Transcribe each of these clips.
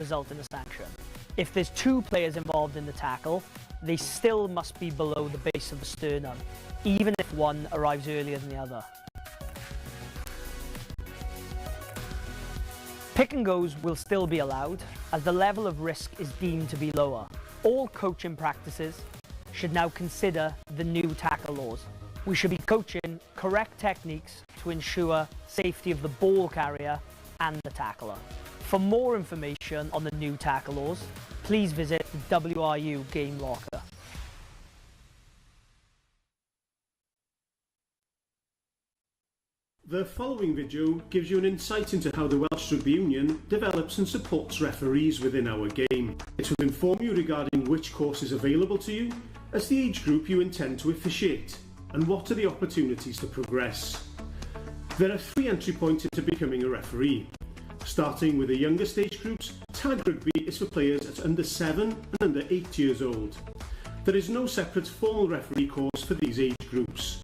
Result in a sanction. If there's two players involved in the tackle, they still must be below the base of the sternum, even if one arrives earlier than the other. Pick and goes will still be allowed, as the level of risk is deemed to be lower. All coaching practices should now consider the new tackle laws. We should be coaching correct techniques to ensure safety of the ball carrier and the tackler. For more information on the new tackle laws, please visit the WRU Game Locker. The following video gives you an insight into how the Welsh Rugby Union develops and supports referees within our game. It will inform you regarding which course is available to you as the age group you intend to officiate and what are the opportunities to progress. There are three entry points into becoming a referee. Starting with the youngest age groups, Tag Rugby is for players at under 7 and under 8 years old. There is no separate formal referee course for these age groups.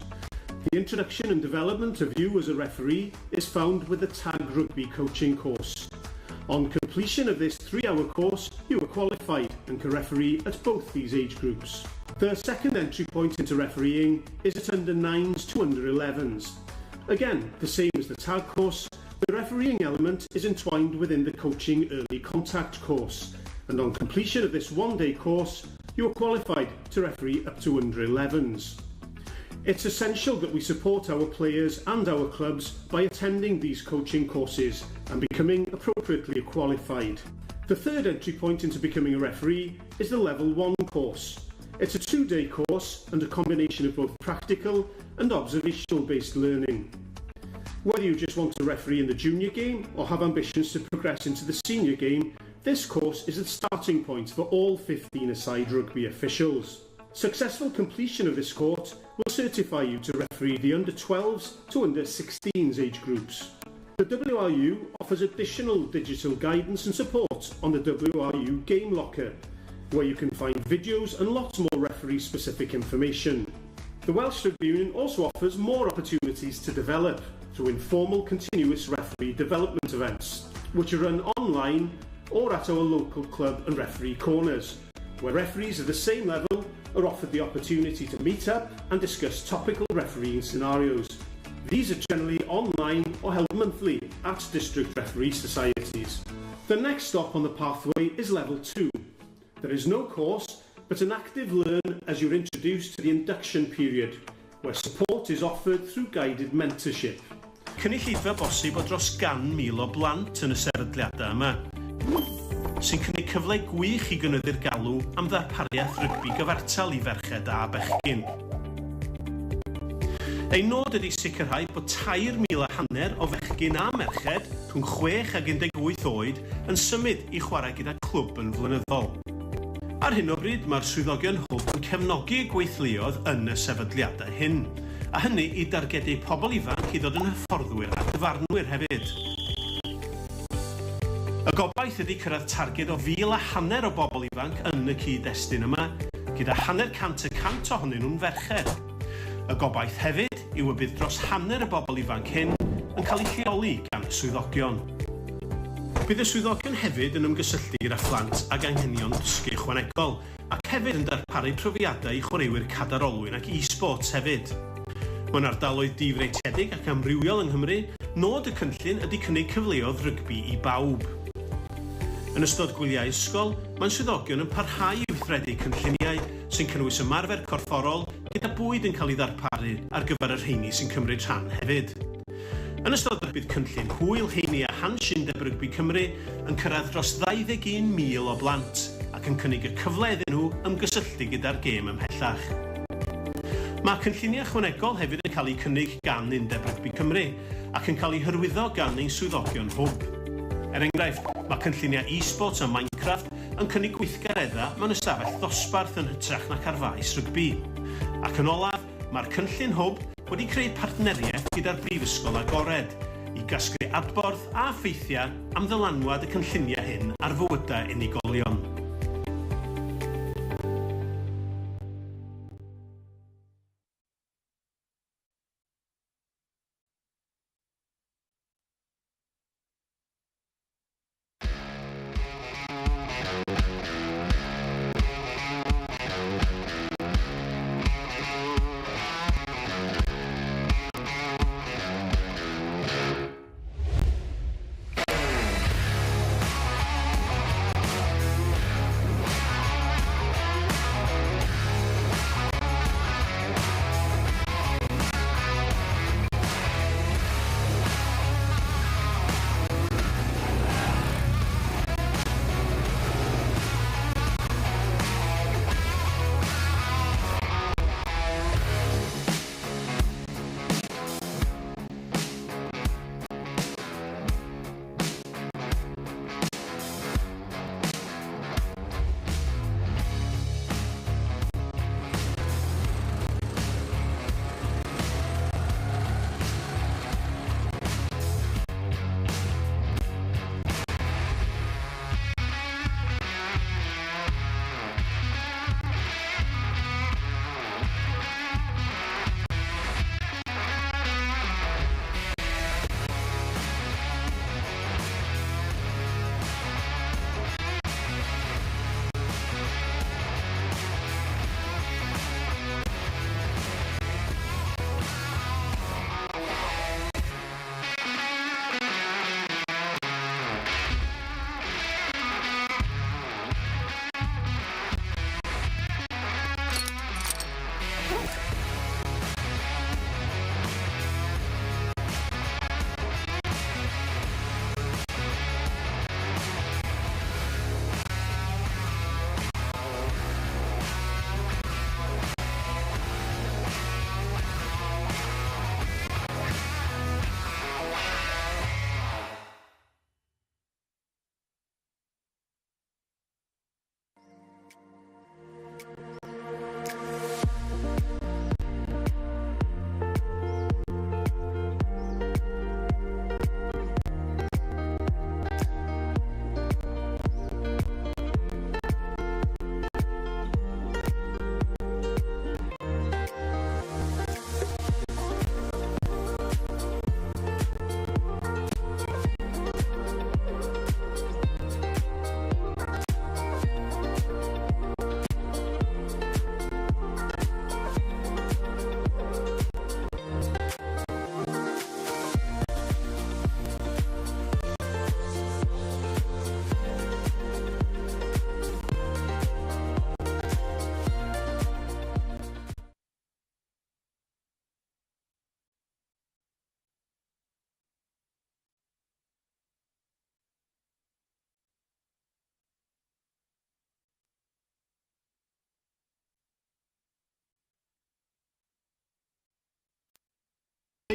The introduction and development of you as a referee is found with the Tag Rugby coaching course. On completion of this 3-hour course, you are qualified and can referee at both these age groups. The second entry point into refereeing is at under 9s to under 11s. Again, the same as the Tag course, the refereeing element is entwined within the coaching early contact course, and on completion of this one-day course, you are qualified to referee up to under 11s. It's essential that we support our players and our clubs by attending these coaching courses and becoming appropriately qualified. The third entry point into becoming a referee is the Level 1 course. It's a 2-day course and a combination of both practical and observational based learning. Whether you just want to referee in the junior game or have ambitions to progress into the senior game, this course is the starting point for all 15-a-side rugby officials. Successful completion of this course will certify you to referee the under 12s to under 16s age groups. The WRU offers additional digital guidance and support on the WRU Game Locker, where you can find videos and lots more referee-specific information. The Welsh Rugby Union also offers more opportunities to develop through informal continuous referee development events, which are run online or at our local club and referee corners, where referees of the same level are offered the opportunity to meet up and discuss topical refereeing scenarios. These are generally online or held monthly at district referee societies. The next stop on the pathway is Level 2. There is no course, but an active learn as you're introduced to the induction period, where support is offered through guided mentorship. Cynulleidfa bosib o dros 100,000 o blant yn y sefydliadau yma, sy'n cynnig cyfle gwych i gynyddu'r galw am ddarpariaeth rygbi gyfartal i ferched a bechgyn. Ein nod ydy sicrhau bod 3,500 o fechgyn a merched rhwng 6 ag 18 oed yn symud i chwarae gyda clwb yn flynyddol. Ar hyn o bryd, mae'r swyddogion Hwb yn cefnogi y gweithleoedd yn y sefydliadau hyn, a hynny i dargedu pobl ifanc i ddod yn hyfforddwyr a dyfarnwyr hefyd. Y gobaith ydy cyrraedd targed o 1,500 o bobl ifanc yn y cyd-destun yma, gyda 50% ohonyn nhw'n ferched. Y gobaith hefyd yw y bydd dros hanner y bobl ifanc hyn yn cael eu lleoli gan y swyddogion. Bydd y swyddogion hefyd yn ymgysylltu gyda phlant ag anghenion dysgu ychwanegol, ac hefyd yn darparu profiadau i chwaraewyr cadair olwyn ac e-sports hefyd. Mewn ardaloedd difreintiedig ac amrywiol yng Nghymru, nod y cynllun ydy cynnig cyfleoedd rygbi i bawb. Yn ystod gwyliau ysgol, mae'n swyddogion yn parhau i weithredu cynlluniau sy'n cynnwys ymarfer corfforol gyda bwyd yn cael ei ddarparu ar gyfer y rheini sy'n cymryd rhan hefyd. Yn ystod y bydd cynllun Hwyl Heini a Hansh Undeb Rygbi Cymru yn cyrraedd dros 21,000 o blant ac yn cynnig y cyfle iddyn nhw ymgysylltu gyda'r gêm ymhellach. Mae cynlluniau ychwanegol hefyd yn cael eu cynnig gan Undeb Rygbi Cymru ac yn cael eu hyrwyddo gan ein swyddogion Hwb. Er enghraifft, mae cynlluniau e-sports a Minecraft yn cynnig gweithgareddau mewn ystafell ddosbarth yn hytrach nac ar faes rygbi. Ac yn olaf, mae'r cynllun Hwb wedi creu partneriaeth gyda'r Brifysgol Agored i gasglu adborth a ffeithiau am ddylanwad y cynlluniau hyn ar fywydau unigolion.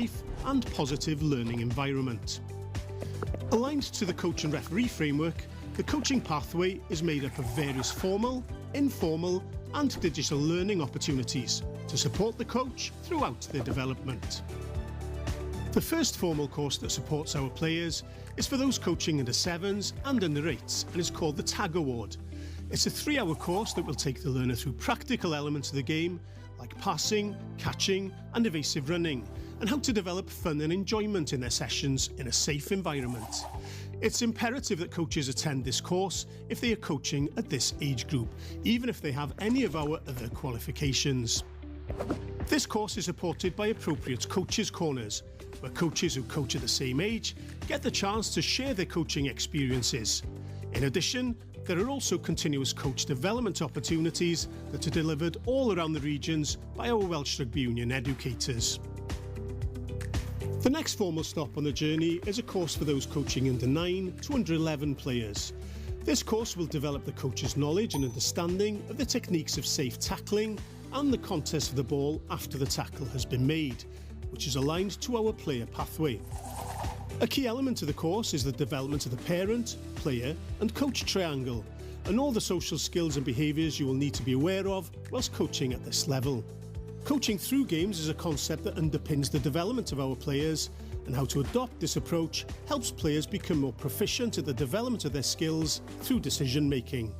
safe and positive learning environment. Aligned to the coach and referee framework, the coaching pathway is made up of various formal, informal and digital learning opportunities to support the coach throughout their development. The first formal course that supports our players is for those coaching under 7s and under 8s and is called the TAG Award. It's a 3-hour course that will take the learner through practical elements of the game like passing, catching and evasive running, and how to develop fun and enjoyment in their sessions in a safe environment. It's imperative that coaches attend this course if they are coaching at this age group, even if they have any of our other qualifications. This course is supported by appropriate coaches' corners, where coaches who coach at the same age get the chance to share their coaching experiences. In addition, there are also continuous coach development opportunities that are delivered all around the regions by our Welsh Rugby Union educators. The next formal stop on the journey is a course for those coaching under 9 to under 11 players. This course will develop the coach's knowledge and understanding of the techniques of safe tackling and the contest of the ball after the tackle has been made, which is aligned to our player pathway. A key element of the course is the development of the parent, player and coach triangle, and all the social skills and behaviours you will need to be aware of whilst coaching at this level. Coaching through games is a concept that underpins the development of our players, and how to adopt this approach helps players become more proficient at the development of their skills through decision making.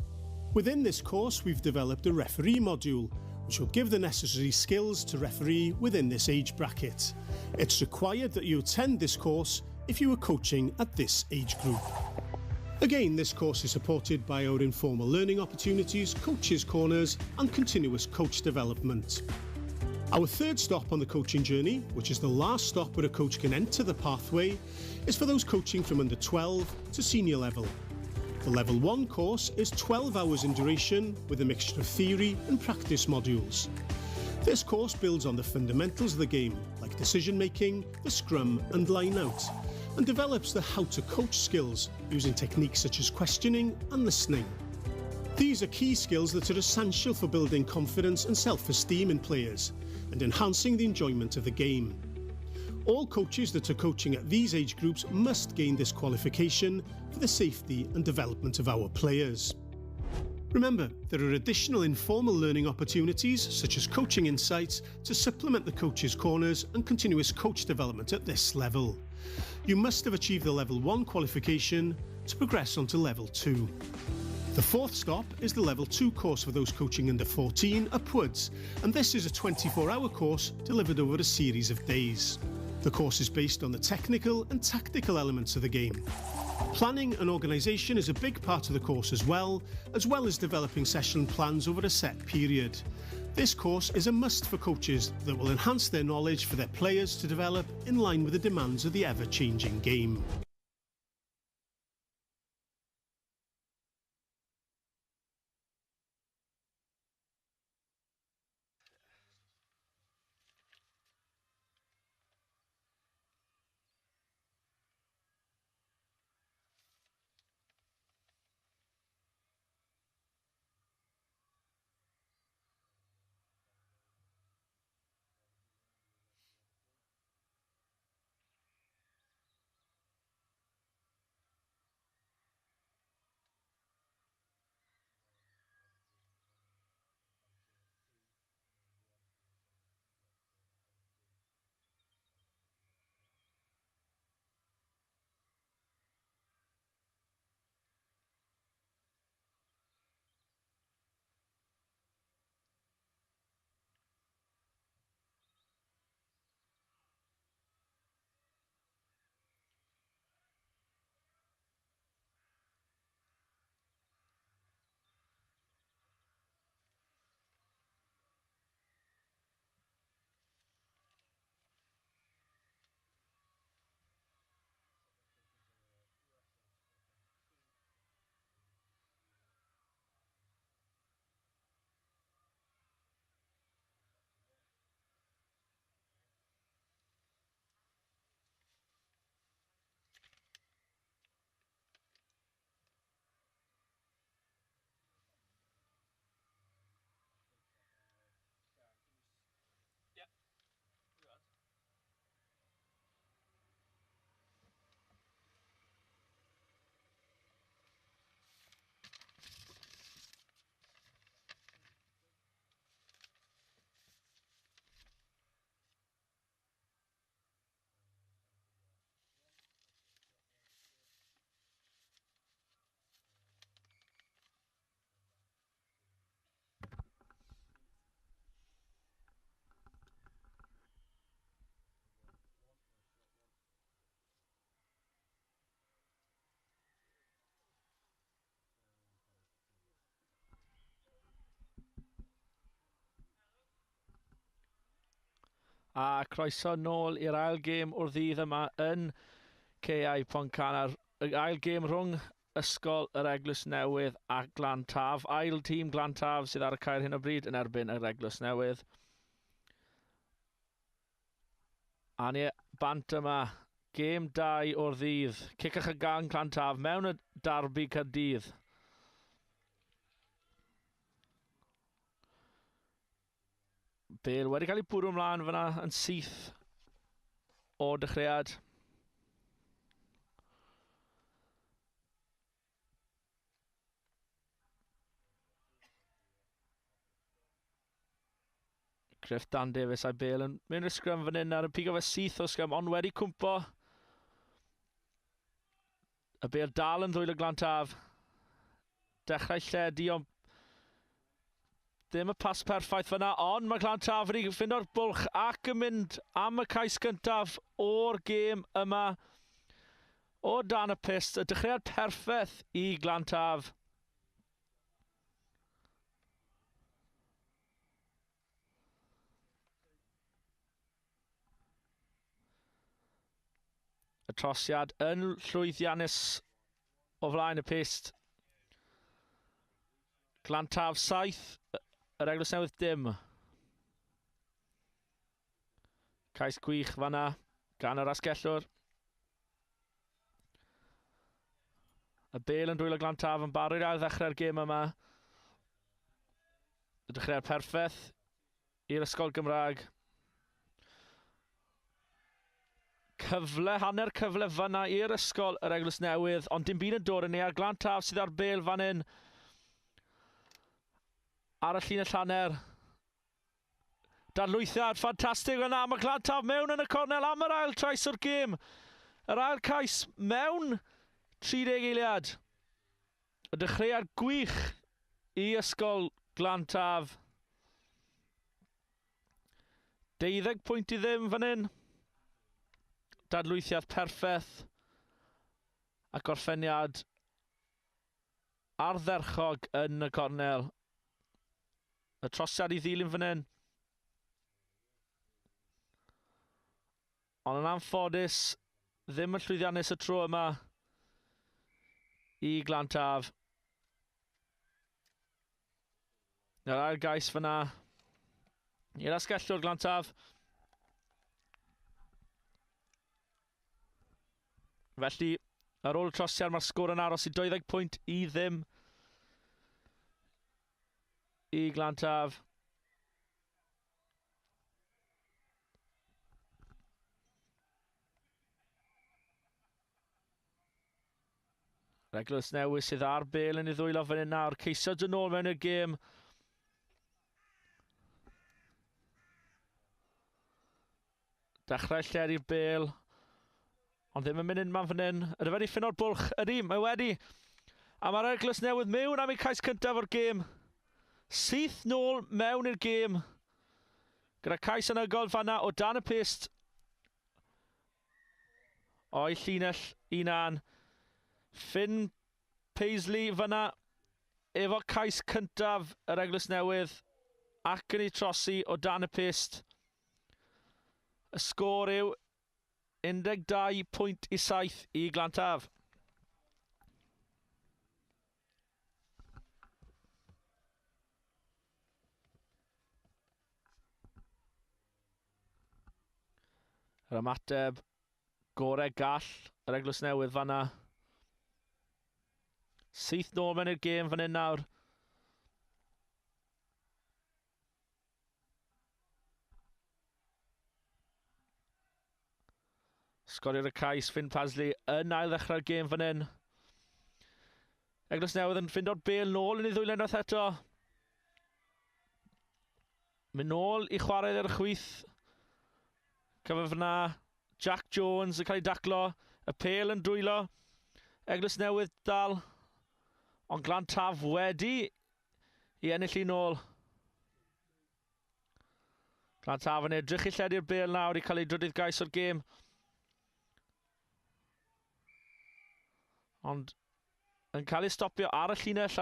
Within this course, we've developed a referee module, which will give the necessary skills to referee within this age bracket. It's required that you attend this course if you are coaching at this age group. Again, this course is supported by our informal learning opportunities, coaches' corners and continuous coach development. Our third stop on the coaching journey, which is the last stop where a coach can enter the pathway, is for those coaching from under 12 to senior level. The Level 1 course is 12 hours in duration with a mixture of theory and practice modules. This course builds on the fundamentals of the game, like decision making, the scrum and line out, and develops the how to coach skills using techniques such as questioning and listening. These are key skills that are essential for building confidence and self-esteem in players and enhancing the enjoyment of the game. All coaches that are coaching at these age groups must gain this qualification for the safety and development of our players. Remember, there are additional informal learning opportunities such as coaching insights to supplement the coaches' corners and continuous coach development at this level. You must have achieved the Level 1 qualification to progress on to Level 2. The fourth stop is the Level 2 course for those coaching under 14 upwards, and this is a 24-hour course delivered over a series of days. The course is based on the technical and tactical elements of the game. Planning and organisation is a big part of the course as well as developing session plans over a set period. This course is a must for coaches that will enhance their knowledge for their players to develop in line with the demands of the ever-changing game. A croeso nôl i'r ail gêm o'r ddydd yma yn Caeau Pontcanna. Yr ail gêm rhwng Ysgol yr Eglwys Newydd a Glantaf. Ail tîm Glantaf sydd ar y cae ar hyn o bryd yn erbyn yr Eglwys Newydd. A ni bant yma. Gêm 2 o'r ddydd. Cicach y gang Glantaf mewn y darbi Caerdydd. Bale wedi cael ei bwrw ymlaen fyna yn syth o dechreuad. Griff Dan Davies a'i Bale yn mynd i'r sgrym fan hyn ar y pigo fe syth o sgrym, ond wedi cwmpo. Y bêl dal yn ddwylo Glantaf. Dechrau lledu, ond ddim y pas perffaith fyna, ond mae Glantaf wedi ffindo'r bwlch ac yn mynd am y cais gyntaf o'r gêm yma o dan y pyst. Y dechreuad perffaith i Glantaf. Y trosiad yn llwyddiannus o flaen y pyst. Glantaf 7, yr Eglwys Newydd dim. Cais gwych fanna gan yr asgellwr. Y bel yn dwylo Glantaf yn barod i ail ddechrau'r gêm yma. Y dechreuad perffaith i'r Ysgol Gymraeg. Cyfle, hanner cyfle fyna i'r ysgol yr Eglwys Newydd, ond dim byd yn dod yn ei ar Glan Taf sydd ar bel fan hyn. Ar y llinell hanner. Dadlwythiad ffantastig yna, mae Glan Taf mewn yn y cornel am yr ail trais o'r gêm. Yr ail cais mewn 30 eiliad. Y dechreuad gwych i Ysgol Glan Taf. 12 pwynt i ddim fan hyn. Dadlwythiad perffaith a gorffeniad ardderchog yn y cornel. Y trosiad i ddilyn fan hyn. Ond yn anffodus, ddim yn llwyddiannus y tro yma i Glantaf. Yr ail gais fyna i'r asgellwr Glantaf. Felly, ar ôl y trosiad, mae'r sgôr yn aros i 20 pwynt i ddim i Glantaf. Eglwys Newydd sydd ar bel yn ei ddwylo fan hyn nawr. Ceisio dod nôl mewn i'r gêm. Dechrau lledu'r bel. Ond ddim yn mynd unman fan hyn. Ydy wedi ffino'r bwlch? Ydy, mae wedi. A mae'r Eglwys Newydd mewn am ei cais cyntaf o'r gêm. Syth nôl mewn i'r gêm. Gyda cais anhygoel fanna o dan y pyst. O'i llinell unan. Finn Paisley fyna efo cais cyntaf yr Eglwys Newydd ac yn ei trosi o dan y pyst. Y sgôr yw 12 pwynt i 7 i Glantaf. Yr ymateb gorau gall yr Eglwys Newydd fanna. Syth nôl mewn i'r gêm fan hyn nawr. Sgorio'r y cais Finn Pasley yn ail ddechrau'r gêm fan hyn. Eglwys Newydd yn ffindo'r bel nôl yn ei ddwylo unwaith eto. Mynd nôl i chwarae ar y chwith. Cyfan fyna. Jack Jones yn cael ei daclo. Y pel yn dwylo. Eglwys Newydd dal. Ond Glan Taf wedi i ennill i nôl. Glan Taf yn edrych i lledu'r bel nawr i cael ei drydydd gais o'r gêm. Ond yn cael ei stopio ar y llinell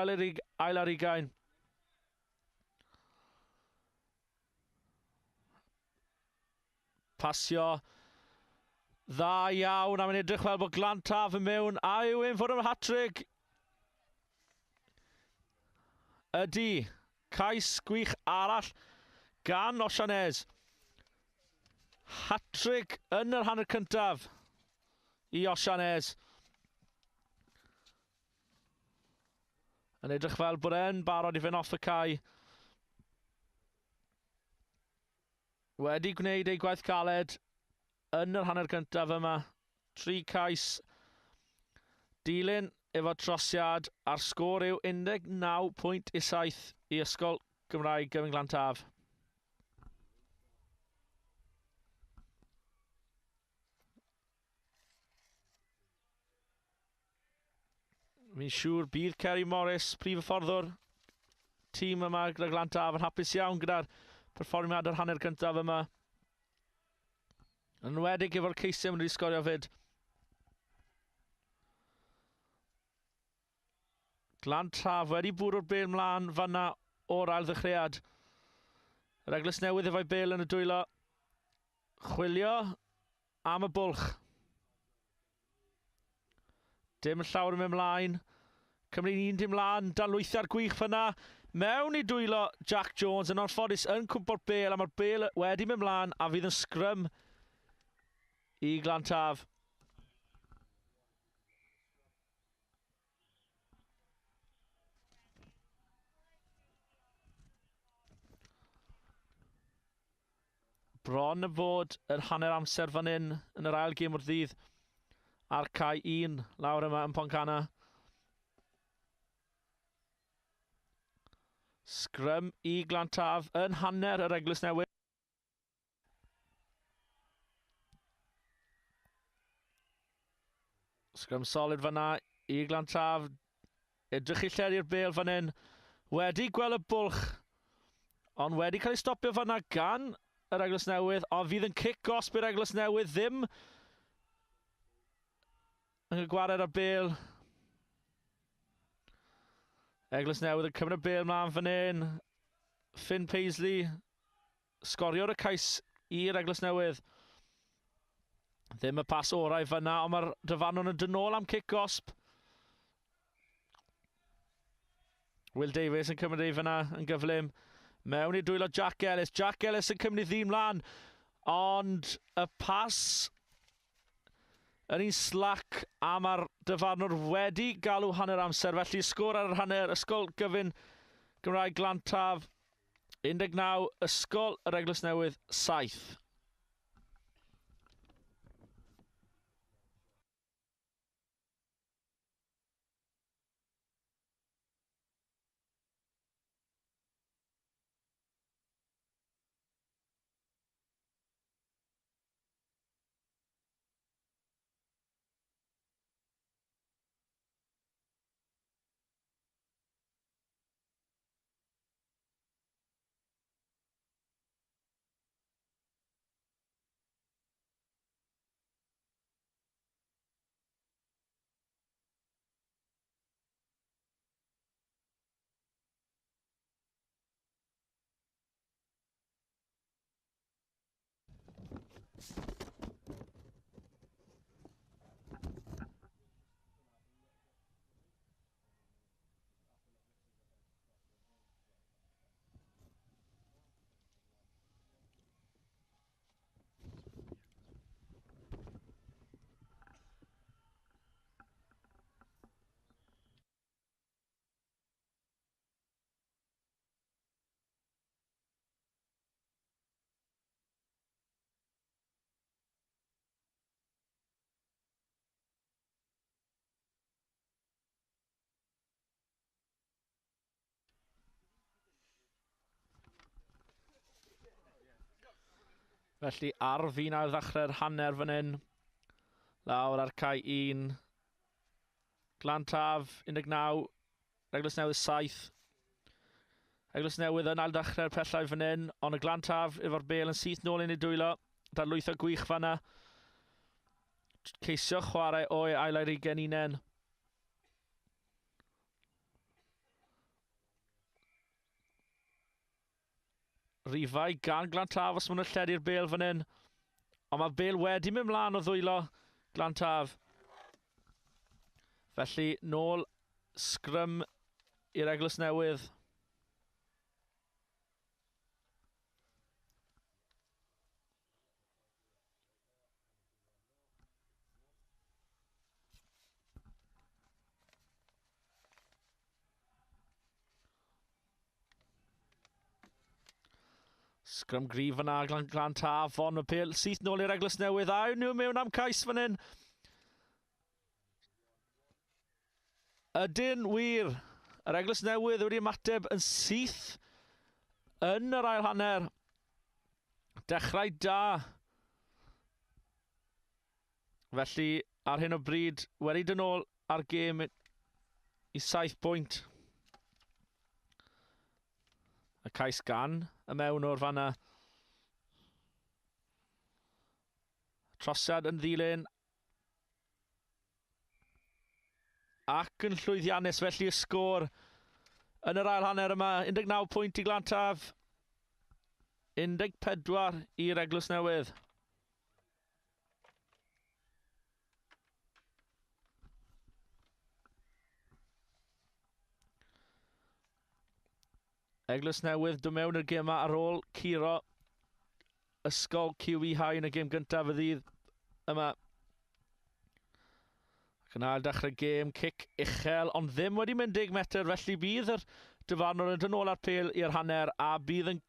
ail ar ugain. Pasio dda iawn, a mae'n edrych fel bod Glantaf yn mewn, a yw e'n fod yn hat-trick? Ydy. Cais gwych arall gan Osianez. Hat-trick yn yr hanner cyntaf i Osianez. Yn edrych fel bod e'n barod i fynd off y cae. Wedi gwneud ei gwaith caled yn yr hanner cyntaf yma. 3 cais. Dilyn efo trosiad a'r sgôr yw 19.7 i Ysgol Gymraeg Gyfun Glantaf. Fi'n siŵr bydd Kerry Morris, prif hyfforddwr tîm yma gyda Glantaf, yn hapus iawn gyda'r perfformiad yr hanner cyntaf yma. Yn enwedig efo'r ceisiau maen nhw wedi sgorio fyd. Glantaf wedi bwrw'r bêl mlaen fanna o'r ail ddechreuad. Yr Eglwys Newydd efo'i bêl yn y dwylo. Chwilio am y bwlch. Dim llawer yn mynd mlaen. Cymru'n un dim mlaen, danlwythiad gwych fyna. Mewn i dwylo Jack Jones yn anffodus yn cwmpo'r bêl, a mae'r bêl wedi mynd mlaen a fydd yn sgrym i Glantaf. Bron y fod yr hanner amser fan hyn yn yr ail gêm o'r ddydd a'r cae 1 lawr yma yn Pontcanna. Sgrym i Glantaf yn hanner yr Eglwys Newydd. Sgrym solid fanna i Glantaf. Edrych i lledu'r bêl fan hyn. Wedi gweld y bwlch, ond wedi cael ei stopio fanna gan yr Eglwys Newydd, ond fydd yn cic gosb i'r Eglwys Newydd ddim yn cael gwared ar bêl. Eglwys Newydd yn cymryd y bêl mlaen fan hyn. Finn Paisley sgorio'r y cais i'r Eglwys Newydd. Ddim y pas orau fyna, ond mae'r dyfarnwr yn dod nôl am cic gosb. Will Davies yn cymryd ei fyna yn gyflym. Mewn i dwylo Jack Ellis. Jack Ellis yn cymryd ddyn mlaen, ond y pas yn un slac a mae'r dyfarnwr wedi galw hanner amser. Felly sgôr ar yr hanner, Ysgol Gyfun Gymraeg Glantaf 19, Ysgol yr Eglwys Newydd 7. Felly ar fin ail ddechrau'r hanner fan hyn. Lawr ar cae 1. Glantaf 19. Eglwys Newydd 7. Eglwys Newydd yn ail ddechrau'r pellau fan hyn, ond y Glantaf efo'r bêl yn syth nôl yn ei dwylo. Dadlwytho gwych fanna. Ceisio chwarae o'i ail ail ugain unen. Rifau gan Glantaf os maen nhw'n lledu'r bêl fan hyn. Ond mae'r bel wedi mynd mlaen o ddwylo Glantaf. Felly, nôl sgrym i'r Eglwys Newydd. Sgrym gryf fyna, Glan, Glan Taf, Fon, y pêl syth nôl i'r Eglwys Newydd, a nhw mewn am cais fan hyn. Ydyn wir, yr Eglwys Newydd wedi ymateb yn syth yn yr ail hanner. Dechrau da. Felly, ar hyn o bryd, wedi dyn ôl ar gêm i 7 pwynt. Y cais gan y mewn o'r fanna. Trosiad yn ddilyn. Ac yn llwyddiannus felly y sgôr yn yr ail hanner yma. 19 pwynt i Glantaf. 14 i'r Eglwys Newydd. Eglwys Newydd dod mewn i'r gêm ar ôl curo ysgol QE High yn y gêm gyntaf y ddydd yma. Ac yn ail dechrau gêm, cic uchel, ond ddim wedi mynd 10 metr, felly bydd yr dyfarnwr yn dod nôl ar pêl i'r hanner a bydd yn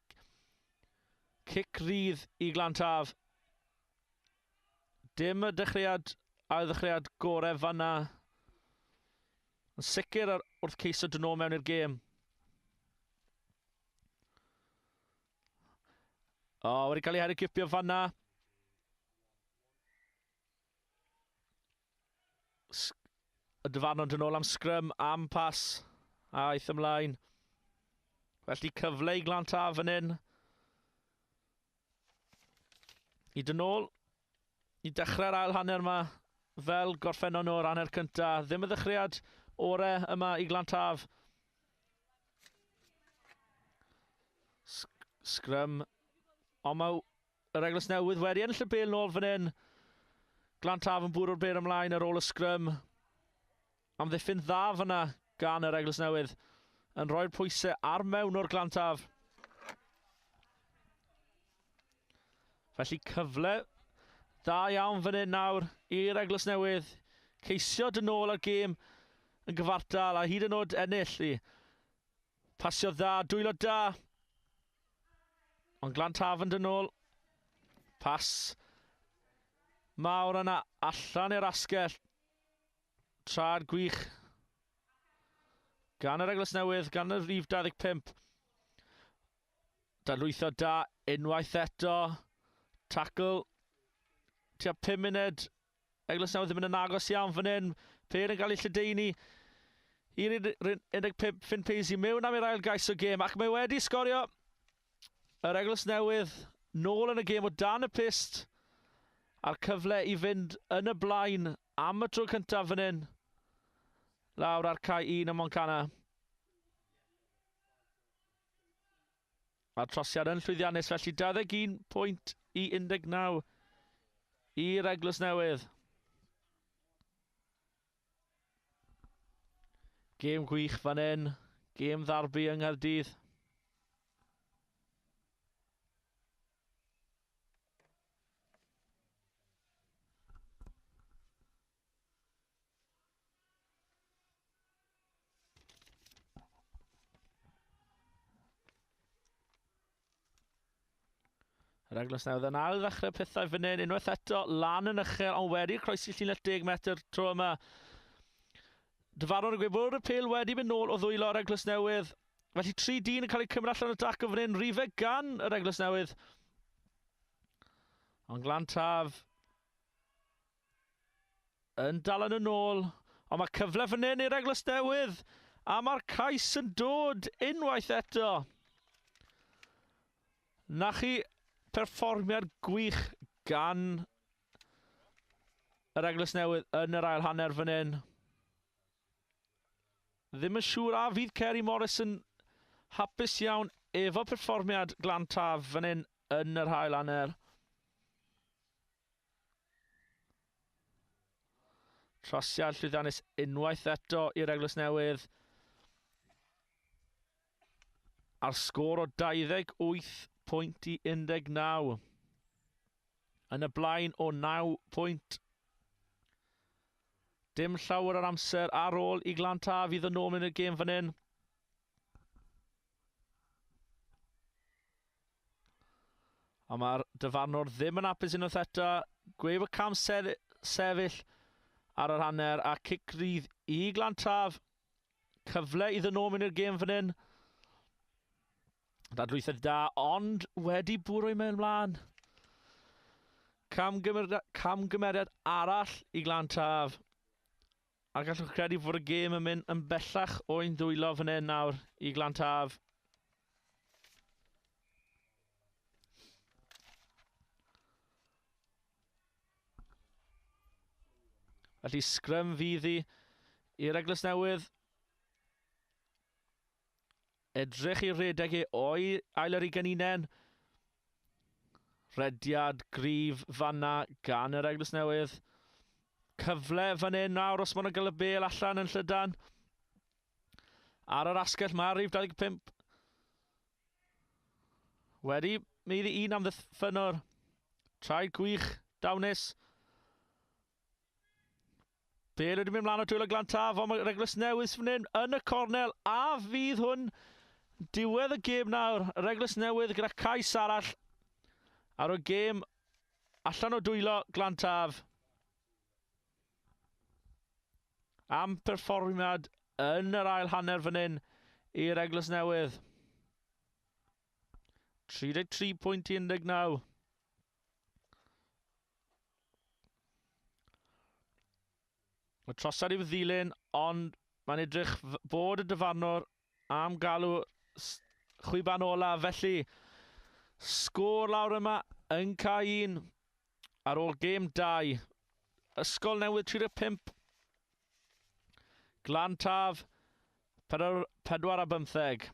cic rydd i Glantaf. Dim y dechreuad ail ddechreuad gorau fanna. Yn sicr ar, wrth ceisio dod nôl mewn i'r gêm. O, oh, wedi cael ei hergipio fanna. Y dyfarnwr yn ôl am sgrym, am pas, a aeth ymlaen. Felly cyfle i Glantaf fan hyn. I dyn ôl, i dechrau'r ail hanner yma, fel gorffennon nhw'r hanner cynta. Ddim y ddechreuad ore yma i Glantaf. Sgrym. Ond mae yr Eglwys Newydd wedi ennill y bêl nôl fan hyn. Glantaf yn bwrw'r bêl ymlaen ar ôl y sgrym. Amddiffyn dda fyna gan yr Eglwys Newydd yn rhoi'r pwysau ar mewn o'r Glantaf. Felly cyfle dda iawn fan hyn nawr i'r Eglwys Newydd. Ceisio dyn nôl ar gêm yn gyfartal a hyd yn oed ennill i. Pasio dda, dwylo da. Ond Glantaf yn dyn nôl. Pas mawr yna allan i'r asgell. Trad gwych gan yr Eglwys Newydd, gan y rhif 25. Dadlwytho da unwaith eto. Tackle. Tua 5 munud. Eglwys Newydd yn mynd yn agos iawn fan hyn. Pêl yn cael ei lledaenu i'r 15 Finn Paisley mewn am i'r ail gais o gêm ac mae wedi sgorio yr Eglwys Newydd nôl yn y gêm o dan y pyst a'r cyfle i fynd yn y blaen am y tro cyntaf fan hyn. Lawr ar cae 1 ym Moncana. A'r trosiad yn llwyddiannus, felly 21 pwynt i 19 i'r Eglwys Newydd. Gêm gwych fan hyn. Gêm ddarbi yng Nghaerdydd. Yr Eglwys Newydd yn ail ddechrau pethau fan hyn, unwaith eto lan yn uchel, ond wedi croesi llinell 10 metr tro yma. Dyfarnwr yn gweud bod y pêl wedi mynd nôl o ddwylo yr Eglwys Newydd. Felly tri dyn yn cael eu cymryd allan o dac o fan hyn, rhifau gan yr Eglwys Newydd. Ond Glantaf yn dal yn y nôl. Ond mae cyfle fan hyn i'r Eglwys Newydd. A mae'r cais yn dod unwaith eto. Na chi perfformiad gwych gan yr Eglwys Newydd yn yr ail hanner fan hyn. Ddim yn siŵr a fydd Kerry Morris yn hapus iawn efo perfformiad Glantaf fan hyn yn yr ail hanner. Trosiad llwyddiannus unwaith eto i'r Eglwys Newydd. A'r sgôr o 28 pwynt i 19. Yn y blaen o 9 pwynt. Dim llawer o'r amser ar ôl i Glantaf i ddod nôl mewn i'r gêm fan hyn. A mae'r dyfarnwr ddim yn hapus unwaith eto. Gweud bod cam sefyll ar yr hanner a cic rydd i Glantaf. Cyfle i ddod nôl mewn i'r gêm fan hyn. Dadlwythiad da, ond wedi bwrw i mewn mlaen. Camgymeriad arall i Glantaf. A gallwch credu fod y gêm yn mynd yn bellach o'n ddwylo fan hyn nawr i Glantaf. Felly sgrym fydd hi i'r Eglwys Newydd. Edrych i redeg e o'i ail yr ugain unen. Rediad gryf fanna gan yr Eglwys Newydd. Cyfle fan hyn nawr os maen nhw'n gael y bel allan yn llydan. Ar yr asgell mae rhif 25. Wedi meiddi un am ddiffynwr. Traed gwych, dawnus. Bale wedi mynd mlaen o dwylo Glantaf, ond mae'r Eglwys Newydd fan hyn yn y cornel, a fydd hwn diwedd y gêm nawr. Yr Eglwys Newydd gyda cais arall ar y gêm allan o dwylo Glantaf. Am perfformiad yn yr ail hanner fan hyn i'r Eglwys Newydd. 33.19. Mae trosiad i'w ddilyn, ond mae'n edrych bod y dyfarnwr am galw chwiban ola. Felly, sgôr lawr yma yn cae un ar ôl gêm 2. Ysgol Newydd 35. Glantaf 4 a 15.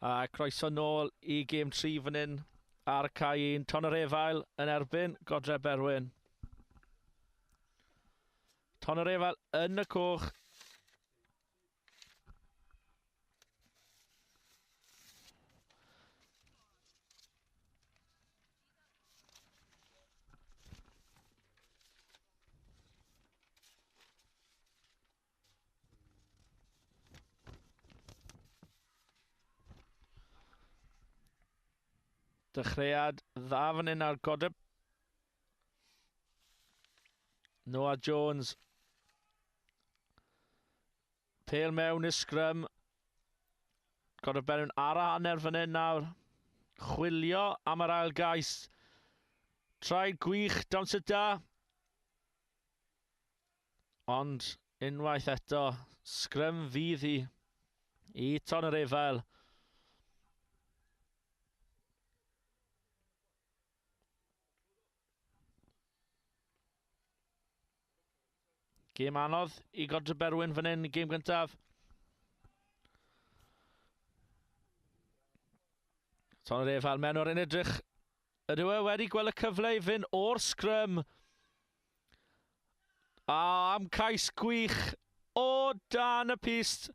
A croeso nôl i gêm 3 fan hyn ar y cae 1. Tonyrefail yn erbyn Godre Berwyn. Tonyrefail yn y coch. Dechreuad dda fan hyn ar Godre. Noah Jones. Pêl mewn i'r sgrym. Godreberwyn ar y hanner fan hyn nawr. Chwilio am yr ail gais. Traed gwych, dawnsio da. Ond unwaith eto, sgrym fydd hi i Tonyrefail. Gêm anodd i Godreberwyn fan hyn, gêm gyntaf. Tonyrefail mewn o'r un edrych. Ydyw e wedi gweld y cyfle i fynd o'r sgrym. A am cais gwych o dan y pyst.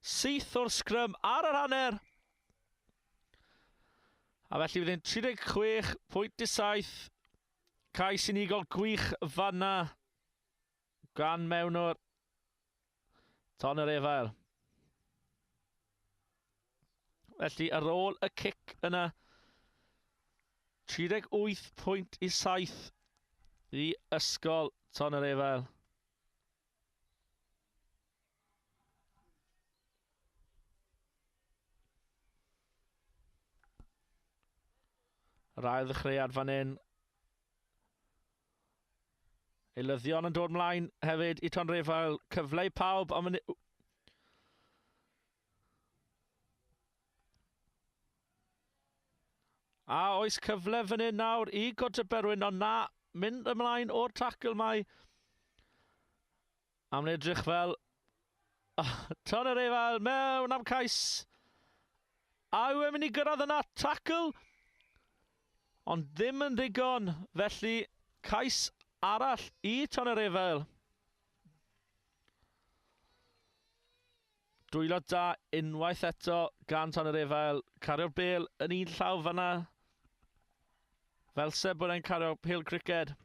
Syth o'r sgrym ar yr hanner. A felly fydd e'n 36.7. Cais unigol gwych fanna gan mewnwr Tonyrefail. Felly ar ôl y cic yna, 38.7 i Ysgol Tonyrefail. Yr ail ddechreuad fan hyn. Eilyddion yn dod mlaen hefyd i Tonyrefail. Cyfle i pawb am y... A oes cyfle fan hyn nawr i Godreberwyn, ond na, mynd ymlaen o'r tackle mae. Am edrych fel Tonyrefail mewn am cais. A yw e'n mynd i gyrraedd yna? Tackle! Ond ddim yn ddigon, felly cais arall i Tonyrefail. Dwylo da unwaith eto gan Tonyrefail. Cario'r bêl yn un llaw fanna. Fel se bod e'n cario pêl criced.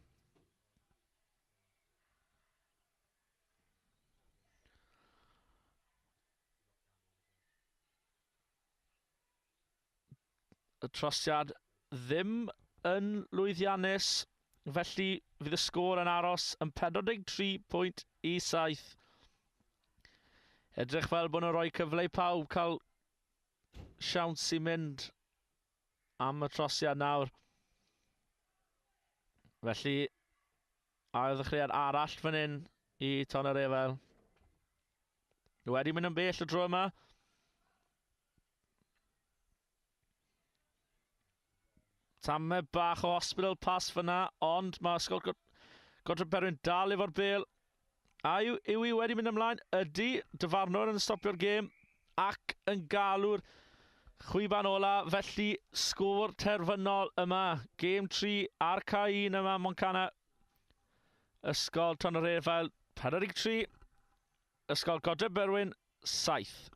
Y trosiad ddim yn lwyddiannus, felly fydd y sgôr yn aros yn 43.7. Edrych fel bod nhw'n rhoi cyfle i pawb cael siawns i mynd am y trosiad nawr. Felly, ail ddechreuad arall fan hyn i Tonyrefail. Wedi mynd yn bell y dro yma. Tamed bach o hospital pass fyna, ond mae Ysgol Godreberwyn dal efo'r bêl. A yw, yw i wedi mynd ymlaen? Ydy, dyfarnwr yn stopio'r gêm ac yn galw'r chwiban ola, felly sgôr terfynol yma. Gêm 3 ar cae 1 yma, Moncana. Ysgol Tonyrefail 43, Ysgol Godreberwyn 7.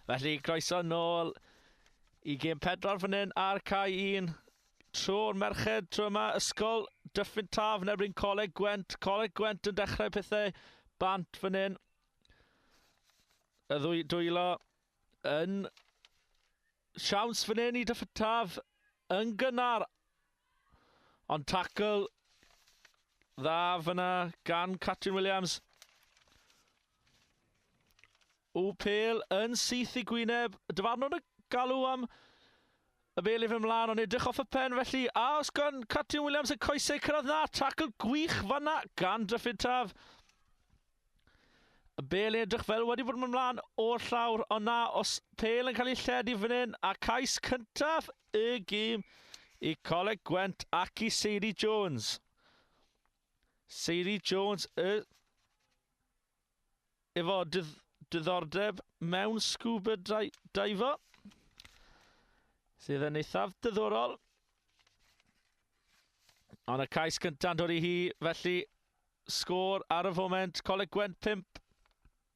Felly, croeso nôl i gêm pedwar fan hyn ar cae un. Tro'r merched, tro yma, ysgol Dyffryn Taf yn erbyn Coleg Gwent. Coleg Gwent yn dechrau pethau bant fan hyn. Y ddwy dwylo yn siawns fan hyn i Dyffryn Taf yn gynnar. Ond tackle dda fyna gan Catrin Williams. O pêl yn syth i gwyneb. Dyfarnwr y galw am y bêl i fy mlaen, ond edrych off y pen felly. A os gan Catrin Williams y coesau cyrraedd na, tackle gwych fanna gan Dyffryn Taf. Y bêl yn edrych fel wedi bod yn ymlaen o'r llawr, ond na, os pêl yn cael ei lledu fan hyn, a cais cyntaf y gêm i Coleg Gwent ac i Seiri Jones. Seiri Jones y efo diddordeb mewn scuba diver, sydd yn eithaf diddorol. Ond y cais cyntaf yn dod i hi, felly sgôr ar y foment, Coleg Gwent 5,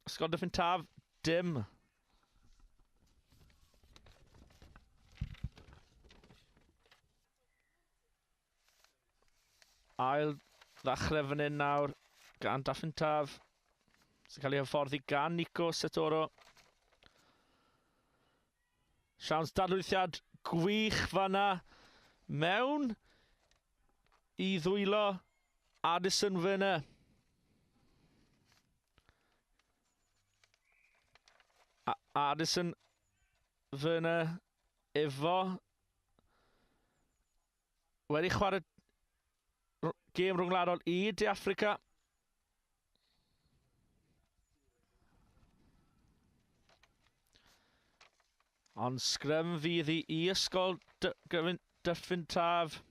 Ysgol Dyffryn Taf dim. Ail ddechrau fan hyn nawr gan Dyffryn Taf, sy'n cael ei hyfforddi gan Nico Setoro. Siawns dadlwythiad gwych fanna mewn i ddwylo Addison Werner. Addison Werner efo wedi chwarae gêm rhwngwladol i De Affrica. Ond sgrym fydd i ysgol Dyffryn Taf.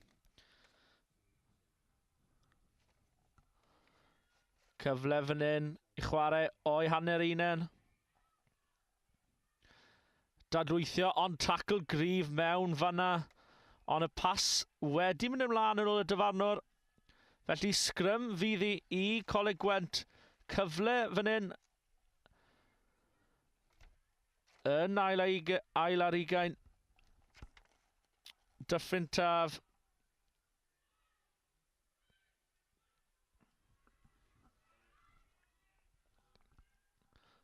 Cyfle fan hyn i chwarae o'i hanner unen. Dadlwythio, ond tackle gryf mewn fanna. Ond y pas wedi mynd ymlaen yn ôl y dyfarnwr. Felly sgrym fydd i Coleg Gwent. Cyfle fan hyn yn ail ar ugain. Dyffryn Taf.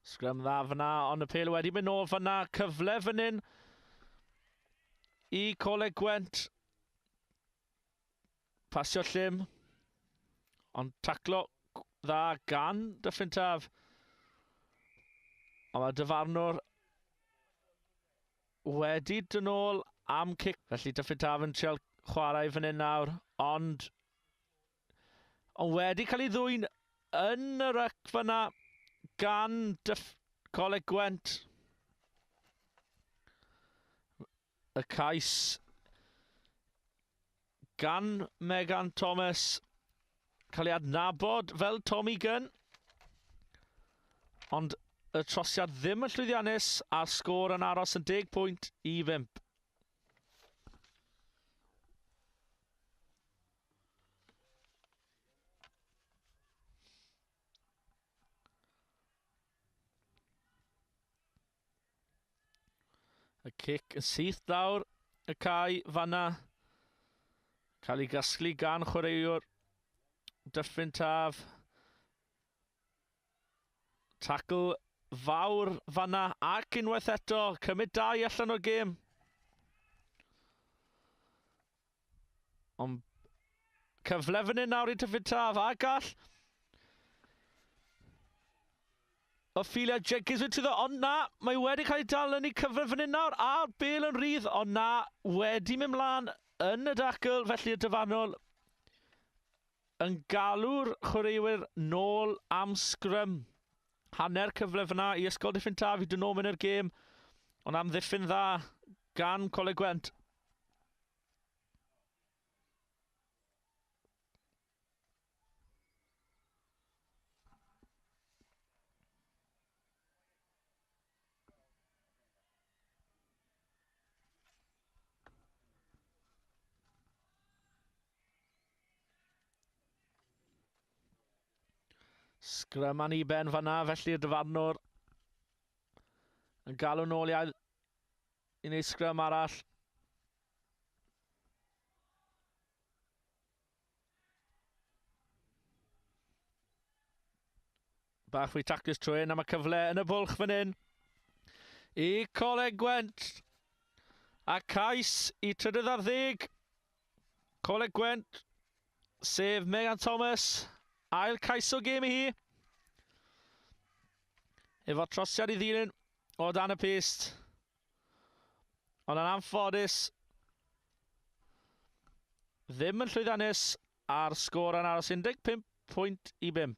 Sgrym dda fyna, ond y pêl wedi mynd nôl fyna. Cyfle fan hyn i Coleg Gwent. Pasio llym, ond taclo dda gan Dyffryn Taf. Ond mae dyfarnwr wedi dyn ôl am cic. Felly Dyffryn Taf yn trial chwarae fan hyn nawr, ond wedi cael ei ddwyn yn y ryc fyna gan Coleg Gwent. Y cais gan Megan Thomas, cael ei adnabod fel Tommy Gunn, ond y trosiad ddim yn llwyddiannus a'r sgôr yn aros yn 10 pwynt i 5. Y cic yn syth lawr y cae fanna. Cael ei gasglu gan chwaraewr Dyffryn Taf. Tackle fawr fanna ac unwaith eto cymryd dau allan o'r gêm. Ond cyfle fan hyn nawr i Dyffryn Taf a gall Ophelia Jenkins yn trwyddo, ond na, mae wedi cael ei dal yn ei cyfle fan hyn nawr, a'r bêl yn rhydd, ond na, wedi mynd mlaen yn y dacl, felly y dyfarnwr yn galw'r chwaraewyr nôl am sgrym. Hanner cyfle fyna i Ysgol Dyffryn Taf i dod nôl mewn i'r gêm, ond am ddiffyn dda gan Coleg Gwent. Sgrym i ben fanna, felly'r dyfarnwr Yn galw nôl i wneud sgrym arall. Bach fwy tactlus trwy hyn, a mae cyfle yn y bwlch fan hyn i Coleg Gwent. A cais i trydydd ar ddeg. Coleg Gwent, sef Megan Thomas. Ail cais o gêm i hi. Efo trosiad i ddilyn o dan y pyst. Ond yn anffodus, ddim yn llwyddiannus a'r sgôr yn aros 15 pwynt i 5.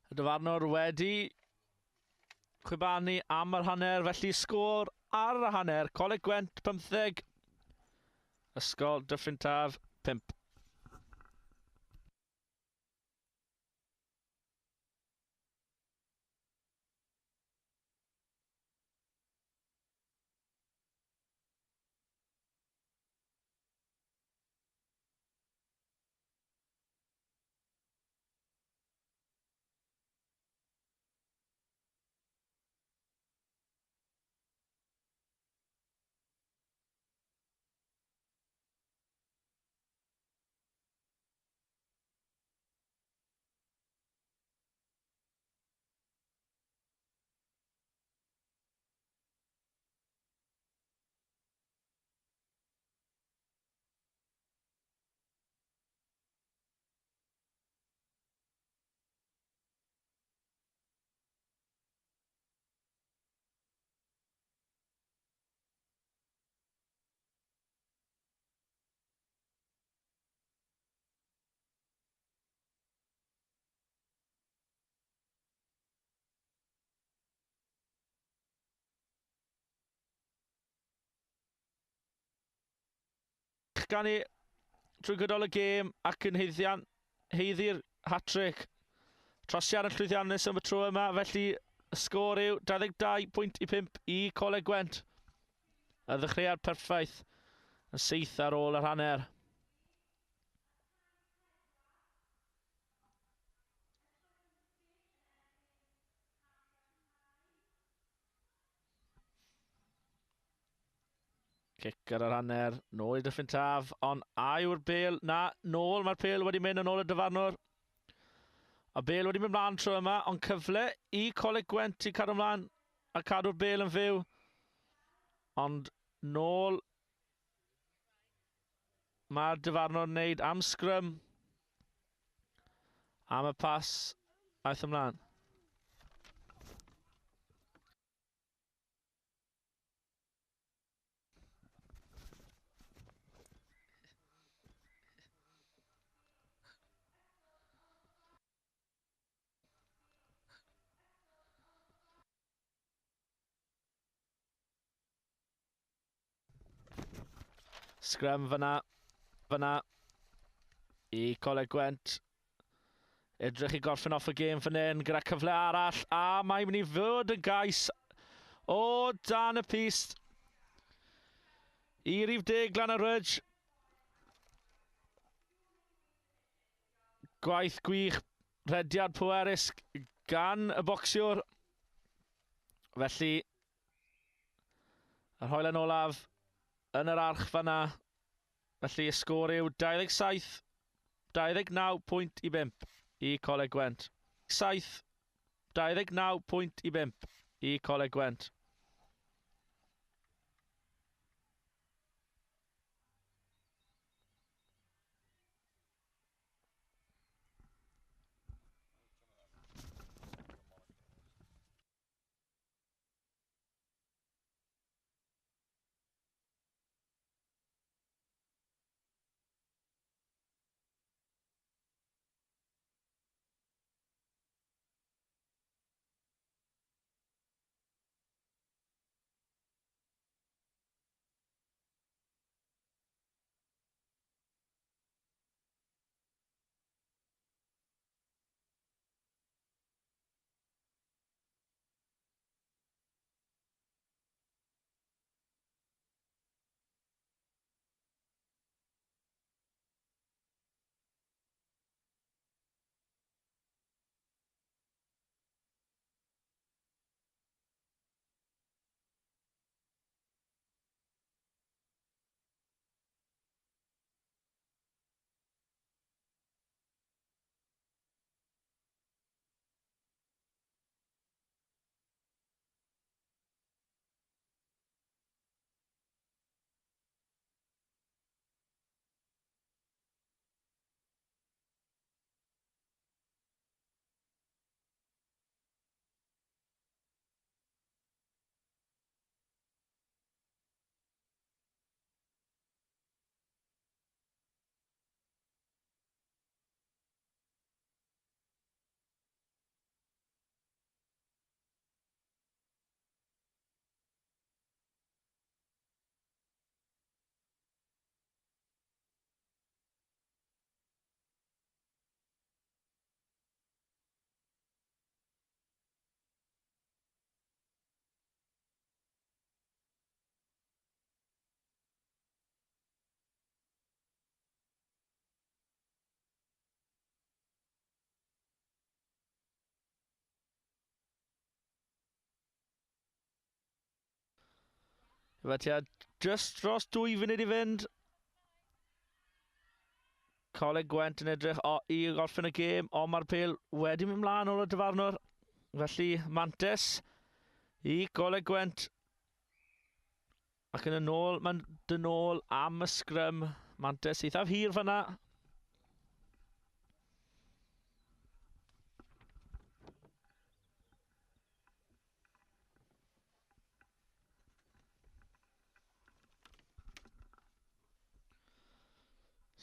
Y dyfarnwr wedi chwibanu am yr hanner, felly sgôr ar y hanner. Coleg Gwent 15, Ysgol Dyffryn Taf 5. Gan i trwy gydol y gêm ac yn haeddu'r hat-trick. Trosiad yn llwyddiannus am y tro yma, felly y sgôr yw 22 pwynt i 5 i Coleg Gwent. Y ddechreuad perffaith yn syth ar ôl yr hanner. Cic ar yr hanner, nôl i Dyffryn Taf, ond a yw'r bêl, na, nôl, mae'r pêl wedi mynd yn ôl y dyfarnwr. A bêl wedi mynd mlaen tro yma, ond cyfle i Coleg Gwent i cadw mlaen a cadw'r bêl yn fyw. Ond nôl mae'r dyfarnwr yn wneud am sgrym, am y pas, aeth ymlaen. Sgrym fyna i Coleg Gwent. Edrych i gorffen off y gêm fan hyn gyda cyfle arall, a mae'n mynd i fod yn gais o dan y pyst i rhif 10 Glan-y-Rudge. Gwaith gwych, rhediad pwerus gan y bocsiwr. Felly, yr hoelen olaf yn yr arch fanna. Felly y sgôr yw 27, 29 pwynt i 5 i Coleg Gwent. 7, 29 pwynt i 5 i Coleg Gwent. Fe tua just dros 2 funud i fynd. Coleg Gwent yn edrych i gorffen y gêm, ond mae'r pêl wedi mynd mlaen o'r dyfarnwr. Felly, mantes i Coleg Gwent. Ac yn y nôl, mae'n dyn ôl am y sgrym. Mantes eithaf hir fyna.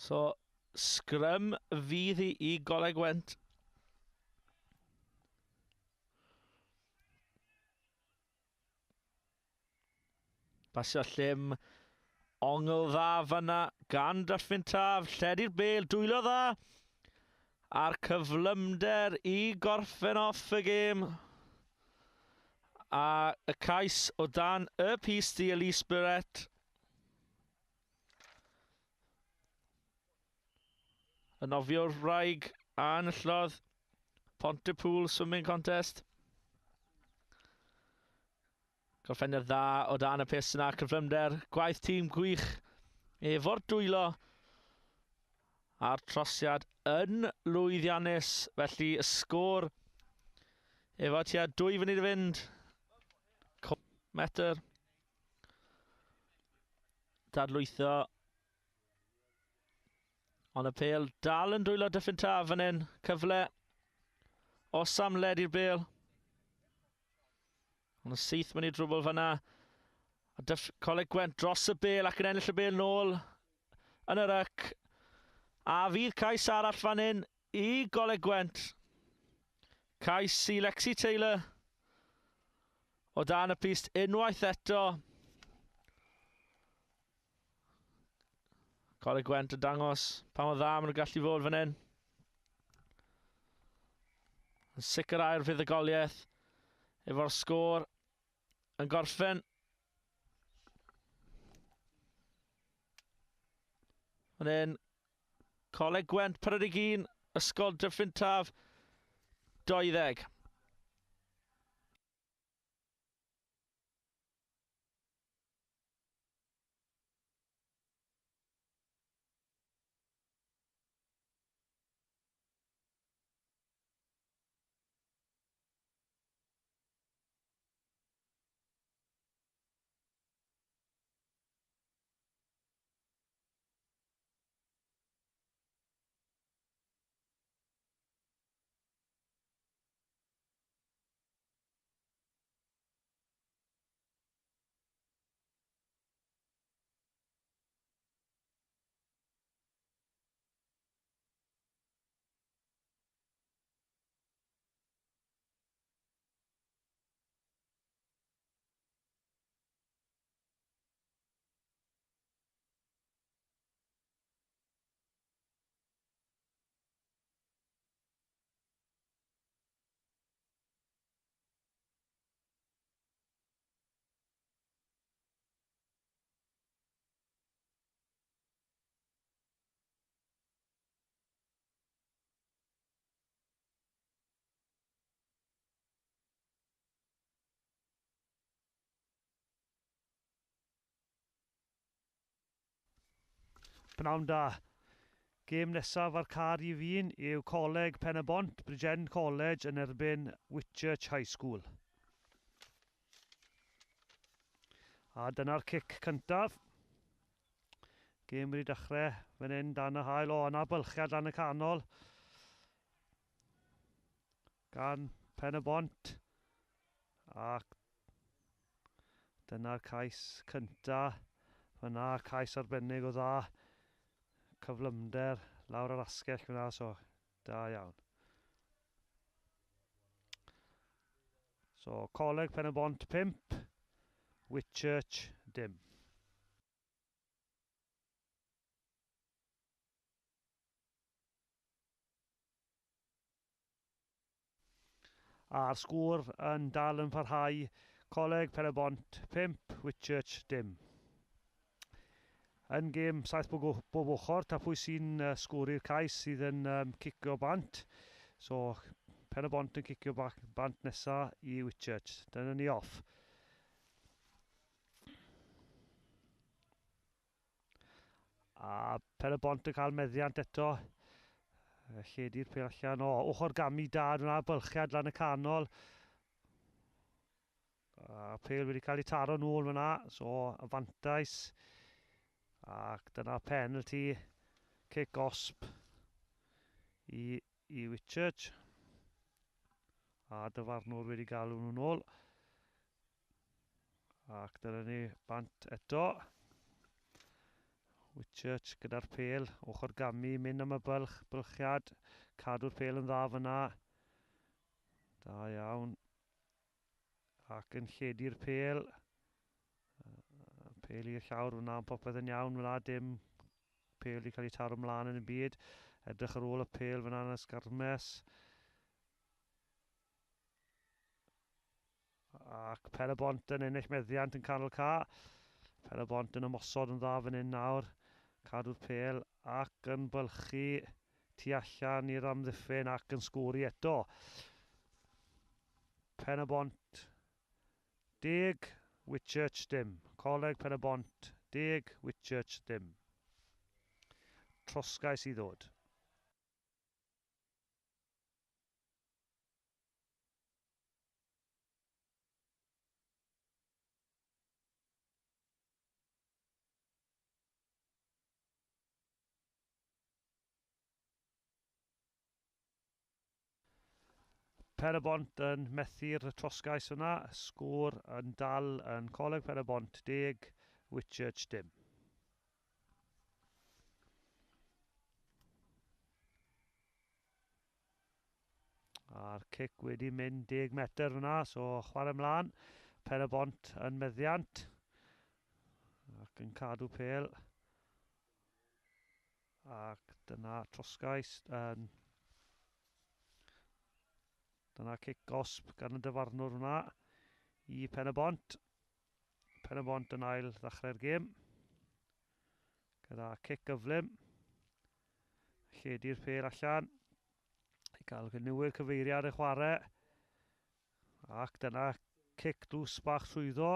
So, sgrym fydd hi i Goleg Gwent. Pasio llym ongl dda fyna gan Dyffryn Taf. Lledu'r bel, dwylo dda. A'r cyflymder i gorffen off y gêm. A y cais o dan y pyst i Elise Burrett. Y nofio'r wraig a enillodd Pontypool Swimming Contest. Gorffeniad dda o dan y pyst yna, cyflymder, gwaith tîm gwych efo'r dwylo a'r trosiad yn lwyddiannus. Felly y sgôr efo tua 2 funud i fynd. Metr. Dadlwytho. Ond y pêl dal yn dwylo Dyffryn Taf fan hyn. Cyfle Osam led i'r bêl. Ond y syth mynd i drwbl fyna. A Coleg Gwent dros y bêl ac yn ennill y bêl nôl yn yr yc. A fydd cais arall fan hyn i Goleg Gwent. Cais i Lexi Taylor o dan y pyst unwaith eto. Coleg Gwent yn dangos pa mor dda maen nhw'n gallu fod fan hyn. Yn sicrhau'r fuddugoliaeth efo'r sgôr yn gorffen. Fan hyn, Coleg Gwent 41, Ysgol Dyffryn Taf 20. Pnawn da. Gêm nesaf ar car i fi'n yw Coleg Pen-y-bont, Bridgend College yn erbyn Whitchurch High School. A dyna'r cic cyntaf. Gêm wedi dechrau fan hyn dan y haul. O, yna bylchiad lan y canol. Gan Pen-y-bont. Ac dyna'r cais cyntaf. Fyna cais arbennig o dda. Cyflymder lawr yr asgell fyna, so da iawn. So, Coleg Pen-y-bont 5, Whitchurch dim. A'r sgôr yn dal yn parhau, Coleg Pen-y-bont 5, Whitchurch dim. Yn gêm 7 bob ochr, ta pwy sy'n sgori'r cais sydd yn cicio bant. So, Pen-y-bont yn cicio bant nesa i Whitchurch. Dyna ni off. A Pen-y-bont yn cael meddiant eto. Lledu'r pêl allan. O, ochr gamu da, dyna bylchiad lan y canol. A pêl wedi cael ei taro nôl fyna, so y fantais. Ac dyna penalty, cic gosb i Whitchurch. A dyfarnwr wedi galw nhw nôl. Ac dyna ni bant eto. Whitchurch gyda'r pêl, ochr gamu, mynd am y bylch, bylchiad, cadw'r pêl yn dda fyna. Da iawn. Ac yn lledu'r pêl. Pêl i'r llawr fyna, popeth yn iawn fyna, dim pêl wedi cael ei taro mlaen yn y byd. Edrych ar ôl y pêl fyna yn y sgarmes. Ac Pen-y-bont yn ennill meddiant yn canol ca. Pen-y-bont yn ymosod yn dda fan hyn nawr. Cadw'r pêl ac yn bylchu tu allan i'r amddiffyn ac yn sgori eto. Pen-y-bont 10, Whitchurch dim. Coleg Pen-y-bont 10, Whitchurch dim. Trosgais i ddod. Pen-y-bont yn methu'r trosgais yna, sgôr yn dal yn Coleg Pen-y-bont 10, Whitchurch dim. A'r cic wedi mynd 10 metr fyna, so chwarae ymlaen. Pen-y-bont yn meddiant ac yn cadw pêl. Ac dyna trosgais. Dyna cic gosb gan y dyfarnwr hwnna i Pen-y-bont. Pen-y-bont yn ail ddechrau'r gêm. Gyda cic gyflym. Lledu'r pêl allan. I gael newid cyfeiriad y chwarae. Ac dyna cic dws bach trwyddo.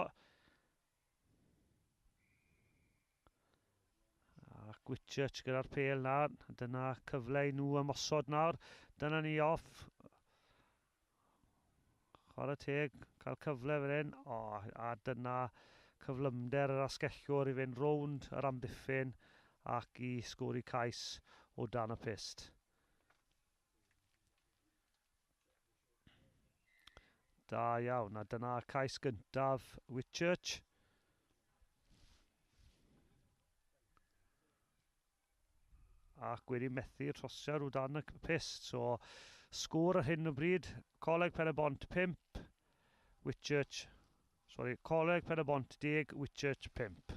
Ac Whitchurch gyda'r pêl na. Dyna cyfle i nhw ymosod nawr. Dyna ni off. Chwarae teg, cael cyfle fan hyn. O, a dyna cyflymder yr asgellwr i fynd rownd yr amddiffyn ac i sgori cais o dan y pyst. Da iawn, a dyna cais gyntaf Whitchurch. Ac wedi methu'r trosiad o dan y pyst. So, sgôr ar hyn o bryd, Coleg Pen-y-bont 5, Whitchurch, sorry, Coleg Pen-y-bont 10, Whitchurch 5.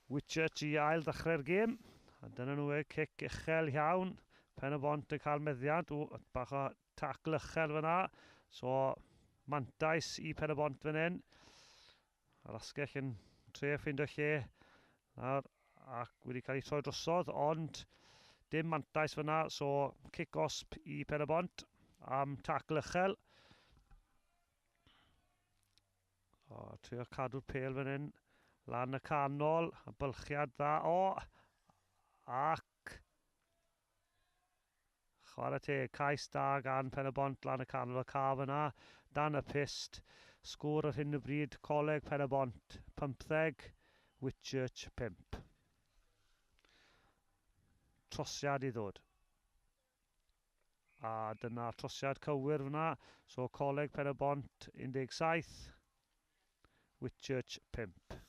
Whitchurch i ail ddechrau'r gêm. A dyna nhw e, cic uchel iawn. Pen-y-bont yn cael meddiant. O, bach o tacl uchel fyna. So, mantais i Pen-y-bont fan hyn. A'r asgell yn trio ffindo lle nawr ac wedi cael ei troi drosodd, ond dim mantais fyna, so cic gosb i Pen-y-bont am tacl uchel. O, trio cadw'r pêl fan hyn, lan y canol, a bylchiad dda, o, ac chwarae teg, cais da gan Pen-y-bont lan y canol y caf yna, dan y pyst, sgôr ar hyn o bryd, Coleg Pen-y-bont 15, Whitchurch 5. Trosiad i ddod. A dyna trosiad cywir fyna, so Coleg Pen-y-bont 17, Whitchurch 5.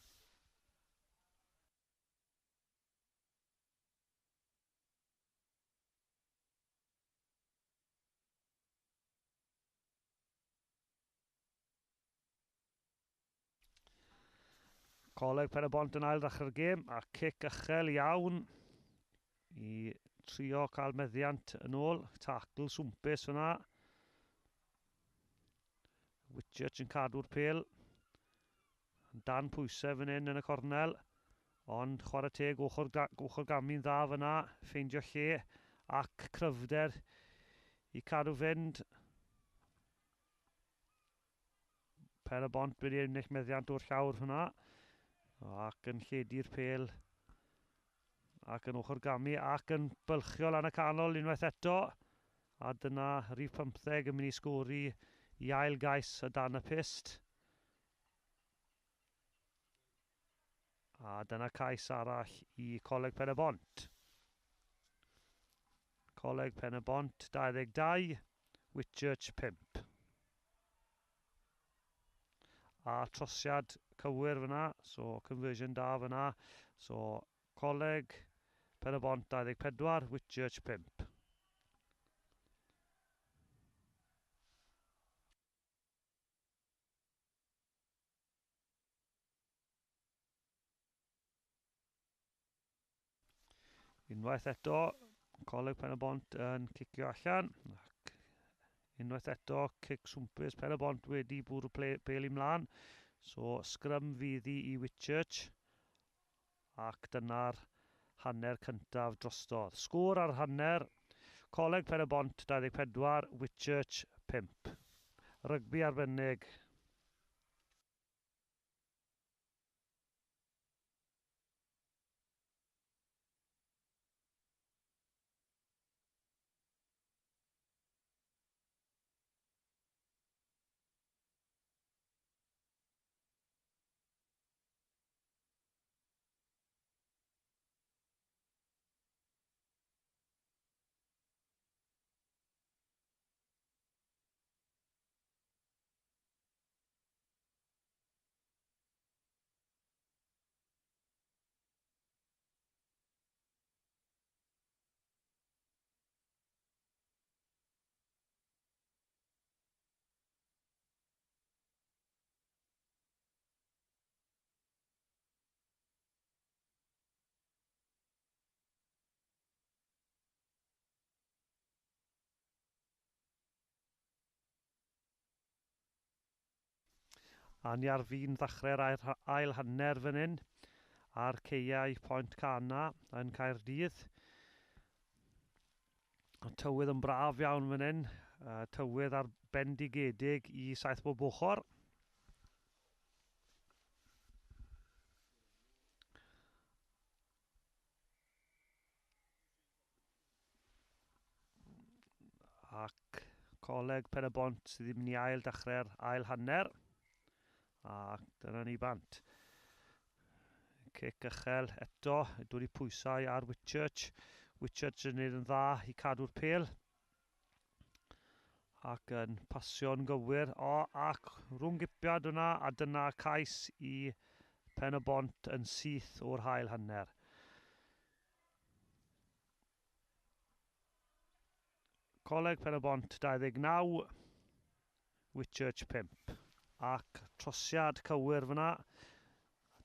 Coleg Pen-y-bont yn ail ddechrau'r gêm a cic uchel iawn i trio cael meddiant yn ôl. Tacl swmpus fyna. Whitchurch yn cadw'r pêl. Dan pwysau fan hyn yn y cornel. Ond chwarae teg ochr gamu'n dda fyna. Ffeindio lle ac cryfder i cadw fynd. Pen y Bont wedi ennill meddiant o'r llawr hwnna. Ac yn lledu'r pêl. Ac yn ochr gamu ac yn bylchio lan y canol unwaith eto. A dyna rhif 15 yn mynd i sgori i ail gais o dan y pyst. A dyna cais arall i Coleg Pen y Bont. Coleg Pen y Bont 22, Whitchurch 5. A trosiad cywir fyna, so conversion da fyna. So Coleg Pen y Bont 24, Whitchurch 5. Unwaith eto, Coleg Pen y Bont yn cicio allan. Ac unwaith eto, cic swmpus Pen y Bont wedi bwrw pêl i mlaen. So, sgrym fydd i i Whitchurch. Ac dyna'r hanner cyntaf drostodd. Sgôr ar hanner, Coleg Pen y Bont 24, Whitchurch 5. Rygbi arbennig. A ni ar fin ddechrau'r ail hanner fan hyn ar ceiau Pontcanna yn Caerdydd. Y tywydd yn braf iawn fan hyn, tywydd ar bendigedig i saith bob ochr. Ac Coleg Pen y Bont sydd ddim yn ail dechrau'r ail hanner. A dyna ni bant. Cic uchel eto, dod i pwysau ar Whitchurch. Whitchurch yn gwneud yn dda i cadw'r pêl. Ac yn pasio'n gywir. O, ac rhwng gipiad hwnna, a dyna cais i Pen y Bont yn syth o'r hail hanner. Coleg Pen y Bont 29, Whitchurch 5. Ac trosiad cywir fyna.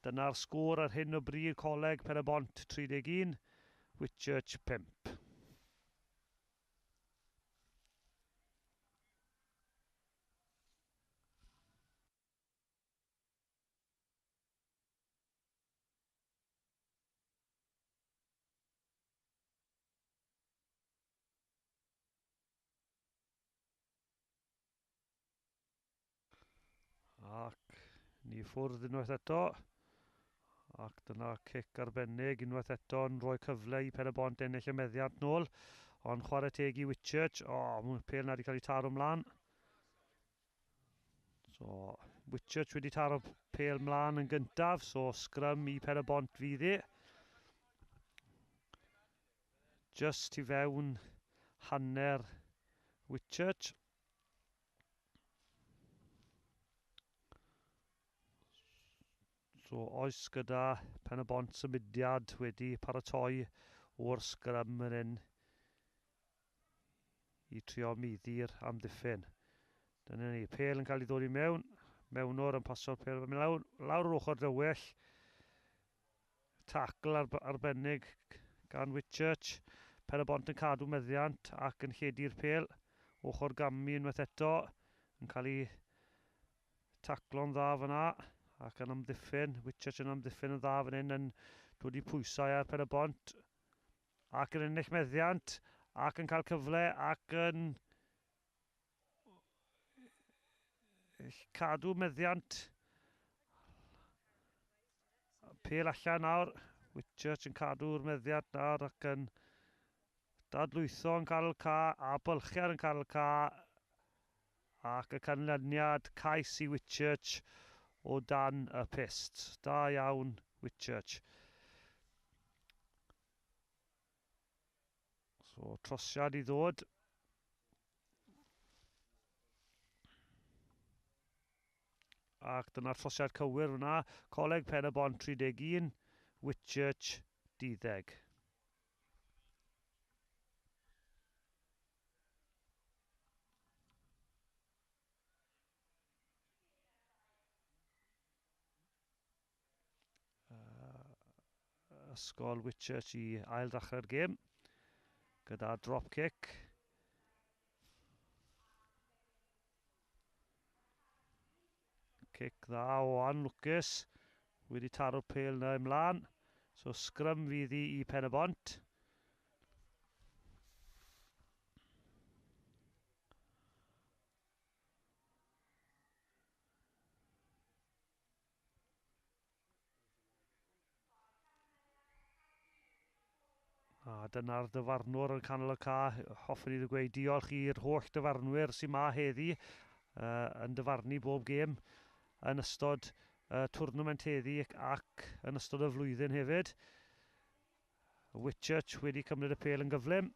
Dyna'r sgôr ar hyn o bryd, Coleg Pen y Bont 31, Whitchurch 5. Ac ni ffwrdd unwaith eto. Ac dyna cic arbennig unwaith eto yn rhoi cyfle i Pen y Bont ennill y meddiant nôl. Ond chwarae teg i Whitchurch. O, mae'r pêl na wedi cael ei taro mlaen. So, Whitchurch wedi taro pêl mlaen yn gyntaf. So, sgrym i Pen y Bont fydd i. Just i fewn hanner Whitchurch. So oes gyda Pen y Bont symudiad wedi paratoi o'r sgrym yn hyn i trio muddi'r amddiffyn. Dyna ni, pêl yn cael ei ddod i mewn, mewnwr yn pasio'r pêl lawr, lawr yr ochr dywyll. Tackle arbennig gan Whitchurch. Pen y Bont yn cadw meddiant ac yn lledu'r pêl. Ochr gamu unwaith eto yn cael ei taclo'n dda fyna ac yn amddiffyn. Whitchurch yn amddiffyn yn dda fan hyn yn dod i pwysau ar Pen y Bont ac yn ennill meddiant ac yn cael cyfle ac yn cadw meddiant. Pêl allan nawr. Whitchurch yn cadw'r meddiant nawr ac yn dadlwytho yn canol ca a bylchiad yn canol ca ac y canlyniad cais i Whitchurch o dan y pyst. Da iawn Whitchurch. So, trosiad i ddod. Ac dyna'r trosiad cywir fyna. Coleg Pen-y-bont 31, Whitchurch 12. Ysgol Whitchurch i ail ddechrau'r gêm gyda drop kick. Cic dda o anlwcus. Wedi taro'r pêl na ymlaen. So sgrym fydd i i Pen y Bont. A dyna'r dyfarnwr yn canol y ca. Hoffwn i ddweud diolch i'r holl dyfarnwyr sy'n ma heddi yn dyfarnu bob gêm yn ystod twrnament heddi ac yn ystod y flwyddyn hefyd. Whitchurch wedi cymryd y pêl yn gyflym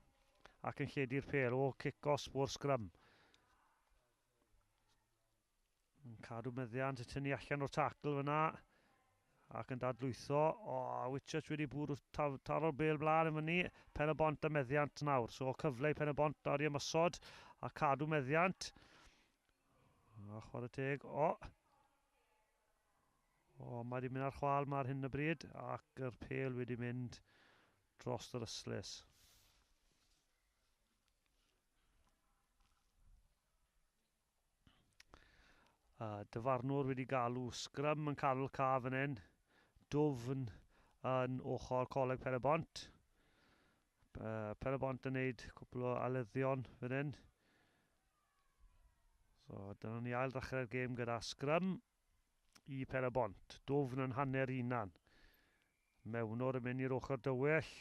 ac yn lledu'r pêl o cic-osb o'r sgrym. Yn cadw meddiant, y tynnu allan o'r tacl fyna ac yn dadlwytho. O, Whitchurch wedi bwrw taro'r bêl blaen yn fyny. Pen y Bont a meddiant nawr. So cyfle i Pen y Bont nawr i ymosod a cadw meddiant. A chwarae teg. O! O, mae wedi mynd ar chwal ma ar hyn o bryd ac yr pêl wedi mynd dros yr ystlys. Dyfarnwr wedi galw sgrym yn canol ca fan hyn. Dwfn yn ochr Coleg Pen y Bont. Pen y Bont yn neud cwpl o aleddion fan hyn. So dyna ni ail ddechrau'r gêm gyda sgrym i Pen y Bont. Dwfn yn hanner hunan. Mewnwr yn mynd i'r ochr dywyll.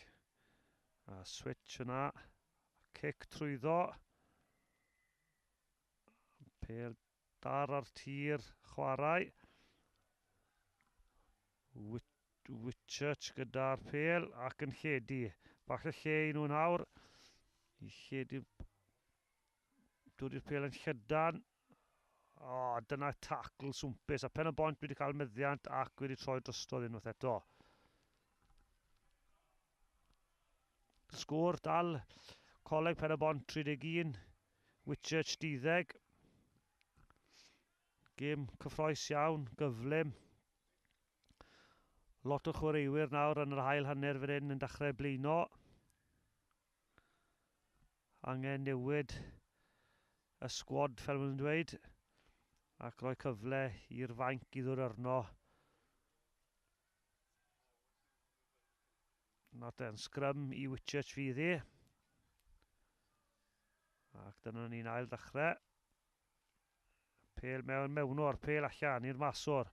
A switch yna. Cic trwyddo. Pêl dar ar tir chwarae. Whitchurch gyda'r pêl ac yn lledu. Falle lle i nhw nawr. I lledu. Dod i'r pêl yn llydan. O, dyna tacl swmpus. A Pen y Bont wedi cael meddiant ac wedi troi drostodd unwaith eto. Sgôr dal Coleg Pen y Bont 31, Whitchurch 12. Gêm cyffroes iawn, gyflym. Lot o chwaraewyr nawr yn yr ail hanner fan hyn yn dechrau blino. Angen newid y sgwad fel maen nhw'n dweud ac rhoi cyfle i'r fainc i ddod arno. Nawr ten, sgrym i Whitchurch fydd hi. Ac dyna ni'n ail ddechrau. Pêl mewn mewnwr, pêl allan i'r maswr.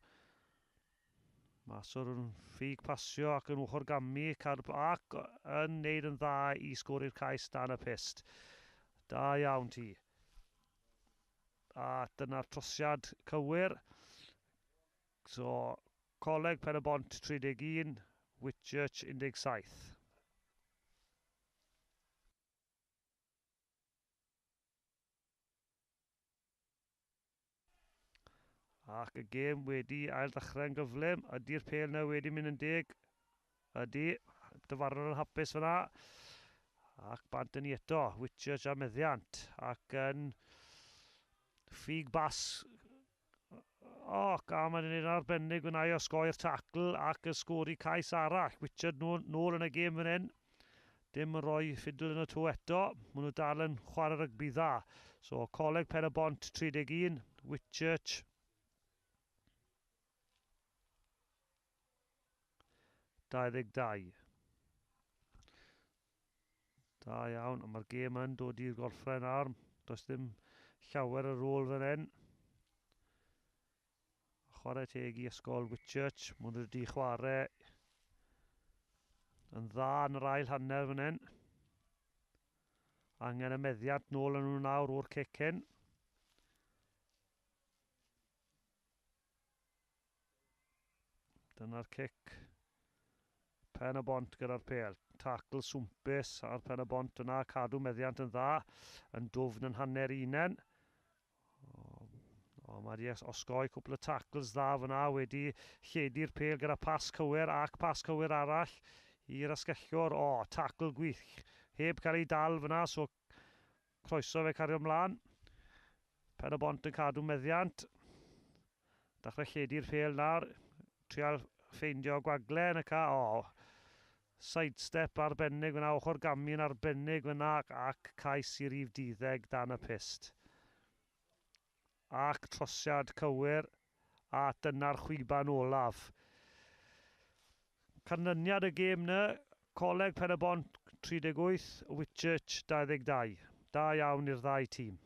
Maswr yn ffug pasio ac yn ochr gamu ac yn neud yn dda i sgori'r cais dan y pyst. Da iawn ti. A dyna'r trosiad cywir. So, Coleg Pen y Bont 31, Whitchurch 17. Ac y gêm wedi ail ddechrau'n gyflym. Ydy'r pêl na wedi mynd yn deg? Ydy. Dyfarnwr yn hapus fyna. Ac bant yn ni eto. Whitchurch a meddiant. Ac yn ffug bas. O, ga mae'n gwneud yn arbennig fyna i osgoi'r tacl ac y sgori cais arall. Whitchurch nôl yn y gêm fan hyn. Dim yn rhoi ffidl yn y to eto. Maen nhw dal yn chwarae rygbi dda. So, Coleg Pen y Bont 31, Whitchurch 22. Da iawn, ond mae'r gêm yn dod i'r gorffen nawr. Does dim llawer ar ôl fan hyn. Chwarae teg i ysgol Whitchurch. Maen nhw wedi chwarae yn dda yn yr ail hanner fan hyn. Angen y meddiant nôl yn nhw nawr o'r cic hyn. Dyna'r cic. Pen y bont gyda'r pêl. Tacl swmpus ar pen y bont yna. Cadw meddiant yn dda. Yn dwfn yn hanner unen. O, mae wedi osgoi cwpl o tacles dda fyna. Wedi lledu'r pêl gyda pas cywir ac pas cywir arall i'r asgellwr. O, tacl gwych. Heb cael ei dal fyna, so croeso fe cario ymlaen. Pen y bont yn cadw meddiant. Dechrau lledu'r pêl nawr. Trial ffeindio gwagle yn y ca. O, sidestep arbennig fyna, ochr gamu'n arbennig fyna ac cais i rif 12 dan y pyst. Ac trosiad cywir a dyna'r chwiban olaf. Canlyniad y gêm na, Coleg Pen y Bont 38, Whitchurch 22. Da iawn i'r ddau tîm.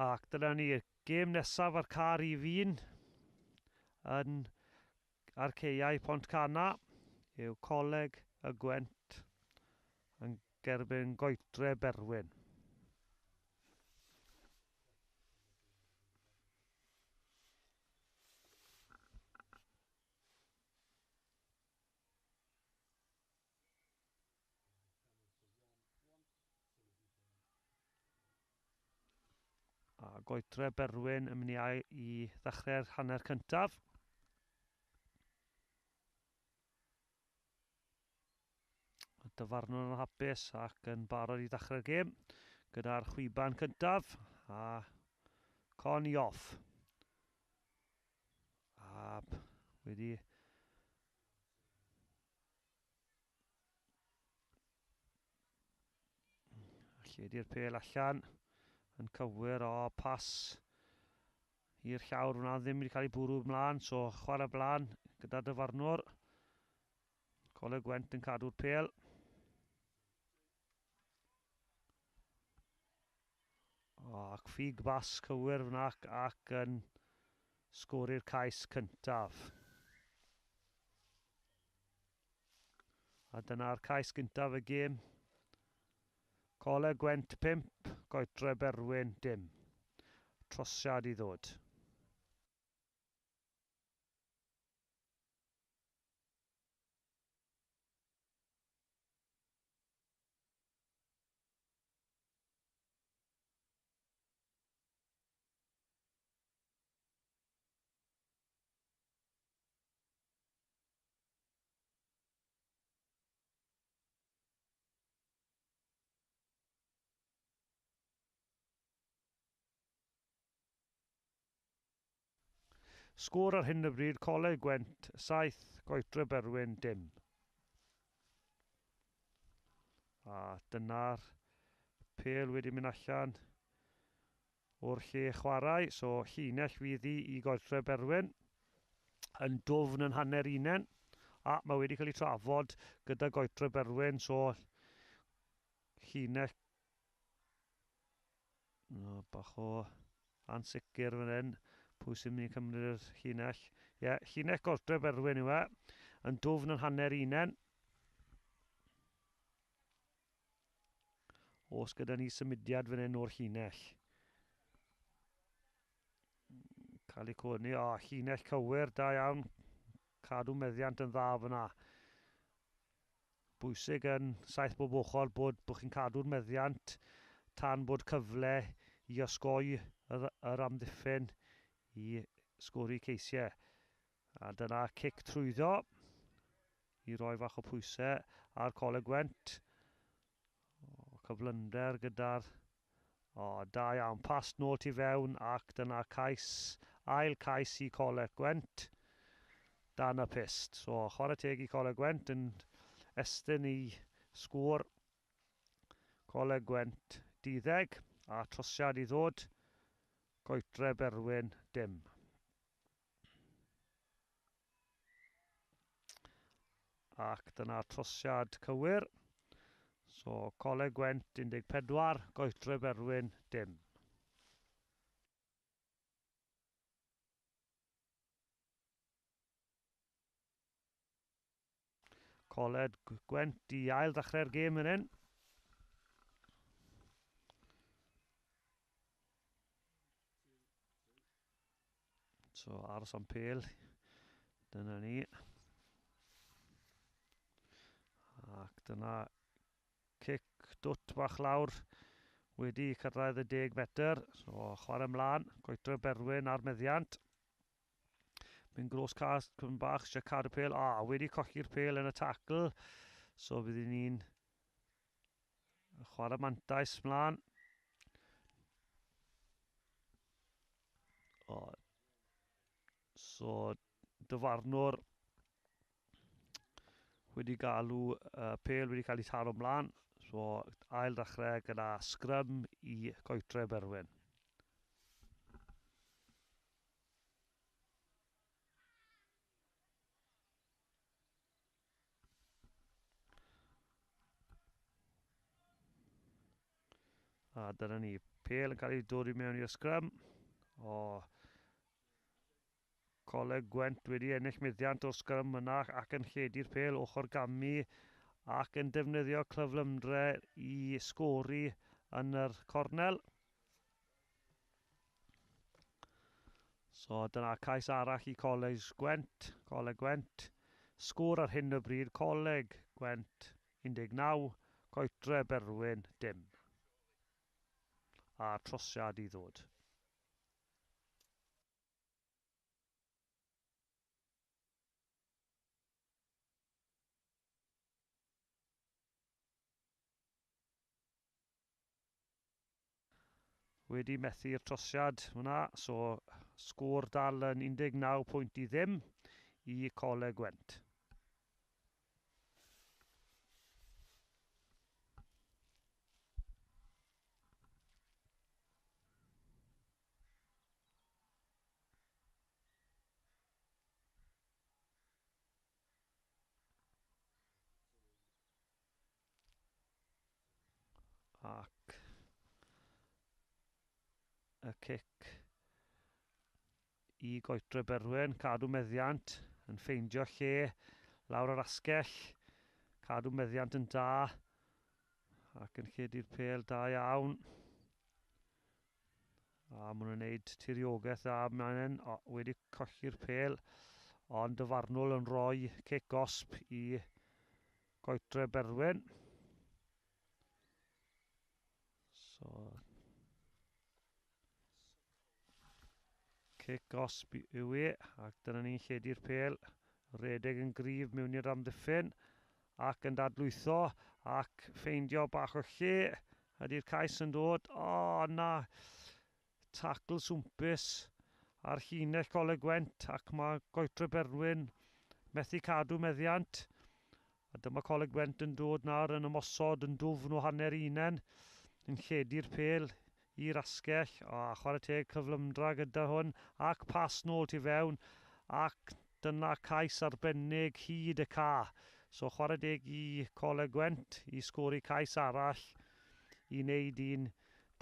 Ac dyna ni, gêm nesaf ar car i fi'n yn ar ceiau Pontcanna yw Coleg y Gwent yn gerbyn Goetre Berwyn. A Goetre Berwyn yn mynd i ddechrau'r hanner cyntaf. Y dyfarnwr yn hapus ac yn barod i ddechrau'r gêm gyda'r chwiban cyntaf a Con i off. A wedi lledu'r pêl allan yn cywir o pas i'r llawr hwnna ddim wedi cael ei bwrw ymlaen, so chwarae blaen gyda dyfarnwr. Coleg Gwent yn cadw'r pêl. O, ac ffug bas cywir fyna ac yn sgori'r cais cyntaf. A dyna'r cais gyntaf y gêm. Coleg Gwent 5, Goetre Berwyn dim. Trosiad i ddod. Sgôr ar hyn o bryd, Coleg Gwent 7, Goetre Berwyn dim. A dyna'r pêl wedi mynd allan o'r lle chwarae. So llinell fydd hi i Goetre Berwyn yn dwfn yn hanner unen. A mae wedi cael ei trafod gyda Goetre Berwyn, so llinell no, bach o ansicr fan hyn. Pwy sy'n mynd i cymryd yr llinell? Ie, yeah, llinell Goetre Berwyn yw e. Yn dwfn yn hanner unen. Os gyda ni symudiad fan hyn o'r llinell. Cael ei cwrni. O, llinell cywir, da iawn. Cadw meddiant yn dda fyna. Bwysig yn saith bob ochr bod, bod chi'n cadw'r meddiant tan bod cyfle i osgoi yr, yr amddiffyn i sgori ceisiau. A dyna cic trwyddo i roi fach o pwysau ar Coleg Gwent. O, cyflymder gyda'r... O, da iawn. Pas nôl tu fewn ac dyna cais, ail cais i Coleg Gwent. Dan y pyst. So, chwarae teg i Coleg Gwent yn estyn i sgôr Coleg Gwent 12 a trosiad i ddod. Goetre Berwyn dim. Ac dyna'r trosiad cywir. So, Coleg Gwent 14, Goetre Berwyn dim. Coleg Gwent i ail ddechrau'r gêm yn hyn. So, aros am pêl. Dyna ni. Ac dyna cic dwt bach lawr wedi cyrraedd y 10 metr. So, chwarae ymlaen. Goetre Berwyn ar meddiant. Mynd gros cas, cwm bach, eisiau cadw pêl. A, wedi colli'r pêl yn y tackle. So, bydd ni'n chwarae mantais mlaen. O, so, dyfarnwr wedi galw pêl wedi cael ei taro ymlaen. So, ail ddechrau gyda sgrym i Goetre Berwyn. A dyna ni, pêl yn cael ei dod i mewn i'r sgrym. O, Coleg Gwent wedi ennill meddiant o'r sgrym yna ac yn lledu'r pêl ochr gamu ac yn defnyddio cyflymdre i sgori yn yr cornel. So dyna cais arall i Coleg Gwent. Coleg Gwent. Sgôr ar hyn o bryd, Coleg Gwent 19, Goetre Berwyn dim. A trosiad i ddod. Wedi methu'r trosiad hwnna, so sgôr dal yn 19 pwynt i ddim i Coleg Gwent. Ac y cic i Goetre Berwyn, cadw meddiant, yn ffeindio lle lawr yr asgell, cadw meddiant yn da, ac yn lledu'r pêl da iawn. A maen nhw'n gwneud tiriogaeth dda man hyn, o, wedi colli'r pêl, ond dyfarnwr yn rhoi cic gosb i Goetre Berwyn. So, cic gosb yw e, ac dyna ni'n lledu'r pêl, redeg yn gryf mewn i'r amddiffyn, ac yn dadlwytho, ac ffeindio bach o lle, ydy'r cais yn dod, o na, tacl swmpus ar llinell Coleg Gwent, ac mae Goetre Berwyn methu cadw meddiant, A dyma Coleg Gwent yn dod nawr yn ymosod yn dwfn o hanner unen, yn lledu'r pêl i'r asgell. A chwarae teg cyflymdra gyda hwn, ac pas nôl tu fewn, ac dyna cais arbennig hyd y ca. So chwarae deg i Coleg Gwent i sgori cais arall i wneud un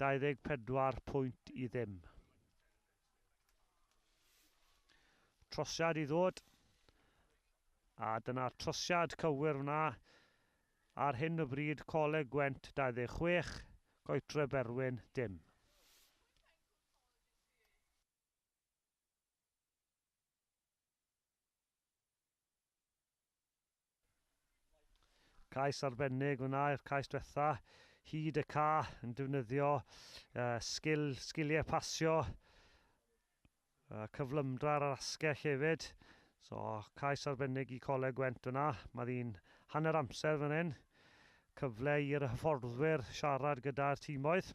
24 pwynt i ddim. Trosiad i ddod. A dyna'r trosiad cywir fyna. Ar hyn o bryd, Coleg Gwent 26, Goetre Berwyn dim. Cais arbennig fyna i'r cais diwetha. Hyd y ca yn defnyddio sgiliau pasio, cyflymdra ar yr asgell hefyd. So, cais arbennig i Coleg Gwent fyna. Mae ddi'n hanner amser fan hyn. Cyfle i'r hyfforddwyr siarad gyda'r tîmoedd.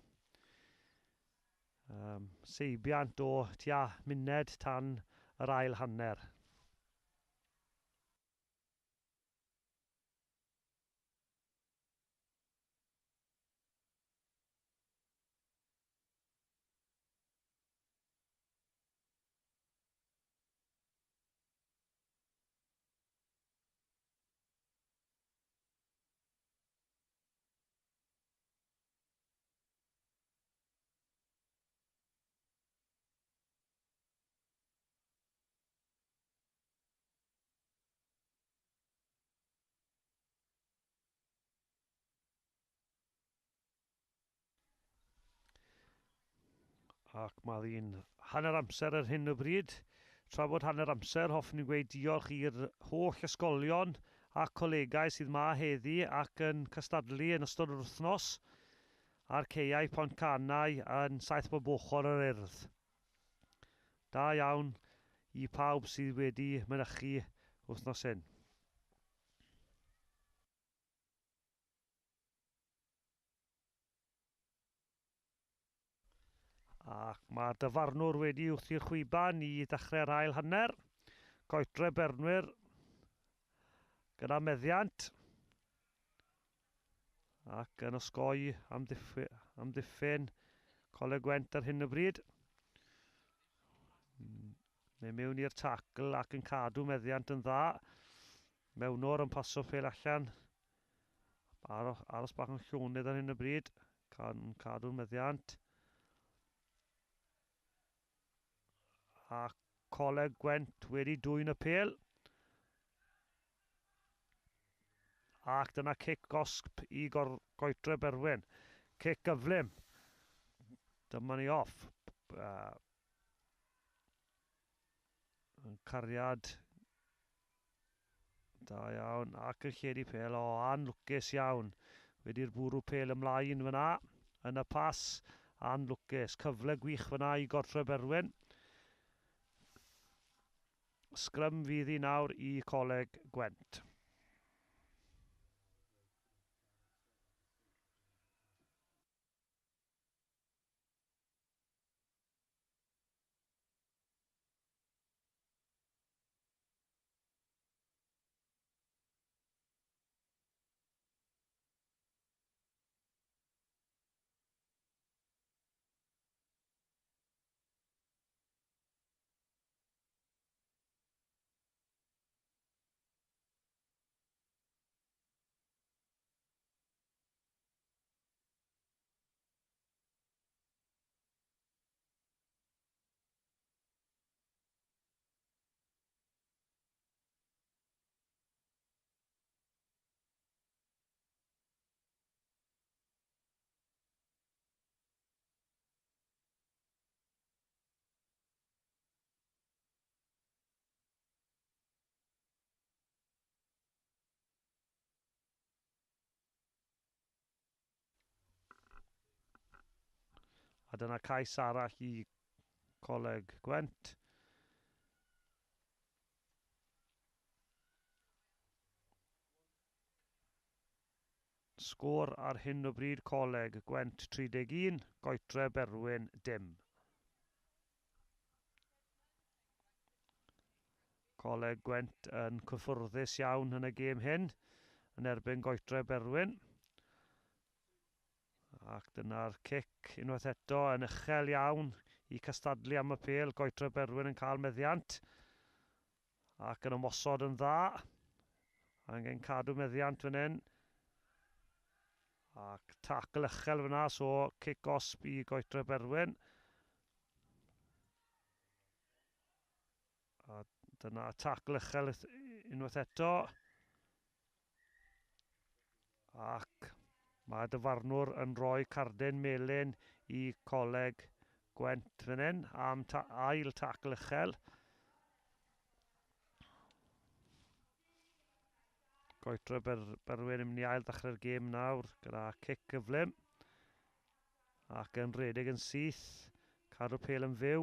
Seibiant o tua muned tan yr ail hanner. Ac mae ddi'n hanner amser ar hyn o bryd. Tra bod hanner amser, hoffwn i gweud diolch i'r holl ysgolion a colegau sydd ma heddi ac yn cystadlu yn ystod yr wythnos a'r caeau Pontcanau yn saith bob ochr yr Urdd. Da iawn i pawb sydd wedi mynychu wythnos hyn. Ac mae'r dyfarnwr wedi wrthi'r chwiban i ddechrau'r ail hanner. Goetre Bernwyr gyda meddiant. Ac yn osgoi amddiffyn Coleg Gwent ar hyn o bryd. Mae mewn i'r tacl ac yn cadw meddiant yn dda. Mewnwr yn paso ffeil allan. Aros bach yn llonydd ar hyn o bryd. Cadw'r meddiant. A Coleg Gwent wedi dwyn y pêl. Ac dyna cic gosb i Goetre Berwyn. Cic gyflym. Dyma ni off. Yn cariad. Da iawn. Ac yn lledu pêl. O, anlwcus iawn. Wedi'r bwrw pêl ymlaen fyna. Yn y pas. Anlwcus. Cyfle gwych fyna i Goetre Berwyn. Sgrym fydd hi nawr i Coleg Gwent. A dyna cais arall i Coleg Gwent. Sgôr ar hyn o bryd Coleg Gwent 31, Goetre Berwyn dim. Coleg Gwent yn cyffyrddus iawn yn y gêm hyn. yn erbyn Goetre Berwyn. Ac dyna'r cic unwaith eto yn uchel iawn i cystadlu am y pêl. Goetre Berwyn yn cael meddiant ac yn ymosod yn dda. Angen cadw meddiant fan hyn. Ac tacl uchel fyna, so cic osb i Goetre Berwyn. A dyna tacl uchel unwaith eto. Ac mae dyfarnwr yn rhoi cardyn melyn i Coleg Gwent fan hyn am ail tacl uchel. Goetre Berwyn yn mynd i ail ddechrau'r gêm nawr gyda cic gyflym. Ac yn rhedeg yn syth. Cadw pêl yn fyw.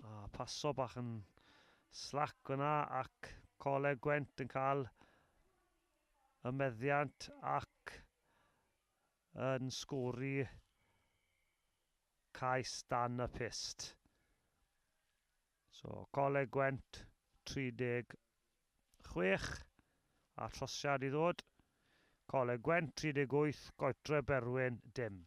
A paso bach yn slack yna ac Coleg Gwent yn cael y meddiant ac yn sgori cais dan y pyst. So Coleg Gwent 36 a trosiad i ddod. Coleg Gwent 38, Goetre Berwyn dim.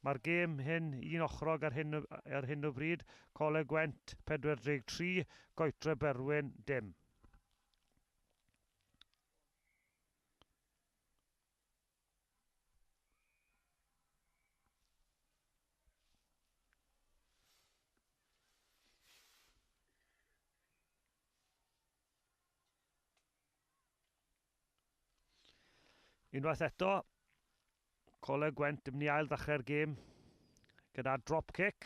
Mae'r gêm hyn un ochrog ar hyn o bryd. Coleg Gwent 43, Goetre Berwyn dim. Unwaith eto, Coleg Gwent yn mynd i ail ddechrau'r gêm gyda drop kick.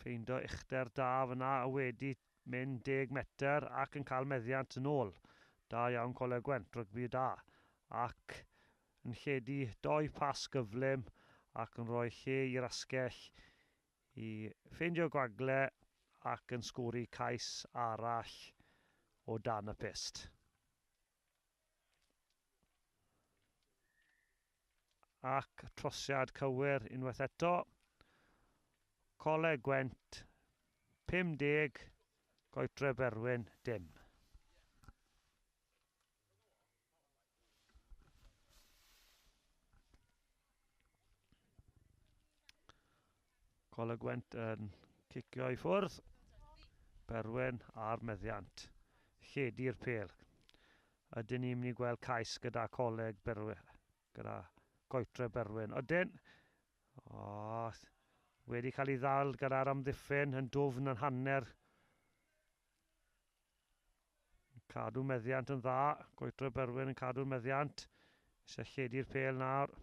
Ffeindo uchder da fyna a wedi mynd 10 metr ac yn cael meddiant yn ôl. Da iawn Coleg Gwent, rygbi da. Ac yn lledu 2 pas gyflym ac yn rhoi lle i'r asgell i ffeindio gwagle ac yn sgori cais arall o dan y pyst. Ac trosiad cywir unwaith eto. Coleg Gwent 50, Goetre Berwyn dim. Coleg Gwent yn cicio i ffwrdd. Berwyn a'r meddiant. Lledu'r pêl. Ydyn ni'n mynd i gweld cais gyda Coleg Berwyn, gyda Goetre Berwyn. Ydyn, wedi cael ei ddal gyda'r amddiffyn yn dwfn yn hanner. Cadw meddiant yn dda. Goetre Berwyn yn cadw'r meddiant. Eisiau lledu'r pêl nawr.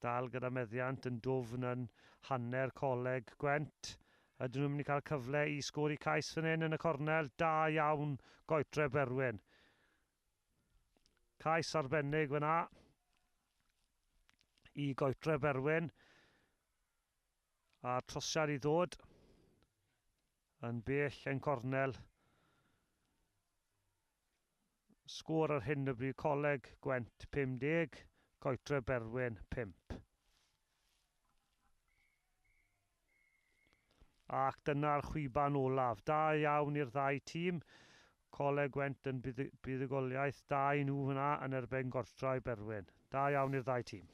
Dal gyda meddiant yn dwfn yn hanner Coleg Gwent. Ydyn nhw'n mynd i cael cyfle i sgori cais fan hyn yn y cornel. Da iawn Goetre Berwyn. Cais arbennig fyna i Goetre Berwyn. A trosiad i ddod yn bell yn cornel. Sgôr ar hyn o bryd Coleg Gwent 50, Goetre Berwyn 5. Ac dyna'r chwiban olaf. Da iawn i'r ddau tîm. Coleg Gwent yn buddugoliaeth. Da i nhw fyna yn erbyn Goetre Berwyn. Da iawn i'r ddau tîm.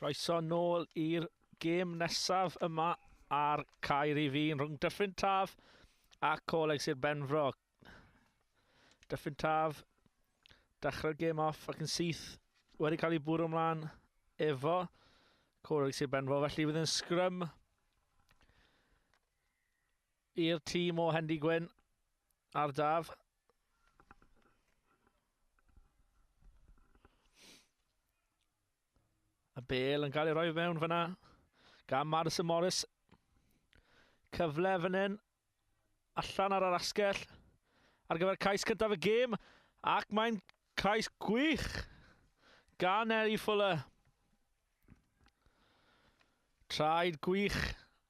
Croeso nôl i'r gêm nesaf yma ar Caer i Fi'n rhwng Dyffryn Taf a Coleg Sir Benfro. Dyffryn Taf dechrau'r gêm off ac yn syth wedi cael ei bwrw ymlaen efo Coleg Sir Benfro. Felly fydd yn sgrym i'r tîm o Hendy Gwyn ar Daf. Y bel yn cael ei roi mewn fyna gan Madison Morris. Cyfle fan hyn allan ar yr asgell ar gyfer cais cyntaf y gêm ac mae'n cais gwych gan Ellie Fuller. Traed gwych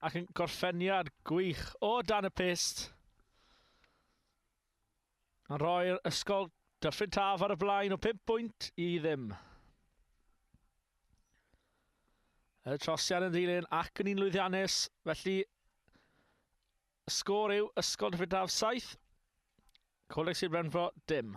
ac yn gorffeniad gwych o dan y pyst. Yn rhoi'r ysgol Dyffryn Taf ar y blaen o 5 pwynt i ddim. Y trosiad yn ddilyn ac yn un lwyddiannus, felly y sgôr yw Ysgol Dyffryn Taf 7, Coleg Sir Benfro dim.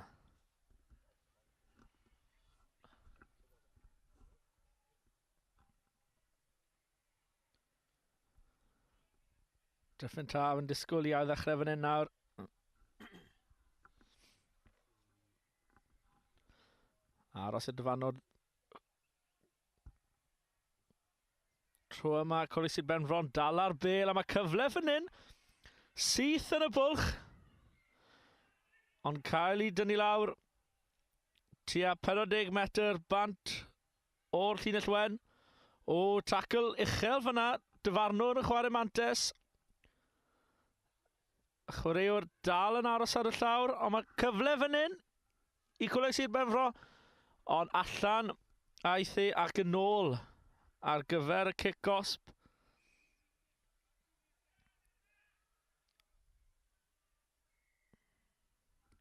Dyffryn Taf yn disgwyl i ail-ddechrau fan hyn nawr. Aros y dyfarnwr. Tro yma, Coleg Sir Benfro'n dal ar bel a mae cyfle fan hyn. Syth yn y bwlch. Ond cael ei dynnu lawr tua 40 metr bant o'r llinell wen. O, tackle uchel fyna. Dyfarnwr yn chwarae mantes. Chwaraewr dal yn aros ar y llawr, ond mae cyfle fan hyn i Coleg Sir Benfro. Ond allan aeth e ac yn ôl ar gyfer y cic gosb.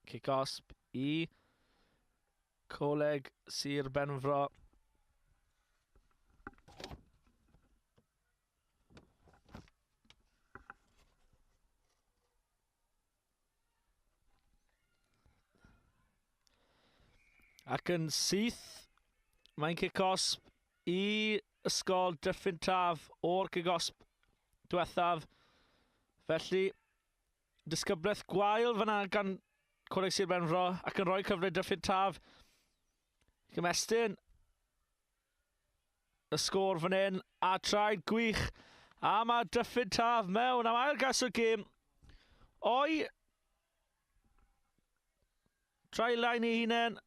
Cic gosb i Coleg Sir Benfro. Ac yn syth, mae'n cic gosb i Ysgol Dyffryn Taf o'r cic gosb diwethaf. Felly, disgyblaeth gwael fyna gan Coleg Sir Benfro ac yn rhoi cyfle Dyffryn Taf i gymestyn y sgôr fan hyn a traed gwych a mae Dyffryn Taf mewn am ail gas o'r gêm o'i try line ei hunain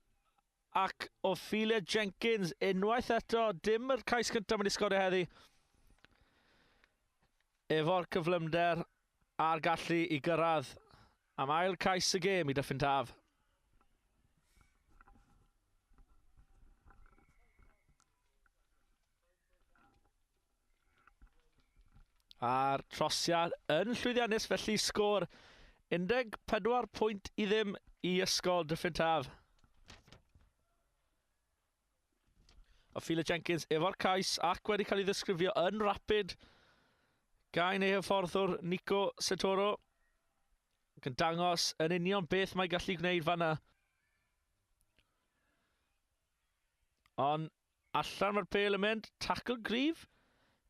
ac Ophelia Jenkins unwaith eto dim yr cais cyntaf wedi sgorio heddi efo'r cyflymder a'r gallu i gyrraedd am ail cais y gêm i Dyffryn Taf. A'r trosiad yn llwyddiannus, felly sgôr 14 pwynt i ddim i Ysgol Dyffryn Taf. Ophelia Jenkins efo'r cais ac wedi cael ei ddisgrifio yn rapid gan ei hyfforddwr Nico Setoro ac yn dangos yn union beth mae gallu gwneud fanna. Ond allan mae'r pêl yn mynd, tackle gryf.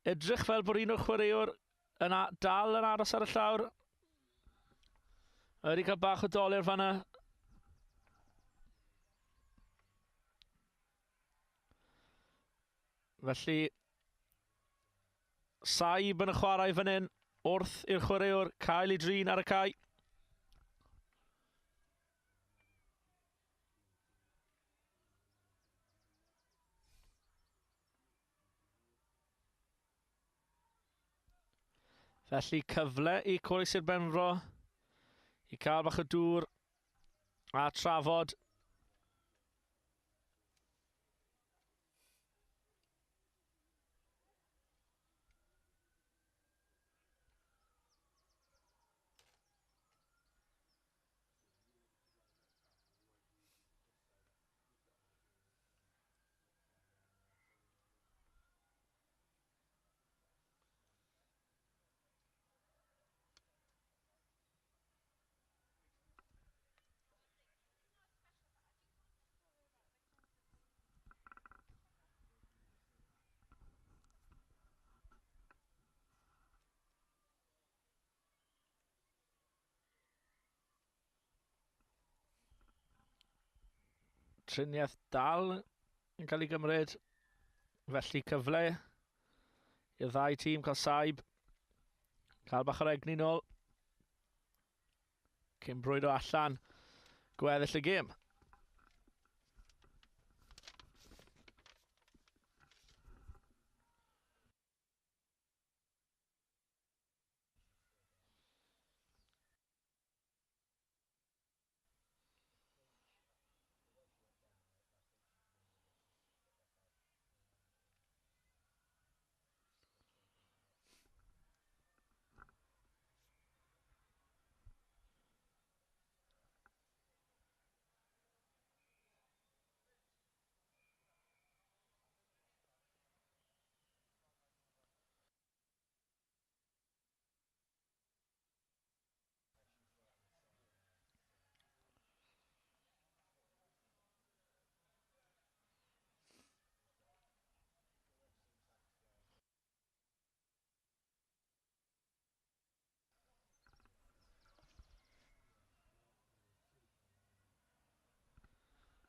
Edrych fel bod un o'r chwaraewr yn dal yn aros ar y llawr. Wedi cael bach o dolur fanna. Felly, saib yn y chwarae fan hyn wrth i'r chwaraewr cael ei drin ar y cae. Felly cyfle i Coleg Sir Benfro i cael bach o dŵr a trafod. Triniaeth dal yn cael ei gymryd. Felly cyfle i'r ddau tîm cael saib. Cael bach o'r egni nôl. Cyn brwydo allan gweddill y gêm.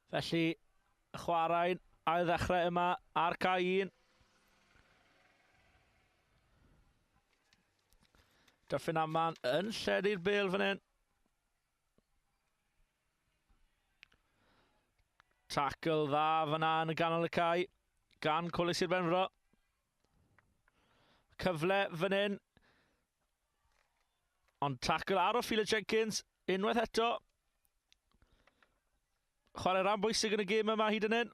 Felly, chwarae'n ail ddechrau yma ar cae 1. Dyffryn Aman yn lledu'r bêl fan hyn. Tackle dda fyna yn y ganol y cae gan Coleg Sir Benfro. Cyfle fan hyn. Ond tackle ar Ophelia Jenkins unwaith eto. Chwarae rhan bwysig yn y gêm yma hyd yn hyn.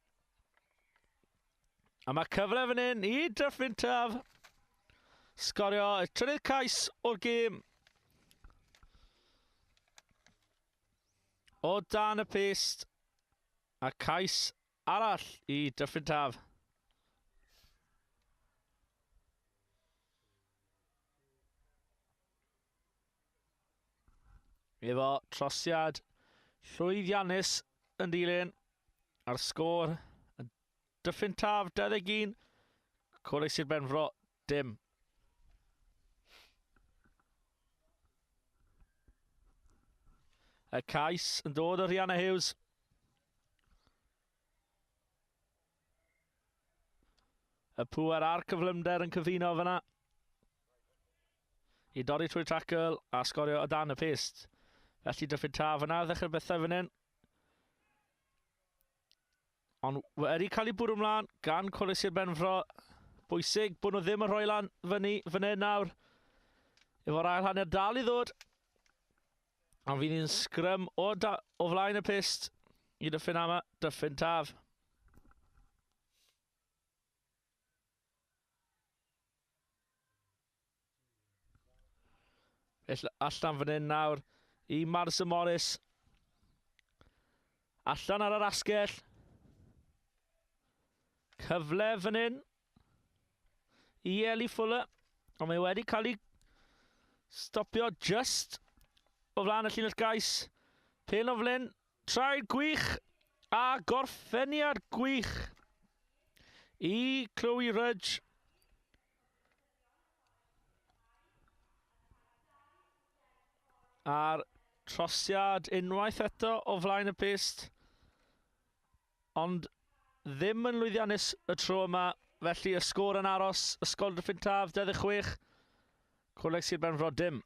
A mae cyfle fan hyn i Dyffryn Taf sgorio y trydydd cais o'r gêm. O dan y pyst. A cais arall i Dyffryn Taf. Efo trosiad llwyddiannus yn dilyn a'r sgôr yn Dyffryn Taf 21, Coleg Sir Benfro dim. Y cais yn dod o Rhianna Hughes. Y pŵer a'r cyflymder yn cyfuno fyna. I dorri trwy'r tackle a sgorio o dan y pyst. Felly Dyffryn Taf fyna ddechrau bethau fan hyn. Ond wedi cael ei bwrw ymlaen gan Coleg Sir Benfro. Bwysig bod nhw ddim yn rhoi lan fyny fan hyn nawr. Efo'r ail hanner dal i ddod. Ond fydd hi'n sgrym o, da, o flaen y pyst i Dyffryn Ama, Dyffryn Taf. Felly allan fan hyn nawr i Madison Morris. Allan ar yr asgell. Cyfle fan hyn i Ellie Fuller. Ond mae wedi cael ei stopio just o flaen y llinell gais. Pen o flyn, traed gwych a gorffeniad gwych i Chloe Rudge. A'r trosiad unwaith eto o flaen y pyst. Ond ddim yn lwyddiannus y tro yma. Felly y sgôr yn aros. Ysgol Dyffryn Taf 26. Coleg Sir Benfro dim.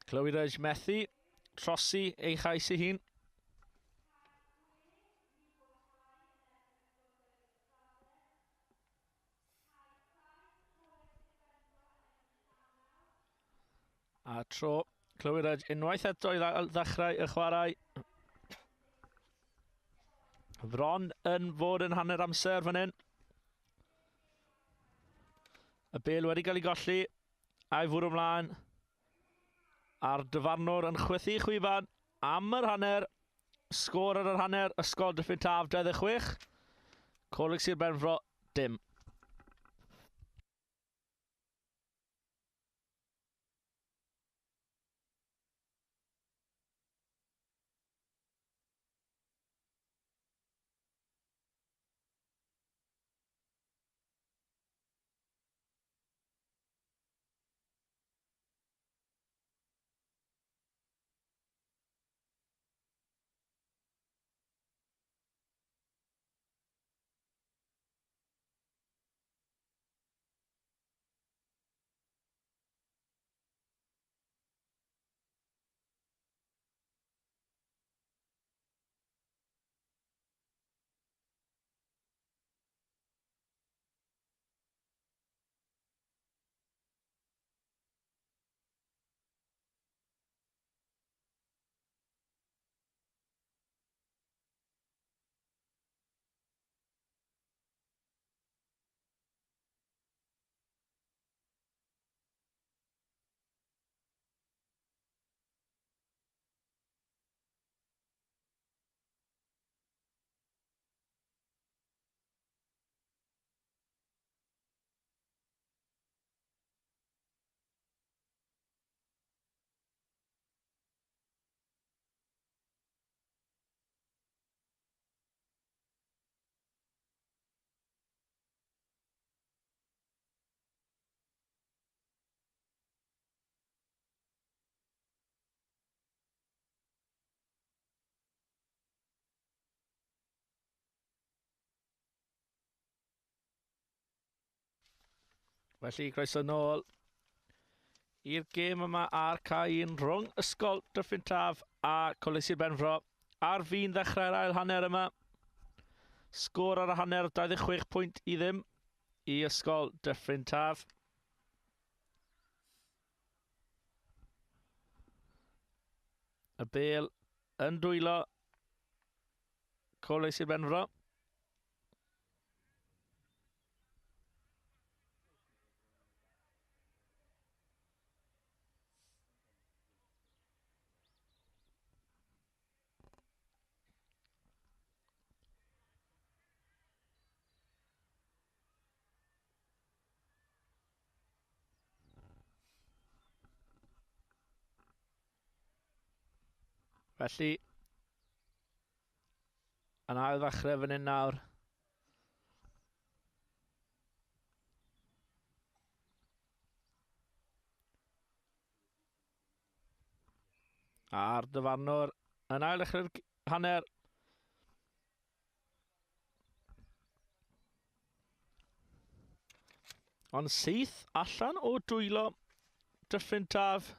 Chloe Rudge methu trosi ei chais ei hun. A tro Chloe Rudge unwaith eto i ddechrau y chwarae. Bron yn fod yn hanner amser fan hyn. Y bêl wedi cael ei golli a'i fwrw ymlaen. A'r dyfarnwr yn chwythu chwiban am yr hanner. Sgôr ar yr hanner, Ysgol Dyffryn Taf 26. Coleg Sir Benfro dim. Felly, croeso nôl i'r gêm yma ar cae un rhwng Ysgol Dyffryn Taf a Coleg Sir Benfro. Ar fin ddechrau'r ail hanner yma. Sgôr ar y hanner 26 pwynt i ddim i Ysgol Dyffryn Taf. Y bel yn dwylo Coleg Sir Benfro. Felly, yn ail ddechrau fan hyn nawr. A'r dyfarnwr yn ail ddechrau'r hanner. Ond syth allan o dwylo Dyffryn Taf.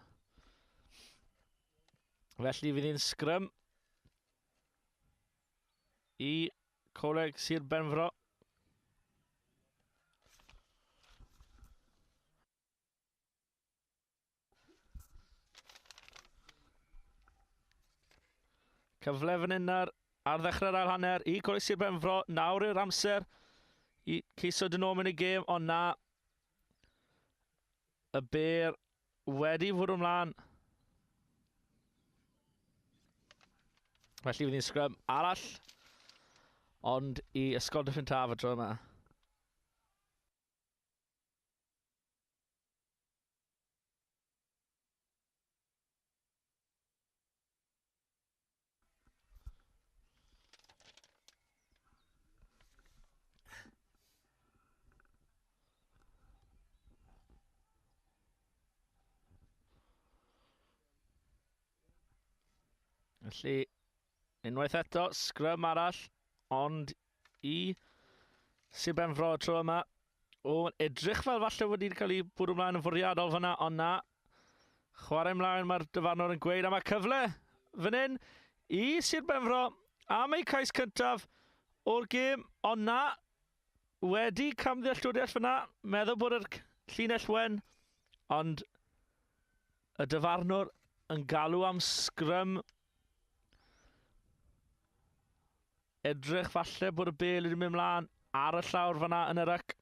Felly fydd hi'n sgrym i Coleg Sir Benfro. Cyfle fan hyn ar, ar ddechrau'r ail hanner i Coleg Sir Benfro. Nawr yw'r amser i ceisio dyn nhw mewn i gêm, ond na. Y ber wedi fwrw ymlaen. Felly fydd hi'n sgrym arall, ond i Ysgol Dyffryn Taf y tro yma. Felly, unwaith eto, sgrym arall, ond i Sir Benfro y tro yma. O, edrych fel falle wedi cael ei bwrw ymlaen yn fwriadol fyna, ond na. Chwarae ymlaen mae'r dyfarnwr yn gweud, a mae cyfle fan hyn i Sir Benfro am eu cais cyntaf o'r gêm, ond na, wedi camddealltwriaeth fyna, meddwl bod yr llinell wen, ond y dyfarnwr yn galw am sgrym. Edrych falle bod y bel wedi mynd mlaen ar y llawr fyna yn yr yc.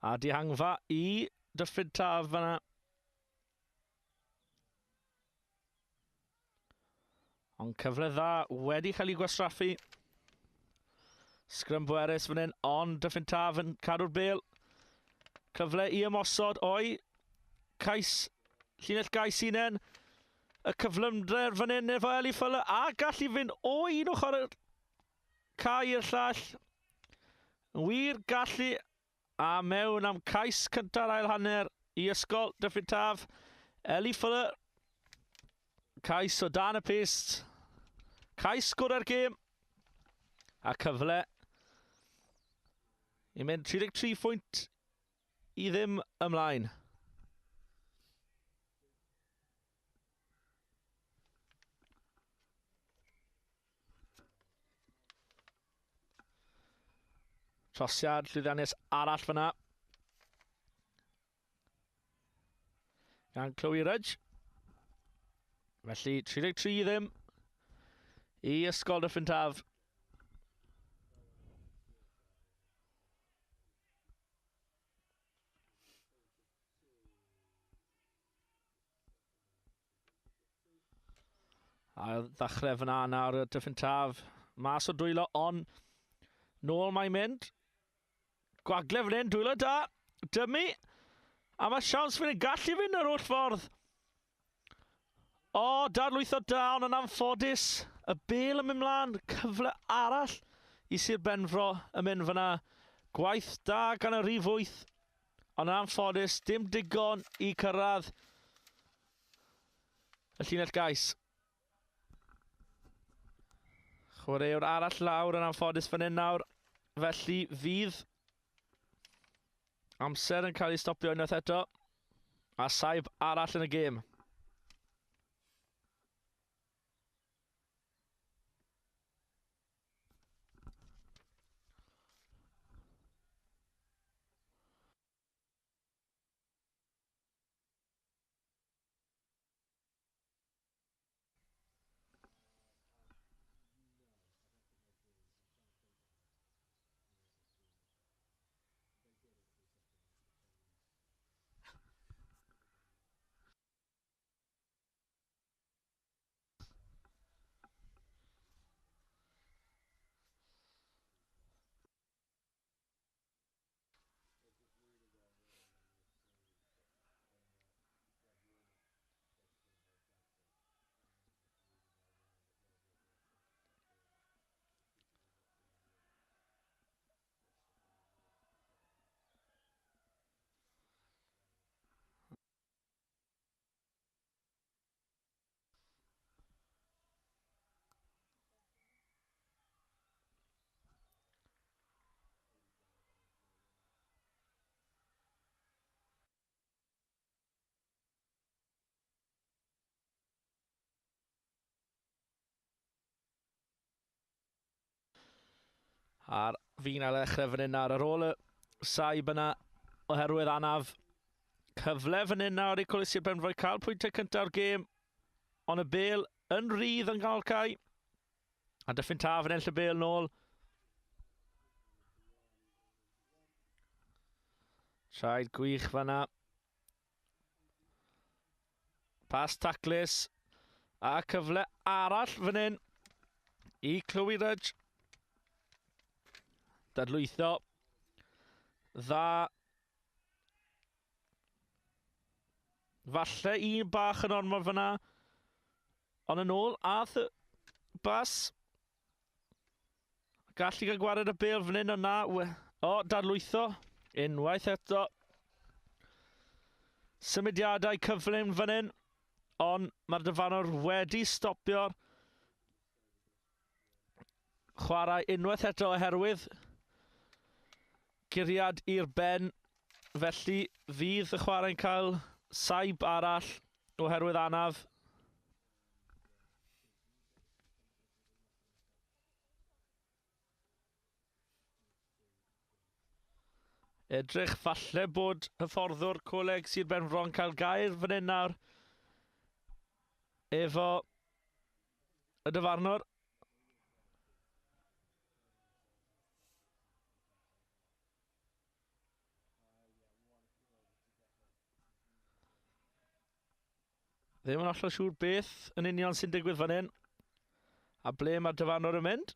A dihangfa i Dyffryn Taf fyna. Ond cyfle dda wedi cael ei gwastraffu. Sgrym bwerus fan hyn, ond Dyffryn Taf yn cadw'r bel. Cyfle i ymosod o'i cais, llinell gais unen. Y cyflymdrer fan hyn efo Eli Fuller a gallu fynd o un ochr y cae i'r llall. Yn wir gallu a mewn am cais cynta'r ail hanner i Ysgol Dyffryn Taf. Eli Fuller. Cais o dan y pist. Cais sgwr gêm. A cyfle i mynd 33 phwynt i ddim ymlaen. Trosiad llwyddiannus arall fyna. Gan Chloe Rudge. Felly 33 i ddim i Ysgol Dyffryn Taf. A ddechrau fyna nawr y Dyffryn Taf. Mas o dwylo on. Nôl mae'n mynd. Gwagle fan hyn, dwylo da. Dymu. A mae siawns fan hyn gallu fynd yr holl ffordd. O, darlwytho da, ond yn anffodus. Y bel yn mynd mlaen. Cyfle arall i Sir Benfro yn mynd fyna. Gwaith da gan y rhif 8. Ond yn anffodus, dim digon i cyrraedd y llinell gais. Chwaraewr arall lawr yn anffodus fan hyn nawr. Felly fydd amser yn cael ei stopio unwaith eto. A saib arall yn y gêm. A'r fi'n ail ddechrau fan hyn nawr ar ôl y saib yna oherwydd anaf. Cyfle fan hyn nawr i Coleg Sir Benfro i cael pwyntiau cyntaf o'r gêm. Ond y bêl yn rhydd yn ganol cae. A Dyffryn Taf yn enll y bêl nôl. Traed gwych fanna. Pas taclus. A cyfle arall fan hyn i Chloe Rudge. Dadlwytho. Dda. Falle un bach yn ormod fyna. Ond yn ôl, ath y bas. Gallu gael gwared y bêl fan hyn, ond na. O, dadlwytho. Unwaith eto. Symudiadau cyflym fan hyn. Ond mae'r dyfarnwr wedi stopio'r chwarae unwaith eto oherwydd guriad i'r ben. Felly fydd y chwarae'n cael saib arall oherwydd anaf. Edrych falle bod hyfforddwr Coleg Sir Benfro yn cael gair fan hyn nawr efo y dyfarnwr. Ddim yn hollol siŵr beth yn union sy'n digwydd fan hyn a ble mae'r dyfarnwr yn mynd.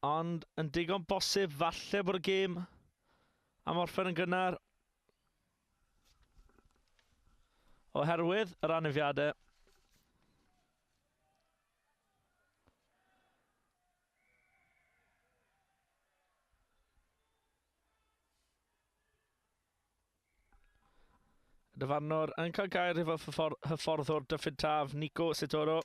Ond yn digon bosib falle bod y gêm am orffen yn gynnar oherwydd yr anafiadau. Dyfarnwr yn cael gair efo hyfforddwr Dyffryn Taf, Nico Sitoro.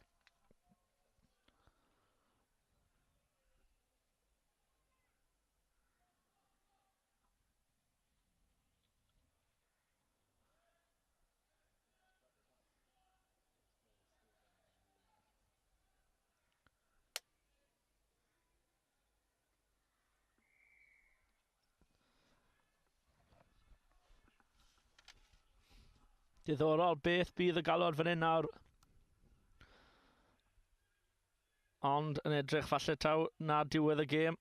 Diddorol beth bydd y galwad fan hyn nawr. Ond yn edrych falle taw na diwedd y gêm.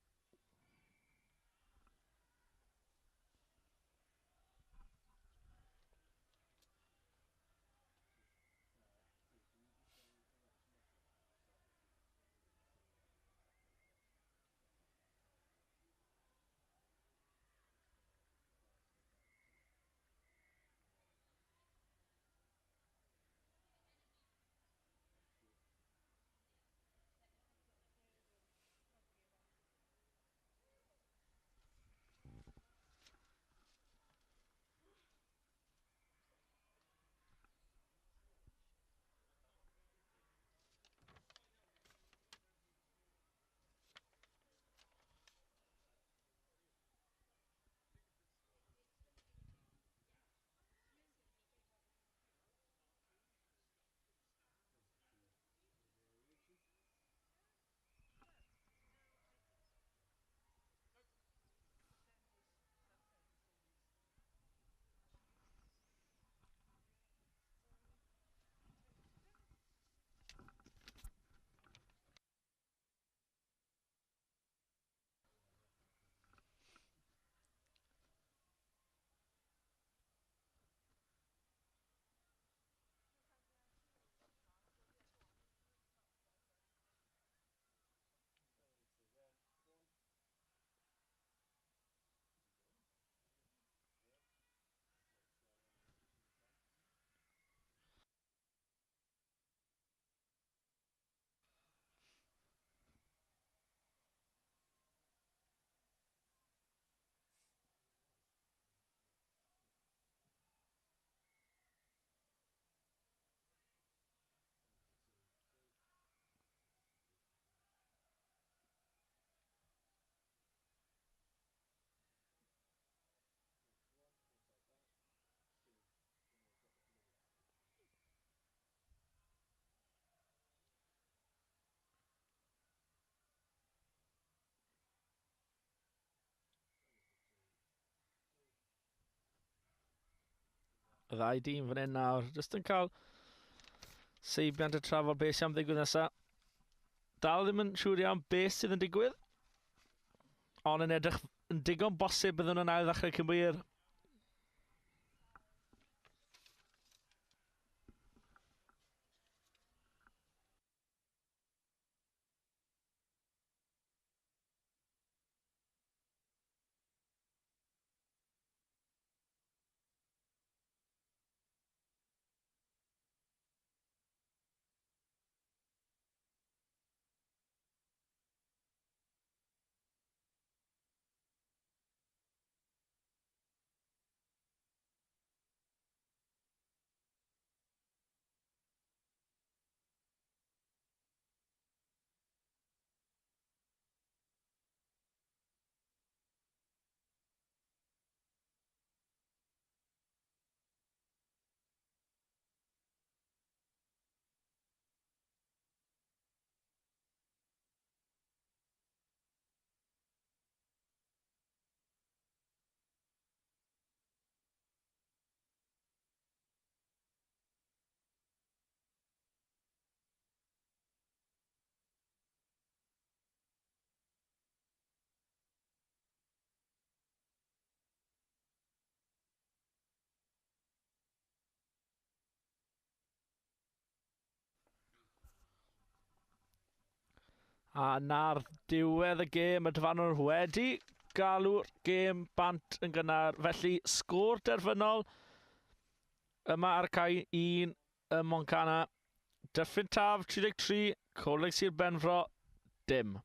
Y ddau dîm fan hyn nawr, jyst yn cael seibiant y trafod beth sy'n am ddigwydd nesaf. Dal ddim yn siŵr iawn beth sydd yn digwydd, ond yn edrych yn digon bosib byddwn yn ail ddechrau cyn bo hir. A na'r diwedd y gêm, y dyfarnwr wedi galw'r gêm bant yn gynnar. Felly, sgôr derfynol yma ar y cae 1 ym Mhontcanna. Dyffryn Taf 33, Coleg Sir Benfro dim.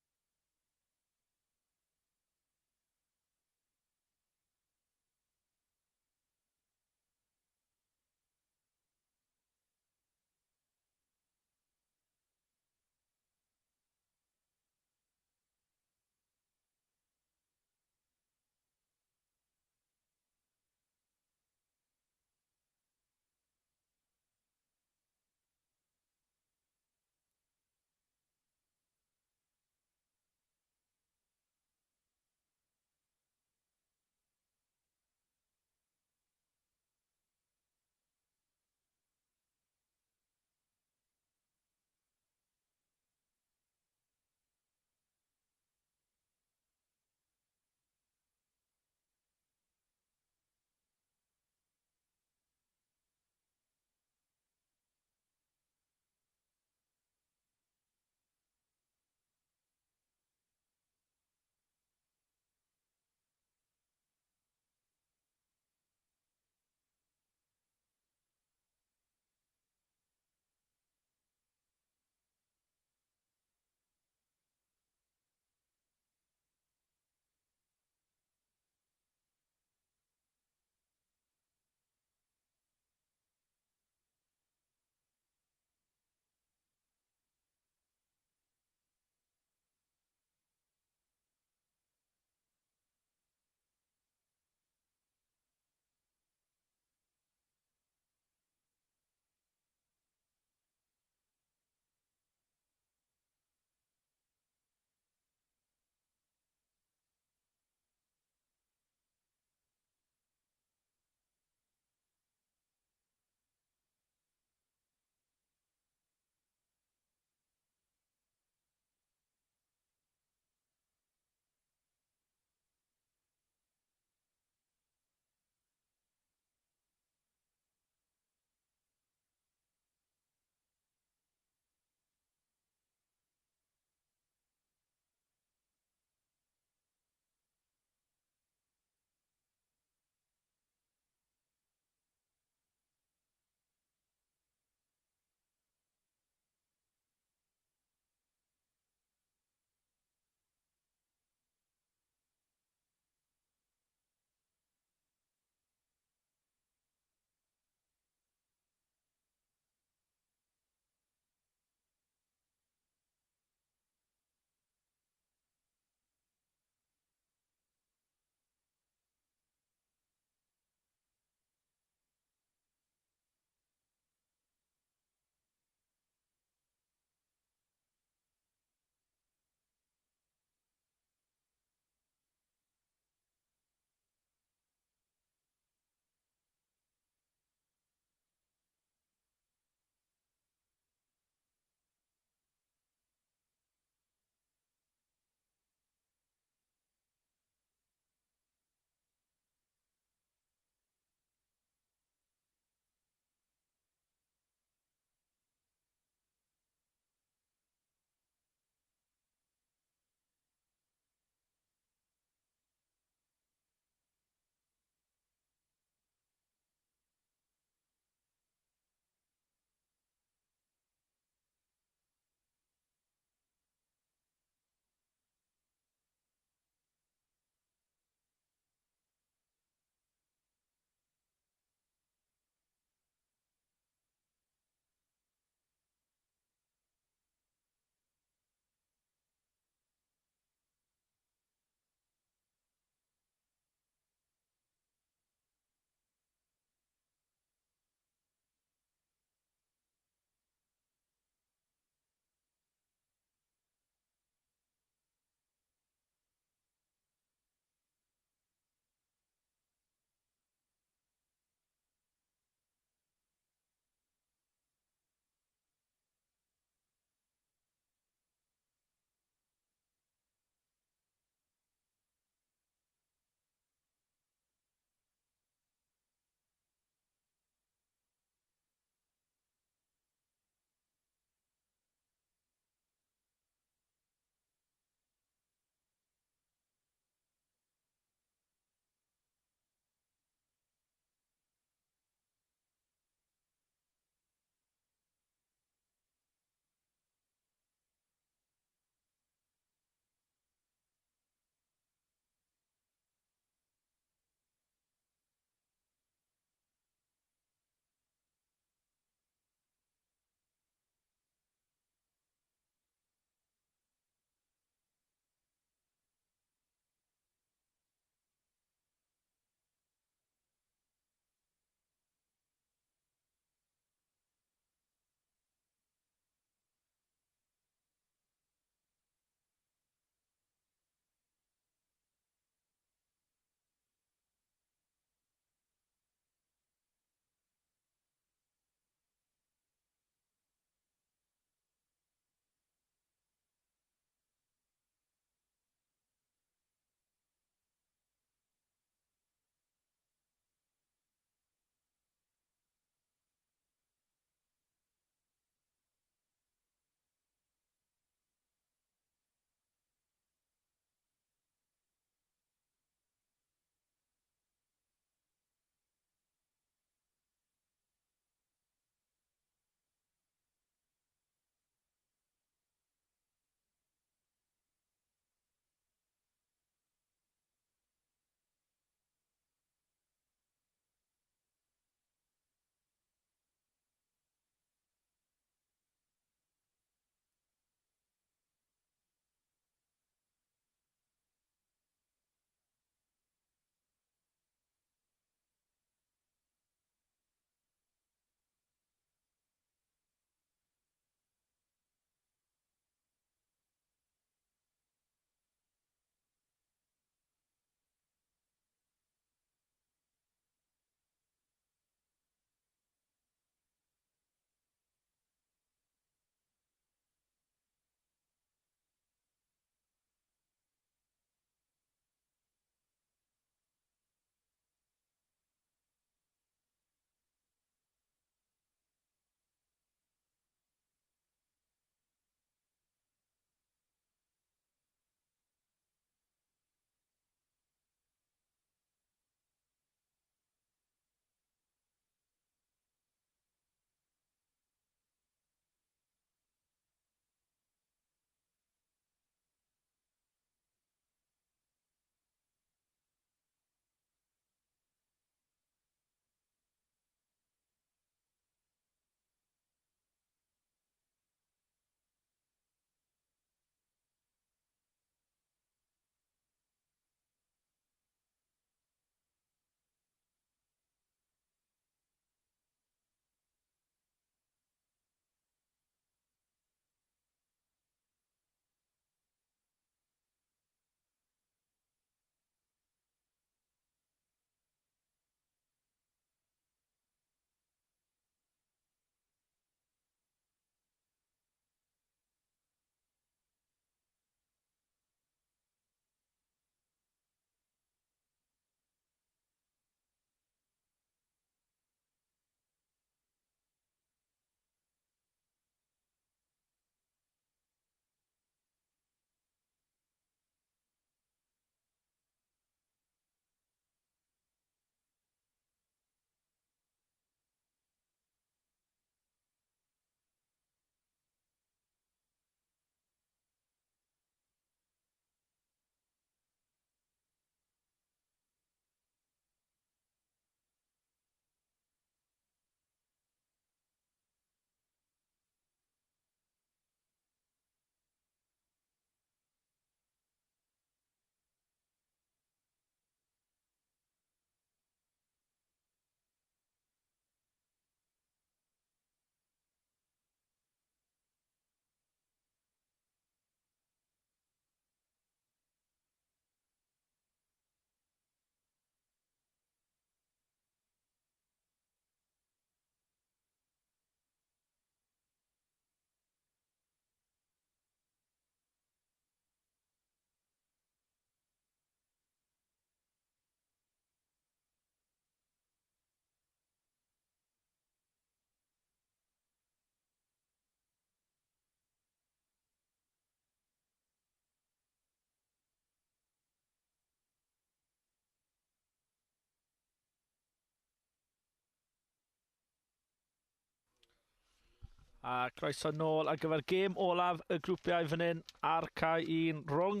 A croeso nôl ar gyfer gêm olaf y grwpiau fan hyn ar cae 1 rhwng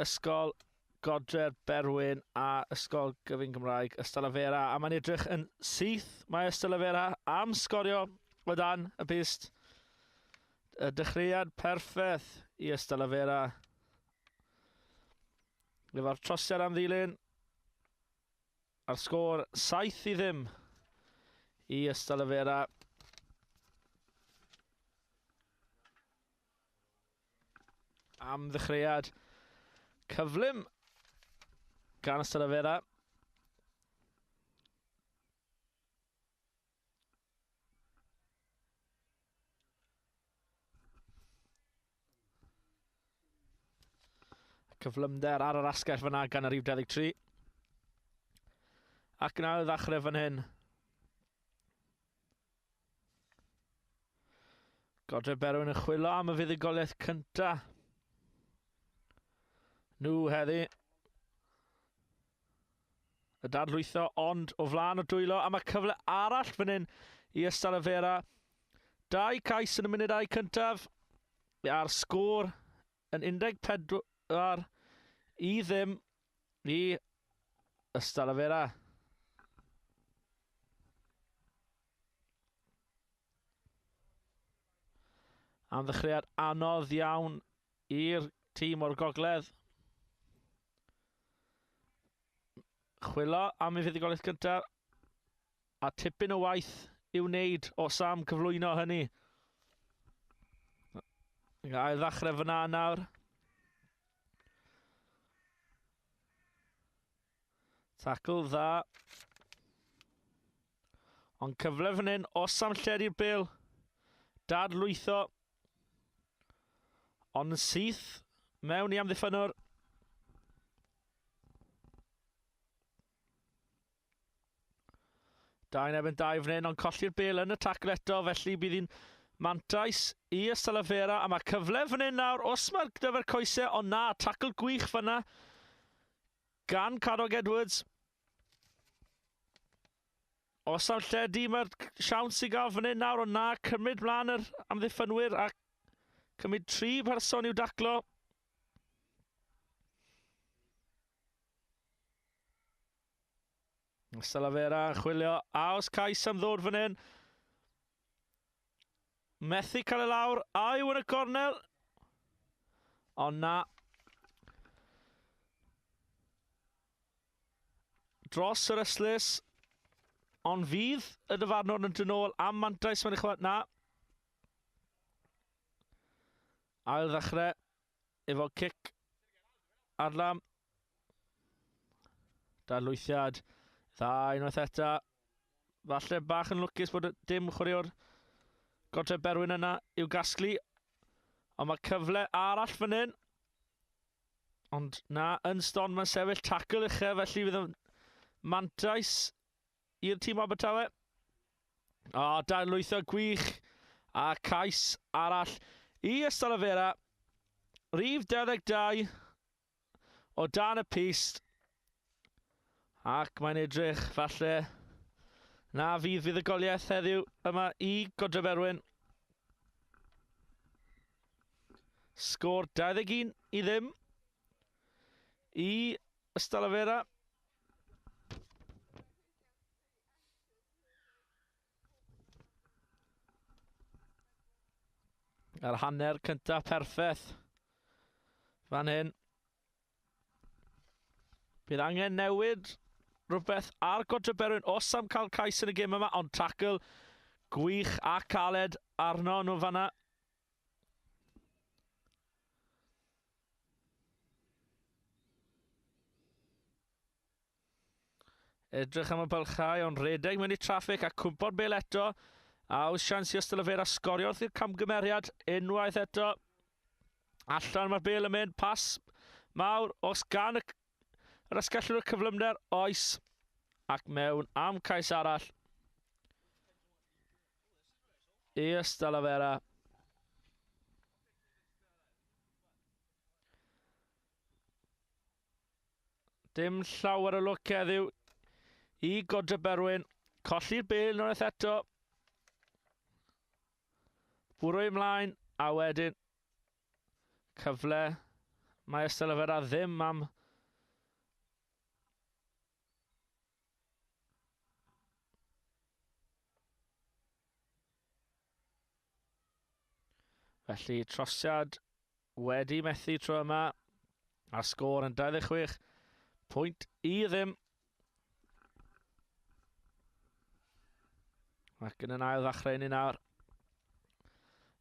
Ysgol Godre'r Berwyn a Ysgol Gyfun Gymraeg Ystalyfera. A mae'n edrych yn syth, mae Ystalyfera am sgorio o dan y pyst. Y dechreuad perffaith i Ystalyfera. Efo'r trosiad am ddilyn. A'r sgôr 7-0 i Ystalyfera. Am ddechreuad cyflym gan Ystalyfera. Cyflymder ar yr asgell fyna gan y rhif 23. Ac yn ail ddechrau fan hyn. Godre Berwyn yn chwilio am y fuddugoliaeth cynta. Nhw heddi. Y dadlwytho ond o flaen y dwylo. A mae cyfle arall fan hyn i Ystalyfera. 2 cais yn y munudau cyntaf. A'r sgôr yn 14-0 i Ystalyfera. Am ddechreuad anodd iawn i'r tîm o'r gogledd. Chwilio am ei fuddugoliaeth gyntaf a tipyn o waith i'w wneud os am cyflwyno hynny. Ail ddechrau fyna nawr. Tackle dda. Ond cyfle fan hyn, os am lledu'r bêl. Dadlwytho. Ond yn syth mewn i amddiffynwr. Dau yn erbyn dau fan hyn, ond colli'r bêl yn y tackle eto, felly bydd hi'n mantais i Ystalyfera, a mae cyfle fan hyn nawr, os mae'r gyfer coesau, ond na, tackle gwych fyna gan Cadog Edwards. Os am lledu, mae'r siawns i gael fan hyn nawr, ond na, cymryd mlaen yr amddiffynwyr a cymryd 3 person i'w daclo. Ystalyfera yn chwilio, a os cais am ddod fan hyn. Methu cael ei lawr, a yw yn y gornel. Ond na. Dros yr ystlys. Ond fydd y dyfarnwr yn dod nôl am mantais mae'n chwarae. Na. Ail ddechrau efo cic adlam. Dadlwythiad dda unwaith eto. Falle bach yn lwcus bod dim chwaraewr Godre Berwyn yna i'w gasglu. Ond mae cyfle arall fan hyn. Ond na, yn stond mae'n sefyll tackle uchel, felly fydd yn mantais i'r tîm Abertawe. O, dadlwytho gwych a cais arall i Ystalyfera. Rhif 22 o dan y pyst. Ac mae'n edrych falle na fydd fuddugoliaeth heddiw yma i Godre Berwyn. Sgôr 21-0 i Ystalyfera. Yr hanner cyntaf perffaith fan hyn. Bydd angen newid rhywbeth ar Godre Berwyn os am cael cais yn y gêm yma, ond tackle gwych a caled arno nhw fanna. Edrych am y bylchau, ond redeg mewn i traffig a cwmpo'r bêl eto. A oes siawns i Ystalyfera sgorio wrth i'r camgymeriad unwaith eto. Allan mae'r bêl yn mynd, pas mawr, os gan yr asgellwr y cyflymder, oes. Ac mewn am cais arall. I Ystalyfera. Dim llawer o lwc heddiw i Godre Berwyn. Colli'r bêl unwaith eto. Bwrw ymlaen, a wedyn cyfle. Mae Ystalyfera ddim am Felly trosiad wedi methu tro yma, a'r sgôr yn 26 pwynt i ddim. Ac yn yn ail ddechrau ni nawr.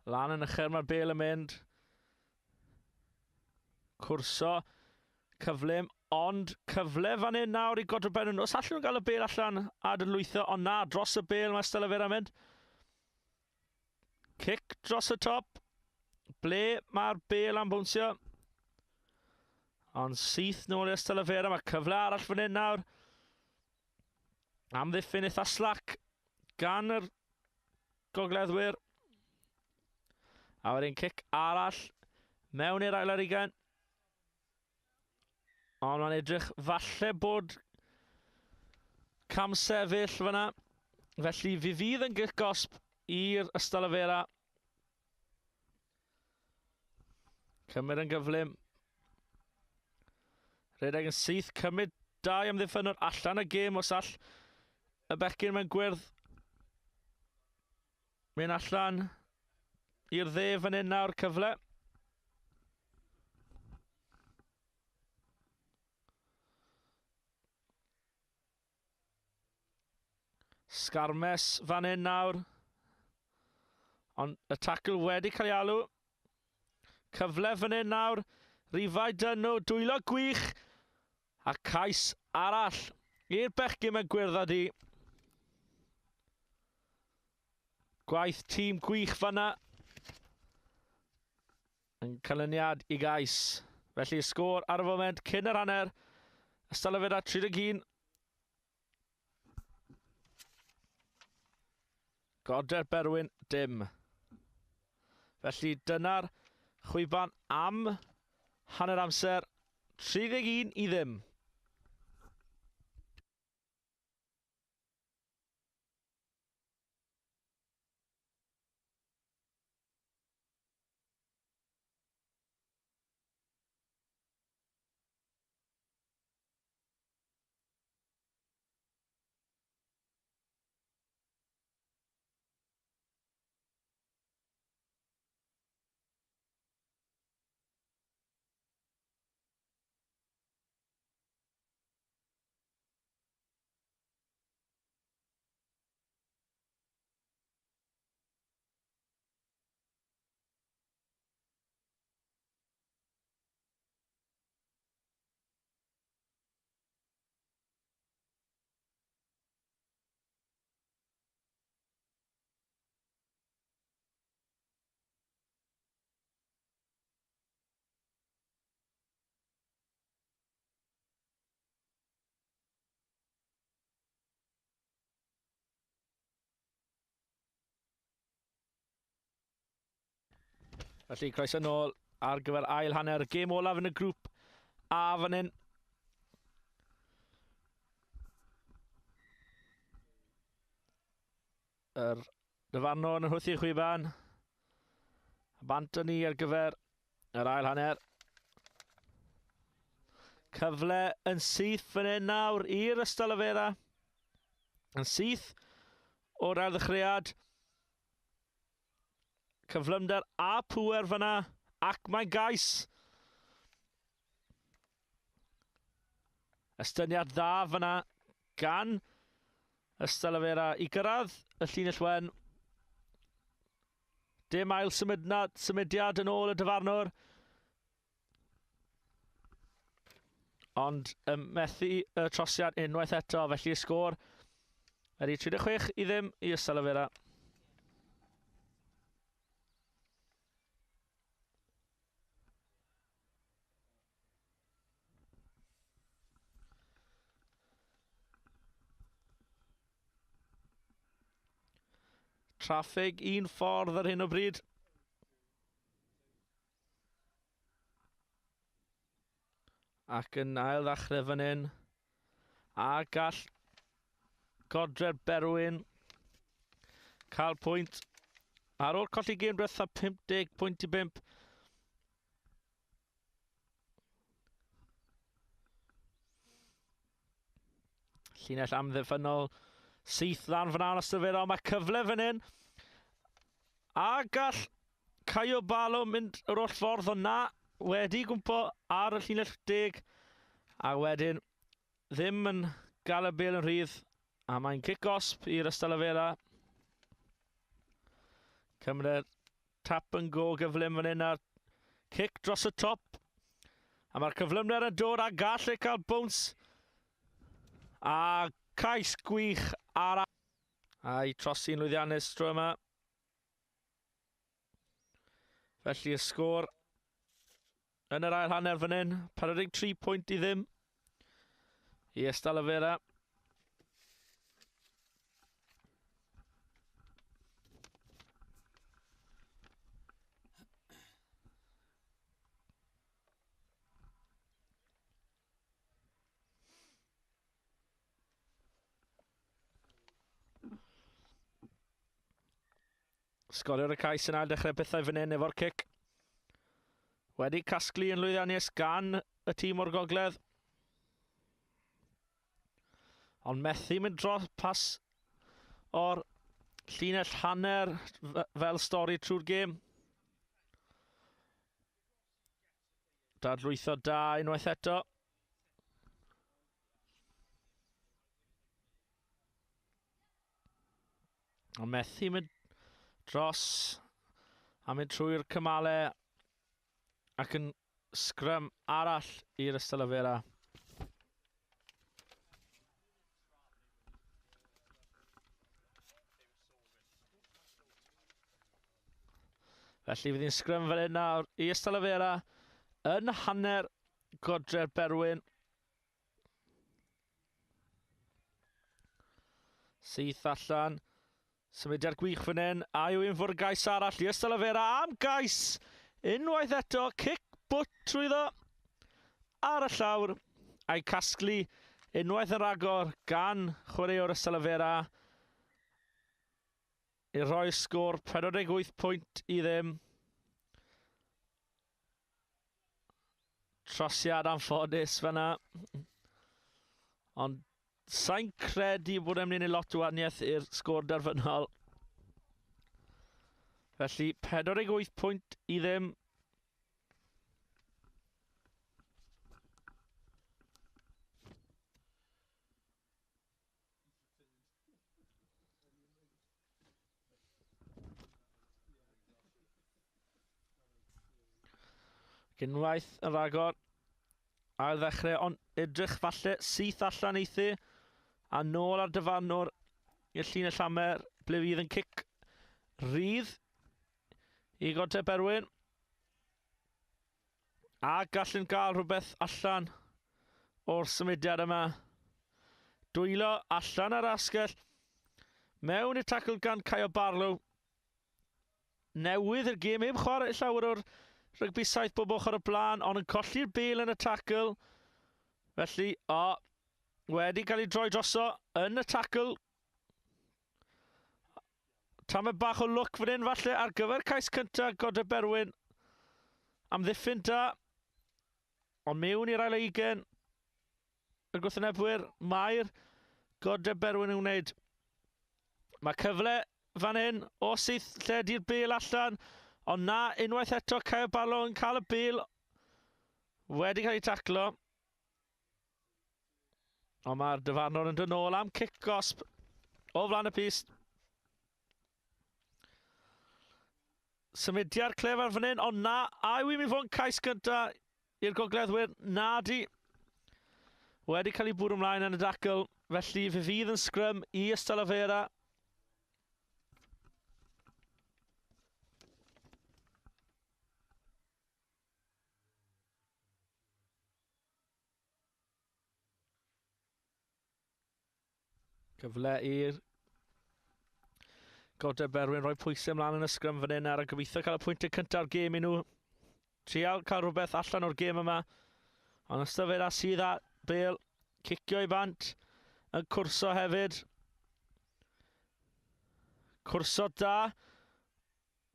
Lan yn uchel mae'r bel yn mynd. Cwrso cyflym, ond cyfle fan hyn nawr i Godre'r Berwyn. Os allan nhw gael y bel allan a dylwytho, ond na, dros y bel mae Ystalyfera yn mynd. Cic dros y top. Ble mae'r bel am bwnsio? Ond syth nôl i Ystalyfera. Mae cyfle arall fan hyn nawr. Amddiffyn eitha slac gan yr gogleddwyr. A wedyn cic arall mewn i'r ail ar ugain. Ond mae'n edrych falle bod camsefyll fyna. Felly fi fydd yn gic gosb i'r Ystalyfera. Cymryd yn gyflym. Rhedeg yn syth, cymryd dau amddiffynwr allan y gêm os all y bechgyn mewn gwyrdd. Mynd allan i'r dde fan hyn nawr, cyfle. Sgarmes fan hyn nawr. Ond y tacl wedi cael ei alw. Cyfle fan hyn nawr. Rifau dyn nhw, dwylo gwych. A cais arall i'r bechgyn mewn gwyrdd a du. Gwaith tîm gwych fanna. Yn canlyniad i gais. Felly sgôr ar y foment cyn yr hanner. Ystalyfera 31. Godre'r Berwyn dim. Felly dyna'r chwiban am hanner amser. 31 i ddim. Felly, croeso nôl ar gyfer ail hanner y gêm olaf yn y grŵp A fan hyn. Yr dyfarnwr yn hwthu chwiban. Bant ni ar gyfer yr ail hanner. Cyfle yn syth fan hyn nawr i'r Ystalyfera. Yn syth o'r ail ddechreuad. Cyflymder a pŵer fyna, ac mae'n gais. Estyniad dda fyna gan Ystalyfera i gyrraedd y llinell wen. Dim ail symudnad, symudiad yn ôl y dyfarnwr. Ond methu y trosiad unwaith eto, felly y sgôr ydy 36 i ddim i Ystalyfera. Traffig un ffordd ar hyn o bryd. Ac yn ail ddechrau fan hyn. A gall Godre'r Berwyn cael pwynt. Ar ôl colli gêm diwetha 50 pwynt i 5. Llinell amddiffynnol syth lan fyna yn Ystalyfera, ond mae cyfle fan hyn. A gall Caio Balo mynd yr holl ffordd, ond na, wedi gwmpo ar y llinell deg. A wedyn ddim yn gael y bel yn rhydd. A mae'n cic osb i'r Ystalyfera. Cymryd tap yn go gyflym fan hyn a'r cic dros y top. A mae'r cyflymder yn dod a gall e cael bounce. A cais gwych ar... A'i trosi'n lwyddiannus tro yma. Felly y sgôr yn yr ail hanner fan hyn, 43 pwynt i ddim i Ystalyfera. Sgorio'r y cais yn ail dechrau pethau fan hyn efo'r cic. Wedi casglu yn lwyddiannus gan y tîm o'r gogledd. Ond methu mynd dros pas o'r llinell hanner fel stori trwy'r gêm. Dadlwytho da unwaith eto. Ond methu mynd dros a mynd trwy'r cymalau ac yn sgrym arall i'r Ystalyfera. Felly fydd hi'n sgrym fel hyn nawr i Ystalyfera yn hanner godre'r Berwyn. Syth allan. Symudiad gwych fan hyn. A yw un fwrdd gais arall i Ystalyfera am gais. Unwaith eto, cic bwt trwyddo ar y llawr. A'i casglu unwaith yn rhagor gan chwaraewr Ystalyfera i rhoi sgôr 48 pwynt i ddim. Trosiad anffodus fyna. Ond sa'n credu bod e'n mynd i lot o wahaniaeth i'r sgôr derfynol. Felly 48 pwynt i ddim. Unwaith yn rhagor, ail ddechrau, ond edrych falle syth allan eithi, a nôl ar dyfarnwr i'r llinell llamer, ble fydd yn cic rhydd i Godre Berwyn. A gallwn gael rhywbeth allan o'r symudiad yma. Dwylo allan ar asgell. Mewn i'r tacl gan Caio Barlow. Newydd i'r gêm, heb chwarae llawer o'r rygbi saith bob ochr y blaen, ond yn colli'r bel yn y tacl. Felly, o, wedi cael ei droi droso yn y tacl. Tamed bach o lwc fan hyn falle ar gyfer cais cyntaf Godre Berwyn. Amddiffyn da. Ond mewn i'r ail eigen. Y gwrthwynebwyr, mae'r Godre Berwyn yn wneud. Mae cyfle fan hyn o syth lledu'r bel allan. Ond na, unwaith eto, Caio Barlow yn cael y bel. Wedi cael ei taclo. Ond mae'r dyfarnwr yn dod nôl am cic gosb o flaen y pist. Symudiad clefar fan hyn, ond na, a yw i'n mynd fod yn cais gynta i'r gogleddwyr? Na di. Wedi cael ei bwrw ymlaen yn y dacl, felly fe fydd yn sgrym i Ystalyfera. Cyfle i'r Godre Berwyn rhoi pwysau ymlaen yn y sgrym fan hyn ar y gobeithio cael y pwyntiau cyntaf o'r gêm i nhw. Trial cael rhywbeth allan o'r gêm yma. Ond Ystalyfera sydd â Bale cicio i bant yn cwrso hefyd. Cwrso da.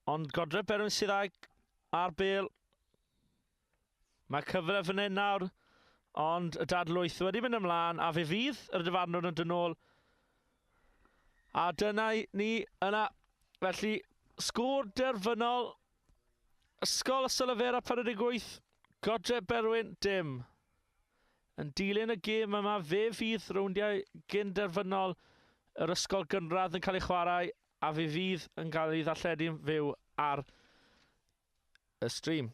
Ond Godre Berwyn sydd ag ar bel. Mae cyfle fan hyn nawr, ond y dadlwyth wedi mynd ymlaen, a fe fydd yr dyfarnwr yn dod nôl. A dyna ni yna. Felly, sgôr derfynol, Ysgol Ystalyfera 48, Godre Berwyn dim. Yn dilyn y gêm yma, fe fydd rowndiau gyn-derfynol yr ysgol gynradd yn cael ei chwarae, a fe fydd yn cael ei ddarlledu'n fyw ar y stream.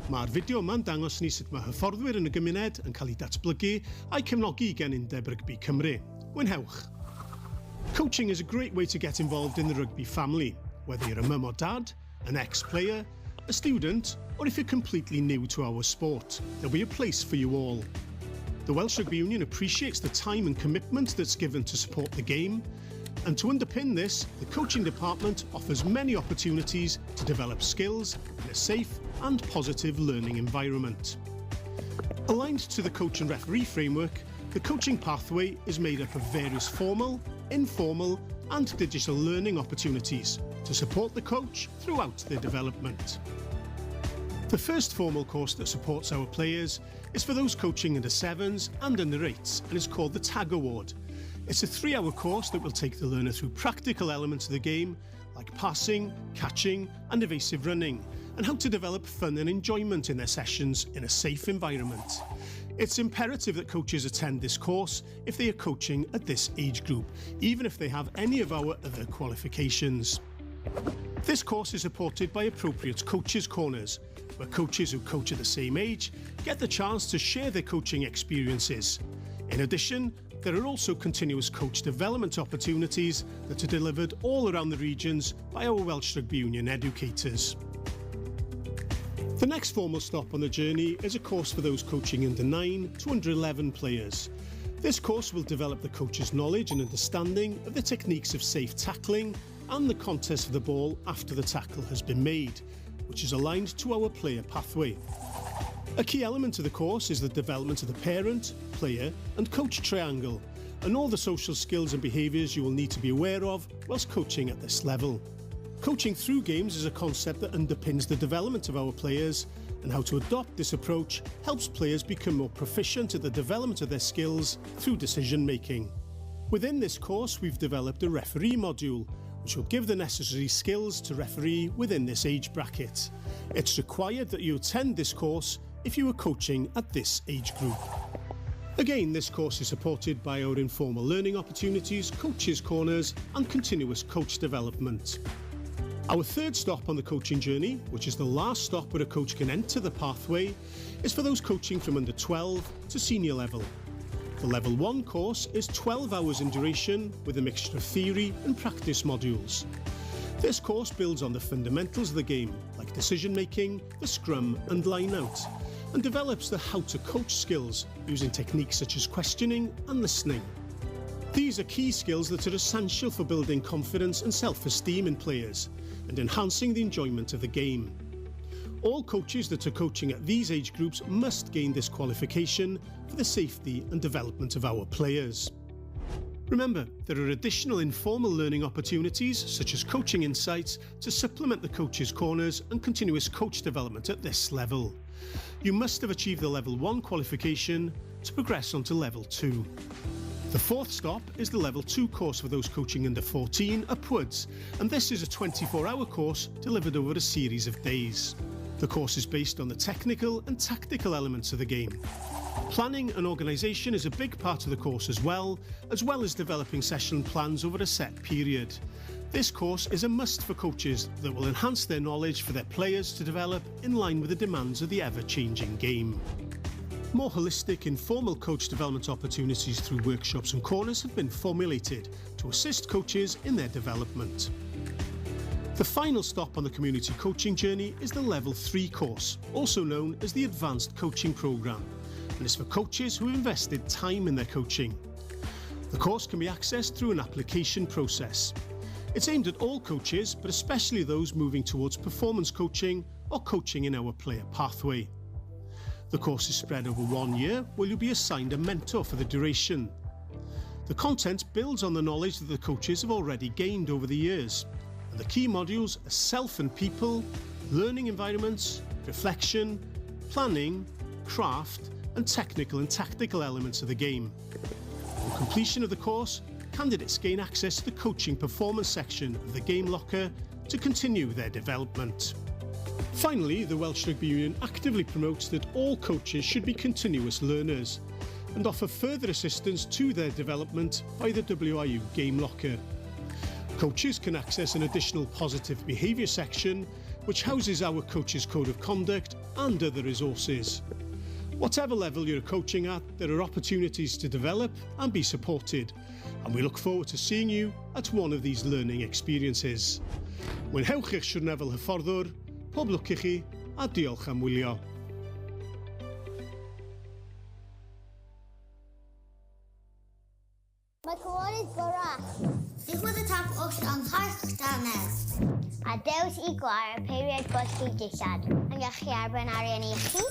Mae'r fideo yma'n dangos ni sut mae hyfforddwyr yn y gymuned yn cael eu datblygu a'u cefnogi gan Undeb Rygbi Cymru. Mwynhewch! Coaching is a great way to get involved in the rugby family, whether you're a mum or dad, an ex-player, a student, or if you're completely new to our sport. There'll be a place for you all. The Welsh Rugby Union appreciates the time and commitment that's given to support the game, and to underpin this, the coaching department offers many opportunities to develop skills in a safe and positive learning environment. Aligned to the coach and referee framework, the coaching pathway is made up of various formal, informal and digital learning opportunities to support the coach throughout their development. The first formal course that supports our players is for those coaching under 7s and under 8s and is called the TAG Award. It's a 3-hour course that will take the learner through practical elements of the game like passing, catching and evasive running, and how to develop fun and enjoyment in their sessions in a safe environment. It's imperative that coaches attend this course if they are coaching at this age group, even if they have any of our other qualifications. This course is supported by appropriate coaches' corners, where coaches who coach at the same age get the chance to share their coaching experiences. In addition, there are also continuous coach development opportunities that are delivered all around the regions by our Welsh Rugby Union educators. The next formal stop on the journey is a course for those coaching under 9 to under 11 players. This course will develop the coach's knowledge and understanding of the techniques of safe tackling and the contest of the ball after the tackle has been made, which is aligned to our player pathway. A key element of the course is the development of the parent, player and coach triangle, and all the social skills and behaviours you will need to be aware of whilst coaching at this level. Coaching through games is a concept that underpins the development of our players, and how to adopt this approach helps players become more proficient at the development of their skills through decision making. Within this course, we've developed a referee module, which will give the necessary skills to referee within this age bracket. It's required that you attend this course if you are coaching at this age group. Again, this course is supported by our informal learning opportunities, coaches' corners and continuous coach development. Our third stop on the coaching journey, which is the last stop where a coach can enter the pathway, is for those coaching from under 12 to senior level. The Level 1 course is 12 hours in duration with a mixture of theory and practice modules. This course builds on the fundamentals of the game, like decision making, the scrum and line out, and develops the how to coach skills using techniques such as questioning and listening. These are key skills that are essential for building confidence and self-esteem in players and enhancing the enjoyment of the game. All coaches that are coaching at these age groups must gain this qualification for the safety and development of our players. Remember, there are additional informal learning opportunities such as coaching insights to supplement the coaches' corners and continuous coach development at this level. You must have achieved the Level 1 qualification to progress on to Level 2. The fourth stop is the Level 2 course for those coaching under 14 upwards, and this is a 24-hour course delivered over a series of days. The course is based on the technical and tactical elements of the game. Planning and organisation is a big part of the course as well as developing session plans over a set period. This course is a must for coaches that will enhance their knowledge for their players to develop in line with the demands of the ever-changing game. More holistic, informal coach development opportunities through workshops and corners have been formulated to assist coaches in their development. The final stop on the community coaching journey is the Level 3 course, also known as the Advanced Coaching Programme, and is for coaches who have invested time in their coaching. The course can be accessed through an application process. It's aimed at all coaches, but especially those moving towards performance coaching or coaching in our player pathway. The course is spread over 1 year, where you'll be assigned a mentor for the duration. The content builds on the knowledge that the coaches have already gained over the years, and the key modules are self and people, learning environments, reflection, planning, craft, and technical and tactical elements of the game. On completion of the course, candidates gain access to the coaching performance section of the Game Locker to continue their development. Finally, the Welsh Rugby Union actively promotes that all coaches should be continuous learners and offer further assistance to their development by the WRU Game Locker. Coaches can access an additional positive behaviour section which houses our Coaches Code of Conduct and other resources. Whatever level you're coaching at, there are opportunities to develop and be supported, and we look forward to seeing you at one of these learning experiences. Mwynhewch eich siwrne fel hyfforddwr, pob lwc i chi, a diolch am wylio. Mae cywarydd gorau. Diffodd y tap os yn harch dannedd. A dewis i gwario peiriant golchi dillad yn gallu arbenn arian i chi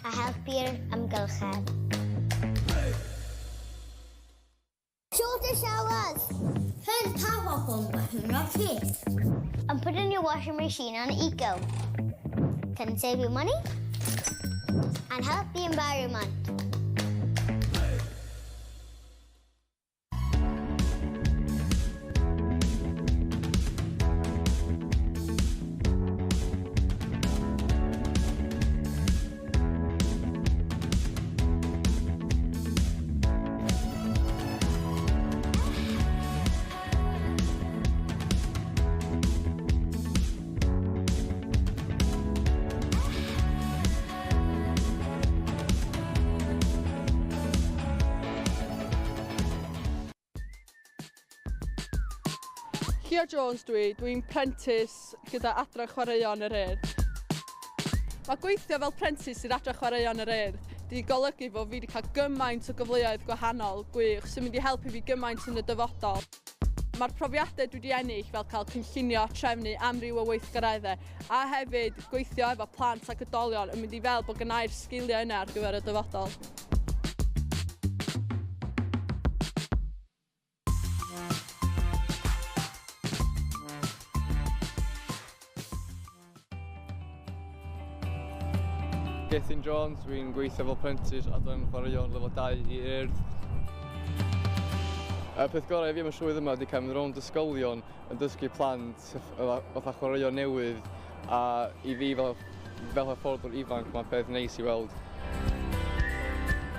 a helpu'r amgylchedd. Shorter showers! Turn the tap off on button your teeth. And put in your washing machine on eco. Can save you money and help the environment. Llio Jones dwi, dwi'n prentis gyda Adran Chwaraeon yr Urdd. Mae gweithio fel prentis i'r Adran Chwaraeon yr Urdd di golygu fod fi wedi cael gymaint o gyfleoedd gwahanol gwych sy'n mynd i helpu fi gymaint yn y dyfodol. Mae'r profiadau dwi wedi ennill fel cael cynllunio a trefnu amryw o weithgareddau a hefyd gweithio efo plant ac oedolion yn mynd i fel bod gennai'r sgiliau yna ar gyfer y dyfodol. Gethin Jones, dwi'n gweithio fel prentis adran chwaraeon lefel 2 i Urdd. Y peth gorau i fi am y swydd yma ydy cael mynd rownd ysgolion yn dysgu plant fatha chwaraeon newydd, a i fi fel hyfforddwr ifanc mae'n peth neis i weld.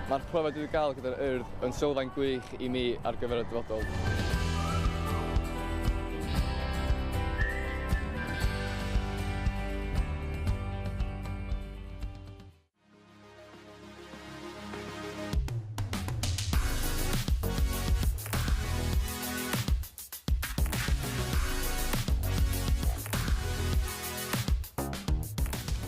Mae'r profiad dwi wedi gael gyda'r Urdd yn sylfaen gwych i mi ar gyfer y dyfodol.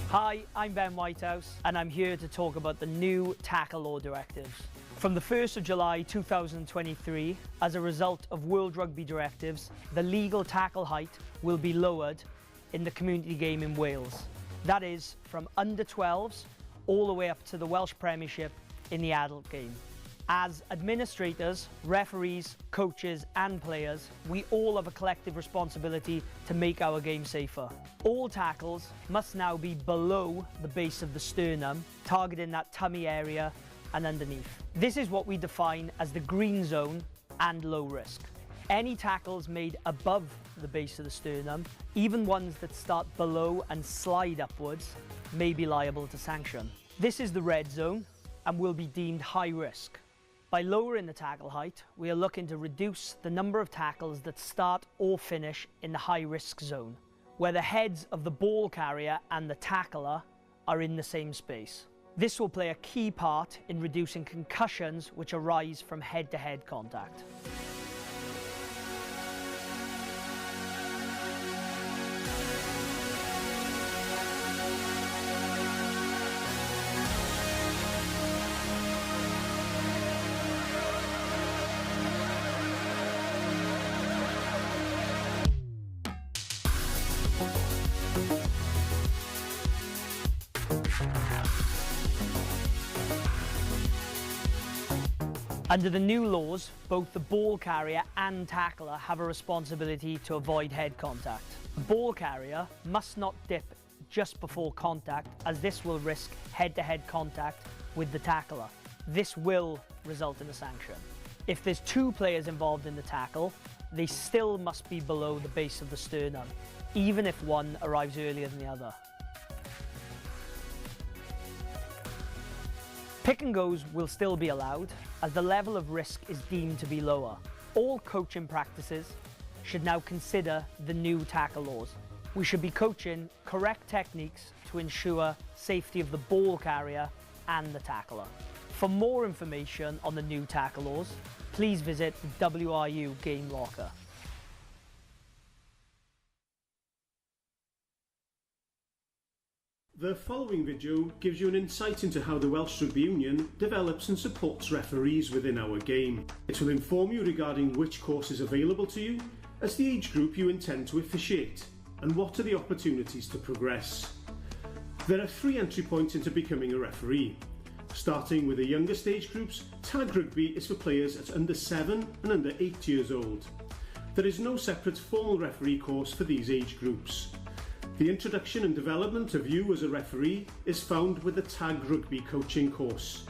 Hi, I'm Ben Whitehouse, and I'm here to talk about the new tackle law directives. From the 1st of July 2023, as a result of World Rugby directives, the legal tackle height will be lowered in the community game in Wales. That is from under 12s all the way up to the Welsh Premiership in the adult game. As administrators, referees, coaches and players, we all have a collective responsibility to make our game safer. All tackles must now be below the base of the sternum, targeting that tummy area and underneath. This is what we define as the green zone and low risk. Any tackles made above the base of the sternum, even ones that start below and slide upwards, may be liable to sanction. This is the red zone and will be deemed high risk. By lowering the tackle height, we are looking to reduce the number of tackles that start or finish in the high-risk zone, where the heads of the ball carrier and the tackler are in the same space. This will play a key part in reducing concussions which arise from head-to-head contact. Under the new laws, both the ball carrier and tackler have a responsibility to avoid head contact. The ball carrier must not dip just before contact, as this will risk head-to-head contact with the tackler. This will result in a sanction. If there's two players involved in the tackle, they still must be below the base of the sternum, even if one arrives earlier than the other. Pick and goes will still be allowed, as the level of risk is deemed to be lower. All coaching practices should now consider the new tackle laws. We should be coaching correct techniques to ensure safety of the ball carrier and the tackler. For more information on the new tackle laws, please visit the WRU Game Locker. The following video gives you an insight into how the Welsh Rugby Union develops and supports referees within our game. It will inform you regarding which course is available to you as the age group you intend to officiate and what are the opportunities to progress. There are 3 entry points into becoming a referee. Starting with the youngest age groups, Tag Rugby is for players at under 7 and under 8 years old. There is no separate formal referee course for these age groups. The introduction and development of you as a referee is found with the Tag Rugby coaching course.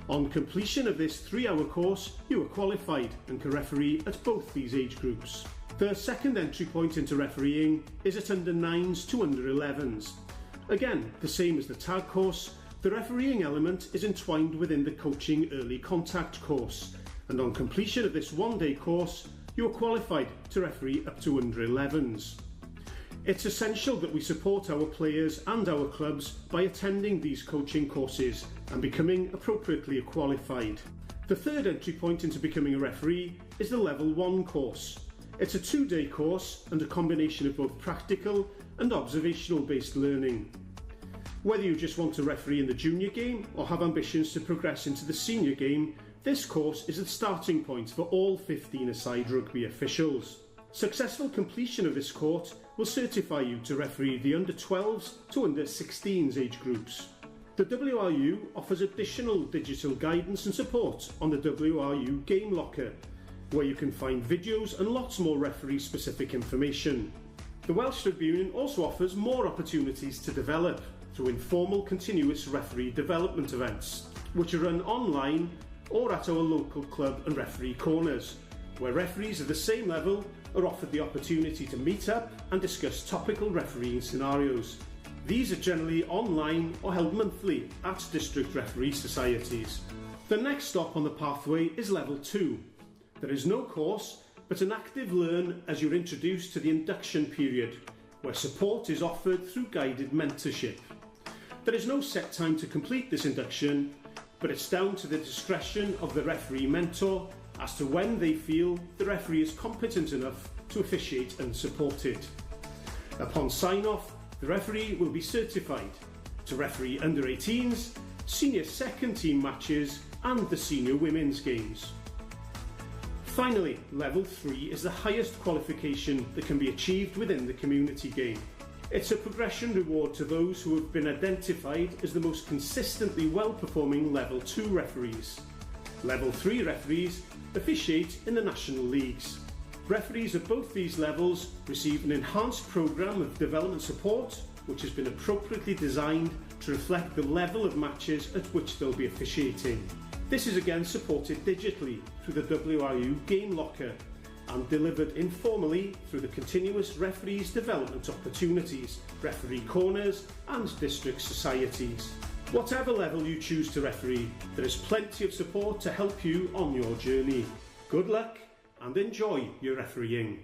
On completion of this 3-hour course, you are qualified and can referee at both these age groups. The second entry point into refereeing is at under 9s to under 11s. Again, the same as the Tag course, the refereeing element is entwined within the coaching early contact course, and on completion of this one-day course, you are qualified to referee up to under 11s. It's essential that we support our players and our clubs by attending these coaching courses and becoming appropriately qualified. The third entry point into becoming a referee is the Level 1 course. It's a 2-day course and a combination of both practical and observational based learning. Whether you just want to referee in the junior game or have ambitions to progress into the senior game, this course is the starting point for all 15-a-side rugby officials. Successful completion of this course will certify you to referee the under 12s to under 16s age groups. The WRU offers additional digital guidance and support on the WRU Game Locker, where you can find videos and lots more referee-specific information. The Welsh Rugby Union also offers more opportunities to develop through informal continuous referee development events, which are run online or at our local club and referee corners, where referees of the same level are offered the opportunity to meet up and discuss topical refereeing scenarios. These are generally online or held monthly at district referee societies. The next stop on the pathway is Level 2. There is no course, but an active learn as you're introduced to the induction period, where support is offered through guided mentorship. There is no set time to complete this induction, but it's down to the discretion of the referee mentor as to when they feel the referee is competent enough to officiate and support it. Upon sign-off, the referee will be certified to referee under 18s, senior second team matches and the senior women's games. Finally, Level 3 is the highest qualification that can be achieved within the community game. It's a progression reward to those who have been identified as the most consistently well-performing Level 2 referees. Level 3 referees officiate in the national leagues. Referees at both these levels receive an enhanced programme of development support, which has been appropriately designed to reflect the level of matches at which they'll be officiating. This is again supported digitally through the WRU Game Locker and delivered informally through the continuous referees development opportunities, referee corners and district societies. Whatever level you choose to referee, there is plenty of support to help you on your journey. Good luck and enjoy your refereeing.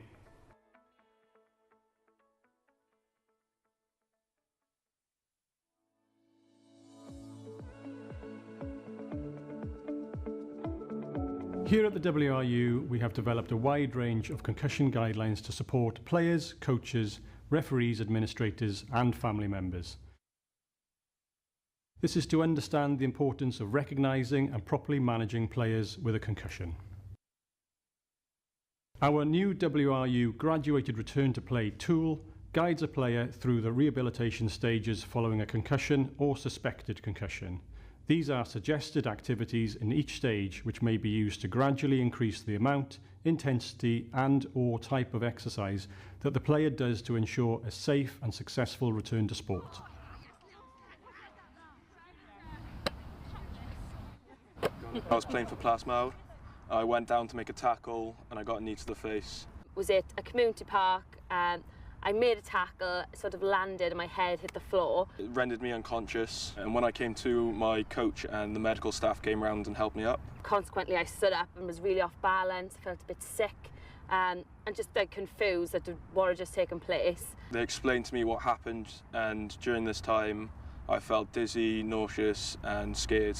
Here at the WRU, we have developed a wide range of concussion guidelines to support players, coaches, referees, administrators and family members. This is to understand the importance of recognising and properly managing players with a concussion. Our new WRU Graduated Return to Play tool guides a player through the rehabilitation stages following a concussion or suspected concussion. These are suggested activities in each stage which may be used to gradually increase the amount, intensity and or type of exercise that the player does to ensure a safe and successful return to sport. I was playing for Plasmawr. I went down to make a tackle and I got a knee to the face. Was it a community park? I made a tackle, sort of landed and my head hit the floor. It rendered me unconscious, and when I came to, my coach and the medical staff came round and helped me up. Consequently, I stood up and was really off balance, felt a bit sick, and just like confused at what had just taken place. They explained to me what happened, and during this time I felt dizzy, nauseous and scared.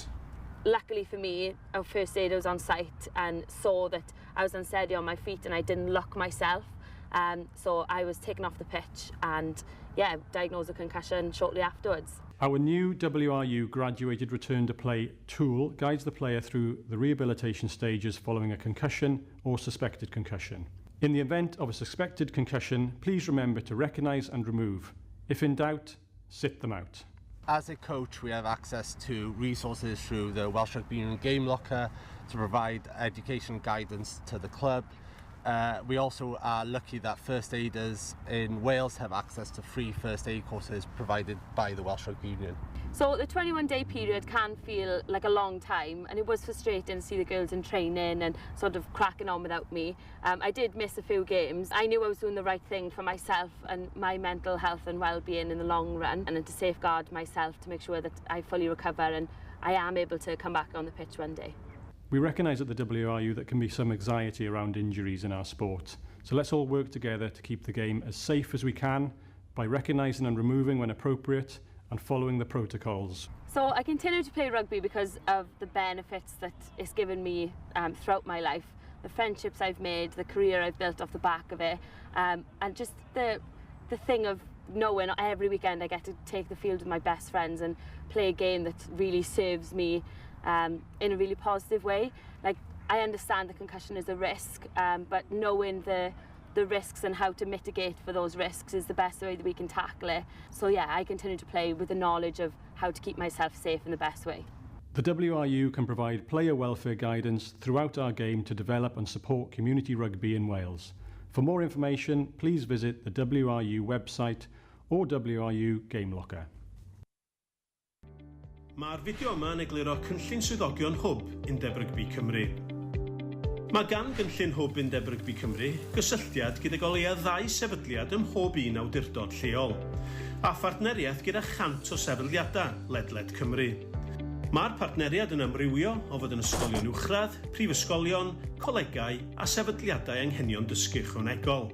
Luckily for me, our first aider was on site and saw that I was unsteady on my feet and I didn't look myself. So I was taken off the pitch and, yeah, diagnosed with concussion shortly afterwards. Our new WRU Graduated Return to Play tool guides the player through the rehabilitation stages following a concussion or suspected concussion. In the event of a suspected concussion, please remember to recognise and remove. If in doubt, sit them out. As a coach, we have access to resources through the Welsh Rugby Union Game Locker to provide education and guidance to the club. We also are lucky that first aiders in Wales have access to free first aid courses provided by the Welsh Rugby Union. So the 21-day period can feel like a long time, and it was frustrating to see the girls in training and sort of cracking on without me. I did miss a few games. I knew I was doing the right thing for myself and my mental health and well-being in the long run, and to safeguard myself to make sure that I fully recover and I am able to come back on the pitch one day. We recognise at the WRU that can be some anxiety around injuries in our sport. So let's all work together to keep the game as safe as we can by recognising and removing when appropriate and following the protocols. So I continue to play rugby because of the benefits that it's given me throughout my life, the friendships I've made, the career I've built off the back of it, and just the thing of knowing every weekend I get to take the field with my best friends and play a game that really serves me in a really positive way. Like, I understand the concussion is a risk, but knowing the risks and how to mitigate for those risks is the best way that we can tackle it. So yeah, I continue to play with the knowledge of how to keep myself safe in the best way. The WRU can provide player welfare guidance throughout our game to develop and support community rugby in Wales. For more information, please visit the WRU website or WRU Game Locker. Mae'r fideo yma yn egluro cynllun swyddogion Hwb Undeb Rygbi Cymru. Mae gan gynllun Hwb Undeb Rygbi Cymru gysylltiad gydag o leia ddau sefydliad ym mhob un awdurdod lleol, a phartneriaeth gyda 100 o sefydliadau ledled Cymru. Mae'r partneriad yn amrywio o fod yn ysgolion uwchradd, prifysgolion, colegau a sefydliadau anghenion dysgu ychwanegol.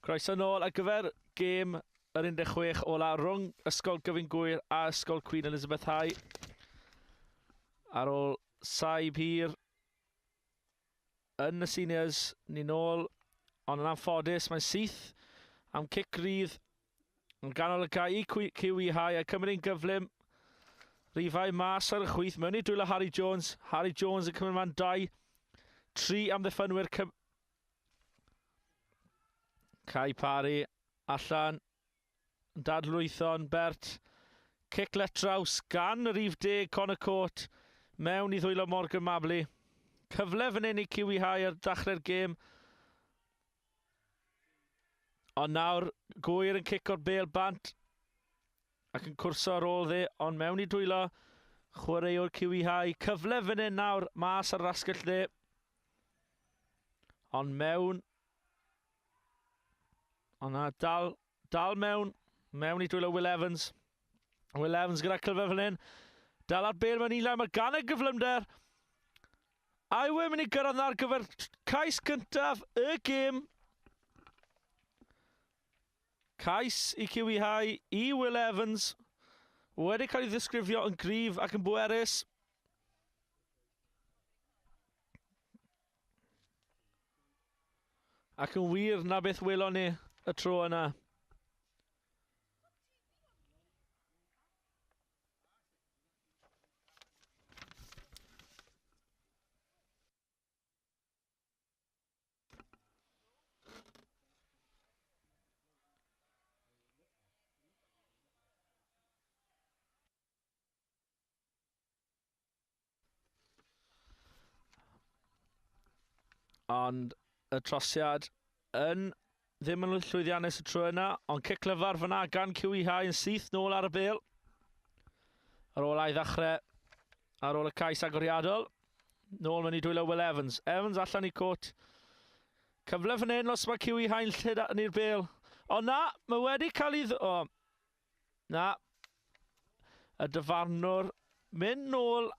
Croeso nôl ar gyfer gêm yr 16 ola rhwng Ysgol Gyfun Gŵyr a Ysgol Queen Elizabeth High. Ar ôl saib hir yn y seniors, ni nôl, ond yn anffodus, mae'n syth am cic rydd yn ganol y cae i QE High a Cymru'n gyflym. Rifau mas ar y chwith, mewn i dwylo Harry Jones. Harry Jones yn cymryd man 2, 3 amddiffynwyr Kai Parry allan, yn dadlwytho'n bert. Cic letraws gan y rhif 10 Connor Court mewn i ddwylo Morgan Mabley. Cyfle fan hyn i QE High ar dechrau'r gêm. Ond nawr, Gwyr yn cico'r bêl bant ac yn cwrso ar ôl dde, ond mewn i dwylo chwaraewr QE High. Cyfle fan hyn nawr, mas ar yr asgell dde. Ond mewn. Ond na, dal, dal mewn. Mewn i dwylo Will Evans. Will Evans gyda cyfle fan hyn. Dal ar bêl mewn un mae gan y gyflymder. A yw e'n mynd i gyrraedd ar gyfer cais cyntaf y gêm. Cais i QE High i Will Evans. Wedi cael ei ddisgrifio yn gryf ac yn bwerus. Ac yn wir na beth welon ni y tro yna. Ond y trosiad yn ddim yn llwyddiannus y tro yna, ond cic lyfar fyna gan QE High yn syth nôl ar y bêl. Ar ôl a'i ddechrau, ar ôl y cais agoriadol. Nôl mewn i dwylo Will Evans. Evans allan i cwt. Cyfle fan hyn os mae QE High yn lledanu'r bêl. Ond na, mae wedi cael ei... O, na. Y dyfarnwr mynd nôl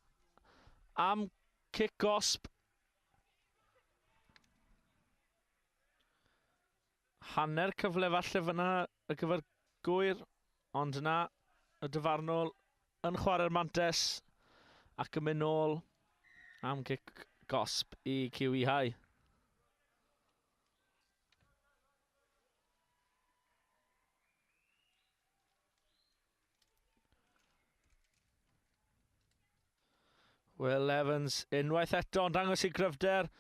am cic gosb. Hanner cyfle falle fyna ar gyfer Gwyr, ond na, y dyfarnwr yn chwarae'r mantes ac yn mynd nôl am cic gosb i QE High. Will Evans unwaith eto yn dangos ei gryfder.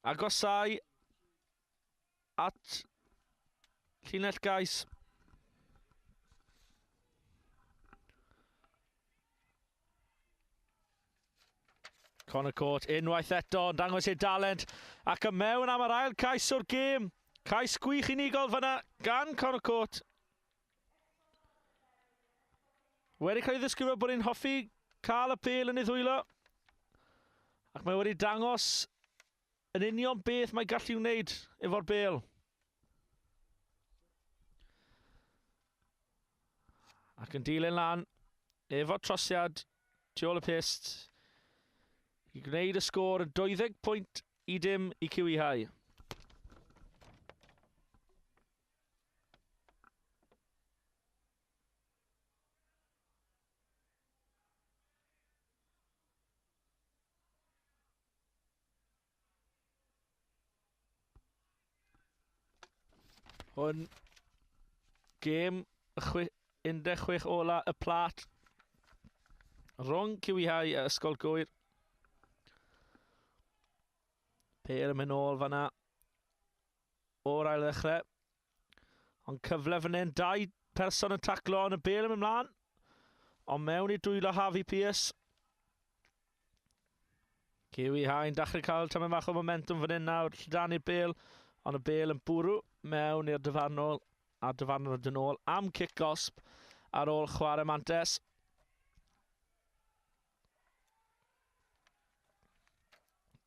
Agosau at llinell gais. Connor Court unwaith eto yn dangos ei dalent ac y mewn am yr ail cais o'r gêm. Cais gwych unigol fyna gan Connor Court. Wedi cael ei ddisgrifio bod hi'n hoffi cael y bêl yn ei ddwylo. Ac mae wedi dangos yn union beth mae gallu wneud efo'r bêl. Ac yn dilyn lan efo trosiad tu ôl y pyst i gwneud y sgôr yn 20 pwynt i dim i QE High. Hwn gêm 16 ola y plat rhwng QE High a Ysgol Gŵyr. Pêl yn mynd nôl fanna o'r ail ddechrau. Ond cyfle fan hyn, dau person yn taclo ond y bêl yn mynd mlaen. Ond mewn i dwylo Harvey Pearce. QE High yn dechrau cael tamed bach o momentum fan hyn nawr. Lledanu'r bêl, ond y bêl yn bwrw mewn i'r dyfarnol a dyfarnol yn ôl am cic gosb ar ôl chwarae mantes.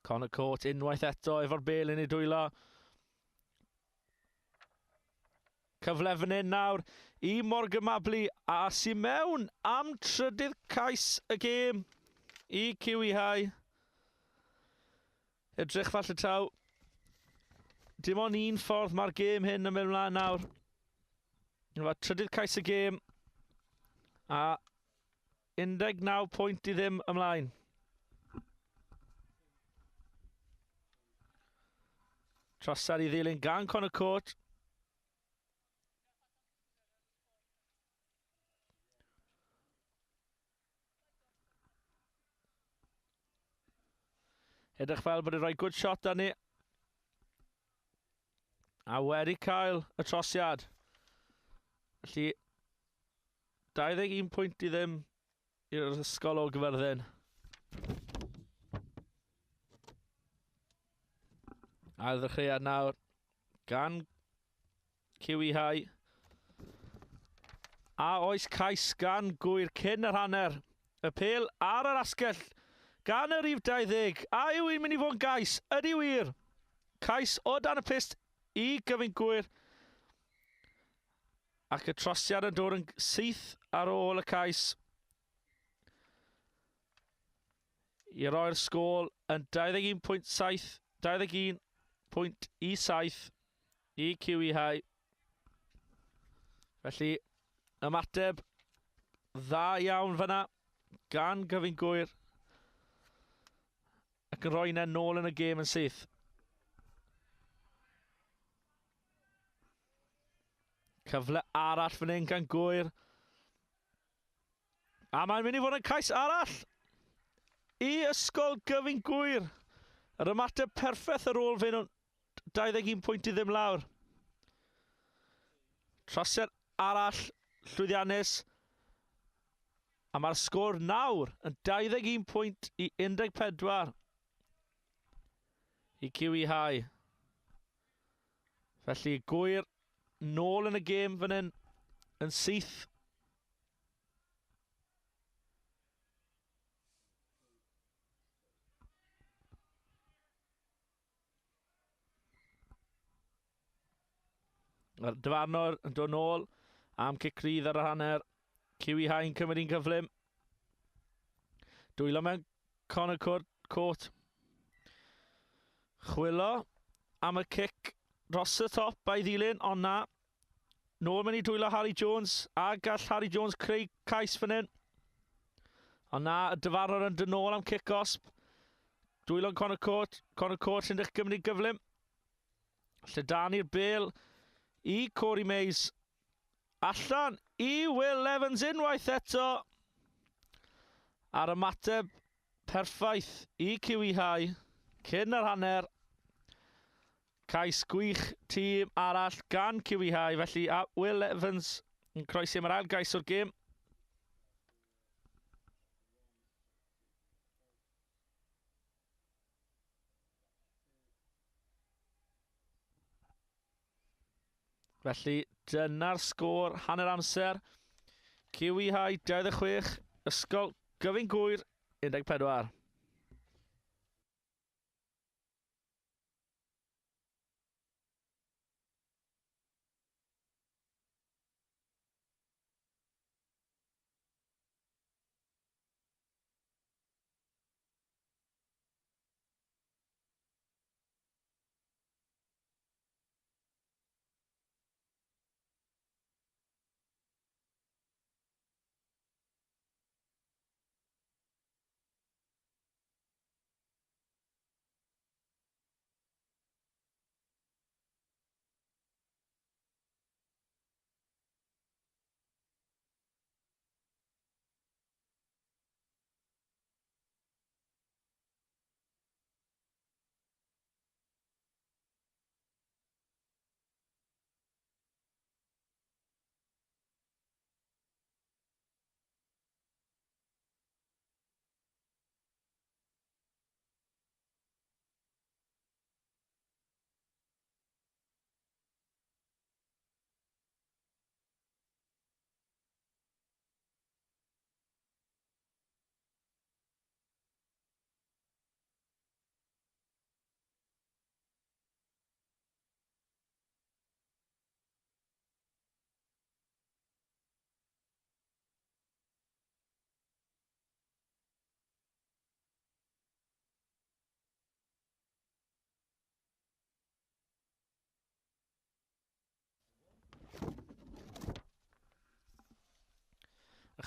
Connor Court unwaith eto efo'r bêl yn ei dwylo. Cyfle fan hyn nawr i Morgan Mabley a sy'n mewn am trydydd cais y gêm i QE High. Edrych falle taw. Dim ond un ffordd mae'r gêm hyn yn mynd mlaen nawr. Efo trydydd cais y gêm. A 19 pwynt i ddim ymlaen. Trosad i ddilyn gan Conor Court. Edrych fel bod e'n rhoi good shot arni. A wedi cael y trosiad. Felly, 21 pwynt i ddim i'r ysgol o Gyfyrddin. Ail ddechreuad nawr gan QE High. A oes cais gan Gwyr cyn yr hanner. Y pêl ar yr asgell gan y rhif 20. A yw hi'n mynd i fod yn gais? Ydy wir. Cais o dan y pyst i Gyfun Gwyr. Ac y trosiad yn dod yn syth ar ôl y cais. I roi'r sgôl yn 21.7, 21.7 i QE High. Felly, ymateb dda iawn fyna gan Gyfun Gwyr ac yn rhoi yna nôl yn y gêm yn syth. Cyfle arall fan hyn gan Gwyr. A mae'n mynd i fod yn cais arall i Ysgol Gyfun Gwyr. Yr ymateb perffaith ar ôl fe nhw 21 pwynt i ddim lawr. Trosiad arall llwyddiannus. A mae'r sgôr nawr yn 21 pwynt i 14 i QE High. Felly Gwyr nôl yn y gêm fan hyn yn syth. Mae'r dyfarnwr yn dod nôl am cic rydd ar yr hanner. QE High yn cymryd un gyflym. Dwylo mewn Conor Court. Chwilo am y cic dros y top a'i ddilyn, ond na. Nôl mewn i dwylo Harry Jones, a gall Harry Jones creu cais fan hyn. Ond na, y dyfarnwr yn dod nôl am cic osb. Dwylo'n Conor Court. Conor Court yn dechrau gymryd gyflym. Lledanu'r bêl i Corey Mays. Allan i Will Evans unwaith eto. A'r ymateb perffaith i QE High cyn yr hanner. Cais gwych tîm arall gan QE High. Felly a Will Evans yn croesi am yr ail gais o'r gêm. Felly, dyna'r sgôr hanner amser. QE High 26, Ysgol Gyfun Gwyr 14.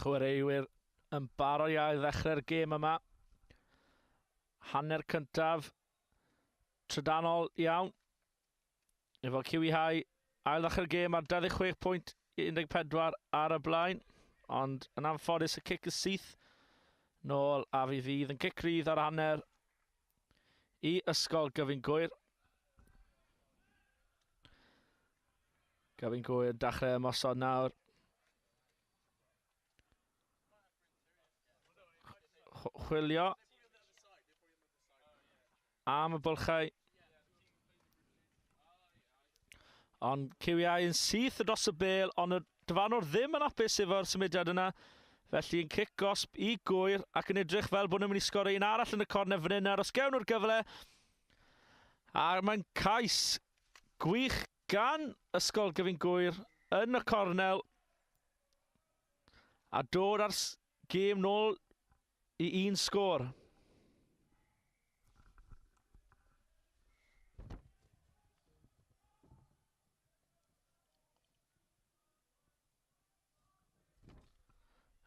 Chwaraewyr yn barod i ail ddechrau'r gêm yma. Hanner cyntaf trydanol iawn. Efo QE High ail ddechrau'r gêm ar 26.14 ar y blaen. Ond yn anffodus y cic y syth nôl a fi fydd yn cic rydd ar hanner i Ysgol Gyfun Gŵyr. Gyfun Gŵyr yn dechrau ymosod nawr. Chwilio am y bylchau. Ond QEI yn syth dros y bel, ond y dyfarnwr ddim yn hapus efo'r symudiad yna. Felly yn cic gosb i Gŵyr ac yn edrych fel bod nhw'n mynd i sgori un arall yn y corner fan hyn nawr. Os gewn nhw'r gyfle. A mae'n cais gwych gan Ysgol Gyfun Gŵyr yn y cornel. A dod ar gêm nôl i un sgôr.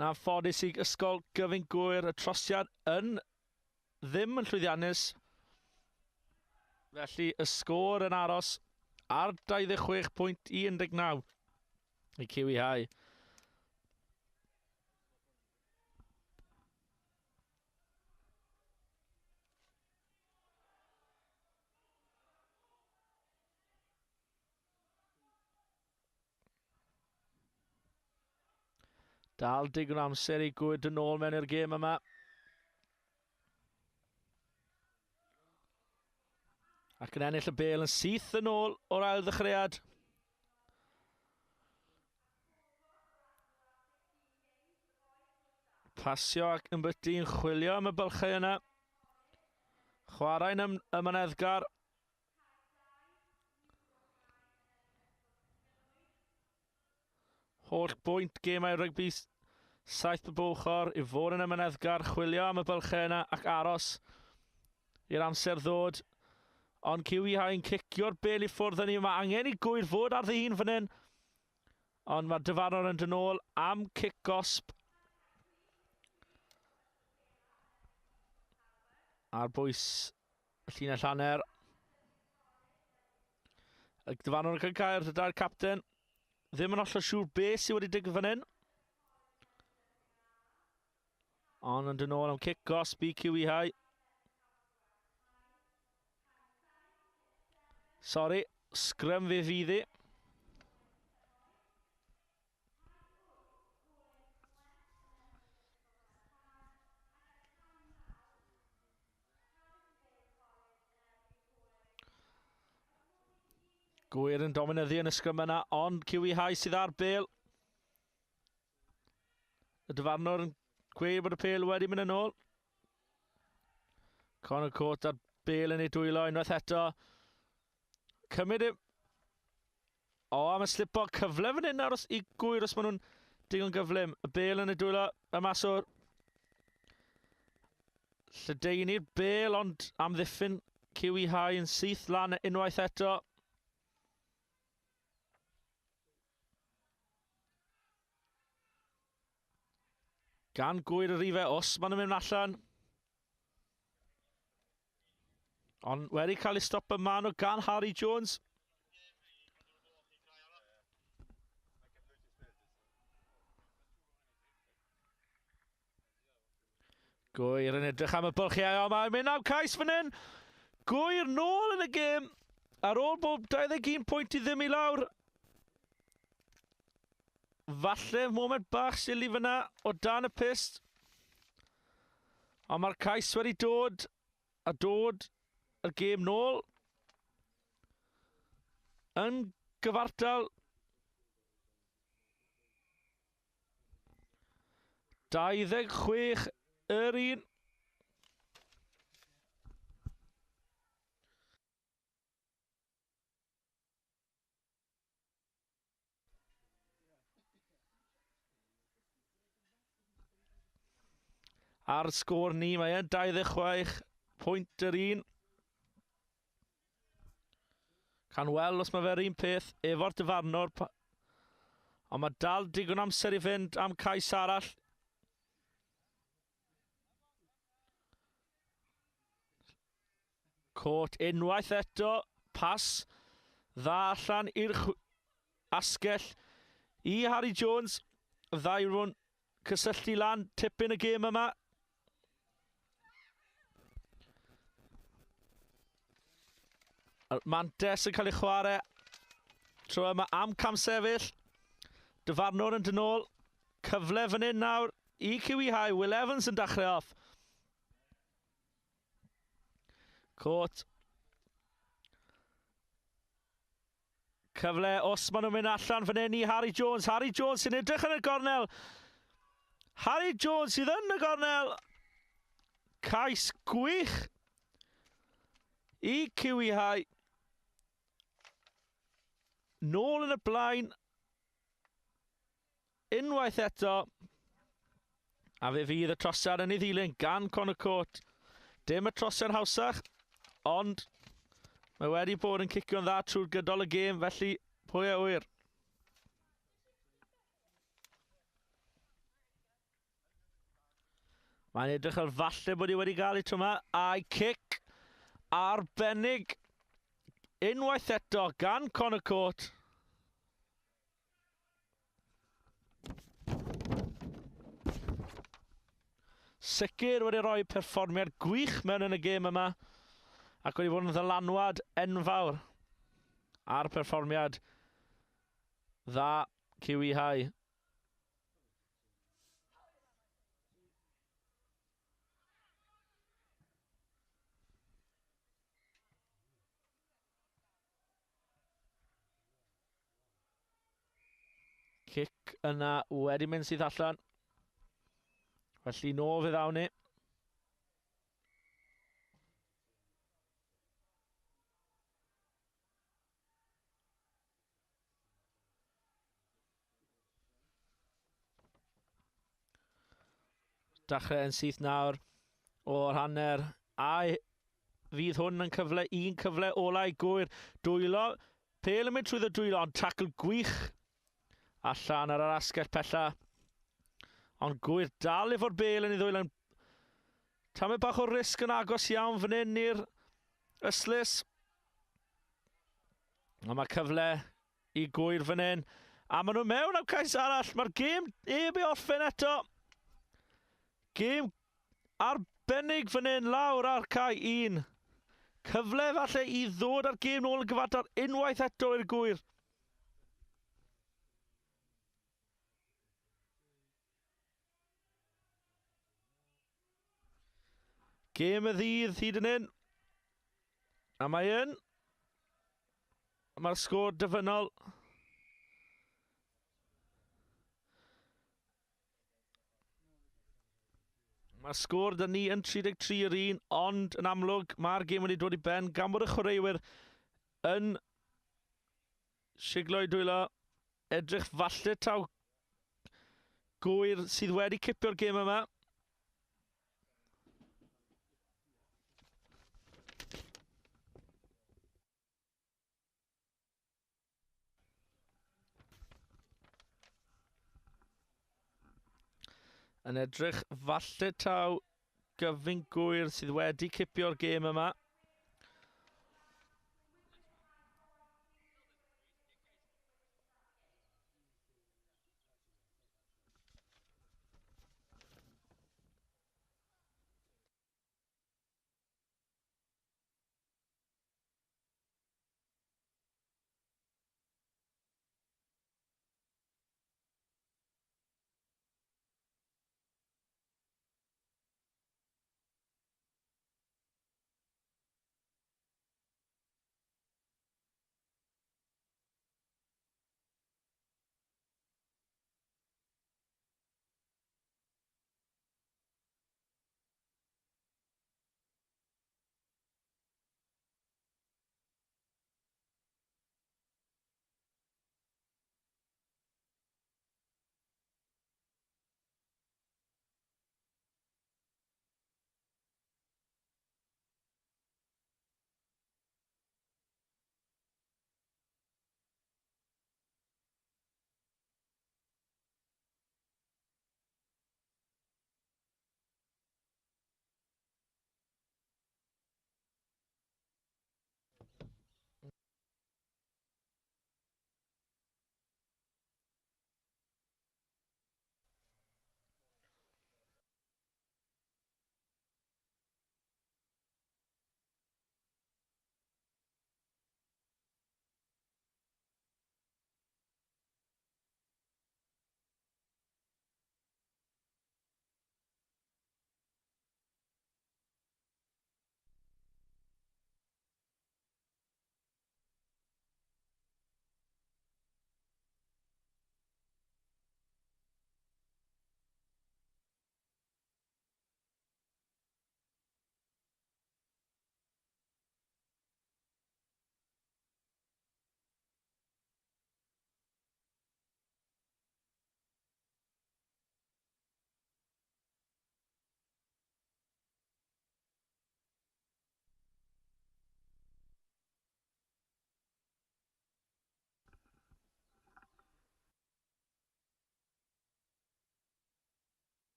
Yn anffodus i Ysgol Gyfun Gŵyr, y trosiad yn ddim yn llwyddiannus. Felly y sgôr yn aros ar 26.19 i QE High. Dal digon o amser i Gŵyr yn ôl mewn i'r gêm yma. Ac yn ennill y bêl yn syth yn ôl o'r ail ddechreuad. Pasio ac yn byty yn chwilio am y bylchau yna. Chwarae'n ymyneddgar. Holl bwynt gemau rygbi 7 bob ochr i fod yn ymyneddgar, chwilio am y bylchau yna ac aros i'r amser ddod. Ond QE High yn cicio'r bel i ffwrdd yn ni. Mae angen i Gŵyr fod ar ddihun fan hyn. Ond mae'r dyfarnwr yn dod nôl am cic gosb. Ar bwys y llinell hanner. Y dyfarnwr yn cael gair gyda'r capten. Ddim yn hollol siŵr beth sydd wedi digwydd fan hyn. Ond yn dod nôl am cic gosb i QE High. Sori, sgrym fe fydd hi. Gŵyr yn dominyddu yn y sgrym yna, ond QE High sydd ar bel. Y dyfarnwr yn gweud bod y pel wedi mynd yn ôl. Conor Court ar bel yn ei dwylo unwaith eto. Cymryd e... O, am y slipo cyfle fan hyn nawr i Gŵyr os maen nhw'n digon gyflym. Y bel yn ei dwylo, y maswr. Lledaenu'r bel, ond amddiffyn QE High yn syth lan unwaith eto. Gan Gŵyr y rifau os maen nhw'n mynd allan. Ond wedi cael ei stop yma nhw gan Harry Jones. Gŵyr yn edrych am y bylchiau, ond mae'n mynd am cais fan hyn. Gŵyr nôl yn y gêm ar ôl bob 21 pwynt i ddim i lawr. Falle moment bach sili fyna o dan y pyst. Ond mae'r cais wedi dod a dod yr gêm nôl yn gyfartal. 26 yr un. Ar sgôr ni, mae e'n 26 pwynt yr un. Can weld os mae fe'r un peth efo'r dyfarnwr. Ond mae dal digon amser i fynd am cais arall Cot unwaith eto, pas dda allan i'r asgell i Harry Jones. Ddau rhwng cysylltu lan, tipyn y gêm yma. Mantes yn cael ei chwarae tro yma am camsefyll. Dyfarnwr yn dyn ôl. Cyfle fan hyn nawr i Kiwi High. Will Evans yn dechrau off. Cot. Cyfle os maen nhw'n mynd allan fan hyn i Harry Jones. Harry Jones sy'n edrych yn y gornel. Harry Jones sydd yn y gornel. Cais gwych i Kiwi High. Nôl yn y blaen. Unwaith eto. A fe fydd y trosiad yn ei ddilyn gan Conor Court. Dim y trosiad hawsach, ond mae wedi bod yn cicio'n dda trwy'r gydol y gêm, felly pwy a ŵyr. Mae'n edrych fel falle bod hi wedi gael ei tro yma. A'i cic arbennig unwaith eto gan Conor Court. Sicr wedi rhoi perfformiad gwych mewn yn y gêm yma ac wedi bod yn ddylanwad enfawr ar perfformiad dda Kiwi High. Cic yna wedi mynd sydd allan. Felly nôl fe ddawn ni. Dechrau yn syth nawr o'r hanner. A fydd hwn yn cyfle, un cyfle ola i Gwyr. Dwylo, pêl yn mynd trwy dwylo, ond tackle gwych allan ar yr asgell pella. Ond Gwyr dal efo'r bêl yn ei ddwylo. Tamed bach o risg yn agos iawn fan hyn i'r ystlys. Ond mae cyfle i Gwyr fan hyn. A maen nhw mewn am cais arall. Mae'r gêm heb ei orffen eto. Gêm arbennig fan hyn lawr ar cae 1. Cyfle falle i ddod â'r gêm nôl yn gyfartal unwaith eto i'r Gwyr. Gêm y ddydd hyd yn hyn. A mae yn. Mae'r sgôr dyfynol. Mae'r sgôr dyn ni yn 33 yr 1, ond yn amlwg mae'r gêm wedi dod i ben gan bod y chwaraewyr yn siglo i dwylo. Edrych falle taw Gwyr sydd wedi cipio'r gêm yma. Yn edrych falle taw Gyfyng Gwyr sydd wedi cipio'r gêm yma.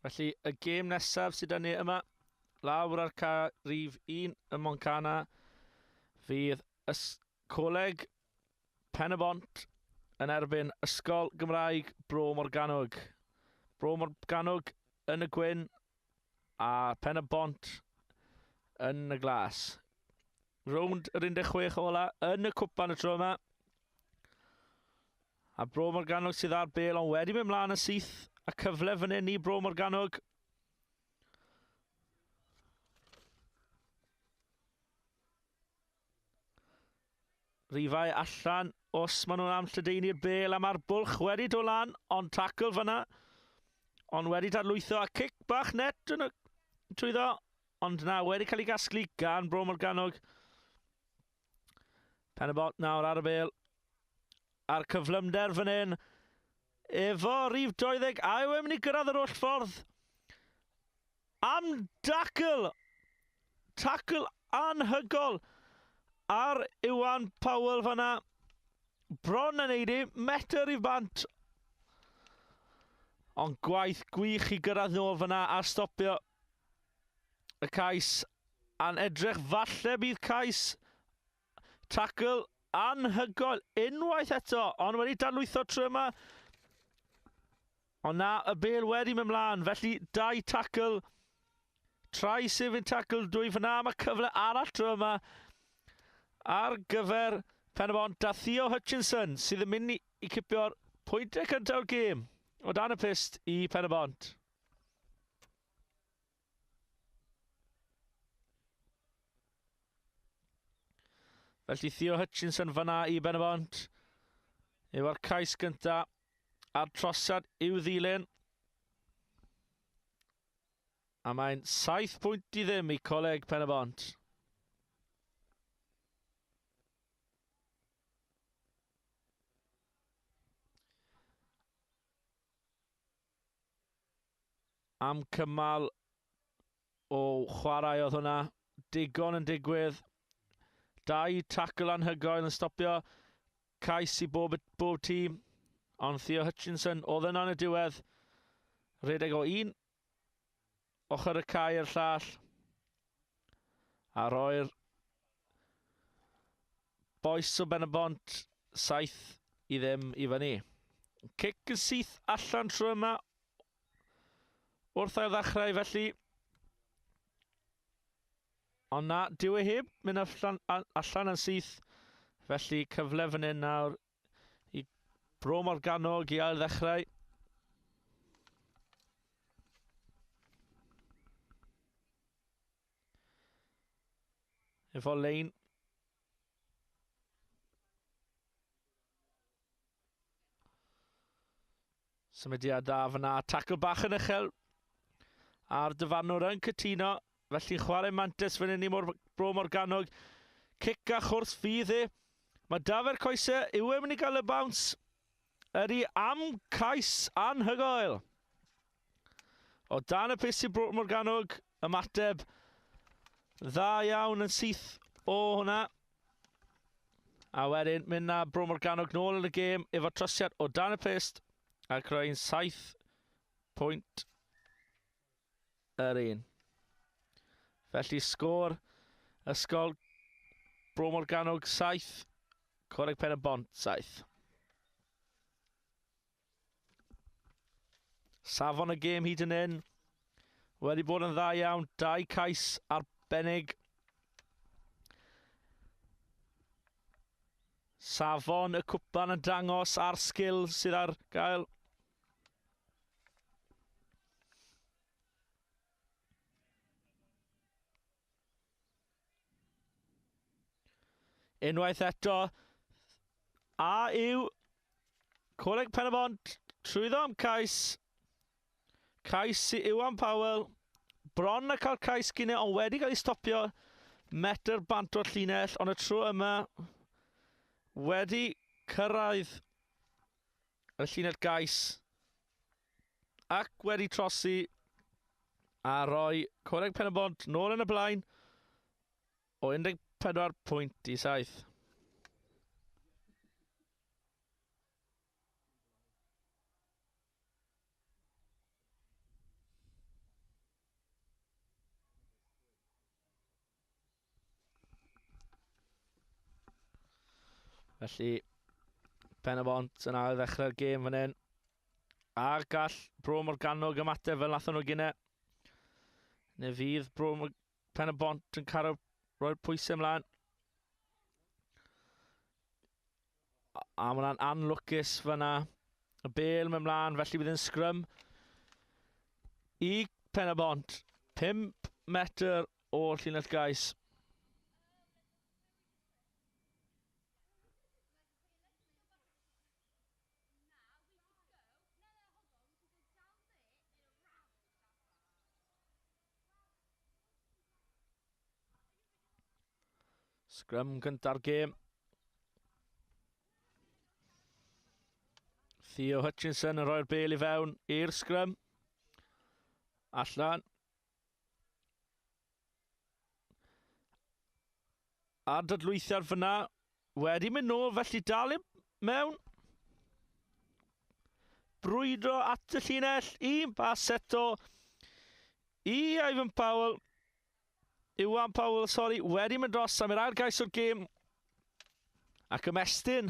Felly, y gêm nesaf sydd 'da ni yma, lawr ar ca rif 1 ym Mhontcanna, fydd ys Coleg Pen-y-bont yn erbyn Ysgol Gymraeg Bro Morgannwg. Bro Morgannwg yn y gwyn a Pen-y-bont yn y glas. Rownd yr 16 ola yn y cwpan y tro yma. A Bro Morgannwg sydd ar bel, ond wedi mynd mlaen yn syth. A cyfle fan hyn i Bro Morgannwg. Rifau allan os maen nhw'n am lledaenu'r bel a mae'r bwlch wedi dod lan, ond tackle fyna. Ond wedi dadlwytho a cic bach net yn y trwyddo. Ond na, wedi cael ei gasglu gan Bro Morgannwg. Pen y bot nawr ar y bel. A'r cyflymder fan hyn. Efo rif 20, a yw e'n mynd i gyrraedd yr holl ffordd? Am dacl! Tacl anhygol ar Iwan Powell fanna. Bron yn neud i, metr i bant. Ond gwaith gwych i gyrraedd nôl fanna a stopio y cais. A'n edrych falle bydd cais tackle anhygoel unwaith eto, ond wedi dadlwytho trwy yma. Ond na, y bel wedi mynd mlaen, felly dau tackle, try saving tackle dwy fyna, mae cyfle arall trwy yma ar gyfer Pen-y-bont a Theo Hutchinson sydd yn mynd i, i cipio'r pwyntiau cyntaf o'r gêm o dan y pyst i Pen-y-bont. Felly Theo Hutchinson fyna i Ben y Bont. Efo'r cais gynta a'r trosiad i'w ddilyn. A mae'n 7 pwynt i ddim i Coleg Pen y Bont. Am cymal o chwarae oedd hwnna. Digon yn digwydd. Dau tackle anhygoel yn stopio cais i bob, bob tîm. Ond Theo Hutchinson oedd yna yn y diwedd. Rhedeg o un ochr y cae i'r llall. A roi'r boes o Ben y Bont 7 i ddim i fyny. Cic yn syth allan trwy yma wrth ail ddechrau felly. Ond na, dyw e heb mynd allan, allan yn syth. Felly cyfle fan hyn nawr i Bro Morgannwg i ail ddechrau. Efo lein. Symudiad dda fyna. Tackle bach yn uchel. A'r dyfarnwr yn cytuno. Felly chwarae mantais fan hyn i Mor Bro Morgannwg. Cic a chwrs fydd e. Mae Dafer Coesau, yw e mynd i gael y bounce? Ydy am cais anhygoel. O dan y pyst i Bro Morgannwg, ymateb dda iawn yn syth o hwnna. A wedyn mynd na Bro Morgannwg nôl yn y gêm efo trosiad o dan y pyst a creu'n 7 pwynt yr un. Felly sgôr Ysgol Bro Morgannwg 7, Coleg Pen y Bont 7. Safon y gêm hyd yn hyn wedi bod yn dda iawn. Dau cais arbennig. Safon y cwpan yn dangos a'r sgil sydd ar gael. Unwaith eto, a yw Coleg Pen-y-bont trwyddo am cais. Cais i Iwan Powell. Bron a cael cais gynne, ond wedi cael ei stopio metr bant o'r llinell, ond y tro yma wedi cyrraedd y llinell gais ac wedi trosi a rhoi Coleg Pen-y-bont nôl yn y blaen o 14 pwynt i 7. Felly, Pen-y-bont yn ail ddechrau'r gêm fan hyn. A gall Bro Morgannwg ymateb fel nathon nhw gynne. Neu fydd Bro Pen-y-bont yn cael roi'r pwysau ymlaen. A mae hwnna'n anlwcus fyna. Y bel mynd mlaen, felly bydd yn sgrym i Pen-y-bont. 5 metr o'r llinell gais. Sgrym gynta'r gêm. Theo Hutchinson yn rhoi'r bel i fewn i'r sgrym. Allan. A dadlwythiad fyna wedi mynd nôl, felly dal i mewn. Brwydro at y llinell, un bas eto i Ivan Powell. Iwan Powell, sori, wedi mynd dros am yr ail gais o'r gêm. Ac ymestyn.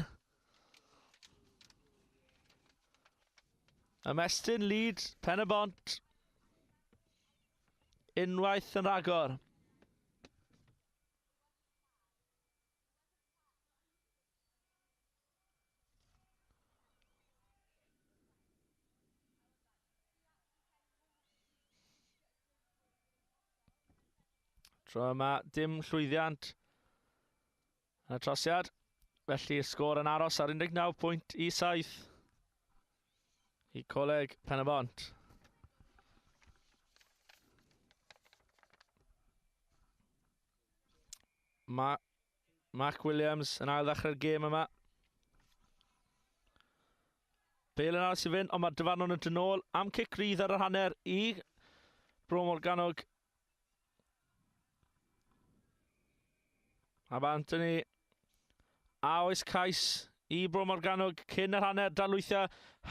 Ymestyn lead Pen-y-bont. Unwaith yn rhagor. Tro yma, dim llwyddiant yn y trosiad. Felly, sgôr yn aros ar 19 pwynt i 7 i Coleg Pen-y-bont. Mark Williams yn ail ddechrau'r gêm yma. Bale yn aros i fynd, ond mae'r dyfarnwr yn dod nôl am cic rydd ar yr hanner i Bro Morgannwg. A mae Anthony, a oes cais i Bro Morgannwg cyn yr hanner, darlwythio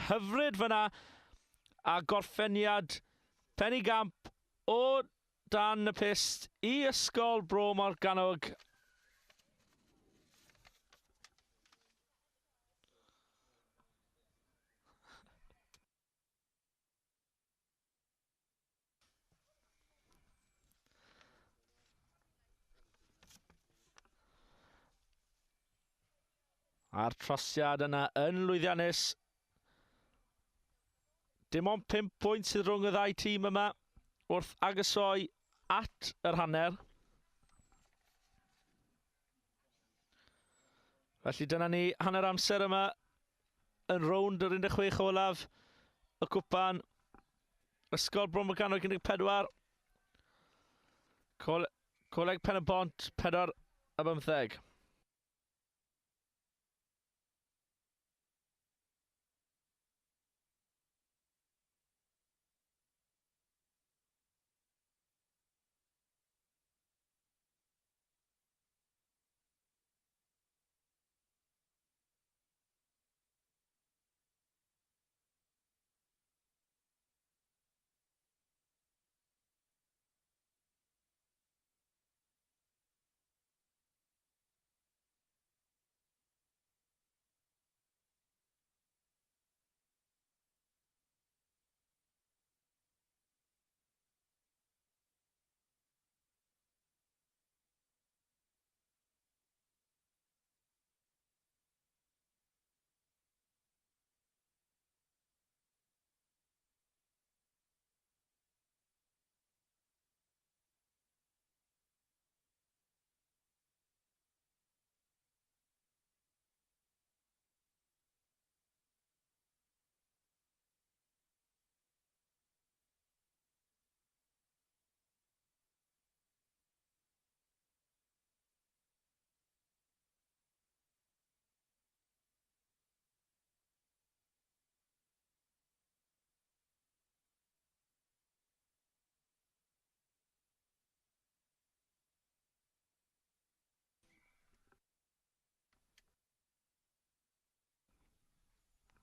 hyfryd fyna a gorffeniad penigamp o dan y pyst i Ysgol Bro Morgannwg. A'r trosiad yna yn lwyddiannus. Dim ond 5 pwynt sydd rhwng y ddau tîm yma wrth agosoi at yr hanner. Felly dyna ni hanner amser yma yn rownd yr 16 olaf y cwpan. Ysgol Bro Morgannwg 14. Coleg Pen-y-bont 4 a 15.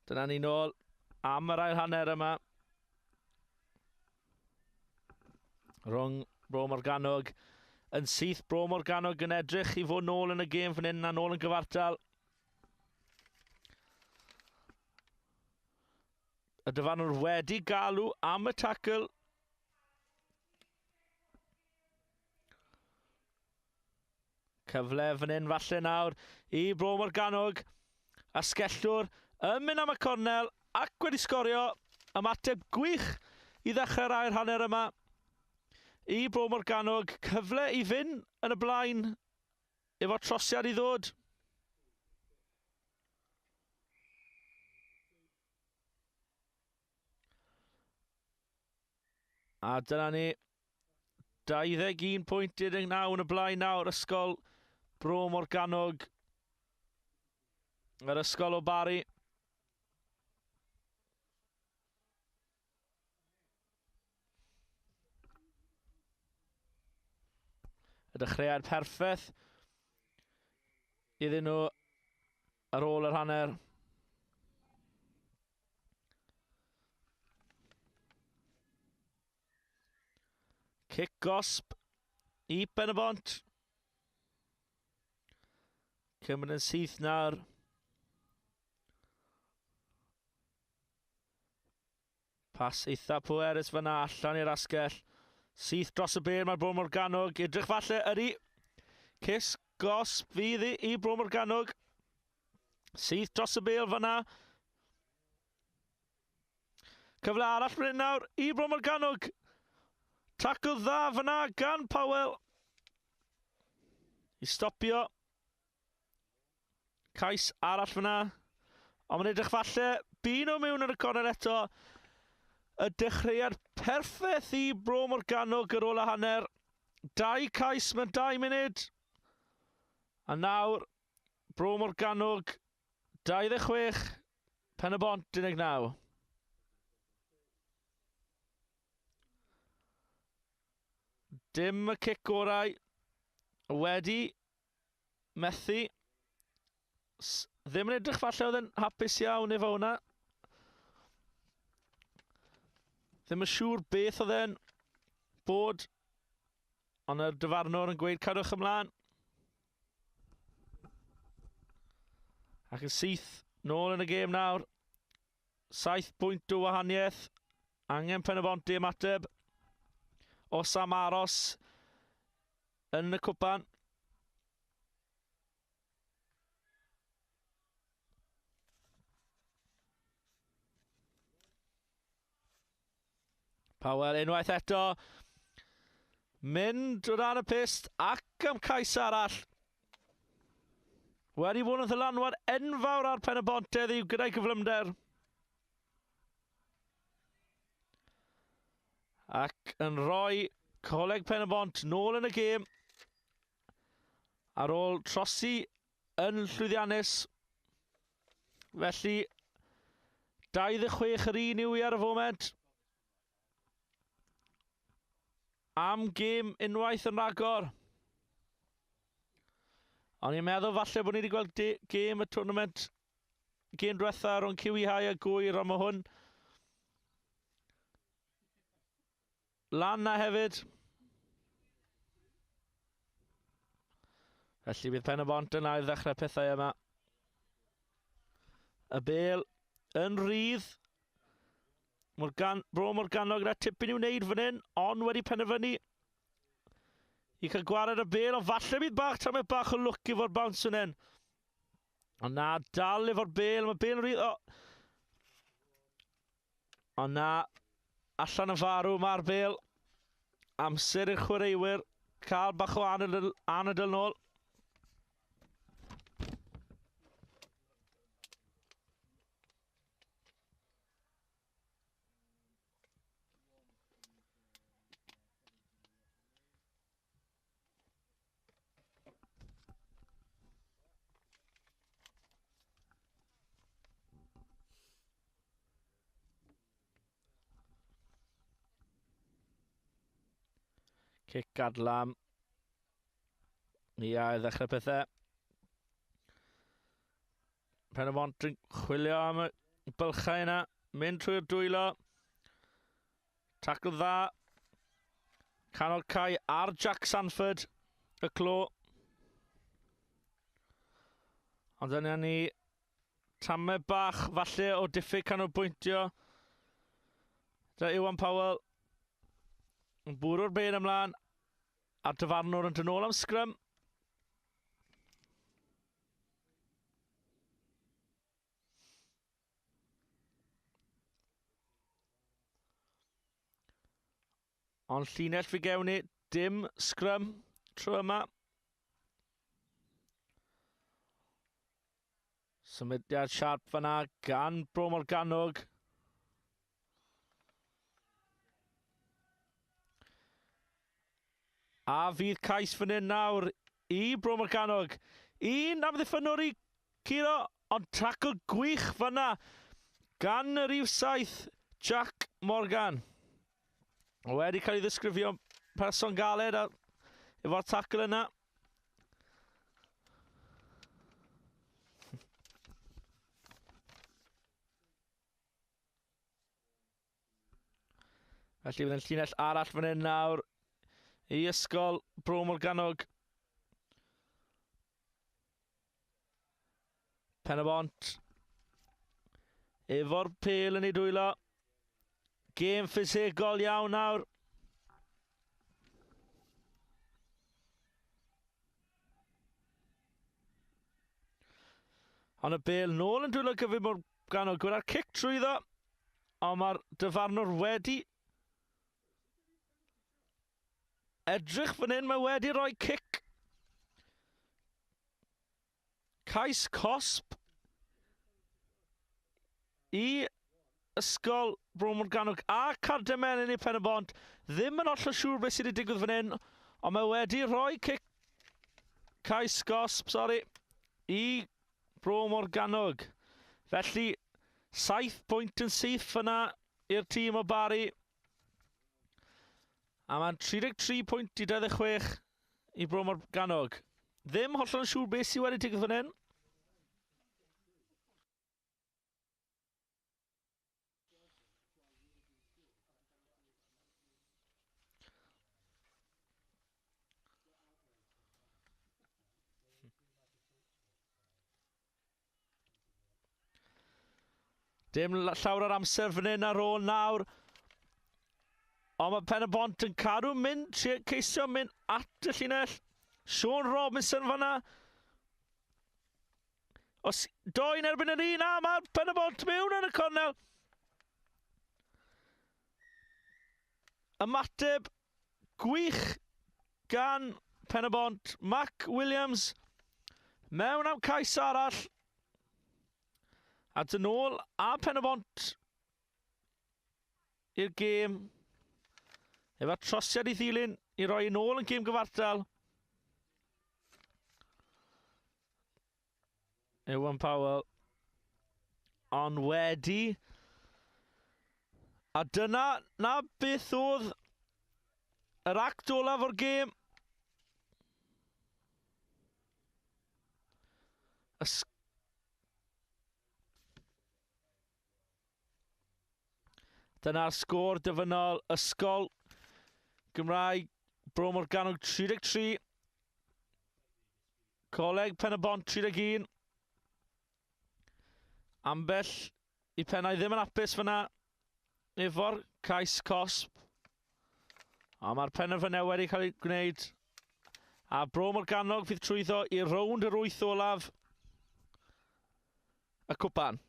Dyna ni nôl am yr ail hanner yma. Rhwng Bro Morgannwg yn syth. Bro Morgannwg yn edrych i fod nôl yn y gêm fan hyn a nôl yn gyfartal. Y dyfarnwr wedi galw am y tackle. Cyfle fan hyn falle nawr i Bro Morgannwg. Asgellwr yn mynd am y cornel ac wedi sgorio. Ymateb gwych i ddechrau'r ail hanner yma i Bro Morgannwg. Cyfle i fynd yn y blaen efo trosiad i ddod. A dyna ni, 21.19 yn y blaen nawr, Ysgol Bro Morgannwg. Yr ysgol o Bari. Y dechreuad perffaith iddyn nhw ar ôl yr hanner. Cic gosb i Ben y Bont. Cymryd yn syth nawr. Pas eitha pwerus fyna allan i'r asgell. Syth dros y bêl mae Bro Morgannwg. Edrych falle ydy. Cic gosb fydd i Bro Morgannwg. Syth dros y bêl fyna. Cyfle arall fan hyn nawr i Bro Morgannwg. Tackle dda fyna gan Powell. I stopio. Cais arall fyna. Ond mae'n edrych falle, bu nhw mewn yn y cornel eto. Y dechreuad perffaith i Bro Morgannwg ar ôl y hanner. 2 cais mewn 2 munud. A nawr, Bro Morgannwg, 26, Pen y Bont, 19. Dim y cic orau wedi methu. Ddim yn edrych falle oedd yn hapus iawn efo hwnna. Ddim yn siŵr beth oedd e'n bod, ond y dyfarnwr yn gweud cadwch ymlaen. Ac yn syth nôl yn y gêm nawr. 7 pwynt o wahaniaeth. Angen Pen y Bont i ymateb. Os am aros yn y cwpan. Powell unwaith eto. Mynd o dan y pyst ac am cais arall. Wedi bod yn ddylanwad enfawr ar Pen y Bont heddiw gyda'i gyflymder. Ac yn rhoi Coleg Pen y Bont nôl yn y gêm ar ôl trosi yn llwyddiannus. Felly, 26 yr un yw i ar y foment. Am gêm unwaith yn rhagor. O'n i'n meddwl falle bod ni wedi gweld gêm y tournament gêm diwetha rhwng Kiwi High a Gwyr, ond mae hwn lan na hefyd. Felly bydd Pen y Bont yn ail ddechrau pethau yma. Y bêl yn rhydd. Bro Morgannwg gyda tipyn i'w wneud fan hyn, ond wedi penderfynu i cael gwared y bêl, ond falle bydd bach tamed bach o lwc efo'r bounce fan hyn. Ond na, dal efo'r bêl, mae bêl yn rhydd. Oh. Ond na, allan yn farw mae'r bêl. Amser i'r chwaraewyr cael bach o anadl nôl. Cic adlam. Ia, i ddechrau pethau. Pen y Bont yn chwilio am y bylchau yna. Mynd trwy'r dwylo. Tackle dda. Canol cae ar Jack Sanford. Y clo. Ond dyna ni. Tamau bach falle o diffyg canolbwyntio. Da Iwan Powell yn bwrw'r bel ymlaen a'r dyfarnwr yn dod nôl am sgrym. Ond llinell fi gewn ni, dim sgrym tro yma. Symudiad siarp fyna gan Bro Morgannwg. A fydd cais fan hyn nawr i Bro Morgannwg. Un amddiffynnwr i curo, ond tacl gwych fyna gan y rhif 7, Jack Morgan. Wedi cael ei ddisgrifio person galed a efo'r tacl yna. Felly bydd yn llinell arall fan hyn nawr i ysgol Bro Morgannwg. Pen y Bont. Efo'r pêl yn ei dwylo. Gêm ffisegol iawn nawr. Ond y bêl nôl yn dwylo Gyfun Morgannwg gyda'r cic trwyddo. Ond mae'r dyfarnwr wedi edrych fan hyn, mae wedi rhoi cic. Cais cosb i Ysgol Bro Morgannwg a Carden Melyn i Pen y Bont. Ddim yn hollol siŵr beth sydd wedi digwydd fan hyn, ond mae wedi rhoi cic cais gosb, sori, i Bro Morgannwg. Felly, 7 pwynt yn syth fyna i'r tîm o Bari. A mae'n 33 pwynt i 26 i Bro Morgannwg. Ddim hollol yn siŵr beth sydd wedi digwydd fan hyn. Dim llawer o'r amser fan hyn ar ôl nawr. Ond mae Pen y Bont yn cadw mynd, ceisio mynd at y llinell. Sean Robinson fanna. Os doi'n erbyn yr un, a mae Pen y Bont mewn yn y cornel. Ymateb gwych gan Pen y Bont. Mac Williams mewn am cais arall. A dyn ôl a Pen y Bont i'r gêm. Efo trosiad i ddilyn i roi yn ôl yn gêm gyfartal. Ewan Powell. Ond wedi. A dyna na beth oedd yr act olaf o'r gêm. Dyna'r sgôr dyfynol Ysgol Gymraeg Bro Morgannwg 33. Coleg Pen y Bont 31. Ambell i pennau ddim yn apus fyna efo'r cais cosb. A mae'r penderfyniad wedi cael ei gwneud. A Bro Morgannwg fydd trwyddo i rownd yr 8 olaf y cwpan.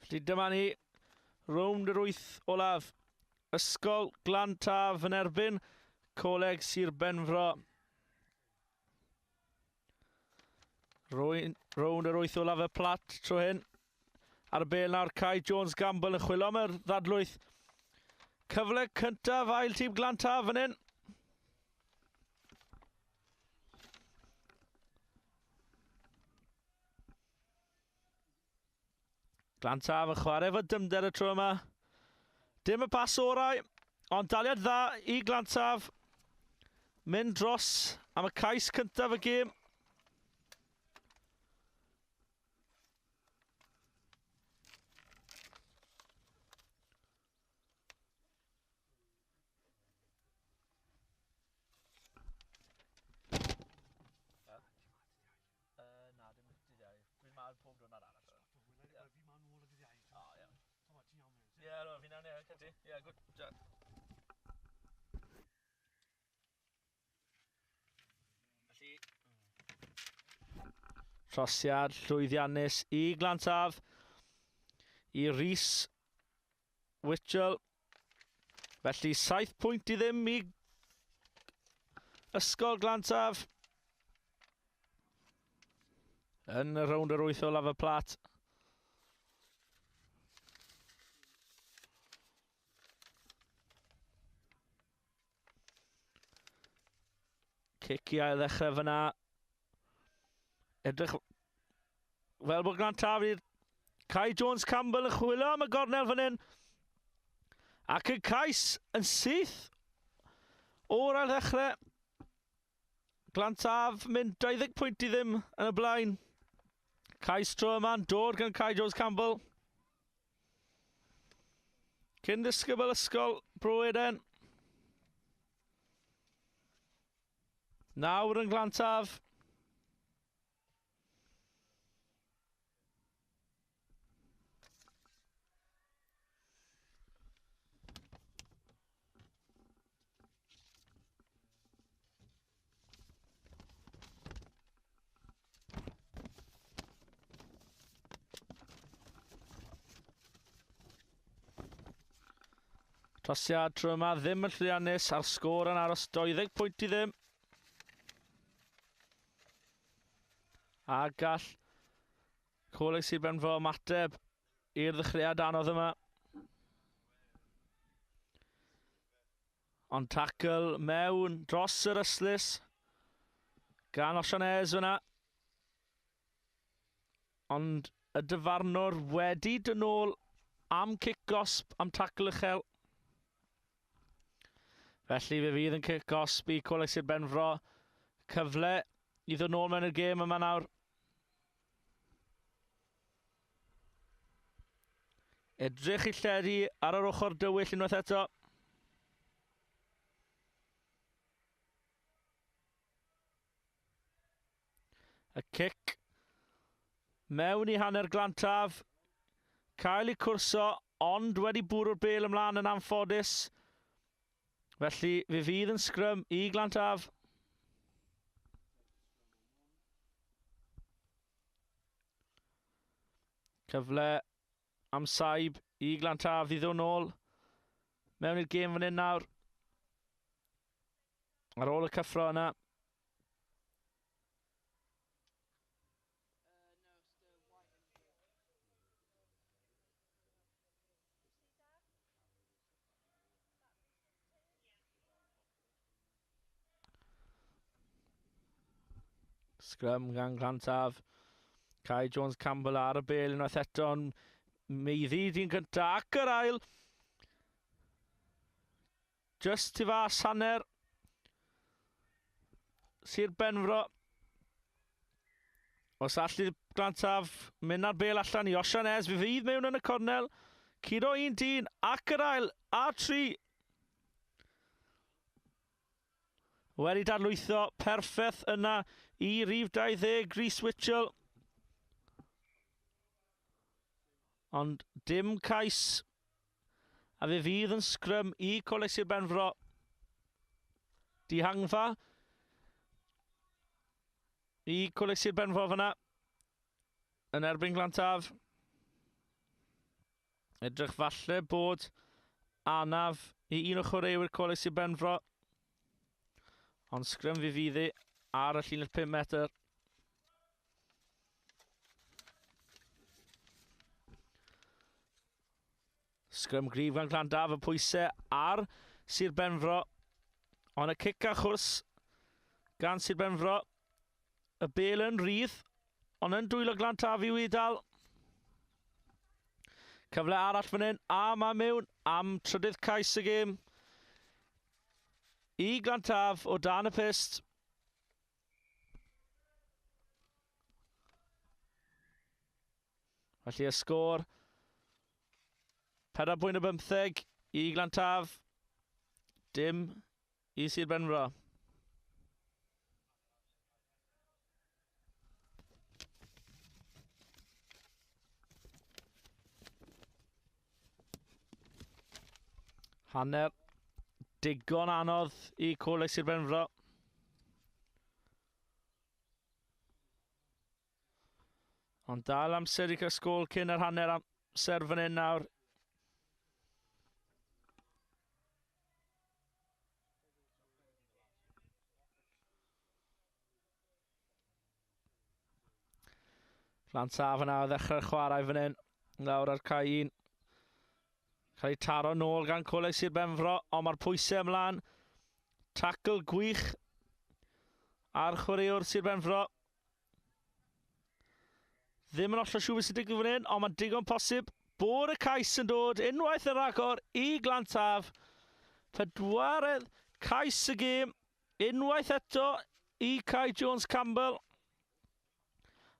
Felly dyma ni, rownd yr wyth olaf. Ysgol Glantaf yn erbyn Coleg Sir Benfro. Rownd yr wyth olaf y plat tro hyn. Ar y bel nawr, Kai Jones Gamble yn chwilio am yr ddadlwyth. Cyfle cyntaf ail tîm Glantaf fan hyn. Glantaf yn chwarae efo dymder y tro yma. Dim y pas orau, ond daliad dda i Glantaf. Mynd dros am y cais cyntaf y gêm. Trosiad llwyddiannus i Glantaf, i Rhys Witchell. Felly 7 pwynt i ddim i Ysgol Glantaf. Yn y rownd yr wyth olaf y plat. Cic i ail ddechrau fyna. Edrych fel bod Glantaf i'r Kai Jones Campbell yn chwilio am y gornel fan hyn. Ac y cais yn syth o'r ail ddechrau. Glantaf mynd 20 pwynt i ddim yn y blaen. Cais tro yma'n dod gan Kai Jones Campbell. Cyn ddisgybl ysgol Bro Eden. Nawr yn Glantaf. Trosiad tro yma ddim yn llwyddiannus a'r sgôr yn aros 20 pwynt i ddim. A gall Coleg Sir Benfro ymateb i'r ddechreuad anodd yma. Ond tackle mewn dros yr ystlys gan Osian Ez fyna. Ond y dyfarnwr wedi dyn ôl am cic gosb, am tackle uchel. Felly fe fydd yn cic gosb i Coleg Sir Benfro. Cyfle i ddod nôl mewn i'r gêm yma nawr. Edrych i lledu ar yr ochr dywyll unwaith eto. Y cic mewn i hanner Glantaf. Cael ei cwrso, ond wedi bwrw'r bel ymlaen yn anffodus. Felly fe fydd yn sgrym i Glantaf. Cyfle am saib i Glantaf i ddod nôl mewn i'r gêm fan hyn nawr. Ar ôl y cyffro yna. Scrum gan Glantaf. Kai Jones Campbell ar y bel unwaith eto yn meiddi dyn gyntaf ac yr ail. Just tu fas hanner. Sir Benfro. Os allu Glantaf mynd ar bel allan i Osian Ez, fe fydd mewn yn y cornel. Curo un dyn ac yr ail a tri. Wedi dadlwytho perffaith yna i rif 20 Rhys Witchell. Ond dim cais. A fe fydd yn sgrym i Coleg Sir Benfro. Dihangfa i Coleg Sir Benfro fyna. Yn erbyn Glantaf. Edrych falle bod anaf i un o chwaraewyr Coleg Sir Benfro. Ond sgrym fi fydd hi ar y llinell 5 metr. Sgrym gryf gan Glantaf y pwysau ar Sir Benfro. Ond y cic a chwrs gan Sir Benfro. Y bel yn rhydd, ond yn dwylo Glantaf i'w i dal. Cyfle arall fan hyn, a mae mewn am trydydd cais y gêm. I Glantaf o dan y pyst. Felly y sgôr 4.15 i Glantaf, dim i Sir Benfro. Hanner digon anodd i Coleg Sir Benfro. Ond dal amser i cael sgôl cyn yr hanner amser fan hyn nawr. Glantaf yna o ddechrau'r chwarae fan hyn. Lawr ar cae un. Cael ei taro nôl gan Coleg Sir Benfro, ond mae'r pwysau ymlaen. Tackle gwych ar chwaraewr Sir Benfro. Ddim yn hollol siŵr beth sy'n digwydd fan hyn, ond mae'n digon posib bod y cais yn dod unwaith yn rhagor i Glantaf. Pedwaredd cais y gêm, unwaith eto i Kai Jones Campbell.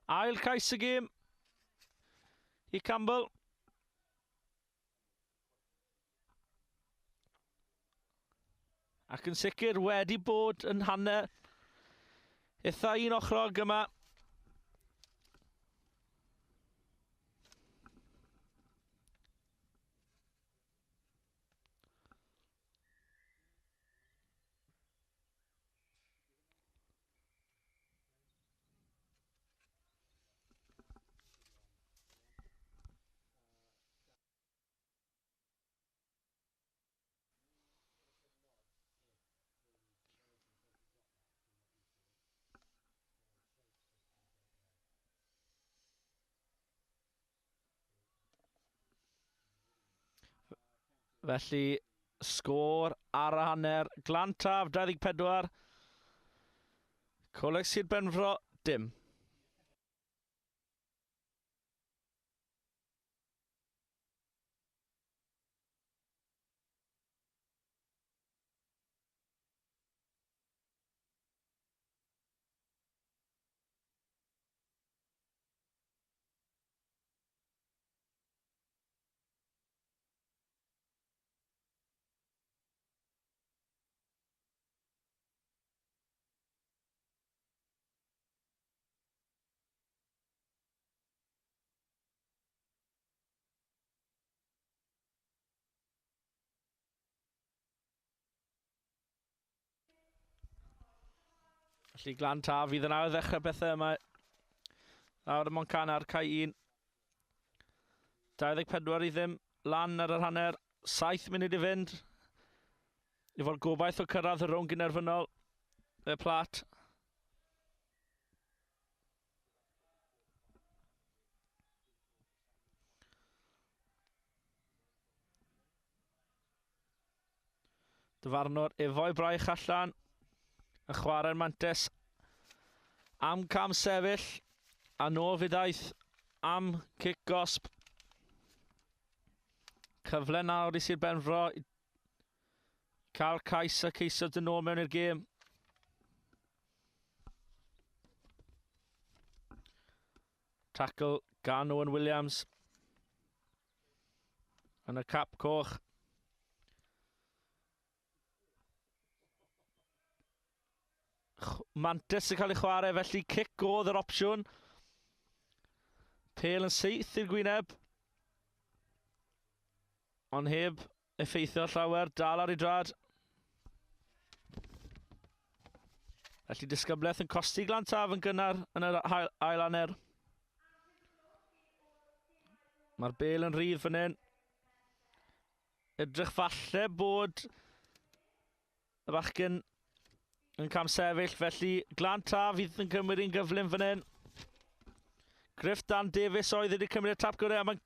Ail cais y gêm i Campbell. Ac yn sicr wedi bod yn hanner eitha un ochrog yma. Felly, sgôr ar y hanner. Glantaf, 24. Coleg Sir Benfro, dim. Felly Glan Taf fydd yn ail ddechrau bethau yma. Nawr y Moncana ar cae 1. 24 i ddim lan ar yr hanner. 7 munud i fynd. Efo'r gobaith o cyrraedd y rownd gynderfynol. Y plat. Dyfarnwr efo'i braich allan. Yn chwarae'r mantes am cam sefyll. A nôl fydd aeth am cic gosb. Cyfle nawr i Sir Benfro i cael cais a ceisio dyn nôl mewn i'r gêm. Tackle gan Owen Williams. Yn y cap coch. Mantes yn cael ei chwarae, felly cic oedd yr opsiwn. Pêl yn syth i'r gwyneb. Ond heb effeithio llawer, dal ar ei drad. Felly disgyblaeth yn costi Glantaf yn gynnar yn yr ail hanner. Mae'r bêl yn rhydd fan hyn. Edrych falle bod y bachgen yn camsefyll, felly Glan Taf fydd yn cymryd un gyflym fan hyn. Griff Dan Davies oedd wedi cymryd y tap gorau, a mae'n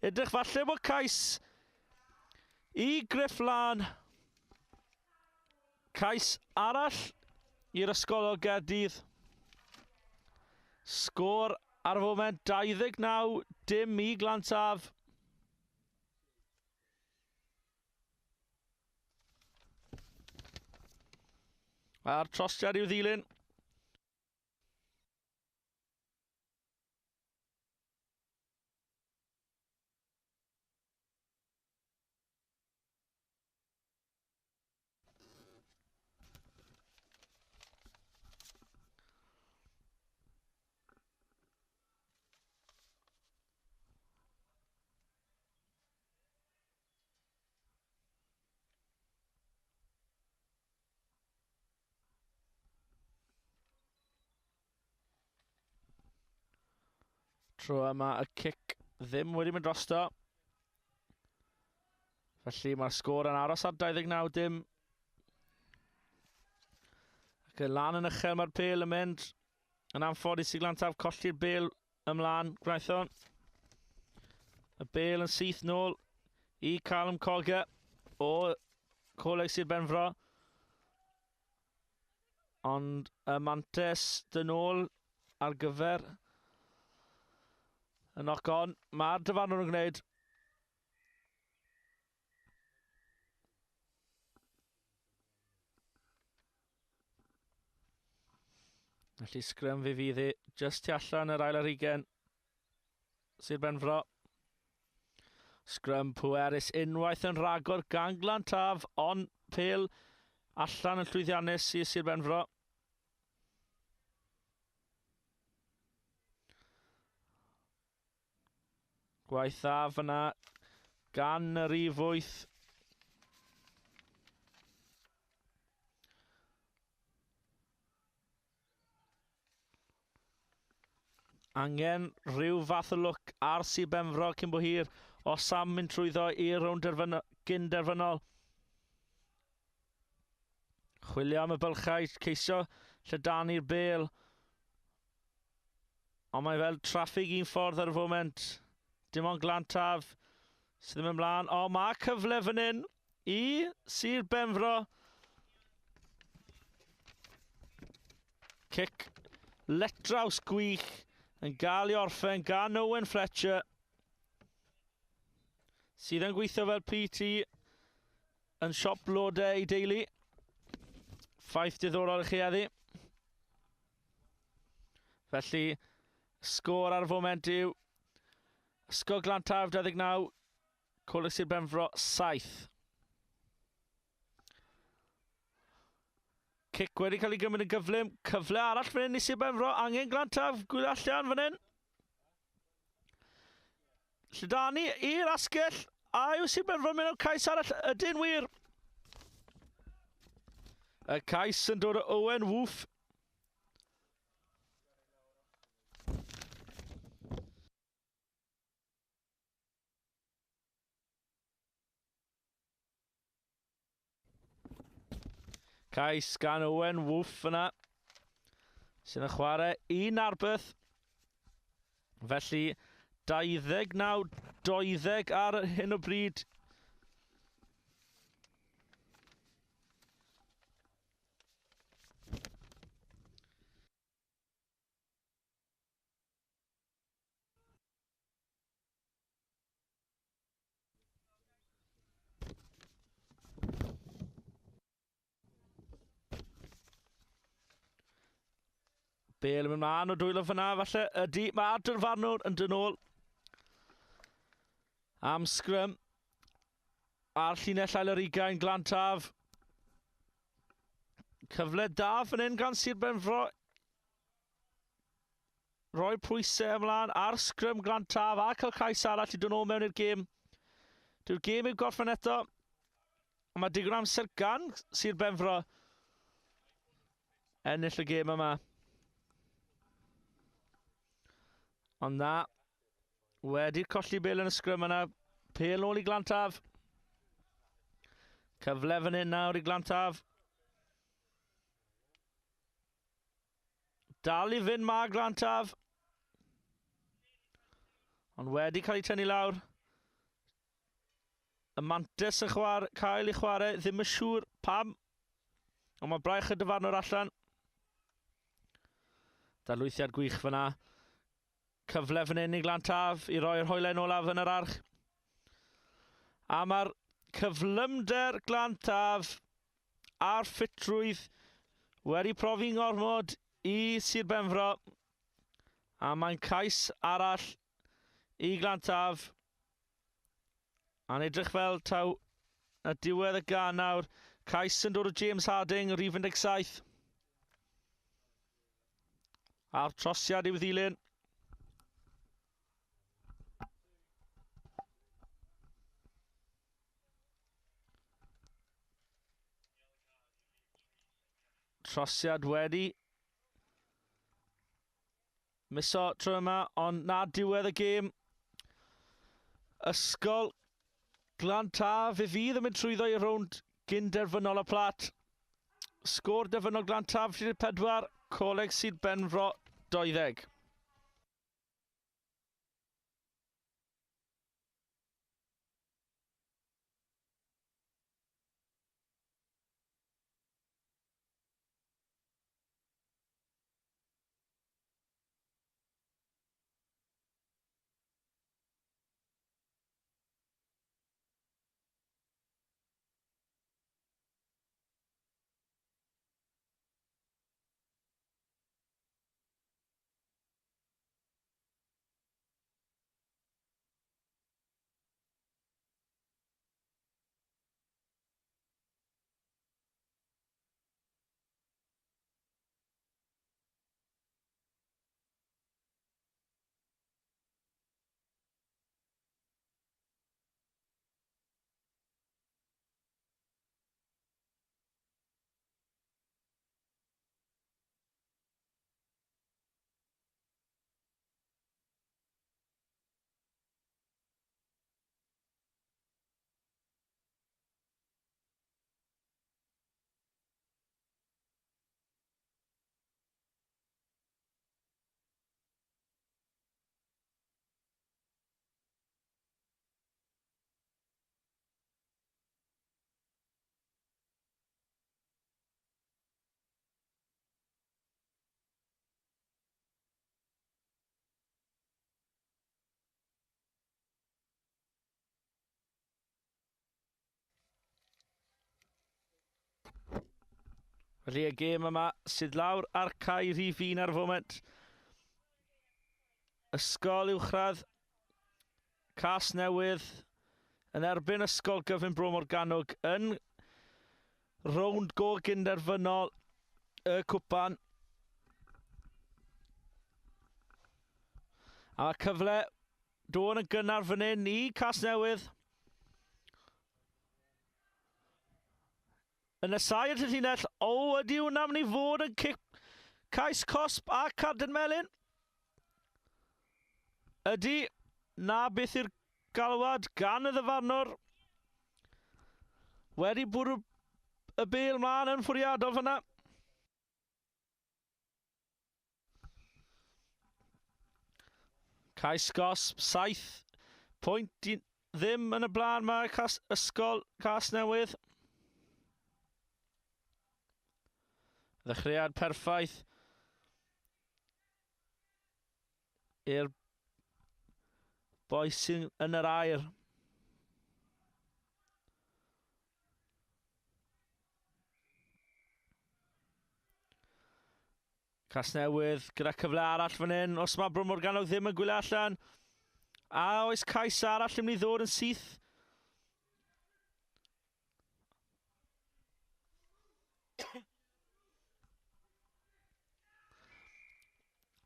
edrych falle bod cais i Griff Lan. Cais arall i'r ysgol o Gaerdydd. Sgôr ar y foment 29 dim i Glantaf. A'r trosiad i'w ddilyn. Tro yma y cic ddim wedi mynd drosto. Felly mae'r sgôr yn aros ar 29 dim. Ac yn lan yn uchel mae'r pêl yn mynd. Yn anffodus i Glantaf colli'r bêl ymlaen. Gwnaethon. Y bêl yn syth nôl i Callum Cogger o Coleg Sir Benfro. Ond y mantes dyn ôl ar gyfer y knock-on. Mae'r dyfarnwr yn gwneud. Felly sgrym fi fydd hi just tu allan yr ail ar hugen. Sir Benfro. Sgrym pwerus unwaith yn rhagor gan Glantaf, ond pêl allan yn llwyddiannus i Sir Benfro. Gwaith dda fyna gan y rif 8. Angen rhyw fath o lwc ar Sir Benfro cyn bo hir os am mynd trwyddo i'r rownd gyn derfynol. Chwilio am y bylchau, ceisio lledanu'r bêl. Ond mae fel traffig un ffordd ar y foment. Dim ond Glantaf sydd ddim ymlaen. O, mae cyfle fan hyn i Sir Benfro. Cic letraws gwych yn gael ei orffen gan Owen Fletcher, sydd yn gweithio fel PT yn siop blodau ei deulu. Ffaith diddorol i chi heddi. Felly, sgôr ar y foment yw Ysgol Glantaf 29, Coleg Sir Benfro 7. Cic wedi cael ei gymryd yn gyflym. Cyfle arall fan hyn i Sir Benfro. Angen Glantaf gwylio allan fan hyn. Lledaenu i'r asgell. A yw Sir Benfro yn mynd am cais arall? Ydyn wir. Y cais yn dod o Owen Woof. Cais gan Owen Woof yna, sydd yn chwarae i Narberth. Felly 29-20 ar hyn o bryd. Bale yn mynd mlaen o dwylo fyna, falle. Ydy, mae'r dyfarnwr yn dyn ôl. Am sgrym. A'r llinell ail yr ugain, Glantaf. Cyfle da fan hyn gan Sir Benfro. Roi pwysau ymlaen ar sgrym Glantaf a cael cais arall i dod nôl mewn i'r gêm. Dyw'r gêm i'w gorffen eto. Mae digon amser gan Sir Benfro ennill y gêm yma. Ond na, wedi colli bêl yn y sgrym yna, pêl nôl i Glantaf. Cyfle fan hyn nawr i Glantaf. Dal i fynd ma Glantaf. Ond wedi cael ei tynnu lawr. Y mantes yn chwarae, cael ei chwarae, ddim yn siŵr pam. Ond mae braich y dyfarnwr allan. Darlwythiad gwych fyna. Cyfle fan hyn i Glantaf i roi'r hoelen olaf yn yr arch. A mae'r cyflymder Glantaf a'r ffitrwydd wedi profi'n ngormod i Sir Benfro. A mae'n cais arall i Glantaf. A'n edrych fel taw y diwedd y gan nawr. Cais yn dod o James Harding, rhif 17. A'r trosiad i'w ddilyn. Trosiad wedi miso tro yma, ond na diwedd y gêm. Ysgol Glantaf, fe fydd yn mynd trwyddo i rownd gynderfynol y plat. Sgôr derfynol Glantaf 34, Coleg Sir Benfro 20. Felly y gêm yma sydd lawr ar cae rhif 1 ar y foment. Ysgol Uwchradd Casnewydd yn erbyn Ysgol Gyfun Bro Morgannwg yn rownd go gynderfynol y cwpan. A mae cyfle dod yn gynnar fan hyn i Casnewydd. Yn nesau at y llinell, o, ydy hwnna mynd i fod yn cic cais cosb a cardyn melyn? Ydy, na beth yw'r galwad gan y ddyfarnwr. Wedi bwrw y bêl mlaen yn ffwriadol fyna. Cais gosb, 7 pwynt i ddim yn y blaen mae cas, Ysgol Casnewydd. Ddechreuad perffaith i'r boi sy'n yn yr air. Casnewydd gyda cyfle arall fan hyn. Os mae Bro Morgannwg ddim yn gwylio allan. A oes cais arall yn mynd i ddod yn syth?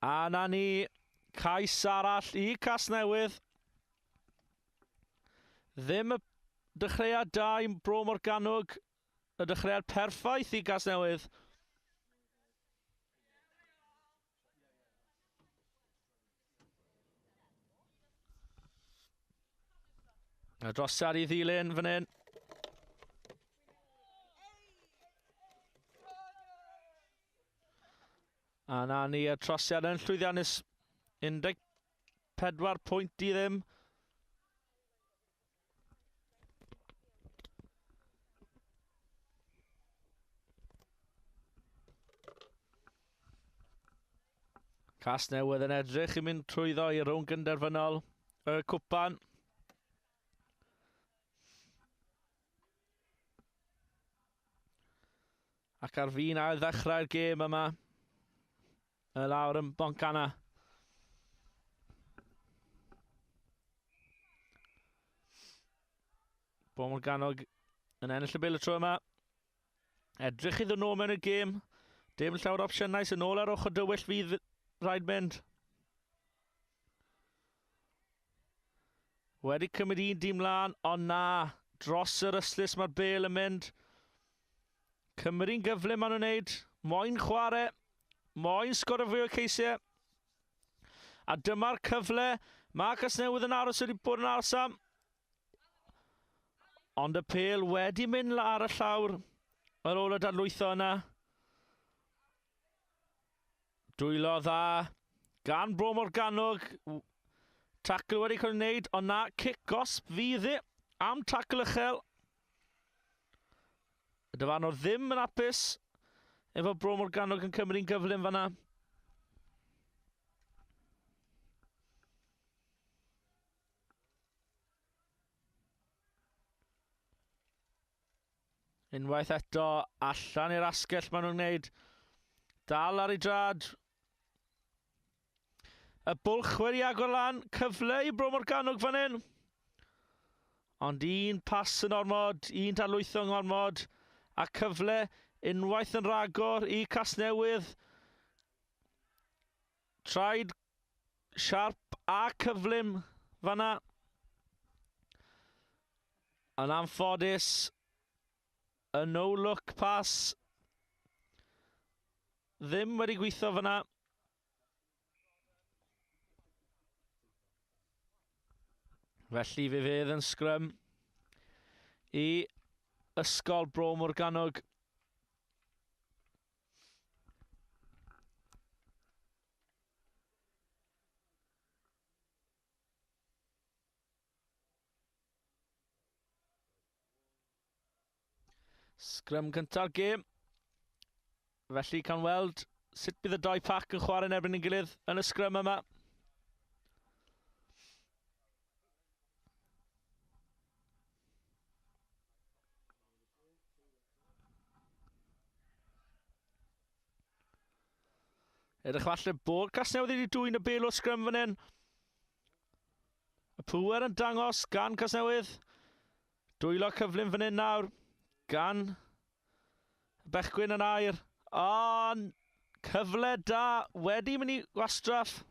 A na ni, cais arall i Casnewydd. Ddim y dechreuad da i Bro Morgannwg. Y dechreuad perffaith i Gasnewydd. A drosiad i ddilyn fan hyn. A na ni, y trosiad yn llwyddiannus. 14 pwynt i ddim. Casnewydd yn edrych i mynd trwyddo i rownd gynderfynol y cwpan. Ac ar fin ail ddechrau'r gêm yma, y lawr yn Boncana. Bro Morgannwg yn ennill y bêl y tro yma. Edrych iddyn nhw mewn y gêm. Dim llawer o opsiynau sy'n ôl ar ochr dywyll fydd rhaid mynd. Wedi cymryd un dîm lan, ond na, dros yr ystlys mae'r bêl yn mynd. Cymru'n gyflym maen nhw'n wneud. Moyn chwarae, moyn sgorio fwy o ceisiau. A dyma'r cyfle. Mae Casnewydd yn aros wedi bod yn aros am. Ond y pêl wedi mynd ar y llawr ar ôl y dadlwytho yna. Dwylo dda gan Bro Morgannwg. Tacl wedi cael ei wneud, ond na, cic gosb fydd e am tacl uchel. Y dyfarnwr ddim yn apus efo Bro Morgannwg yn cymryd gyflym fanna. Unwaith eto, allan i'r asgell maen nhw'n gwneud. Dal ar ei drad. Y bwlch wedi agor lan, cyfle i Bro Morgannwg fan hyn. Ond un pas yn ormod, un darlwytho yn ormod, a cyfle unwaith yn rhagor i Casnewydd. Traed siarp a cyflym fanna. Yn anffodus, y no-look pass ddim wedi gweithio fyna. Felly fe fydd yn sgrym i Ysgol Bro Morgannwg. Sgrym cynta'r gêm. Felly cawn weld sut bydd y doi pac yn chwarae yn erbyn ei gilydd yn y sgrym yma. Edrych falle bod Casnewydd wedi dwyn y bel o sgrym fan hyn. Y pŵer yn dangos gan Casnewydd. Dwylo cyflym fan hyn nawr gan Bechgwyn yn air. Ond cyfle da wedi mynd i wastraff.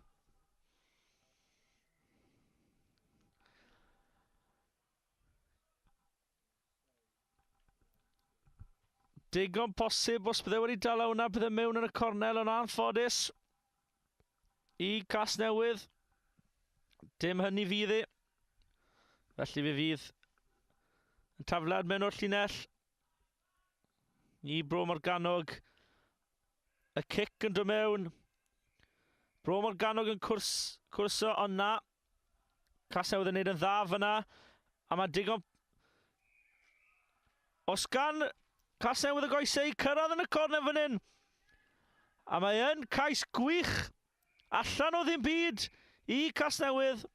Digon posib os bydde wedi dala hwnna, bydde mewn yn y cornel yn anffodus i Casnewydd. Dim hynny fydd e. Felly fe fydd yn taflad mewn o'r llinell i Bro Morgannwg. Y cic yn dod mewn. Bro Morgannwg yn cwrso, ond na. Casnewydd yn neud yn dda fyna. A mae digon... Os gan Casnewydd y goesau cyrraedd yn y cornel fan hyn. A mae yn cais gwych allan o ddim byd i Casnewydd.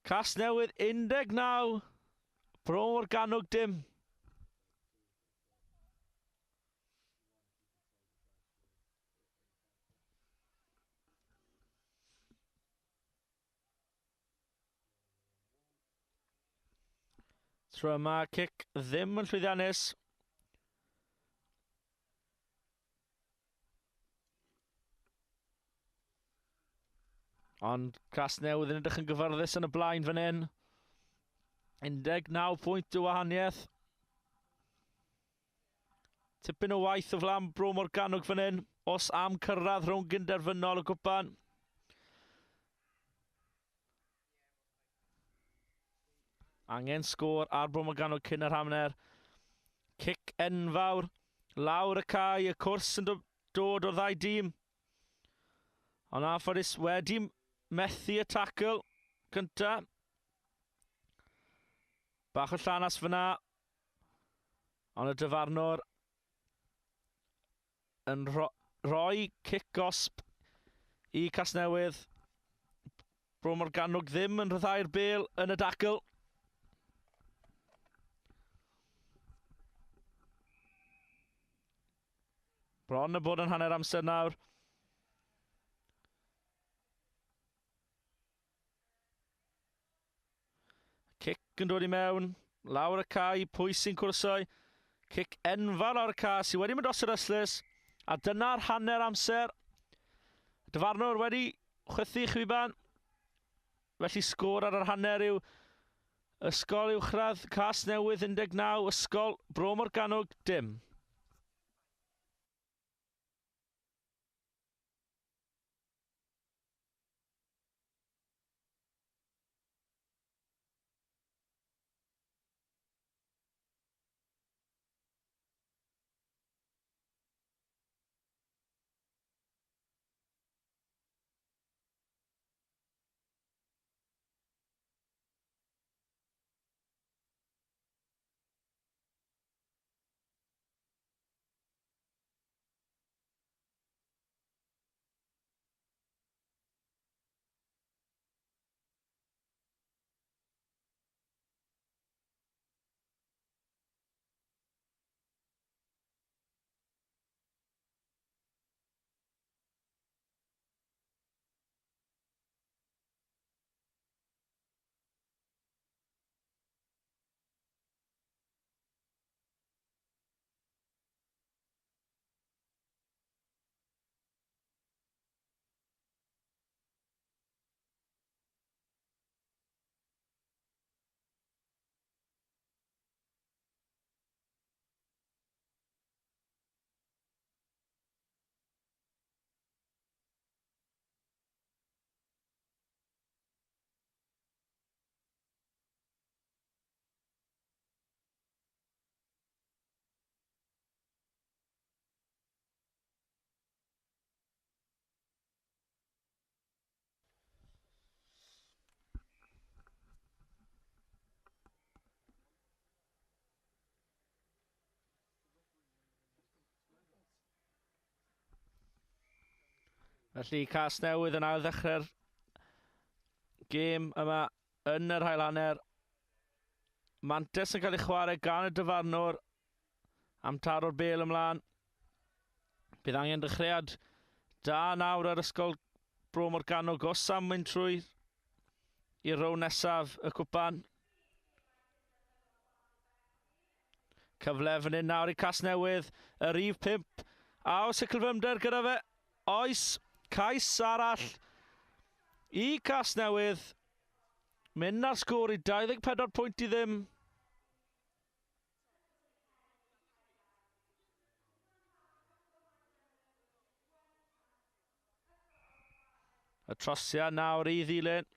Casnewydd 19, Bro Morgannwg dim. Tro yma, cic ddim yn llwyddiannus. Ond Casnewydd yn edrych yn gyfyrddus yn y blaen fan hyn. 19 pwynt o wahaniaeth. Tipyn o waith o flaen Bro Morgannwg fan hyn, os am cyrraedd rhwng gynderfynol y gwpan. Angen sgôr ar Bro Morgannwg cyn yr hanner. Cic enfawr. Lawr y cae, y cwrs yn dod o'r ddau dîm. Ond anffodus wedi methu y tackle cynta. Bach o llanas fyna. Ond y dyfarnwr yn rhoi cic gosb i Casnewydd. Bro Morgannwg ddim yn rhyddhau'r bêl yn y dacl. Bron y bod yn hanner amser nawr. Cic yn dod i mewn, lawr y cae, pwy sy'n cwrsau. Cic enfawr lawr y cae sydd wedi mynd dros yr ystlys. A dyna'r hanner amser. Dyfarnwr wedi chwythu chwiban. Felly sgôr ar yr hanner yw Ysgol Uwchradd Casnewydd 19, Ysgol Bro Morgannwg dim. Felly Casnewydd yn ail ddechrau'r gêm yma yn yr ail hanner. Mantes yn cael ei chwarae gan y dyfarnwr am taro'r bêl ymlaen. Bydd angen dechreuad da nawr ar Ysgol Bro Morgannwg os am mynd trwy i'r row nesaf y cwpan. Cyfle fan hyn nawr i Casnewydd, y rhif 5. A oes y cyflymder gyda fe? Oes, cais arall i Casnewydd. Mynd ar sgôr i 24 pwynt i ddim. Y trosiad nawr i ddilyn.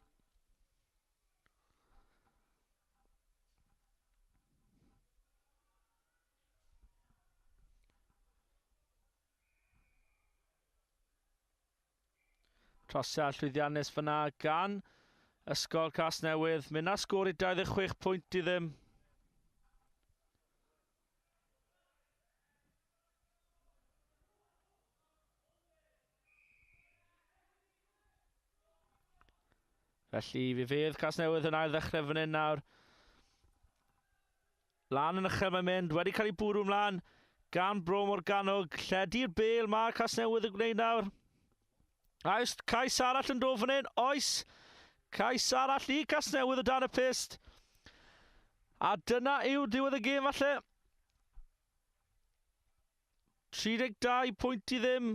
Trosiad llwyddiannus fyna gan Ysgol Casnewydd. Mynd ar sgôr i 26 pwynt i ddim. Felly fe fydd Casnewydd yn ail ddechrau fan hyn nawr. Lan yn uchel mae'n mynd, wedi cael ei bwrw ymlaen gan Bro Morgannwg. Lledu'r bêl mae Casnewydd yn gwneud nawr. Oes cais arall yn dod fan hyn? Oes! Cais arall i Casnewydd o dan y pyst. A dyna yw diwedd y gêm falle. 32 pwynt i ddim.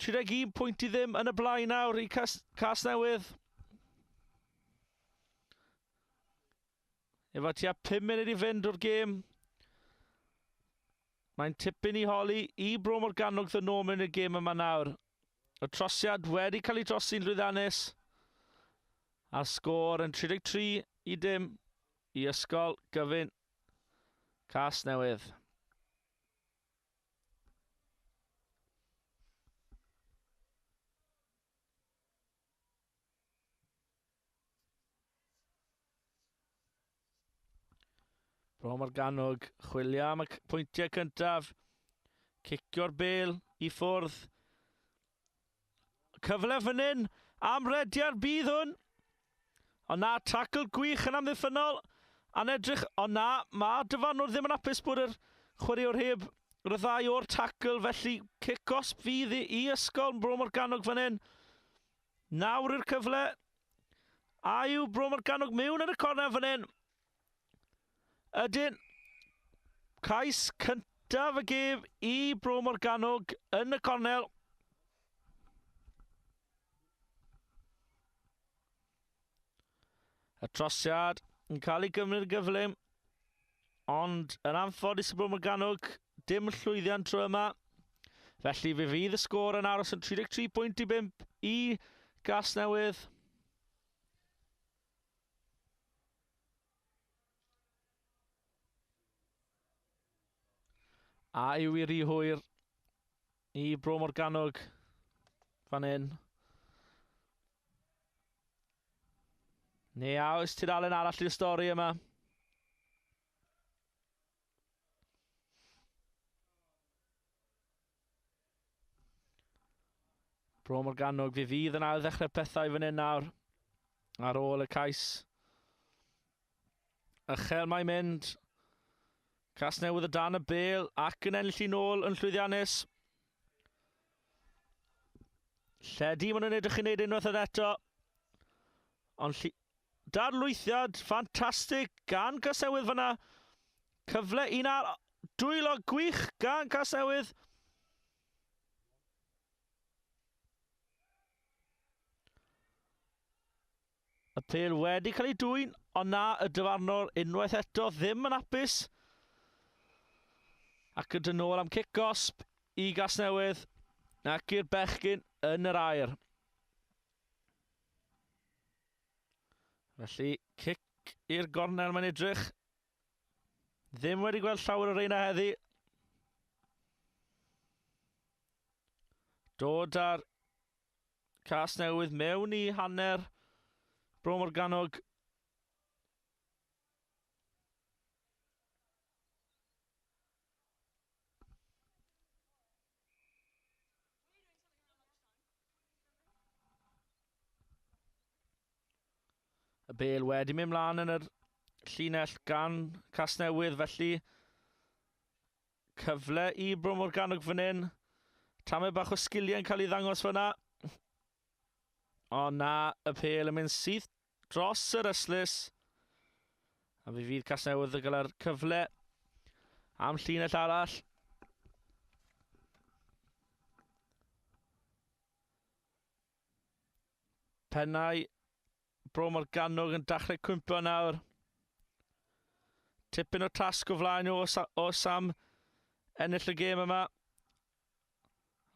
31 pwynt i ddim yn y blaen nawr i Cas Casnewydd. Efo tua 5 munud i fynd o'r gêm. Mae'n tipyn i holi i Bro Morgannwg ddod nôl mewn i'r gêm yma nawr. Y trosiad wedi cael ei drosi'n llwyddiannus. A'r sgôr yn 33 i dim i Ysgol Gyfun Casnewydd. Bro Morgannwg chwilio am y pwyntiau cyntaf. Cicio'r bel i ffwrdd. Cyfle fan hyn am rediad bydd hwn. Ond na, tackle gwych yn amddiffynnol. A'n edrych, ond na, mae dyfarnwr ddim yn hapus bod yr chwaraewr heb ryddhau o'r tackle, felly cic gosb fydd i Ysgol Bro Morgannwg fan hyn. Nawr yw'r cyfle. A yw Bro Morgannwg mewn yn y cornel fan hyn? Ydyn. Cais cyntaf y gêm i Bro Morgannwg yn y cornel. Y trosiad yn cael ei gymryd yn gyflym, ond yn anffodus i Bro Morgannwg, dim llwyddiant tro yma. Felly fe fydd y sgôr yn aros yn 33 pwynt i 5 i Gasnewydd. A yw i rhy hwyr i Bro Morgannwg fan hyn. Neu a oes tudalen arall i'r stori yma? Bro Morgannwg, fe fydd yn ail ddechrau pethau fan hyn nawr. Ar ôl y cais. Ychel mae'n mynd. Casnewydd o dan y bêl ac yn ennill i nôl yn llwyddiannus. Lledu, maen nhw'n edrych i wneud unwaith yn eto. Ond darlwythiad ffantastig gan Casnewydd fyna. Cyfle un ar dwylo gwych gan Casnewydd. Y pêl wedi cael ei dwyn, ond na y dyfarnwr unwaith eto ddim yn hapus. Ac yn dod nôl am cic gosb i Gasnewydd ac i'r bechgyn yn yr aer. Felly, cic i'r gornel mae'n edrych. Ddim wedi gweld llawer o reina heddi. Dod ar Casnewydd mewn i hanner Bro Morgannwg. Y bêl wedi mynd mlaen yn yr llinell gan Casnewydd, felly cyfle i Bro Morgannwg fan hyn. Tamed bach o sgiliau yn cael ei ddangos fyna. O na, y pêl yn mynd syth dros yr ystlys. A fe fydd Casnewydd yn cael yr cyfle am llinell arall. Pennau Bro Morgannwg yn dechrau cwympo nawr. Tipyn o tasg o flaen nhw os am ennill y gêm yma.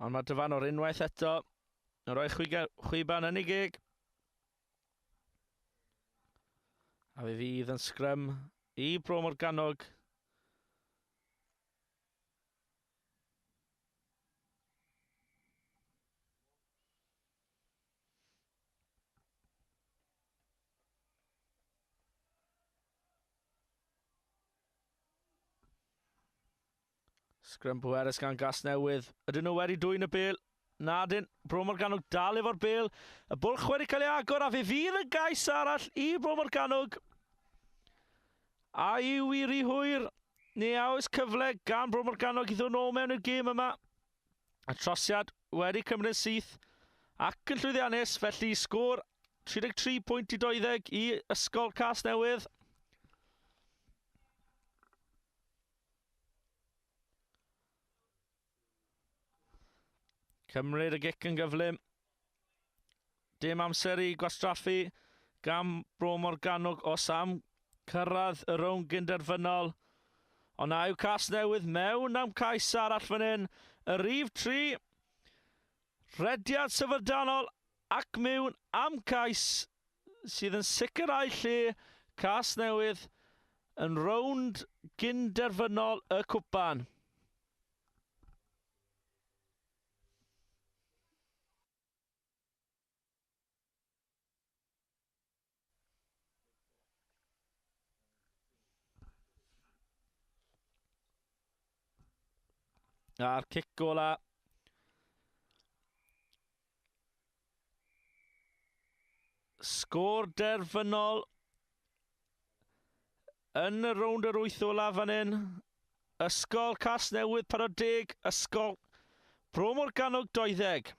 Ond mae dyfarnwr unwaith eto yn rhoi chwiban yn ei geg. A fe fydd yn sgrym i Bro Morgannwg. Sgrym pwerus gan Gasnewydd. Ydyn nhw wedi dwyn y bêl? Na dyn. Bro Morgannwg dal efo'r bêl. Y bwlch wedi cael ei agor a fe fydd y gais arall i Bro Morgannwg. A yw i rhy hwyr? Neu a oes cyfle gan Bro Morgannwg i ddod nôl mewn i'r gêm yma? Y trosiad wedi cymryd syth ac yn llwyddiannus, felly sgôr 33 pwynt i 20 i Ysgol Casnewydd. Cymryd y gic yn gyflym. Dim amser i gwastraffu gan Bro Morgannwg os am cyrraedd y rownd gynderfynol. Ond na yw Casnewydd mewn am cais arall fan hyn. Y rhif 3. Rediad syfrdanol ac mewn am cais sydd yn sicrhau lle Casnewydd yn rownd gynderfynol y cwpan. A'r cic ola. Sgôr derfynol yn y rownd yr 8 ola fan hyn. Ysgol Casnewydd 40, Ysgol Bro Morgannwg 20.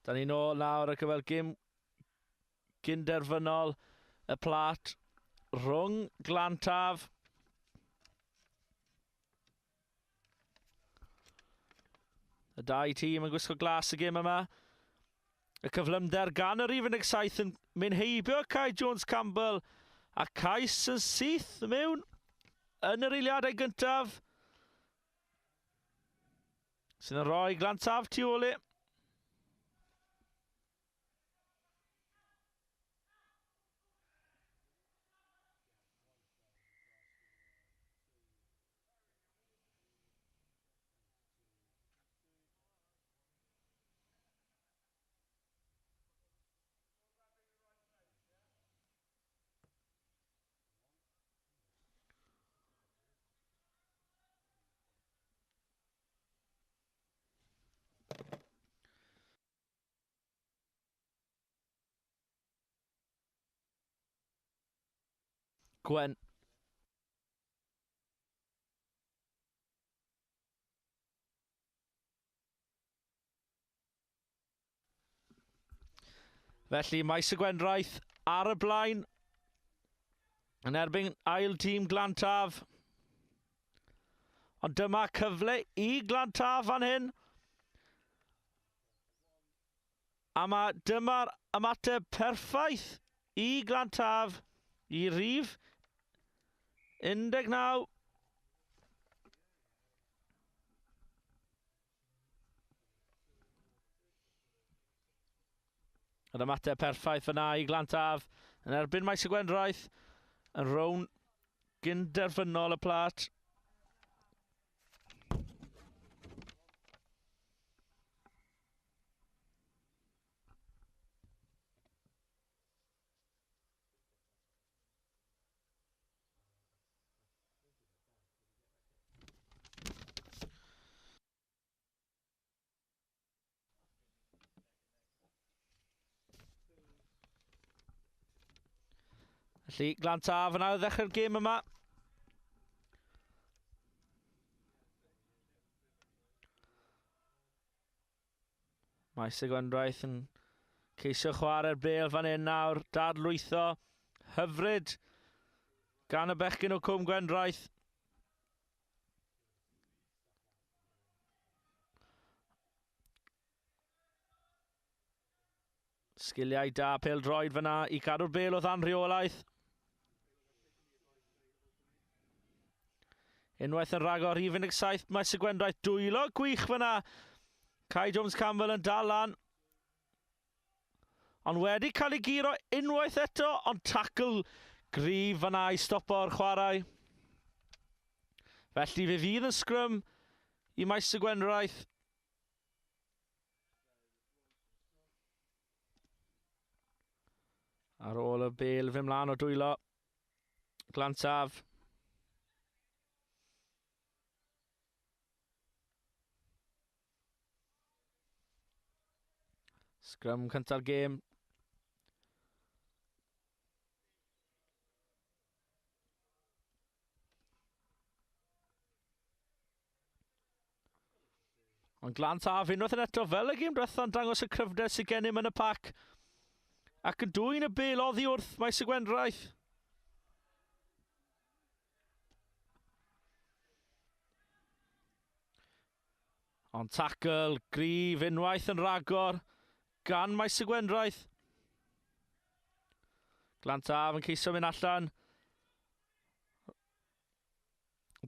Da ni nôl nawr ar gyfer gêm gynderfynol y plat rhwng Glantaf Y dau tîm yn gwisgo glas y gêm yma. Y cyflymder gan yr 17 yn mynd heibio Kai Jones Campbell a cais yn syth mewn yn yr eiliadau gyntaf. Sydd yn rhoi Glantaf tu ôl i. Gwen. Felly Maes y Gwendraeth ar y blaen yn erbyn ail tîm Glantaf. Ond dyma cyfle i Glantaf fan hyn. A mae dyma'r ymateb perffaith i Glantaf i rif 19. Yr ymateb perffaith fyna i Glantaf yn erbyn Maes y Gwendraeth yn rown gynderfynol y plat. Felly, Glan Taf yn ail ddechrau'r gêm yma. Mae Segwendraeth yn ceisio chwarae'r bel fan hyn nawr. Dadlwytho. Hyfryd gan y bechgyn o Cwm Gwendraeth. Sgiliau da pêl droed fyna i cadw'r bel o ddan rheolaeth. Unwaith yn rhagor, rhif 17, mae Segwendraeth dwylo gwych fyna. Kai Jones Campbell yn dal lan. Ond wedi cael ei guro unwaith eto, ond tackle gryf fyna i stopo'r chwarae. Felly fe fydd yn sgrym i Maes y Gwendraeth. Ar ôl y bel fy mlaen o dwylo. Glantaf. Sgrym cynta'r gêm. Ond Glan Taf unwaith yn eto fel y gêm diwetha'n dangos y cryfder sydd gennym yn y pac. Ac yn dwyn y bel oddi wrth Maes y Gwendraeth. Ond tackle gryf unwaith yn rhagor gan Maes y Gwendraeth. Glan Taf yn ceisio mynd allan.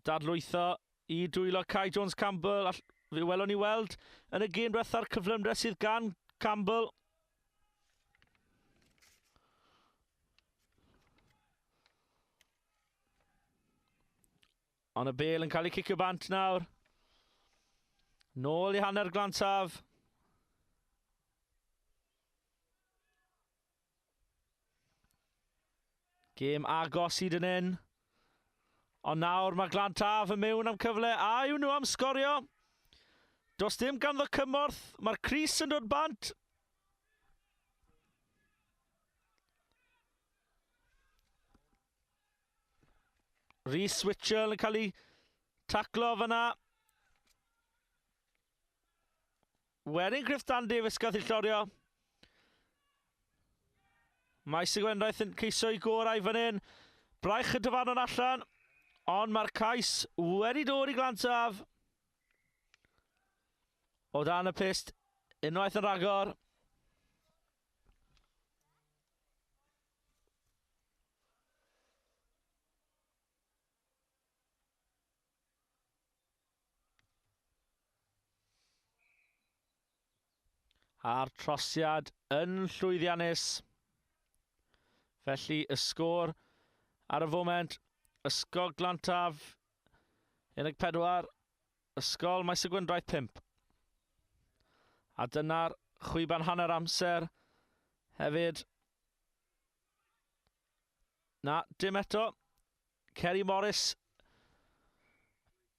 Dadlwytho i dwylo Kai Jones Campbell. Fe welon ni weld yn y gêm diwetha'r cyflymder sydd gan Campbell. Ond y bel yn cael ei cicio bant nawr. Nôl i hanner Glantaf. Gêm agos hyd yn hyn. Ond nawr mae Glan Taf yn mewn am cyfle. A yw nhw am sgorio? Does dim ganddo cymorth. Mae'r Cris yn dod bant. Rhys Witchell yn cael ei taclo fyna. Wedyn Griff Dan Davies gath ei llorio. Mae Sigwendraeth yn ceisio i gorau fan hyn. Braich y dyfarnwr allan, ond mae'r cais wedi dod i Glantaf. O dan y pist, unwaith yn rhagor. A'r trosiad yn llwyddiannus. Felly y sgôr ar y foment, Ysgol Glantaf 14, Ysgol Maes y Gwyndraeth 5. A dyna'r chwiban hanner amser hefyd. Na, dim eto. Kerry Morris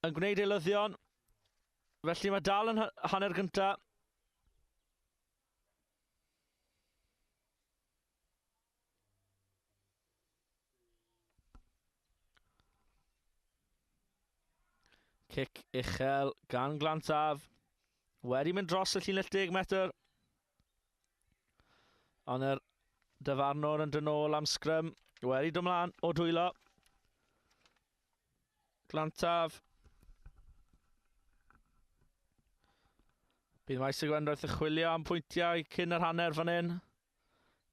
yn gwneud eilyddion. Felly mae dal yn hanner gynta. Cic uchel gan Glantaf. Wedi mynd dros y llinell 10 metr. Ond yr dyfarnwr yn dod nôl am sgrym. Wedi dod mlaen o dwylo. Glantaf. Bydd Maes y Gwendraeth yn chwilio am pwyntiau cyn yr hanner fan hyn.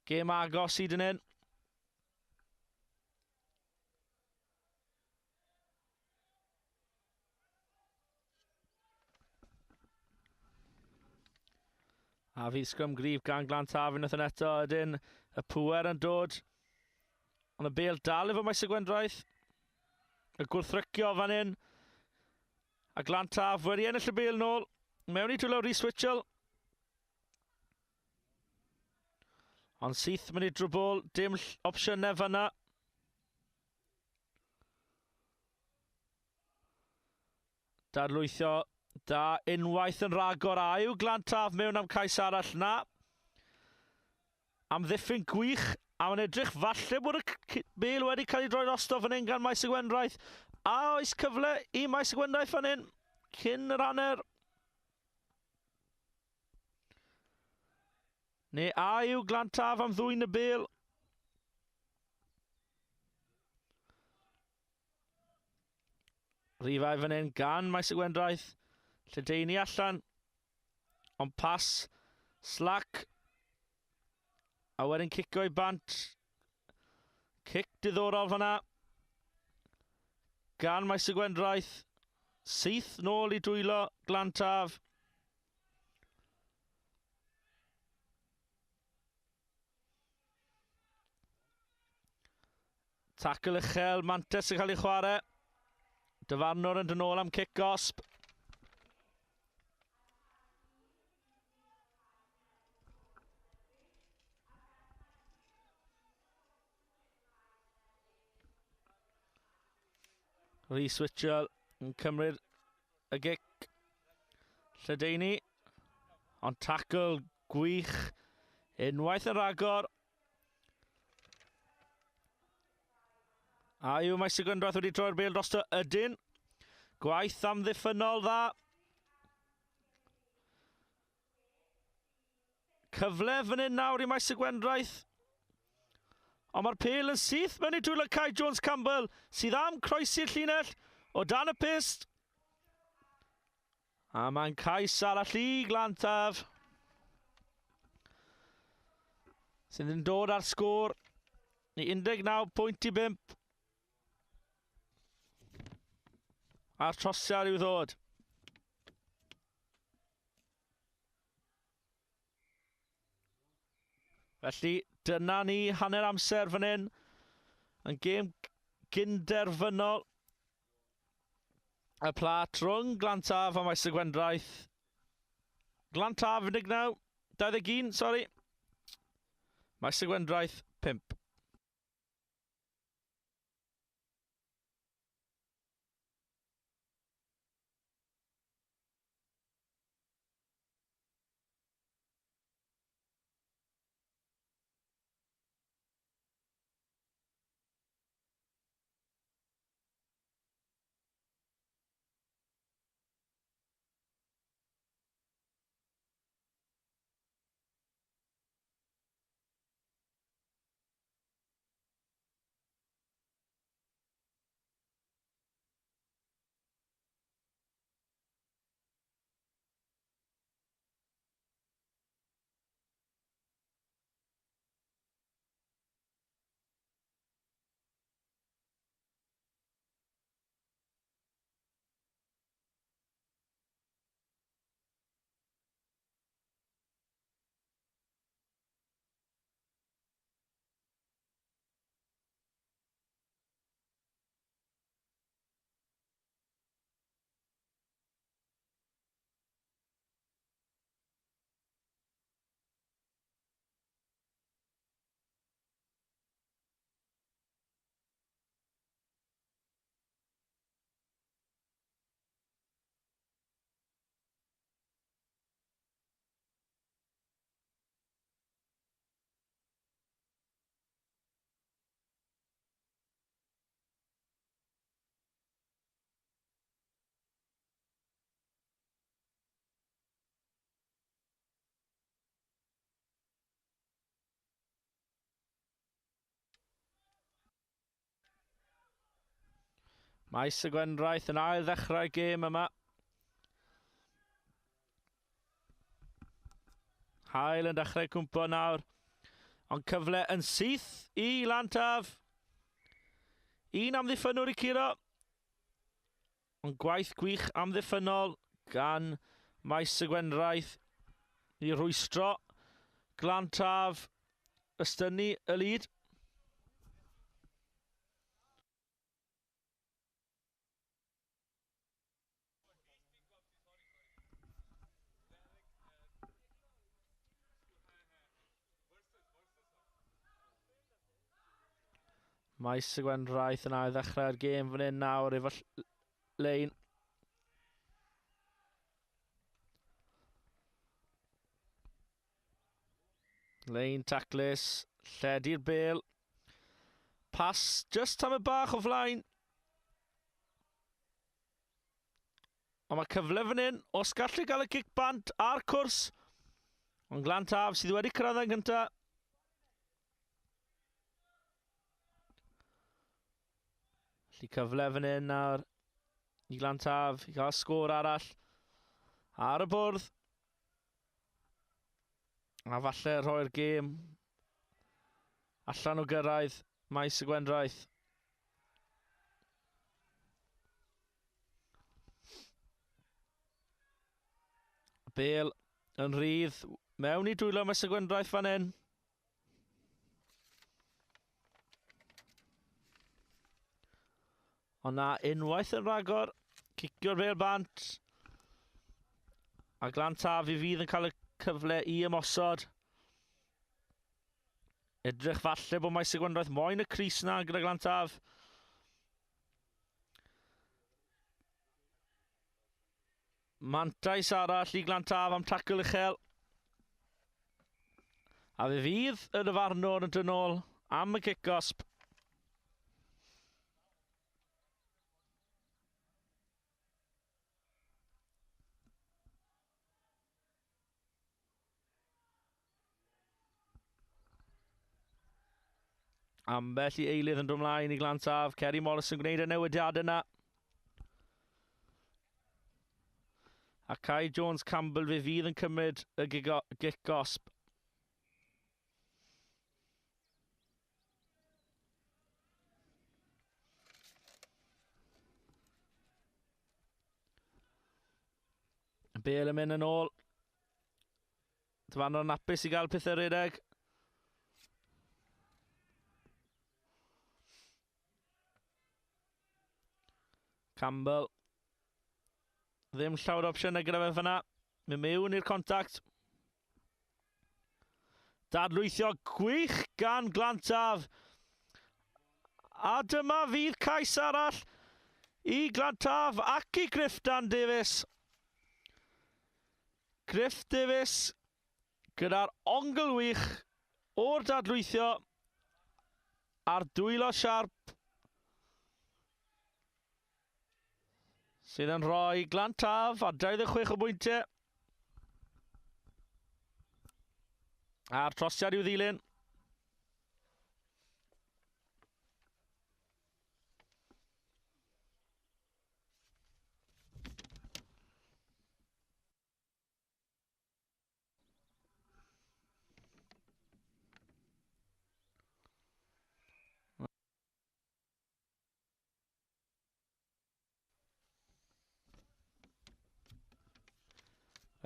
Gêm agos hyd yn hyn. A fydd sgrym gryf gan Glan Taf unwaith yn eto. Ydyn, y pŵer yn dod. Ond y bel dal efo Maes y Gwendraeth. Y gwrthrycio fan hyn. A Glan Taf wedi ennill y bel nôl. Mewn i dwylo Rhys Witchell. Ond syth mynd i drwbl, dim opsiynau fanna. Dadlwytho da unwaith yn rhagor a yw Glantaf mewn am cais arall na. Amddiffyn gwych a mae'n edrych falle bod y bel wedi cael ei droi drosto fan hyn gan Maes y Gwendraeth. A oes cyfle i Maes y Gwendraeth fan hyn cyn yr hanner? Neu a yw Glantaf am ddwyn y bel? Rhifau fan hyn gan Maes y Gwendraeth. Lledaenu allan. Ond pas. Slack. A wedyn cico i bant. Cic diddorol fanna. Gan Maes y Gwendraeth. Syth nôl i dwylo Glantaf. Tackle uchel, Mantes yn cael ei chwarae. Dyfarnwr yn dod nôl am cic gosb. Rhys Witchell yn cymryd y gic. Lledaenu. Ond tackle gwych. Unwaith yn rhagor. A yw Maes y Gwendraeth wedi troi'r bel drosto? Ydyn. Gwaith amddiffynnol dda. Cyfle fan hyn nawr i Maes y Gwendraeth. Ond mae'r pel yn syth mewn i dwylo Kai Jones Campbell sydd am croesi'r llinell o dan y pyst. A mae'n cais arall i Glantaf. Sydd yn dod ar sgôr i 19.5. A'r trosiad i'w ddod. Felly, dyna ni hanner amser fan hyn. Yn gêm gynderfynol. Y plat rhwng Glantaf a Maes y Gwendraeth. Glantaf 19, 21, sori. Maes y Gwendraeth 5. Maes y Gwendraeth yn ail ddechrau gêm yma. Hael yn dechrau cwmpo nawr. Ond cyfle yn syth i Lantaf. Un amddiffynnwr i curo. Ond gwaith gwych amddiffynnol gan Maes y Gwendraeth. i rwystro Glantaf ystynnu y lid. Maes y Gwendraeth yna i ddechrau'r gêm fan hyn nawr efo lein. Lein taclus, lledu'r bel. Pas just am y bach o flaen. Ond mae cyfle fan hyn, os gallu gael y gic bant a'r cwrs. Ond Glan Taf sydd wedi cyrraedd yn gyntaf. Felly cyfle fan hyn nawr i Glan Taf i gael sgôr arall ar y bwrdd. A falle rhoi'r gêm allan o gyrraedd maes y Gwendraeth. Bale yn rhydd mewn i dwylo Maes y Gwendraeth fan hyn. Ond na, unwaith yn rhagor, cicio'r bel bant. A Glan Taf i fydd yn cael y cyfle i ymosod. Edrych falle bod Maes y Gwendraeth moyn y Cris na gyda Glan Taf. Mantais arall i Glan Taf am tacl uchel. A fe fydd y dyfarnwr yn dod nôl am y cic-gosb. Ambell i eilydd yn dod ymlaen i Glan Taf. Kerry Morris yn gwneud y newidiadau yna. A Kai Jones Campbell fe fydd yn cymryd y gic gosb. Bale yn mynd yn ôl. Dyfarnwr yn hapus i gael pethau rhedeg. Campbell. Ddim llawer o opsiynau gyda fe fyna. Mynd mewn i'r contact. Dadlwythio gwych gan Glantaf. A dyma fydd cais arall i Glantaf ac i Griff Dan Davies. Griff Davies gyda'r ongl wych o'r dadlwythio a'r dwylo siarp sydd yn rhoi Glantaf a 26 o bwyntiau. A'r trosiad i'w ddilyn.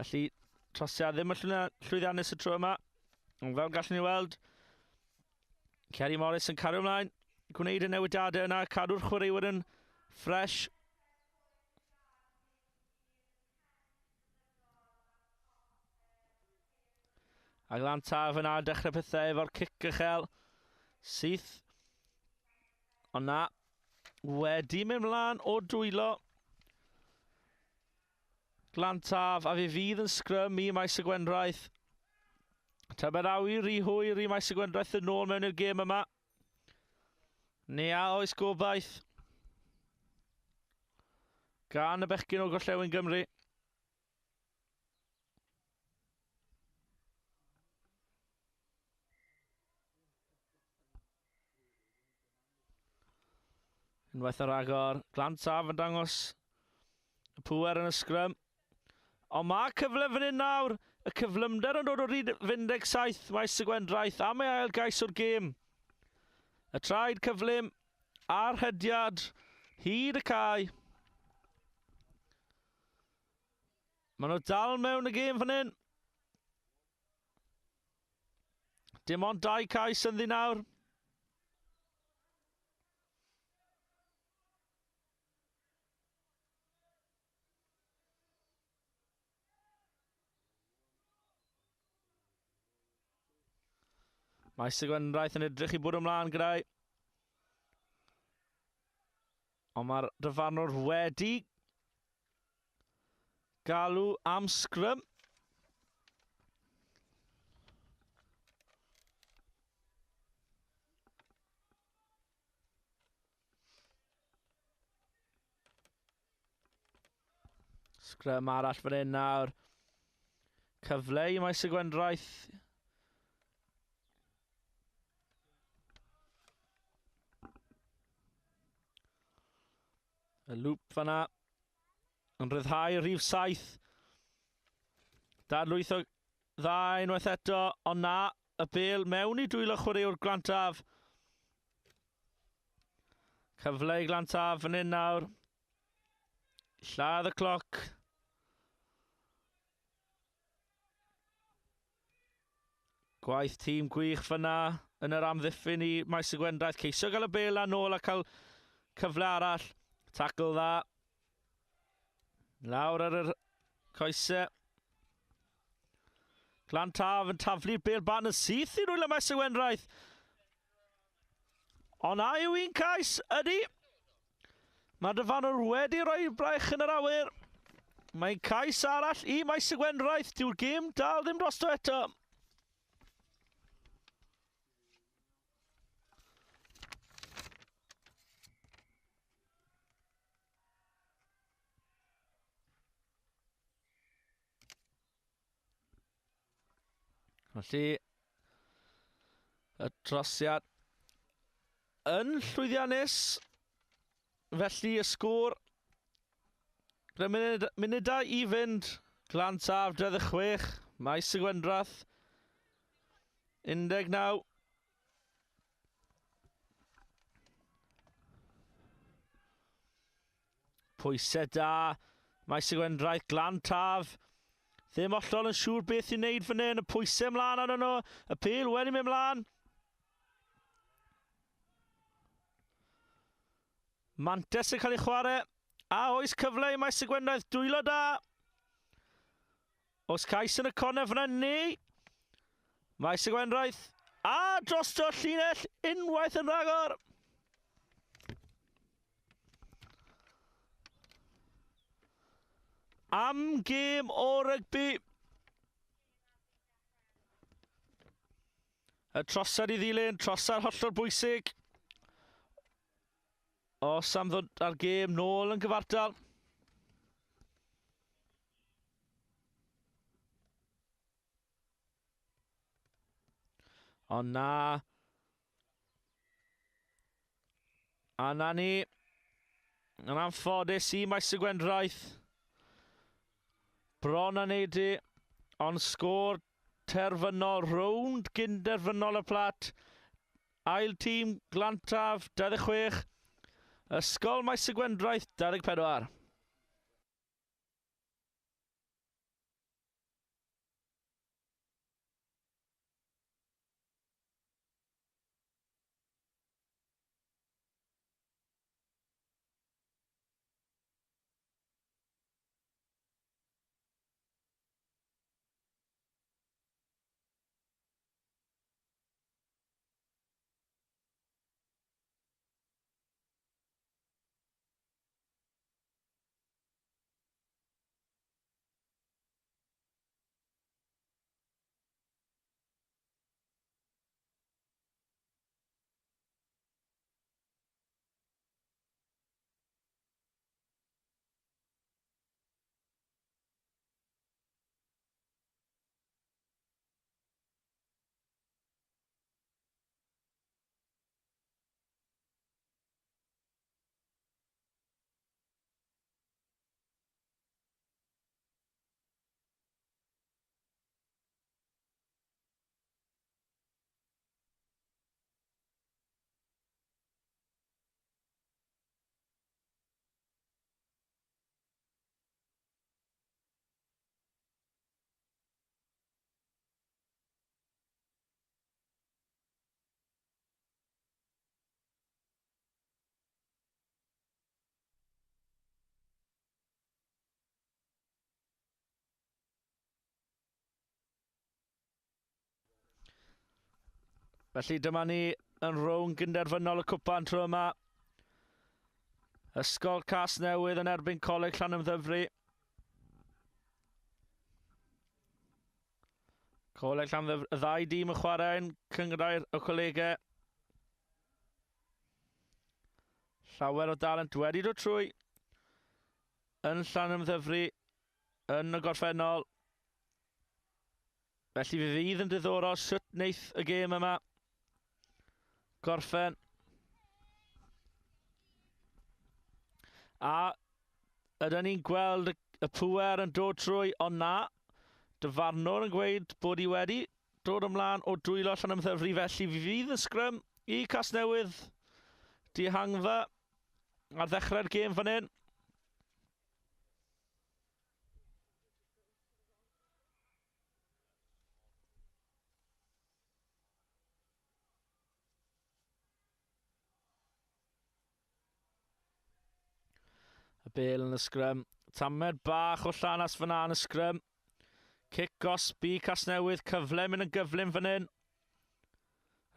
Felly, trosiad ddim yn llwyddiannus y tro yma. Ond fel gallwn ni weld, Kerry Morris yn cario ymlaen, gwneud y newidiadau yna, cadw'r chwaraewyr yn ffres. A Glan Taf yna dechrau pethau efo'r cic uchel. Syth. Ond na, wedi mynd mlaen o dwylo Glan Taf, a fe fydd yn sgrym i Maes y Gwendraeth. Tybed aw i rhy hwyr i Maes y Gwendraeth yn ôl mewn i'r gêm yma. Neu a oes gobaith gan y bechgyn o Gorllewin Gymru. Unwaith ar agor, Glan Taf yn dangos y pŵer yn y sgrym. Ond mae cyfle fan hyn nawr, y cyflymder yn dod o ryd 17 Maes y Gwendraeth am ei ail gais o'r gêm. Y traed cyflym a'r rhediad hyd y cae. Maen nhw dal mewn y gêm fan hyn. Dim ond 2 cais ynddi nawr. Maes y Gwendraeth yn edrych i bwrw ymlaen gyda'i. Ond mae'r dyfarnwr wedi galw am sgrym. Sgrym arall fan hyn nawr. Cyfle i Maes y Gwendraeth. Y lŵp fanna yn rhyddhau rhif 7. Dadlwytho dda unwaith eto, ond na, y bêl mewn i dwylo chwaraewr Glantaf. Cyfle i Glantaf fan hyn nawr. Lladd y cloc. Gwaith tîm gwych fyna yn yr amddiffyn i Maes y Gwendraeth. Ceisio gael y bêl a nôl a cael cyfle arall. Tackle dda. Lawr ar yr coesau. Glantaf yn taflu'r bêl ban yn syth i rwyle Maes y Gwendraeth. Ond a yw un cais? Ydy. Mae'r dyfarnwr wedi rhoi braich yn yr awyr. Mae'n cais arall i Maes y Gwendraeth. Dyw'r gêm dal ddim drosto eto. Felly, y trosiad yn llwyddiannus. Felly, y sgôr gyda munudau i fynd. Glantaf 26, Maes y Gwendraeth 19. Pwysau da, Maes y Gwendraeth, Glantaf. Ddim hollol yn siŵr beth i wneud fan hyn, y pwysau ymlaen arno nhw, y pêl wedi mynd ymlaen. Mantes yn cael ei chwarae, a oes cyfle i Maes y Gwendraeth, dwylo da. Oes cais yn y corner fyna, neu Maes y Gwendraeth, a drosto llinell unwaith yn rhagor. Am gêm o rygbi. Y trosad i ddilyn, trosad hollol bwysig. Os am ddod ar gêm nôl yn gyfartal. Ond na. A na ni. Yn anffodus i Maes y Gwendraeth. Bron a neud i, ond sgôr terfynol, rownd gynderfynol y plat. Ail tîm Glantaf, 26. Ysgol Maes y Gwendraeth, 24. Felly dyma ni yn rownd gynderfynol y cwpan tro yma. Ysgol Casnewydd yn erbyn Coleg Llanymddyfri. Coleg Llanymddyfri, y ddau dîm yn chwarae yn cynghrair y colegau. Llawer o dalent wedi dod trwy yn Llanymddyfri yn y gorffennol. Felly fe fydd yn diddorol sut wneith y gêm yma gorffen. A ydyn ni'n gweld y pŵer yn dod trwy, ond na, dyfarnwr yn gweud bod hi wedi dod ymlaen o dwylo Llanymddyfri, felly fe fydd yn sgrym i Casnewydd dihangfa ar ddechrau'r gêm fan hyn. Y bel yn y sgrym. Tamed bach o llanas fyna yn y sgrym. Cic gosbi Casnewydd, cyfle mynd yn gyflym fan hyn.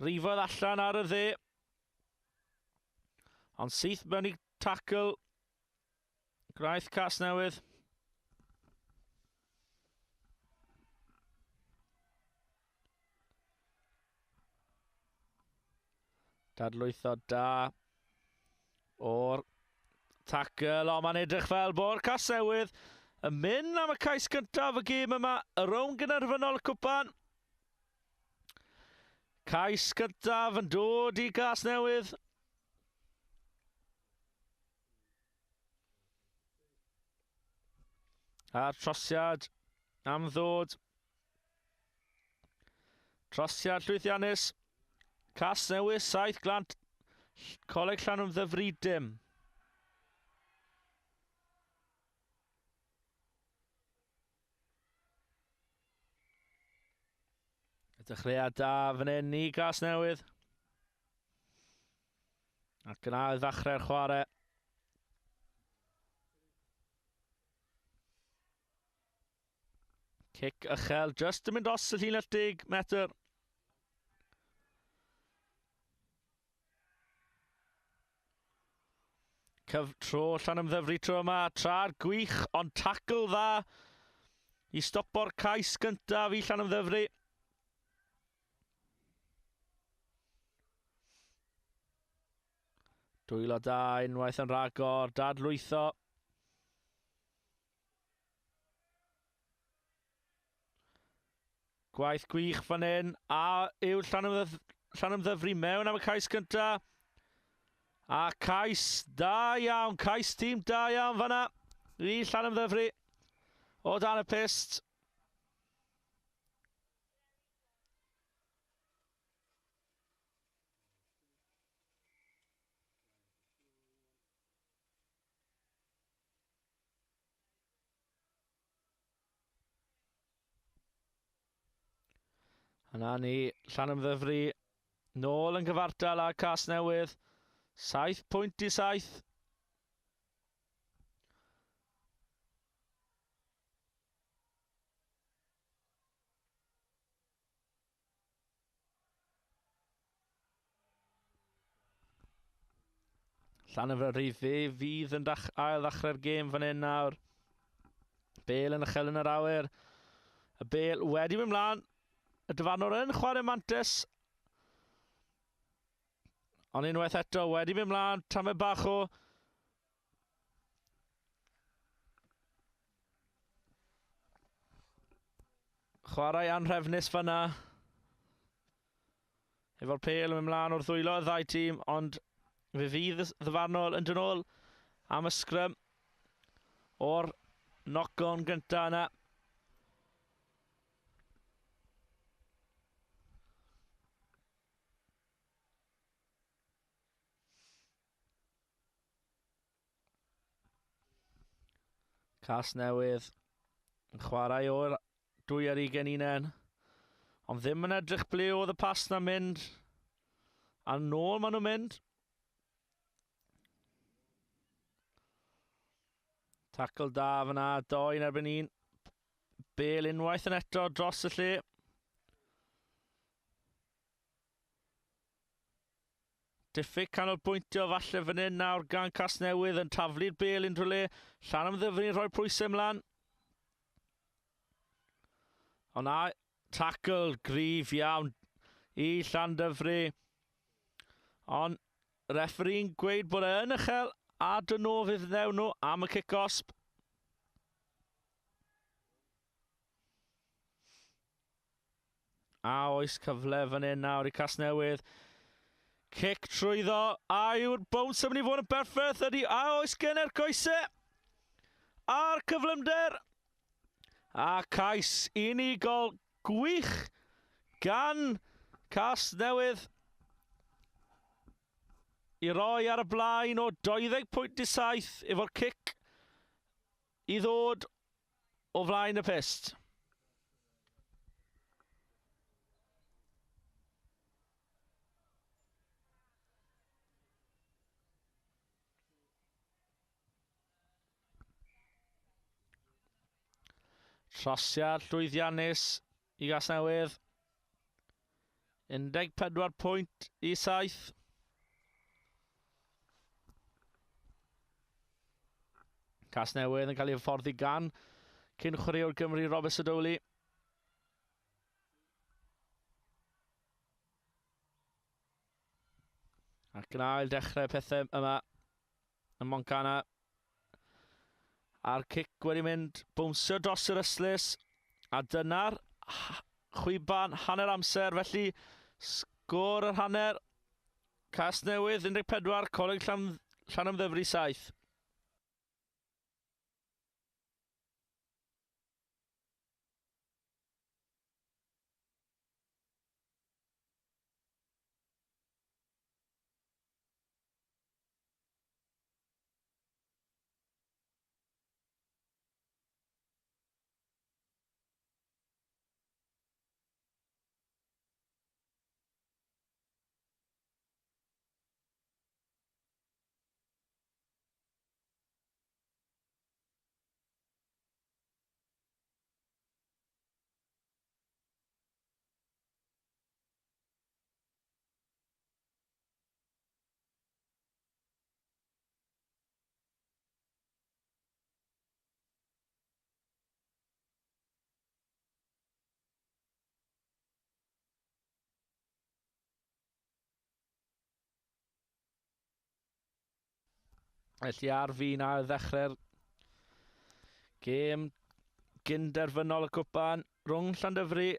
Rifodd allan ar y dde. Ond syth mewn i tackle. Graith Casnewydd. Dadlwytho da o'r tackle, ond mae'n edrych fel bod Casnewydd yn mynd am y cais gyntaf y gêm yma, y rownd gynderfynol y cwpan. Cais gyntaf yn dod i Casnewydd. A'r trosiad am ddod. Trosiad llwyddiannus. Casnewydd 7 glant. Coleg Llanymddyfri dim. Y dechreuad da fan hyn i Casnewydd. Ac yna i ddechrau'r chwarae. Cic uchel, just yn mynd dros y llinell 10 metr. Cyf tro Llanymddyfri tro yma, tra'r gwych, ond tackle dda i stopo'r cais gyntaf i Llanymddyfri. Dwylo da, unwaith yn rhagor, dadlwytho. Gwaith gwych fan hyn, a yw Llanymddyfri mewn am y cais gyntaf. A cais da iawn, cais tîm da iawn fanna i Llanymddyfri o dan y pyst. Yna ni, Llanymddyfri nôl yn gyfartal â Casnewydd. 7 pwynt i 7. Llanymddyfri fe fydd yn ail ddechrau'r gêm fan hyn nawr. Bale yn uchel yn yr awyr. Y bêl wedi mynd mlaen. Y dyfarnwr yn chwarae mantis. Ond unwaith eto wedi mynd mlaen, tamed bach o chwarae anhrefnus fanna. Efo'r pêl yn mynd mlaen wrth ddwylo y ddau tîm, ond fe fydd y ddyfarnwr yn dod nôl am y sgrym o'r knock-on gynta yna. Casnewydd yn chwarae o'r 2 ar 20 unen. Ond ddim yn edrych ble oedd y pas na'n mynd. A nôl maen nhw'n mynd. Tackle da fyna, 2 yn erbyn 1. Bale unwaith yn eto dros y lle. Diffyg canolbwyntio falle fan hyn nawr gan Casnewydd yn taflu'r bêl unrhyw le. Llanymddyfri'n rhoi pwysau ymlaen. Ond a tackle gryf iawn i Llandyfri. Ond referee'n gweud bod e yn uchel a dyn nhw fydd ddew nhw am y cic-osb. A oes cyfle fan hyn nawr i Casnewydd. Cic trwyddo, a yw'r bounce yn mynd i fod yn berffaith ydy, a oes gen e'r coesau a'r cyflymder. A cais unigol gwych gan Casnewydd i roi ar y blaen o 20.7 efo'r cic i ddod o flaen y pyst. Trosiad llwyddiannus i Gasnewydd. 14 pwynt i 7. Casnewydd yn cael ei hyfforddi gan cyn chwaraewr Gymru Robert Sadoli. Ac yn ail dechrau pethau yma yn Moncana. A'r cic wedi mynd bwnsio dros yr ystlys. A dyna'r chwiban hanner amser. Felly sgôr yr hanner. Casnewydd 14, Coleg Llan, Llanymddyfri 7. Felly ar fin ail ddechrau'r gêm gynderfynol y cwpan rhwng Llandyfri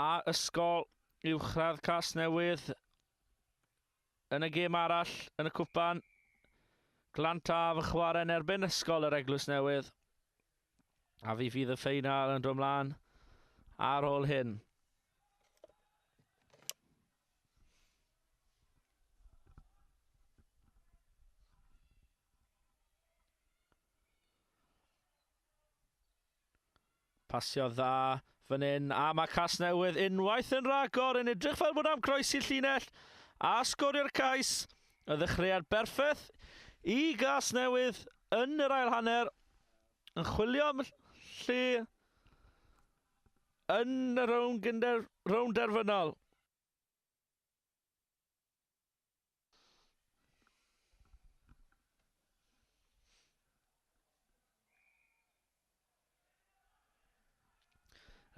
a Ysgol Uwchradd Casnewydd. Yn y gêm arall yn y cwpan, Glantaf yn chwarae yn erbyn Ysgol yr Eglwys Newydd. A fi fydd y ffeinal yn dod ymlaen ar ôl hyn. Pasio dda fan hyn, a mae Casnewydd unwaith yn rhagor yn edrych fel bod am croesi llinell a sgorio'r cais. Y ddechreuad berffaith i Gasnewydd yn yr ail hanner, yn chwilio am lle yn y rownd rownd derfynol.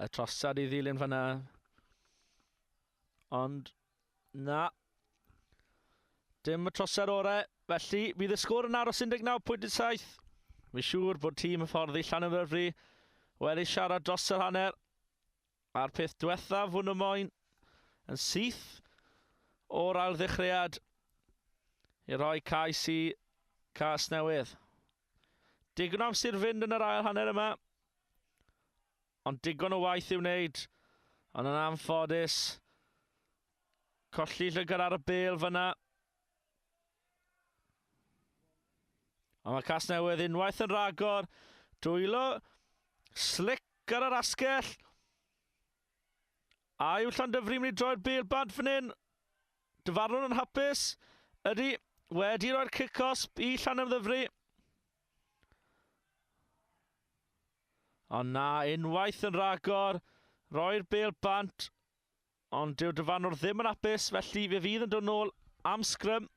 Y trosad i ddilyn fanna. Ond, na. Dim y trosad orau. Felly, bydd y sgôr yn aros 19.7. Fi'n siŵr bod tîm hyfforddi Llanymddyfri wedi siarad dros yr hanner. A'r peth diwethaf hwn y moyn yn syth o'r ail ddechreuad i roi cais i Casnewydd. Digon o amser fynd yn yr ail hanner yma, ond digon o waith i'w wneud. Ond yn anffodus, colli llygad ar y bêl fyna. Ond mae Casnewydd unwaith yn rhagor. Dwylo slick ar yr asgell. A yw Llandyfri mynd i droi'r bêl bant fan hyn? Dyfarnwr yn hapus. Ydy wedi rhoi'r cic-osb i Llanymddyfri. Ond na, unwaith yn rhagor, roi'r bêl bant, ond dyw'r dyfarnwr ddim yn hapus, felly fe fydd yn dod nôl am sgrym.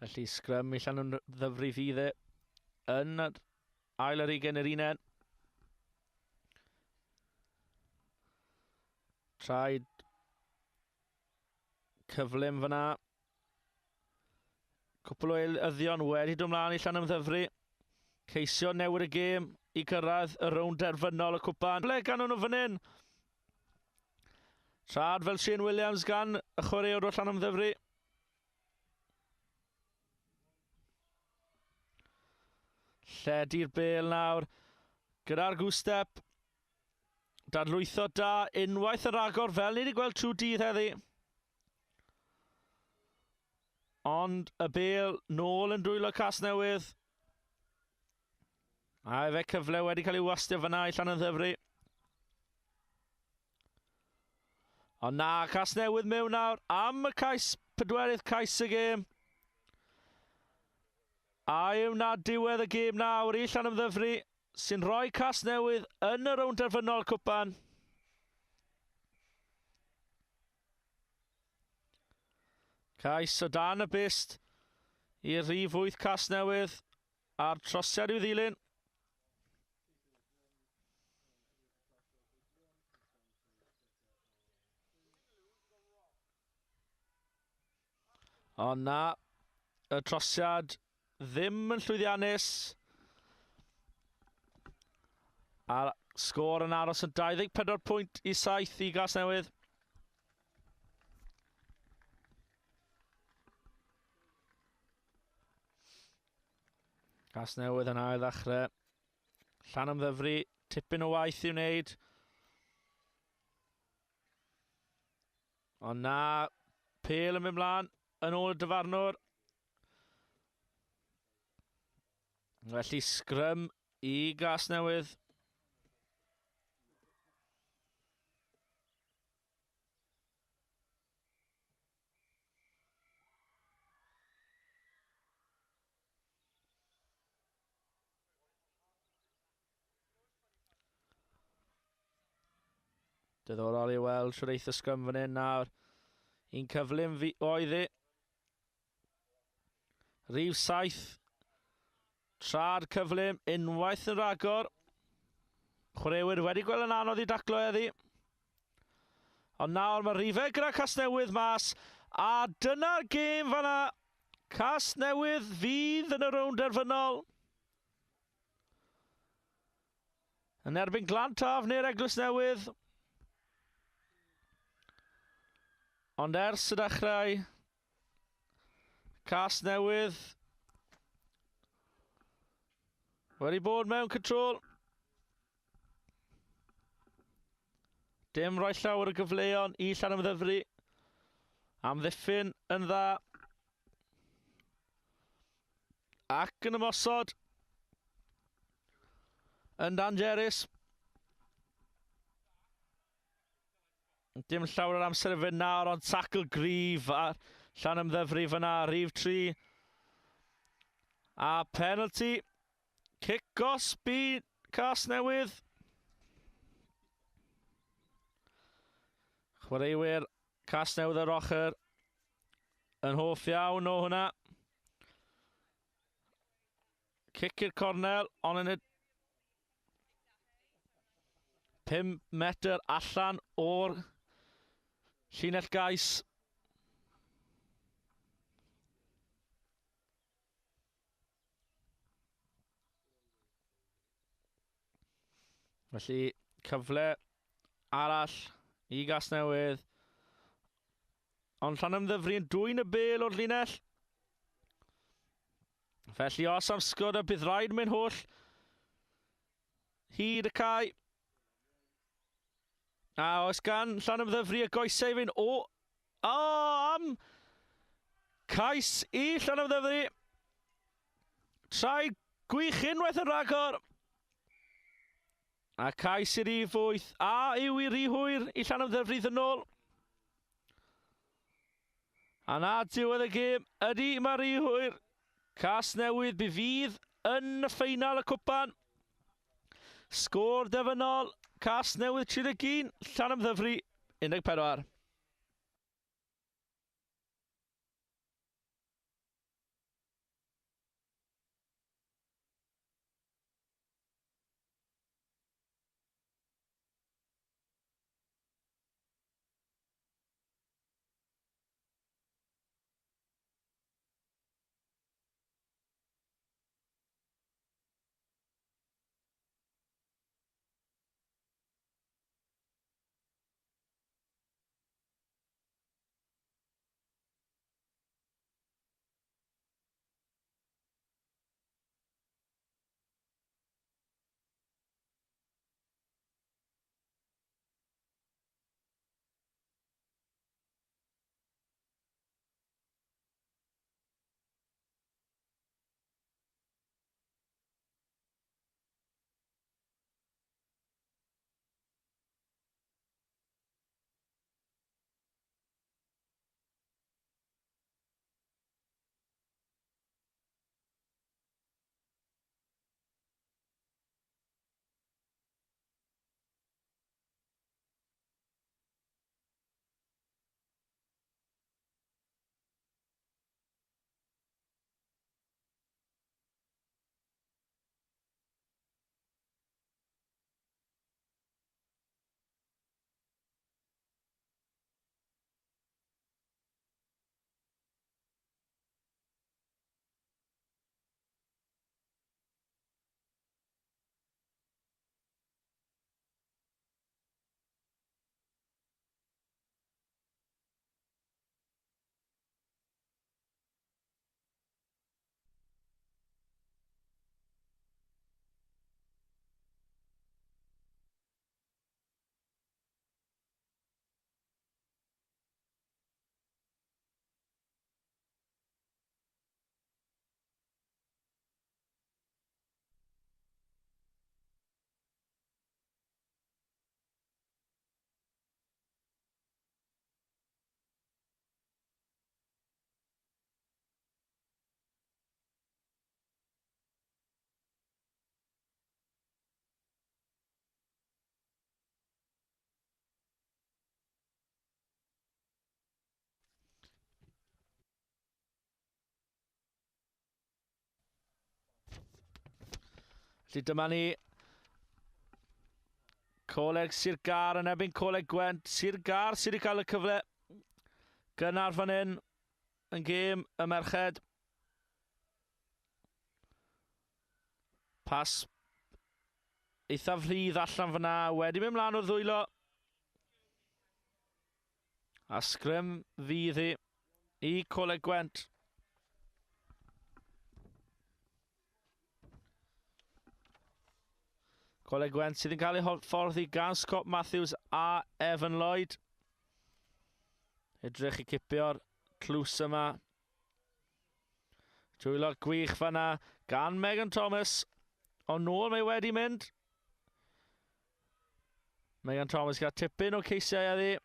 Felly sgrym i Llanymddyfri fydd e yn yr ail ar ugen yr unen. Traed cyflym fyna. Cwpl o eilyddion wedi dod mlaen i Llanymddyfri. Ceisio newid y gêm i gyrraedd y rownd derfynol y cwpan. Ble gan nhw fan hyn? Trad fel Shane Williams gan y chwaraewr o Llanymddyfri. Lledu'r bel nawr gyda'r goose-step. Dadlwytho da unwaith yn rhagor fel ni wedi gweld trwy dydd heddi. Ond y bel nôl yn dwylo Casnewydd. A efe cyfle wedi cael ei wastio fyna i Llanymddyfri. Ond na, Casnewydd mewn nawr am y cais, pedwerydd cais y gêm. A yw na diwedd y gêm nawr i Llanymddyfri sy'n rhoi Casnewydd yn y rownd derfynol cwpan. Cais o dan y byst i'r rhif 8 Casnewydd a'r trosiad i'w ddilyn. Ond na, y trosiad ddim yn llwyddiannus. A'r sgôr yn aros yn 24 pwynt i 7 i Gasnewydd. Casnewydd yn ail ddechrau. Llanymddyfri, tipyn o waith i'w wneud. Ond na, pêl yn mynd mlaen yn ôl y dyfarnwr. Felly sgrym i Gasnewydd. Diddorol i weld shwt eith y sgrym fan hyn nawr. Un cyflym fi oedd i. Rhif 7. Trad cyflym unwaith yn rhagor. Chwaraewyr wedi gweld yn anodd i daclo heddi. Ond nawr mae rhifau gyda Casnewydd mas. A dyna'r gêm fanna. Casnewydd fydd yn y rownd derfynol. Yn erbyn Glantaf neu'r Eglwys Newydd. Ond ers y dechrau, Casnewydd wedi bod mewn control. Dim rhoi llawer o gyfleon i Llanymddyfri. Amddiffyn yn dda. Ac yn ymosod. Yn dangerous. Dim llawer o'r amser i fynd nawr, ond tackle gryf a Llanymddyfri fyna, rhif 3. A penalty. Cic gosb i Casnewydd. Chwaraewyr Casnewydd ar ochr yn hoff iawn o hwnna. Cic i'r cornel, ond yn y 5 metr allan o'r llinell gais. Felly, cyfle arall i Gasnewydd. Ond Llanymddyfri yn dwyn y bel o'r linell. Felly os am sgwr y bydd rhaid mynd holl hyd y cae. A oes gan Llanymddyfri y goesau i fynd o... O, am cais i Llanymddyfri. Traed gwych unwaith yn rhagor. A cais i'r rhif 8. A yw i rhy hwyr i Llanymddyfri yn ôl. A na diwedd y gêm. Ydy, mae rhy hwyr. Casnewydd bu fydd yn y ffeinal y cwpan. Sgôr derfynol, Casnewydd 31, Llanymddyfri 14. Felly dyma ni Coleg Sir Gâr yn erbyn Coleg Gwent. Sir Gâr sydd wedi cael y cyfle gynnar fan hyn yn gêm y merched. Pas eithaf rhydd allan fyna, wedi mynd mlaen o'r ddwylo. A sgrym fydd hi i Coleg Gwent. Coleg Gwent sydd yn cael ei hyfforddi gan Scott Matthews a Evan Lloyd. Edrych i cipio'r tlws yma. Dwylo gwych fanna gan Megan Thomas. Ond nôl mae wedi mynd. Megan Thomas gael tipyn o ceisiau heddi.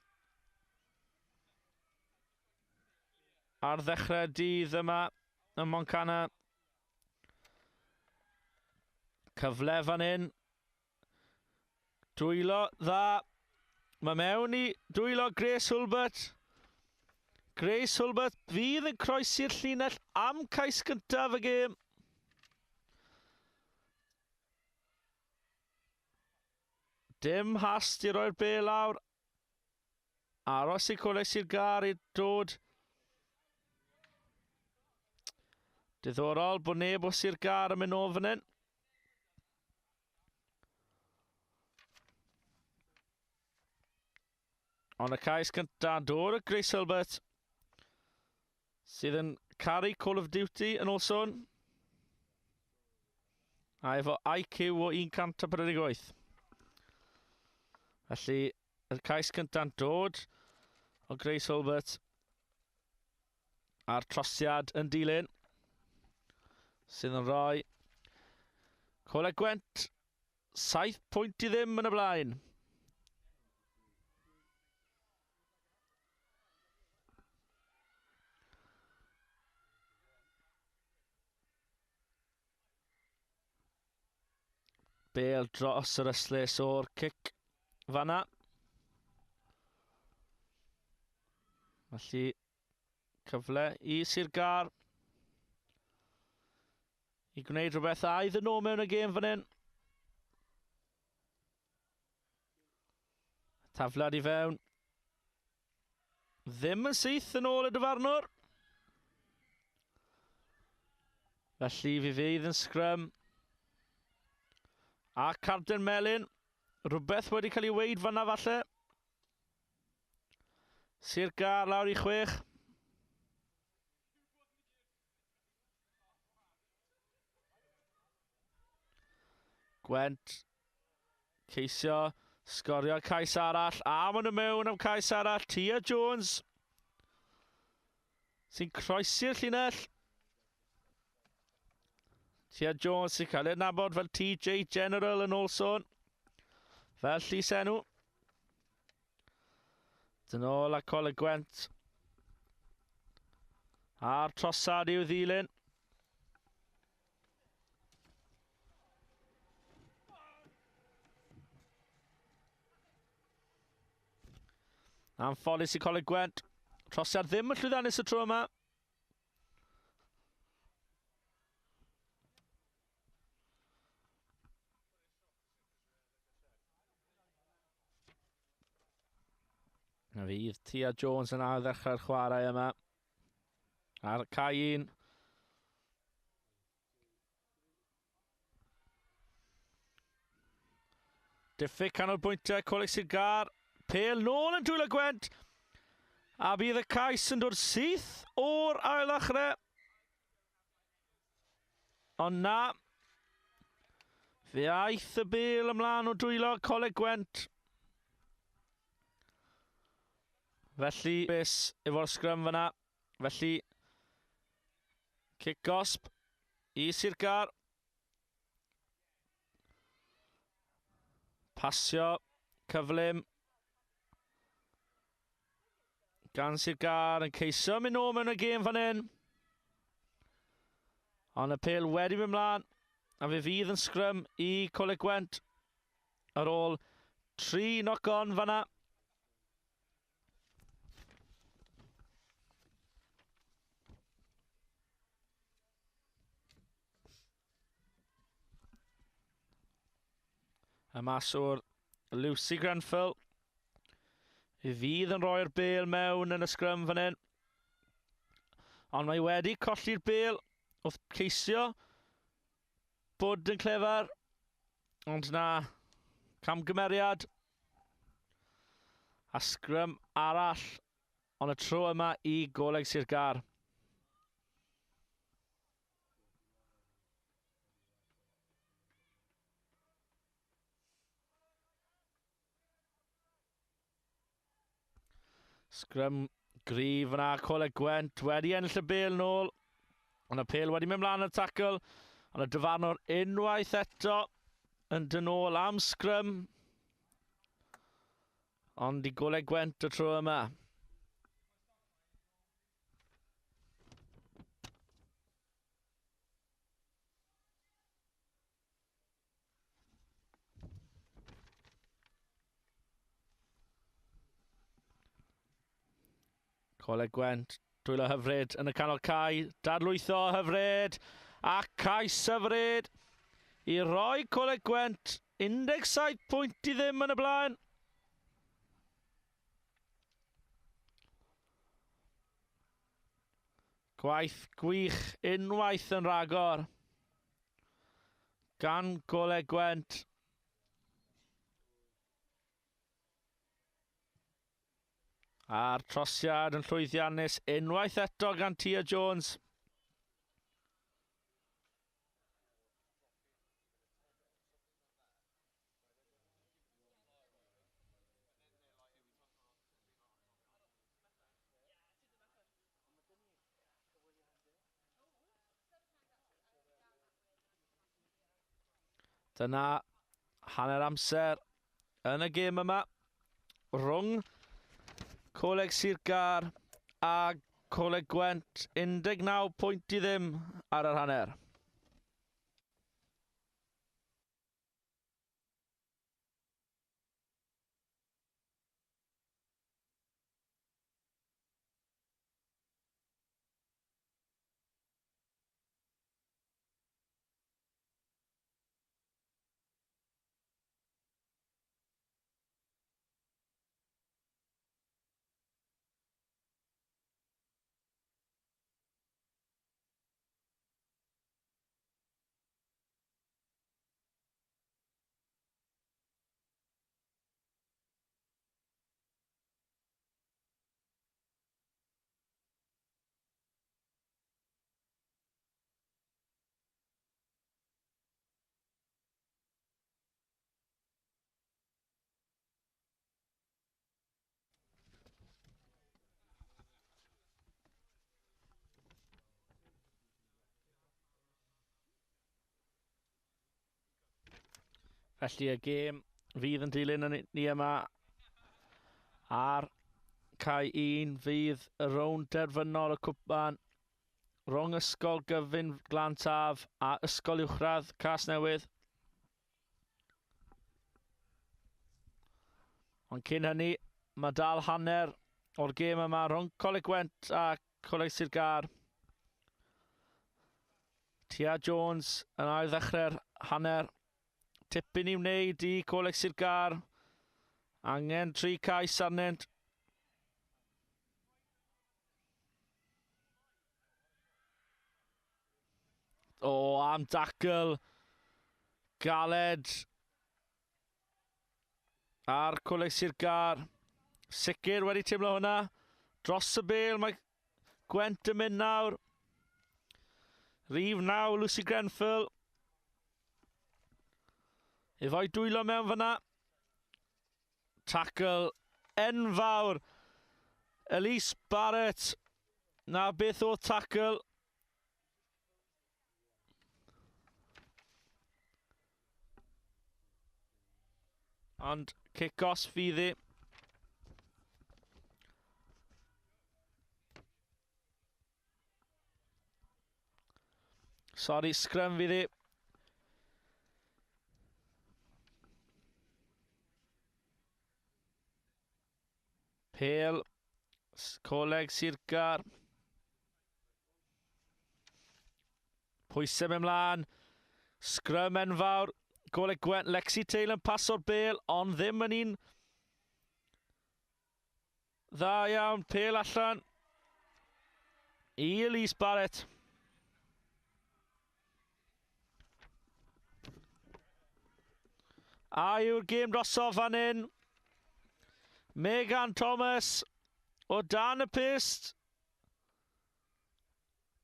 Ar ddechrau dydd yma ym Montcana. Cyfle fan hyn. Dwylo dda. Mae mewn i dwylo Grace Hulbert. Grace Hulbert fydd yn croesi'r llinell am cais gyntaf y gêm. Dim hast i roi'r bel lawr. Aros i Coleg Sir Gâr i dod. Diddorol bod neb o Sir Gâr yn mynd nôl fan hyn. Ond y cais cyntaf dod o Grace Hilbert sydd yn caru Call of Duty yn ôl sôn. A efo IQ o 148. Felly, y cais cynta'n dod o Grace Hulbert a'r trosiad yn dilyn sydd yn rhoi Coleg Gwent 7 pwynt i ddim yn y blaen. Bale dros yr ystlys o'r cic fanna. Felly, cyfle i Sir Gâr i gwneud rhywbeth a iddyn nhw mewn y gêm fan hyn. Taflad i fewn. Ddim yn syth yn ôl y dyfarnwr. Felly fi fydd yn sgrym. A carden melyn. Rhywbeth wedi cael ei weid fanna falle. Sir Gâr lawr i 6. Gwent ceisio sgorio cais arall. A maen nhw mewn am cais arall. Tia Jones sy'n croesi'r llinell. Tia Jones sy'n cael ei adnabod fel TJ General yn ôl sôn. Fel llys enw. Dyn ôl a Coleg Gwent. A'r trosad i'w ddilyn. Anffodus i Coleg Gwent. Trosiad ddim yn llwyddiannus y tro yma. Na fydd Tia Jones yn ail ddechrau'r chwarae yma. Ar cae un. Diffyg canolbwyntiau Coleg Sir Gâr. Pêl nôl yn dwylo Gwent. A bydd y cais yn dod syth o'r ail ddechrau. Ond na. Fe aeth y bêl ymlaen o dwylo Coleg Gwent. Felly, bes efo'r sgrym fyna. Felly, cic gosb i Sir Gâr. Pasio cyflym gan Sir Gâr yn ceisio mynd nôl mewn y gêm fan hyn. Ond y pêl wedi mynd mlaen a fe fydd yn sgrym i Coleg Gwent ar ôl 3 knock-on fanna. Y maswr Lucy Grenfell. Fe fydd yn rhoi'r bêl mewn yn y sgrym fan hyn. Ond mae wedi colli'r bêl wrth ceisio bod yn clefar. Ond na, camgymeriad. A sgrym arall, ond y tro yma i Goleg Sir Gâr. Sgrym gryf yna, Coleg Gwent wedi ennill y bêl nôl. Ond y pêl wedi mynd mlaen y tackle. Ond y dyfarnwr unwaith eto yn dyn ôl am sgrym. Ond i Goleg Gwent y tro yma. Coleg Gwent, dwylo hyfryd yn y canol cae, dadlwytho hyfryd, a cais hyfryd i roi Coleg Gwent 17 pwynt i ddim yn y blaen. Gwaith gwych unwaith yn rhagor gan Goleg Gwent. A'r trosiad yn llwyddiannus unwaith eto gan Tia Jones. Dyna Hanner amser yn y gêm yma rhwng Coleg Sir Gâr a Coleg Gwent 19 pwynt i ddim ar yr hanner. Felly y gêm fydd yn dilyn yn ni yma ar cae 1 fydd y rownd derfynol y cwpan rhwng Ysgol Gyfun Glan Taf a Ysgol Uwchradd Casnewydd. Ond cyn hynny, mae dal hanner o'r gêm yma rhwng Coleg Gwent a Coleg Sir Gâr. Tia Jones yn ail ddechrau'r hanner. Tipyn i wneud i Coleg Sir Gâr. Angen 3 cais arnynt. O, am dacl. Galed. Ar Coleg Sir Gâr. Sicr wedi teimlo hwnna. Dros y bêl mae Gwent yn mynd nawr. Rhif 9, Lucy Grenfell. Efo'i dwylo mewn fyna. Tackle enfawr. Elise Barrett. Na beth oedd tackle. Ond kick-off fydd hi. Sorry, scrum fydd hi. Pêl, Coleg Sir Gâr. Pwysau mewn mlaen. Scrum enfawr. Coleg Gwent, Lexi Taylor yn paso'r bêl, ond ddim yn un dda iawn. Pêl allan i Elise Barrett. A yw'r gêm drosodd fan hyn. Megan Thomas o dan y pyst.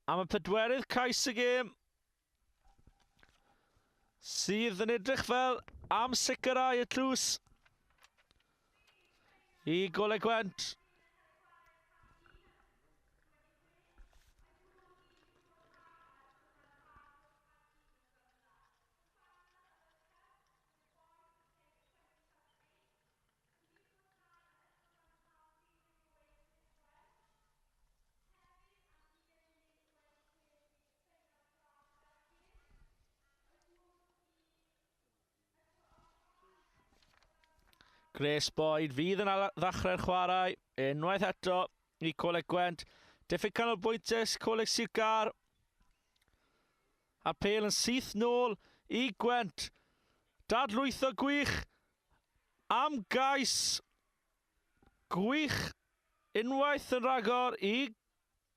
Am y pedwerydd cais y gêm. Sydd yn edrych fel am sicrhau y tlws i Goleg Gwent. Grace Boyd fydd yn ddechrau'r chwarae unwaith eto i Coleg Gwent. Diffyg canolbwyntus Coleg Sir Gâr. A'r pêl yn syth nôl i Gwent. Dadlwytho gwych am gais gwych unwaith yn rhagor i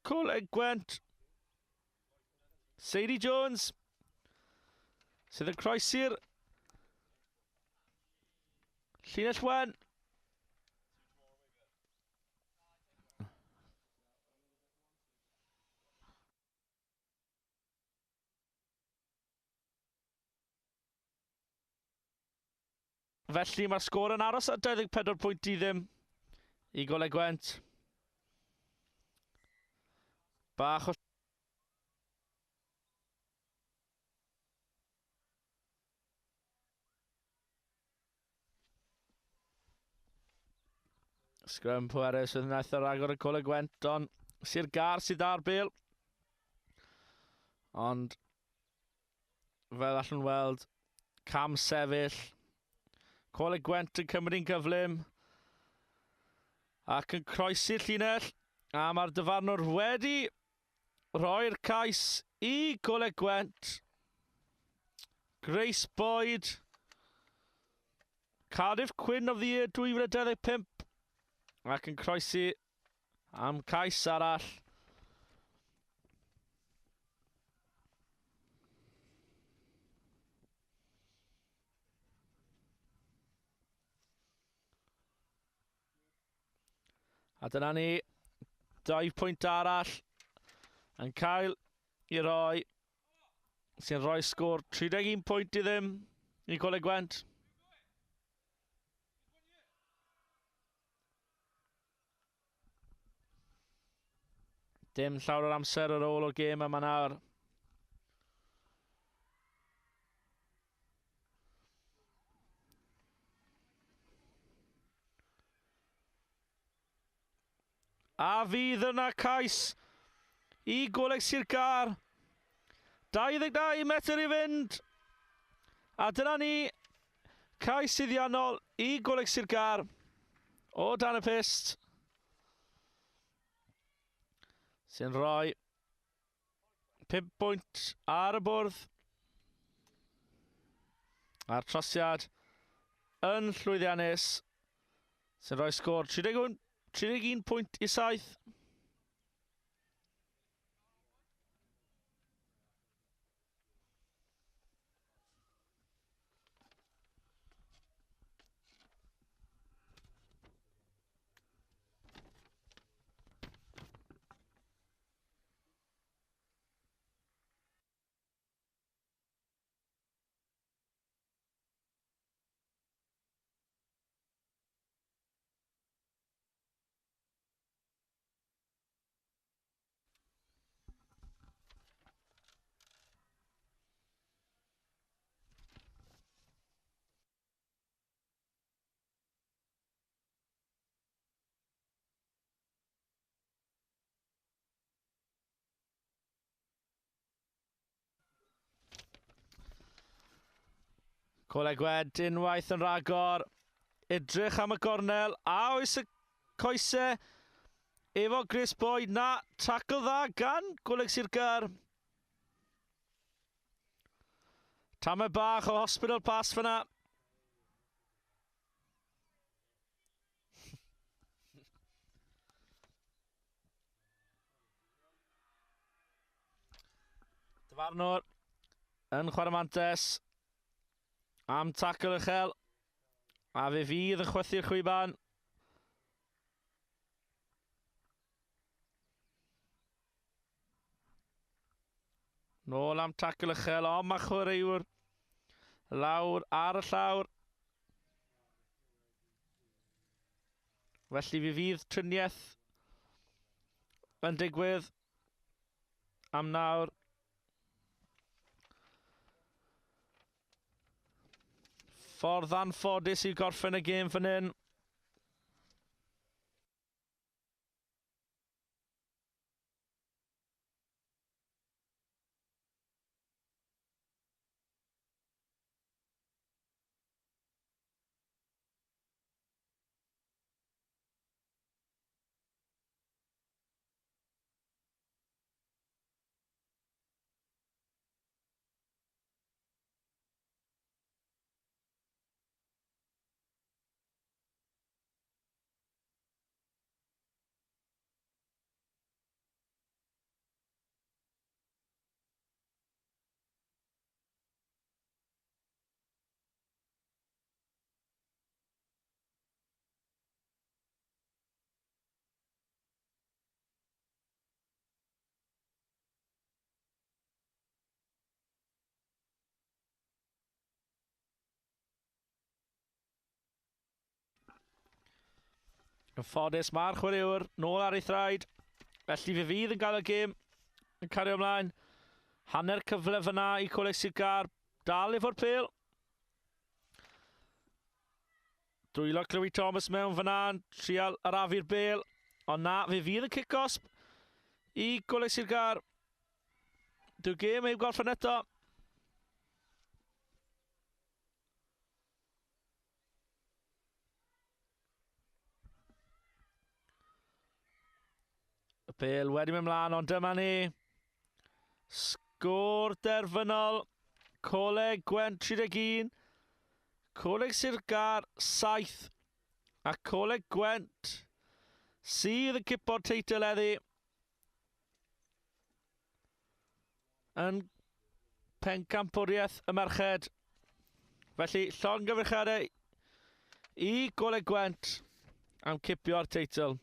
Coleg Gwent. Sadie Jones sydd yn croesi'r llinell wen. Felly mae'r sgôr yn aros at 24 pwynt i ddim i Goleg Gwent. Bach o Sgrym pwerus fydd wnaeth ar agor y Coleg Gwent, ond Sir Gâr sydd â'r bêl. Ond fel allwn weld, cam sefyll. Coleg Gwent yn cymryd yn gyflym ac yn croesi'r llinell. A mae'r dyfarnwr wedi rhoi'r cais i Goleg Gwent. Grace Boyd. Cardiff Queen of the Year 2025. Ac yn croesi am cais arall. A dyna ni, 2 pwynt arall yn cael i roi, sy'n rhoi sgôr 31 pwynt i ddim i Coleg Gwent. Dim llawer o'r amser ar ôl o'r gêm yma nawr. A fydd yna cais i Goleg Sir Gâr. 22 metr i fynd. A dyna ni, cais suddiannol i Goleg Sir Gâr o dan y pyst. Sy'n rhoi 5 bwynt ar y bwrdd. A'r trosiad yn llwyddiannus sy'n rhoi sgôr 31, 31 pwynt i 7. Coleg Gwent unwaith yn rhagor. Edrych am y gornel. A oes y coesau efo Chris Boyd? Na, tackle dda gan Coleg Sir Gâr. Tamed bach o hospital pass fyna. Dyfarnwr yn chwarae mantes am tacl uchel a fe fydd yn chwythu'r chwiban. Nôl am tacl uchel, ond mae chwaraewr lawr ar y llawr. Felly fe fydd triniaeth yn digwydd am nawr. Ffordd anffodus i gorffen y gêm fan hyn. Yn ffodus, mae'r chwaraewr nôl ar ei thraed. Felly fe fydd yn gael y gêm yn cario ymlaen. Hanner cyfle fyna i Coleg Sir Gâr. Dal efo'r pêl. Dwylo Chloe Thomas mewn fyna, trial arafu'r bel. Ond na, fe fydd y cic-osb i Goleg Sir Gâr. Dyw'r gêm heb gorffen eto. Y bel wedi mynd mlaen, ond dyma ni. Sgôr derfynol. Coleg Gwent 31. Coleg Sir Gâr 7. A Coleg Gwent sydd yn cipo'r teitl heddi. Yn pencampwriaeth y merched. Felly, llongyfarchiadau i Goleg Gwent am cipio'r teitl.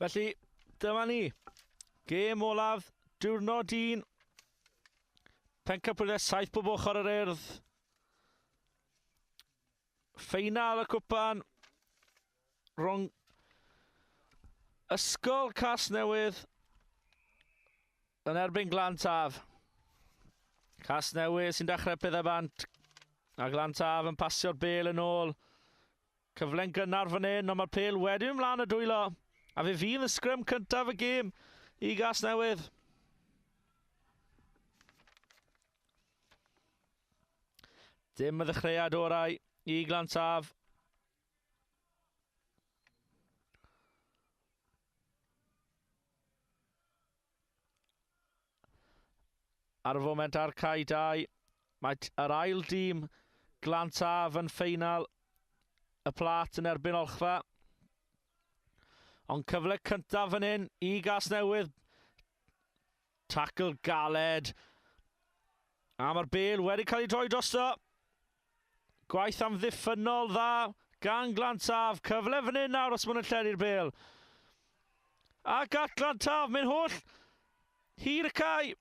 Felly, dyma ni. Gêm olaf, diwrnod 1. Pencampwriaeth 7 bob ochr yr Urdd. Ffeinal y cwpan rhwng Ysgol Casnewydd yn erbyn Glantaf. Casnewydd sy'n dechrau pethau bant. A Glantaf yn pasio'r bel yn ôl. Cyfle'n gynnar fan hyn, ond mae'r pel wedi ymlaen y dwylo. A fe fydd y sgrym cyntaf y gêm i Gasnewydd. Dim y ddechreuad orau i Glantaf. Ar y foment ar cae 2, mae yr ail dîm Glantaf yn ffeinal y plat yn erbyn Olchfa. Ond cyfle cyntaf fan hyn i Gasnewydd. Tackle galed. A mae'r bel wedi cael ei droi drosto. Gwaith amddiffynnol dda gan Glantaf. Cyfle fan hyn nawr os maen nhw'n lledu'r bel. Ac at Glantaf, mynd holl hir y cae.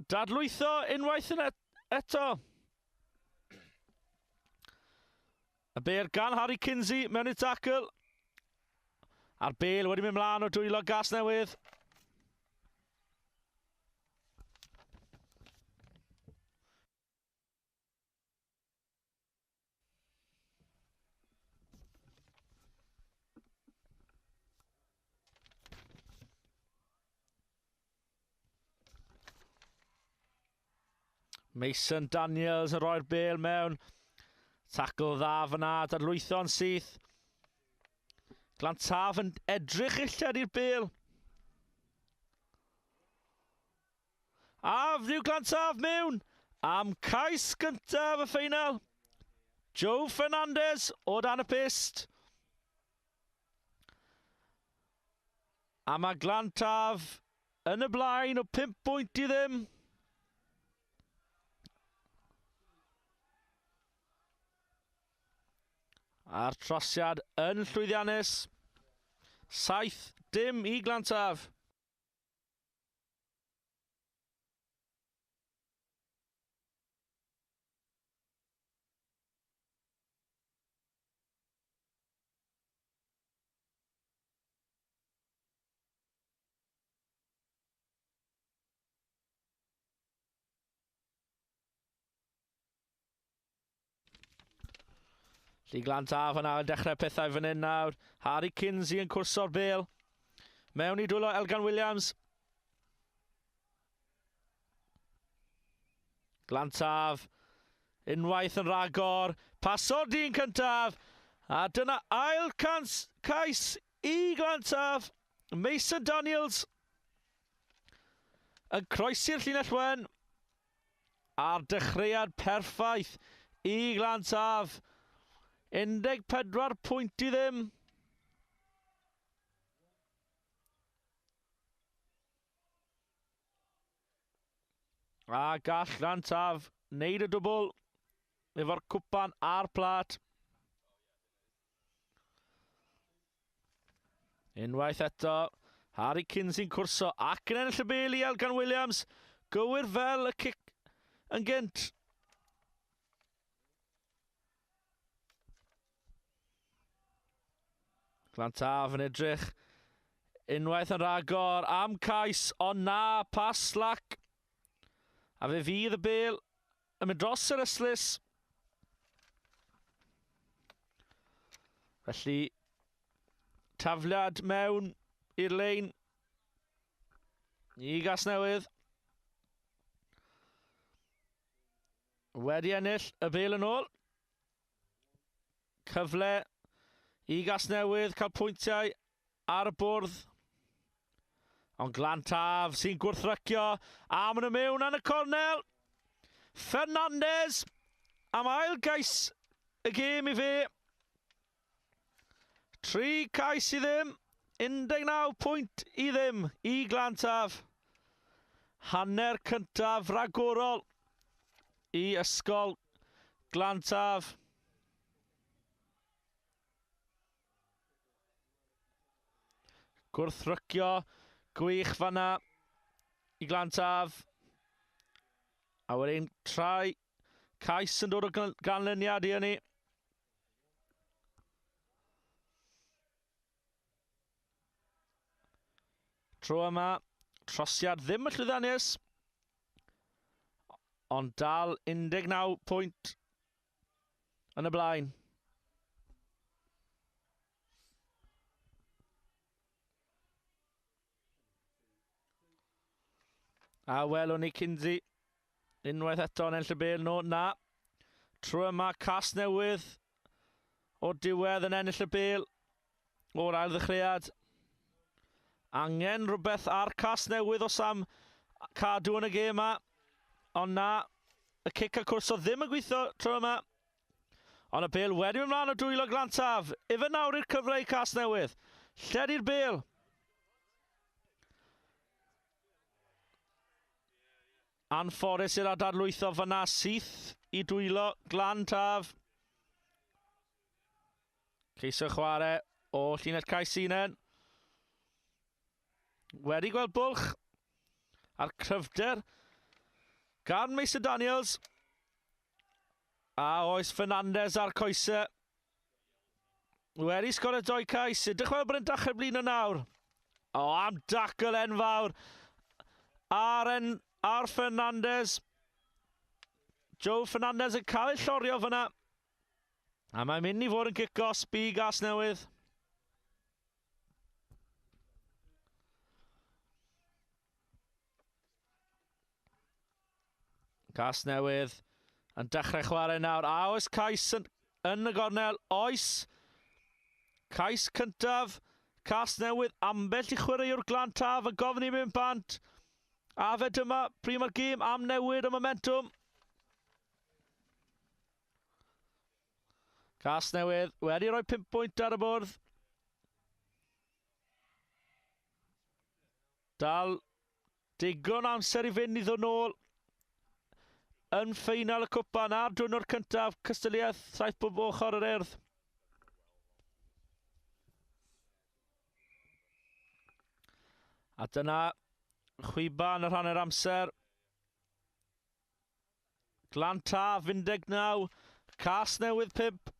Dadlwytho unwaith yn eto. Y bel gan Harry Kinsey mewn i'r tackle. A'r bel wedi mynd mlaen o dwylo Gasnewydd. Mason Daniels yn rhoi'r bel mewn. Tackle dda fyna, dadlwytho'n syth. Glantaf yn edrych illad i'r bel. A fyw Glantaf mewn am cais gyntaf y ffeinal. Joe Fernandez o dan y pyst. A mae Glantaf yn y blaen o 5 pwynt i ddim. A'r trosiad yn llwyddiannus. 7-0 i Glantaf. Felly Glantaf yna yn dechrau pethau fan hyn nawr. Harry Kinsey yn cwrso'r bel. Mewn i dwylo Elgan Williams. Glantaf. Unwaith yn rhagor. Paso'r dyn cyntaf. A dyna ail cans, cais i Glantaf. Mason Daniels yn croesi'r llinell wen. A'r dechreuad perffaith i Glantaf. 14 pwynt i ddim. A gall Glantaf wneud y dwbl efo'r cwpan a'r plat. Unwaith eto, Harry Kinsey'n cwrso ac yn ennill y bel i Elgan Williams. Gywir fel y cic yn gynt. Glantaf yn edrych unwaith yn rhagor am cais, ond na, pas slac. A fe fydd y bel yn mynd dros yr ystlys. Felly, tafliad mewn i'r lein i Gasnewydd. Wedi ennill y bel yn ôl. Cyfle i Gasnewydd cael pwyntiau ar y bwrdd. Ond Glantaf sy'n gwrthrycio a maen nhw mewn yn y cornel. Fernandez am ail gais y gêm i fe. 3 cais i ddim, 19 pwynt i ddim i Glantaf. Hanner cyntaf ragorol i Ysgol Glantaf. Gwrthrycio gwych fanna i Glantaf. A wedyn trai cais yn dod o ganlyniad i hynny. Tro yma, trosiad ddim yn llwyddiannus, ond dal 19 pwynt yn y blaen. A welwn ni Kinsey unwaith eto yn enll y bel. No, na. Tro yma, Casnewydd o'r diwedd yn ennill y bel o'r ail ddechreuad. Angen rhywbeth ar Casnewydd os am cadw yn y gêm yma. Ond na, y cic a cwrso ddim yn gweithio tro yma. Ond y bel wedi mynd mlaen o dwylo Glantaf. Ife nawr i'r cyfle i Casnewydd. Lledu'r bel. Anffodus i'r adarlwytho fyna syth i dwylo Glantaf. Ceisio chwarae o llinell cais unen. Wedi gweld bwlch a'r cryfder gan Mason Daniels. A oes Fernandez ar coesau. Wedi sgorio doi cais. Edrych fel bod yn dechrau blino nawr. O, am dacl enfawr. Ar, en, ar Fernandez. Joe Fernandez yn cael ei llorio fyna. A mae'n mynd i fod yn cic-os i Gasnewydd. Casnewydd yn dechrau chwarae nawr. A oes cais yn, yn y gornel? Oes. Cais cyntaf. Casnewydd ambell i chwaraewr Glantaf yn gofyn i mynd bant. A fe dyma pryd mae'r gêm am newid y momentum. Casnewydd wedi rhoi 5 pwynt ar y bwrdd. Dal digon amser i fynd iddo nôl yn ffeinal y cwpan a'r diwrnod cyntaf cystadleuaeth 7 bob ochr yr Urdd. A dyna chwiban yr hanner amser. Glantaf 19, Casnewydd 5.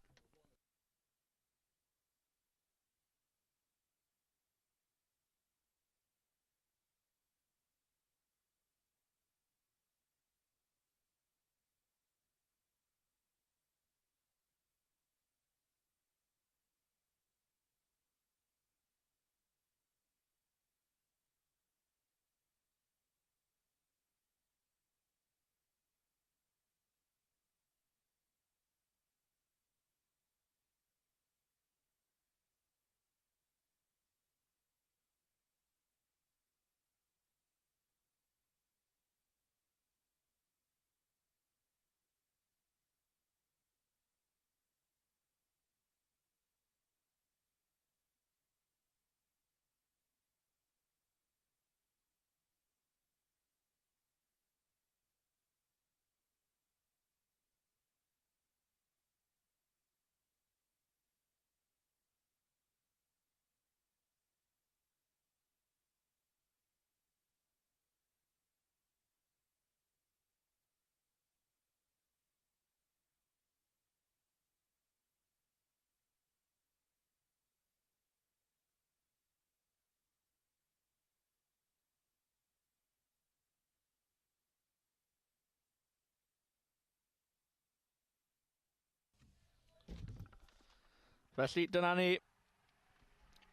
Felly dyna ni.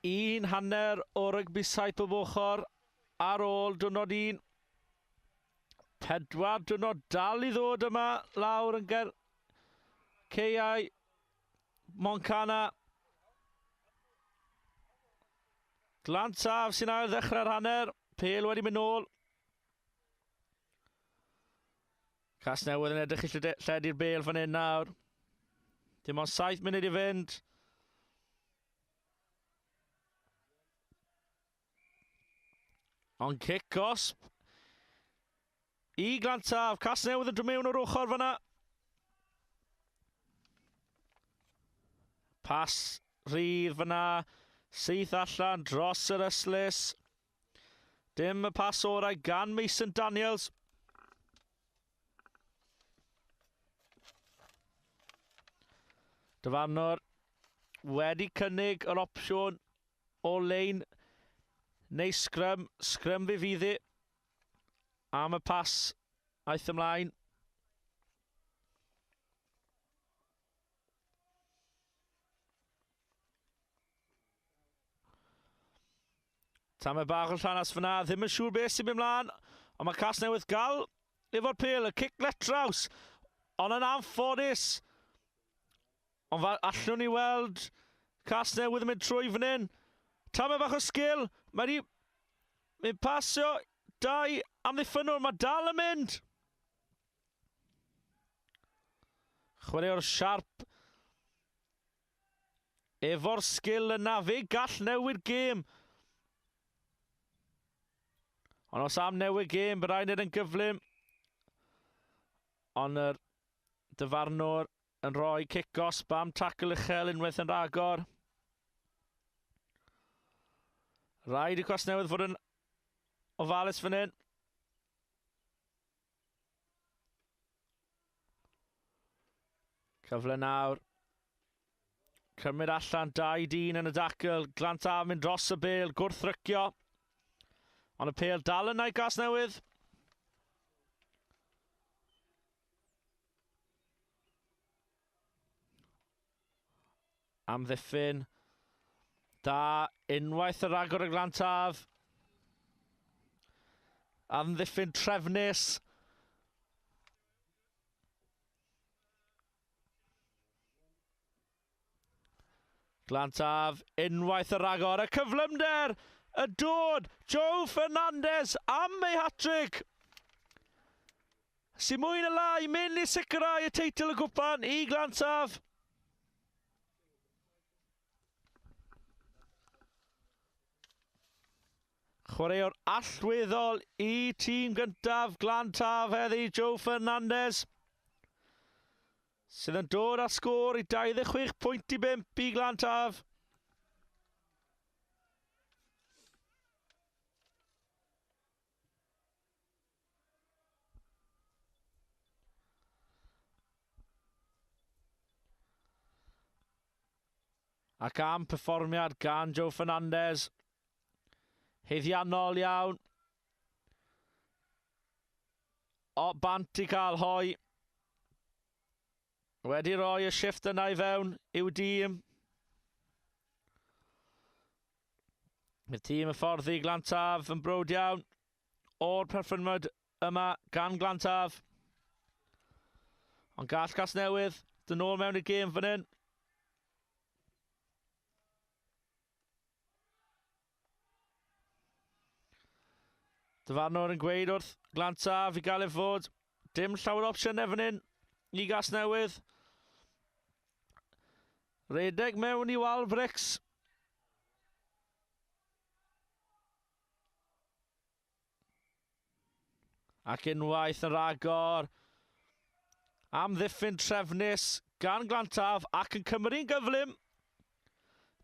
Un hanner o rygbi saith bob ochr ar ôl diwrnod un. Pedwar diwrnod dal i ddod yma lawr yn ger ceiau Moncana. Glantaf sy'n ail ddechrau'r hanner. Pel wedi mynd nôl. Casnewydd yn edrych i lledu'r bel fan hyn nawr. Dim ond 7 munud i fynd. Ond cic gosb i Glantaf. Casnewydd yn dod mewn o'r ochr fyna. Pas rhydd fyna. Syth allan dros yr ystlys. Dim y pas orau gan Mason Daniels. Dyfarnwr wedi cynnig yr opsiwn o lein neu sgrym. Sgrym fi fydd i am y pas aeth ymlaen. Tamed bach o llanas fyna, ddim yn siŵr beth sy'n mynd mlaen, ond mae Cas Newydd gael efo'r pel, y cic letraws, ond yn anffodus. Ond allwn ni weld Cas Newydd yn mynd trwy fan hyn. Tamed bach o sgil, mae wedi mynd pasio dau amddiffynwr, mae dal yn mynd. Chwaraewr siarp Efo'r sgil yna, fe gall newid gêm. Ond os am newid gêm, bydd rhaid wneud yn gyflym. Ond yr dyfarnwr yn rhoi cic gosb am tackle uchel unwaith yn rhagor. Rhaid i Casnewydd fod yn ofalus fan hyn. Cyfle nawr. Cymryd allan dau dyn yn y dacl. Glantaf mynd dros y bel, gwrthrycio. Ond y pel dal yna i Gas Newydd. Amddiffyn. Da, unwaith y ragor y Glantaf. Amddiffyn trefnus. Glantaf, unwaith y ragor, y cyflymder, y dod, Joe Fernandez am ei hat-trick. Sy'n mwy na lai mynd i sicrhau y teitl y gwpan i Glantaf. Chwaraewr allweddol i tîm gyntaf Glantaf heddi, Joe Fernandez. Sydd yn dod â sgôr i 26 pwynt i 5 i Glantaf. Ac am perfformiad gan Joe Fernandez. Heiddiannol iawn. O, bant i cael hoi. Wedi rhoi y shifft yna i fewn i'w dîm. Bydd tîm y ffordd i Glantaf yn browd iawn o'r perfformiad yma gan Glantaf. Ond gall Casnewydd dyn ôl mewn i'r gêm fan hyn. Dyfarnwr yn gweud wrth Glantaf i gael ei fod. Dim llawer o opsiynau fan hyn i Gasnewydd. Redeg mewn i wal brics. Ac unwaith yn rhagor, amddiffyn trefnus gan Glantaf ac yn cymru'n gyflym.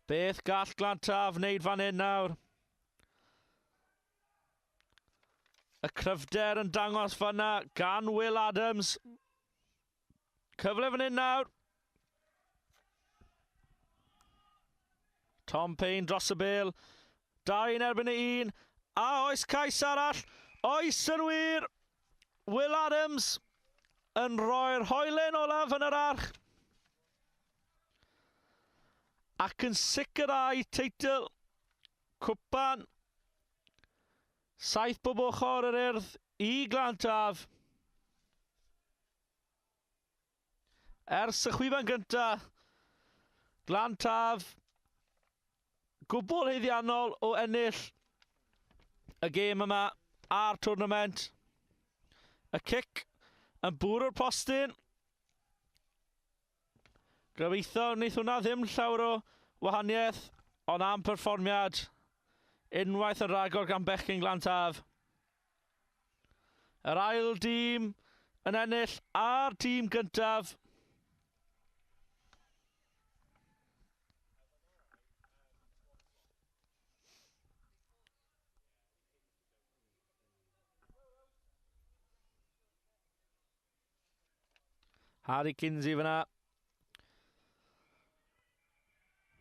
Beth gall Glantaf wneud fan hyn nawr? Y cryfder yn dangos fanna gan Will Adams. Cyfle fan hyn nawr. Tom Payne dros y bel. Dau yn erbyn y un. A oes cais arall? Oes yn wir. Will Adams yn rhoi'r hoelen olaf yn yr arch. Ac yn sicrhau teitl cwpan saith bob ochr yr Urdd i Glantaf. Ers y chwiban gynta, Glantaf gwbl haeddiannol o ennill y gêm yma a'r twrnament. Y cic yn bwrw'r postyn. Gobeithio wneith hwnna ddim llawer o wahaniaeth, ond am perfformiad unwaith yn rhagor gan bechgyn Glantaf. Yr ail dîm yn ennill a'r tîm gyntaf. Harry Kinsey fyna.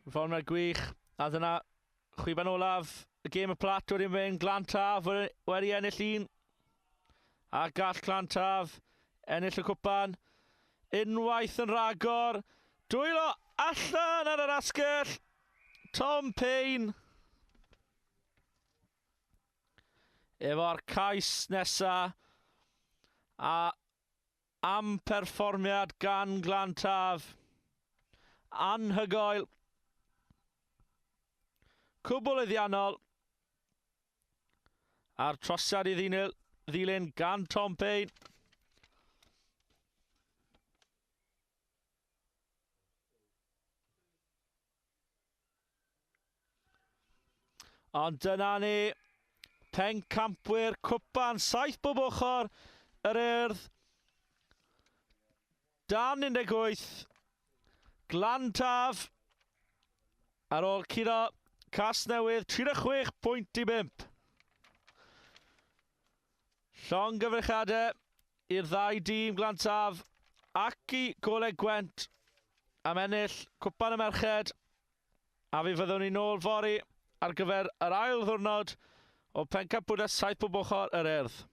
Perfformiad gwych. A dyna chwiban olaf y gêm y plat wedi mynd. Glantaf wedi ennill un. A gall Glantaf ennill y cwpan. Unwaith yn rhagor. Dwylo allan ar yr asgell. Tom Payne. Efo'r cais nesa. A am perfformiad gan Glantaf. Anhygoel. Cwbl iddiannol. A'r trosiad i ddilyn, ddilyn gan Tom Payne. Ond dyna ni, pencampwyr cwpan saith bob ochr yr Urdd. Dan 18, Glantaf ar ôl curo Casnewydd 36 pwynt i 5. Llongyfarchiadau i'r ddau dîm Glantaf ac i Goleg Gwent am ennill Cwpan y Merched a fi fyddwn ni nôl fory ar gyfer yr ail ddwrnod o Pencampwriaeth Saith Bob Ochr yr Urdd.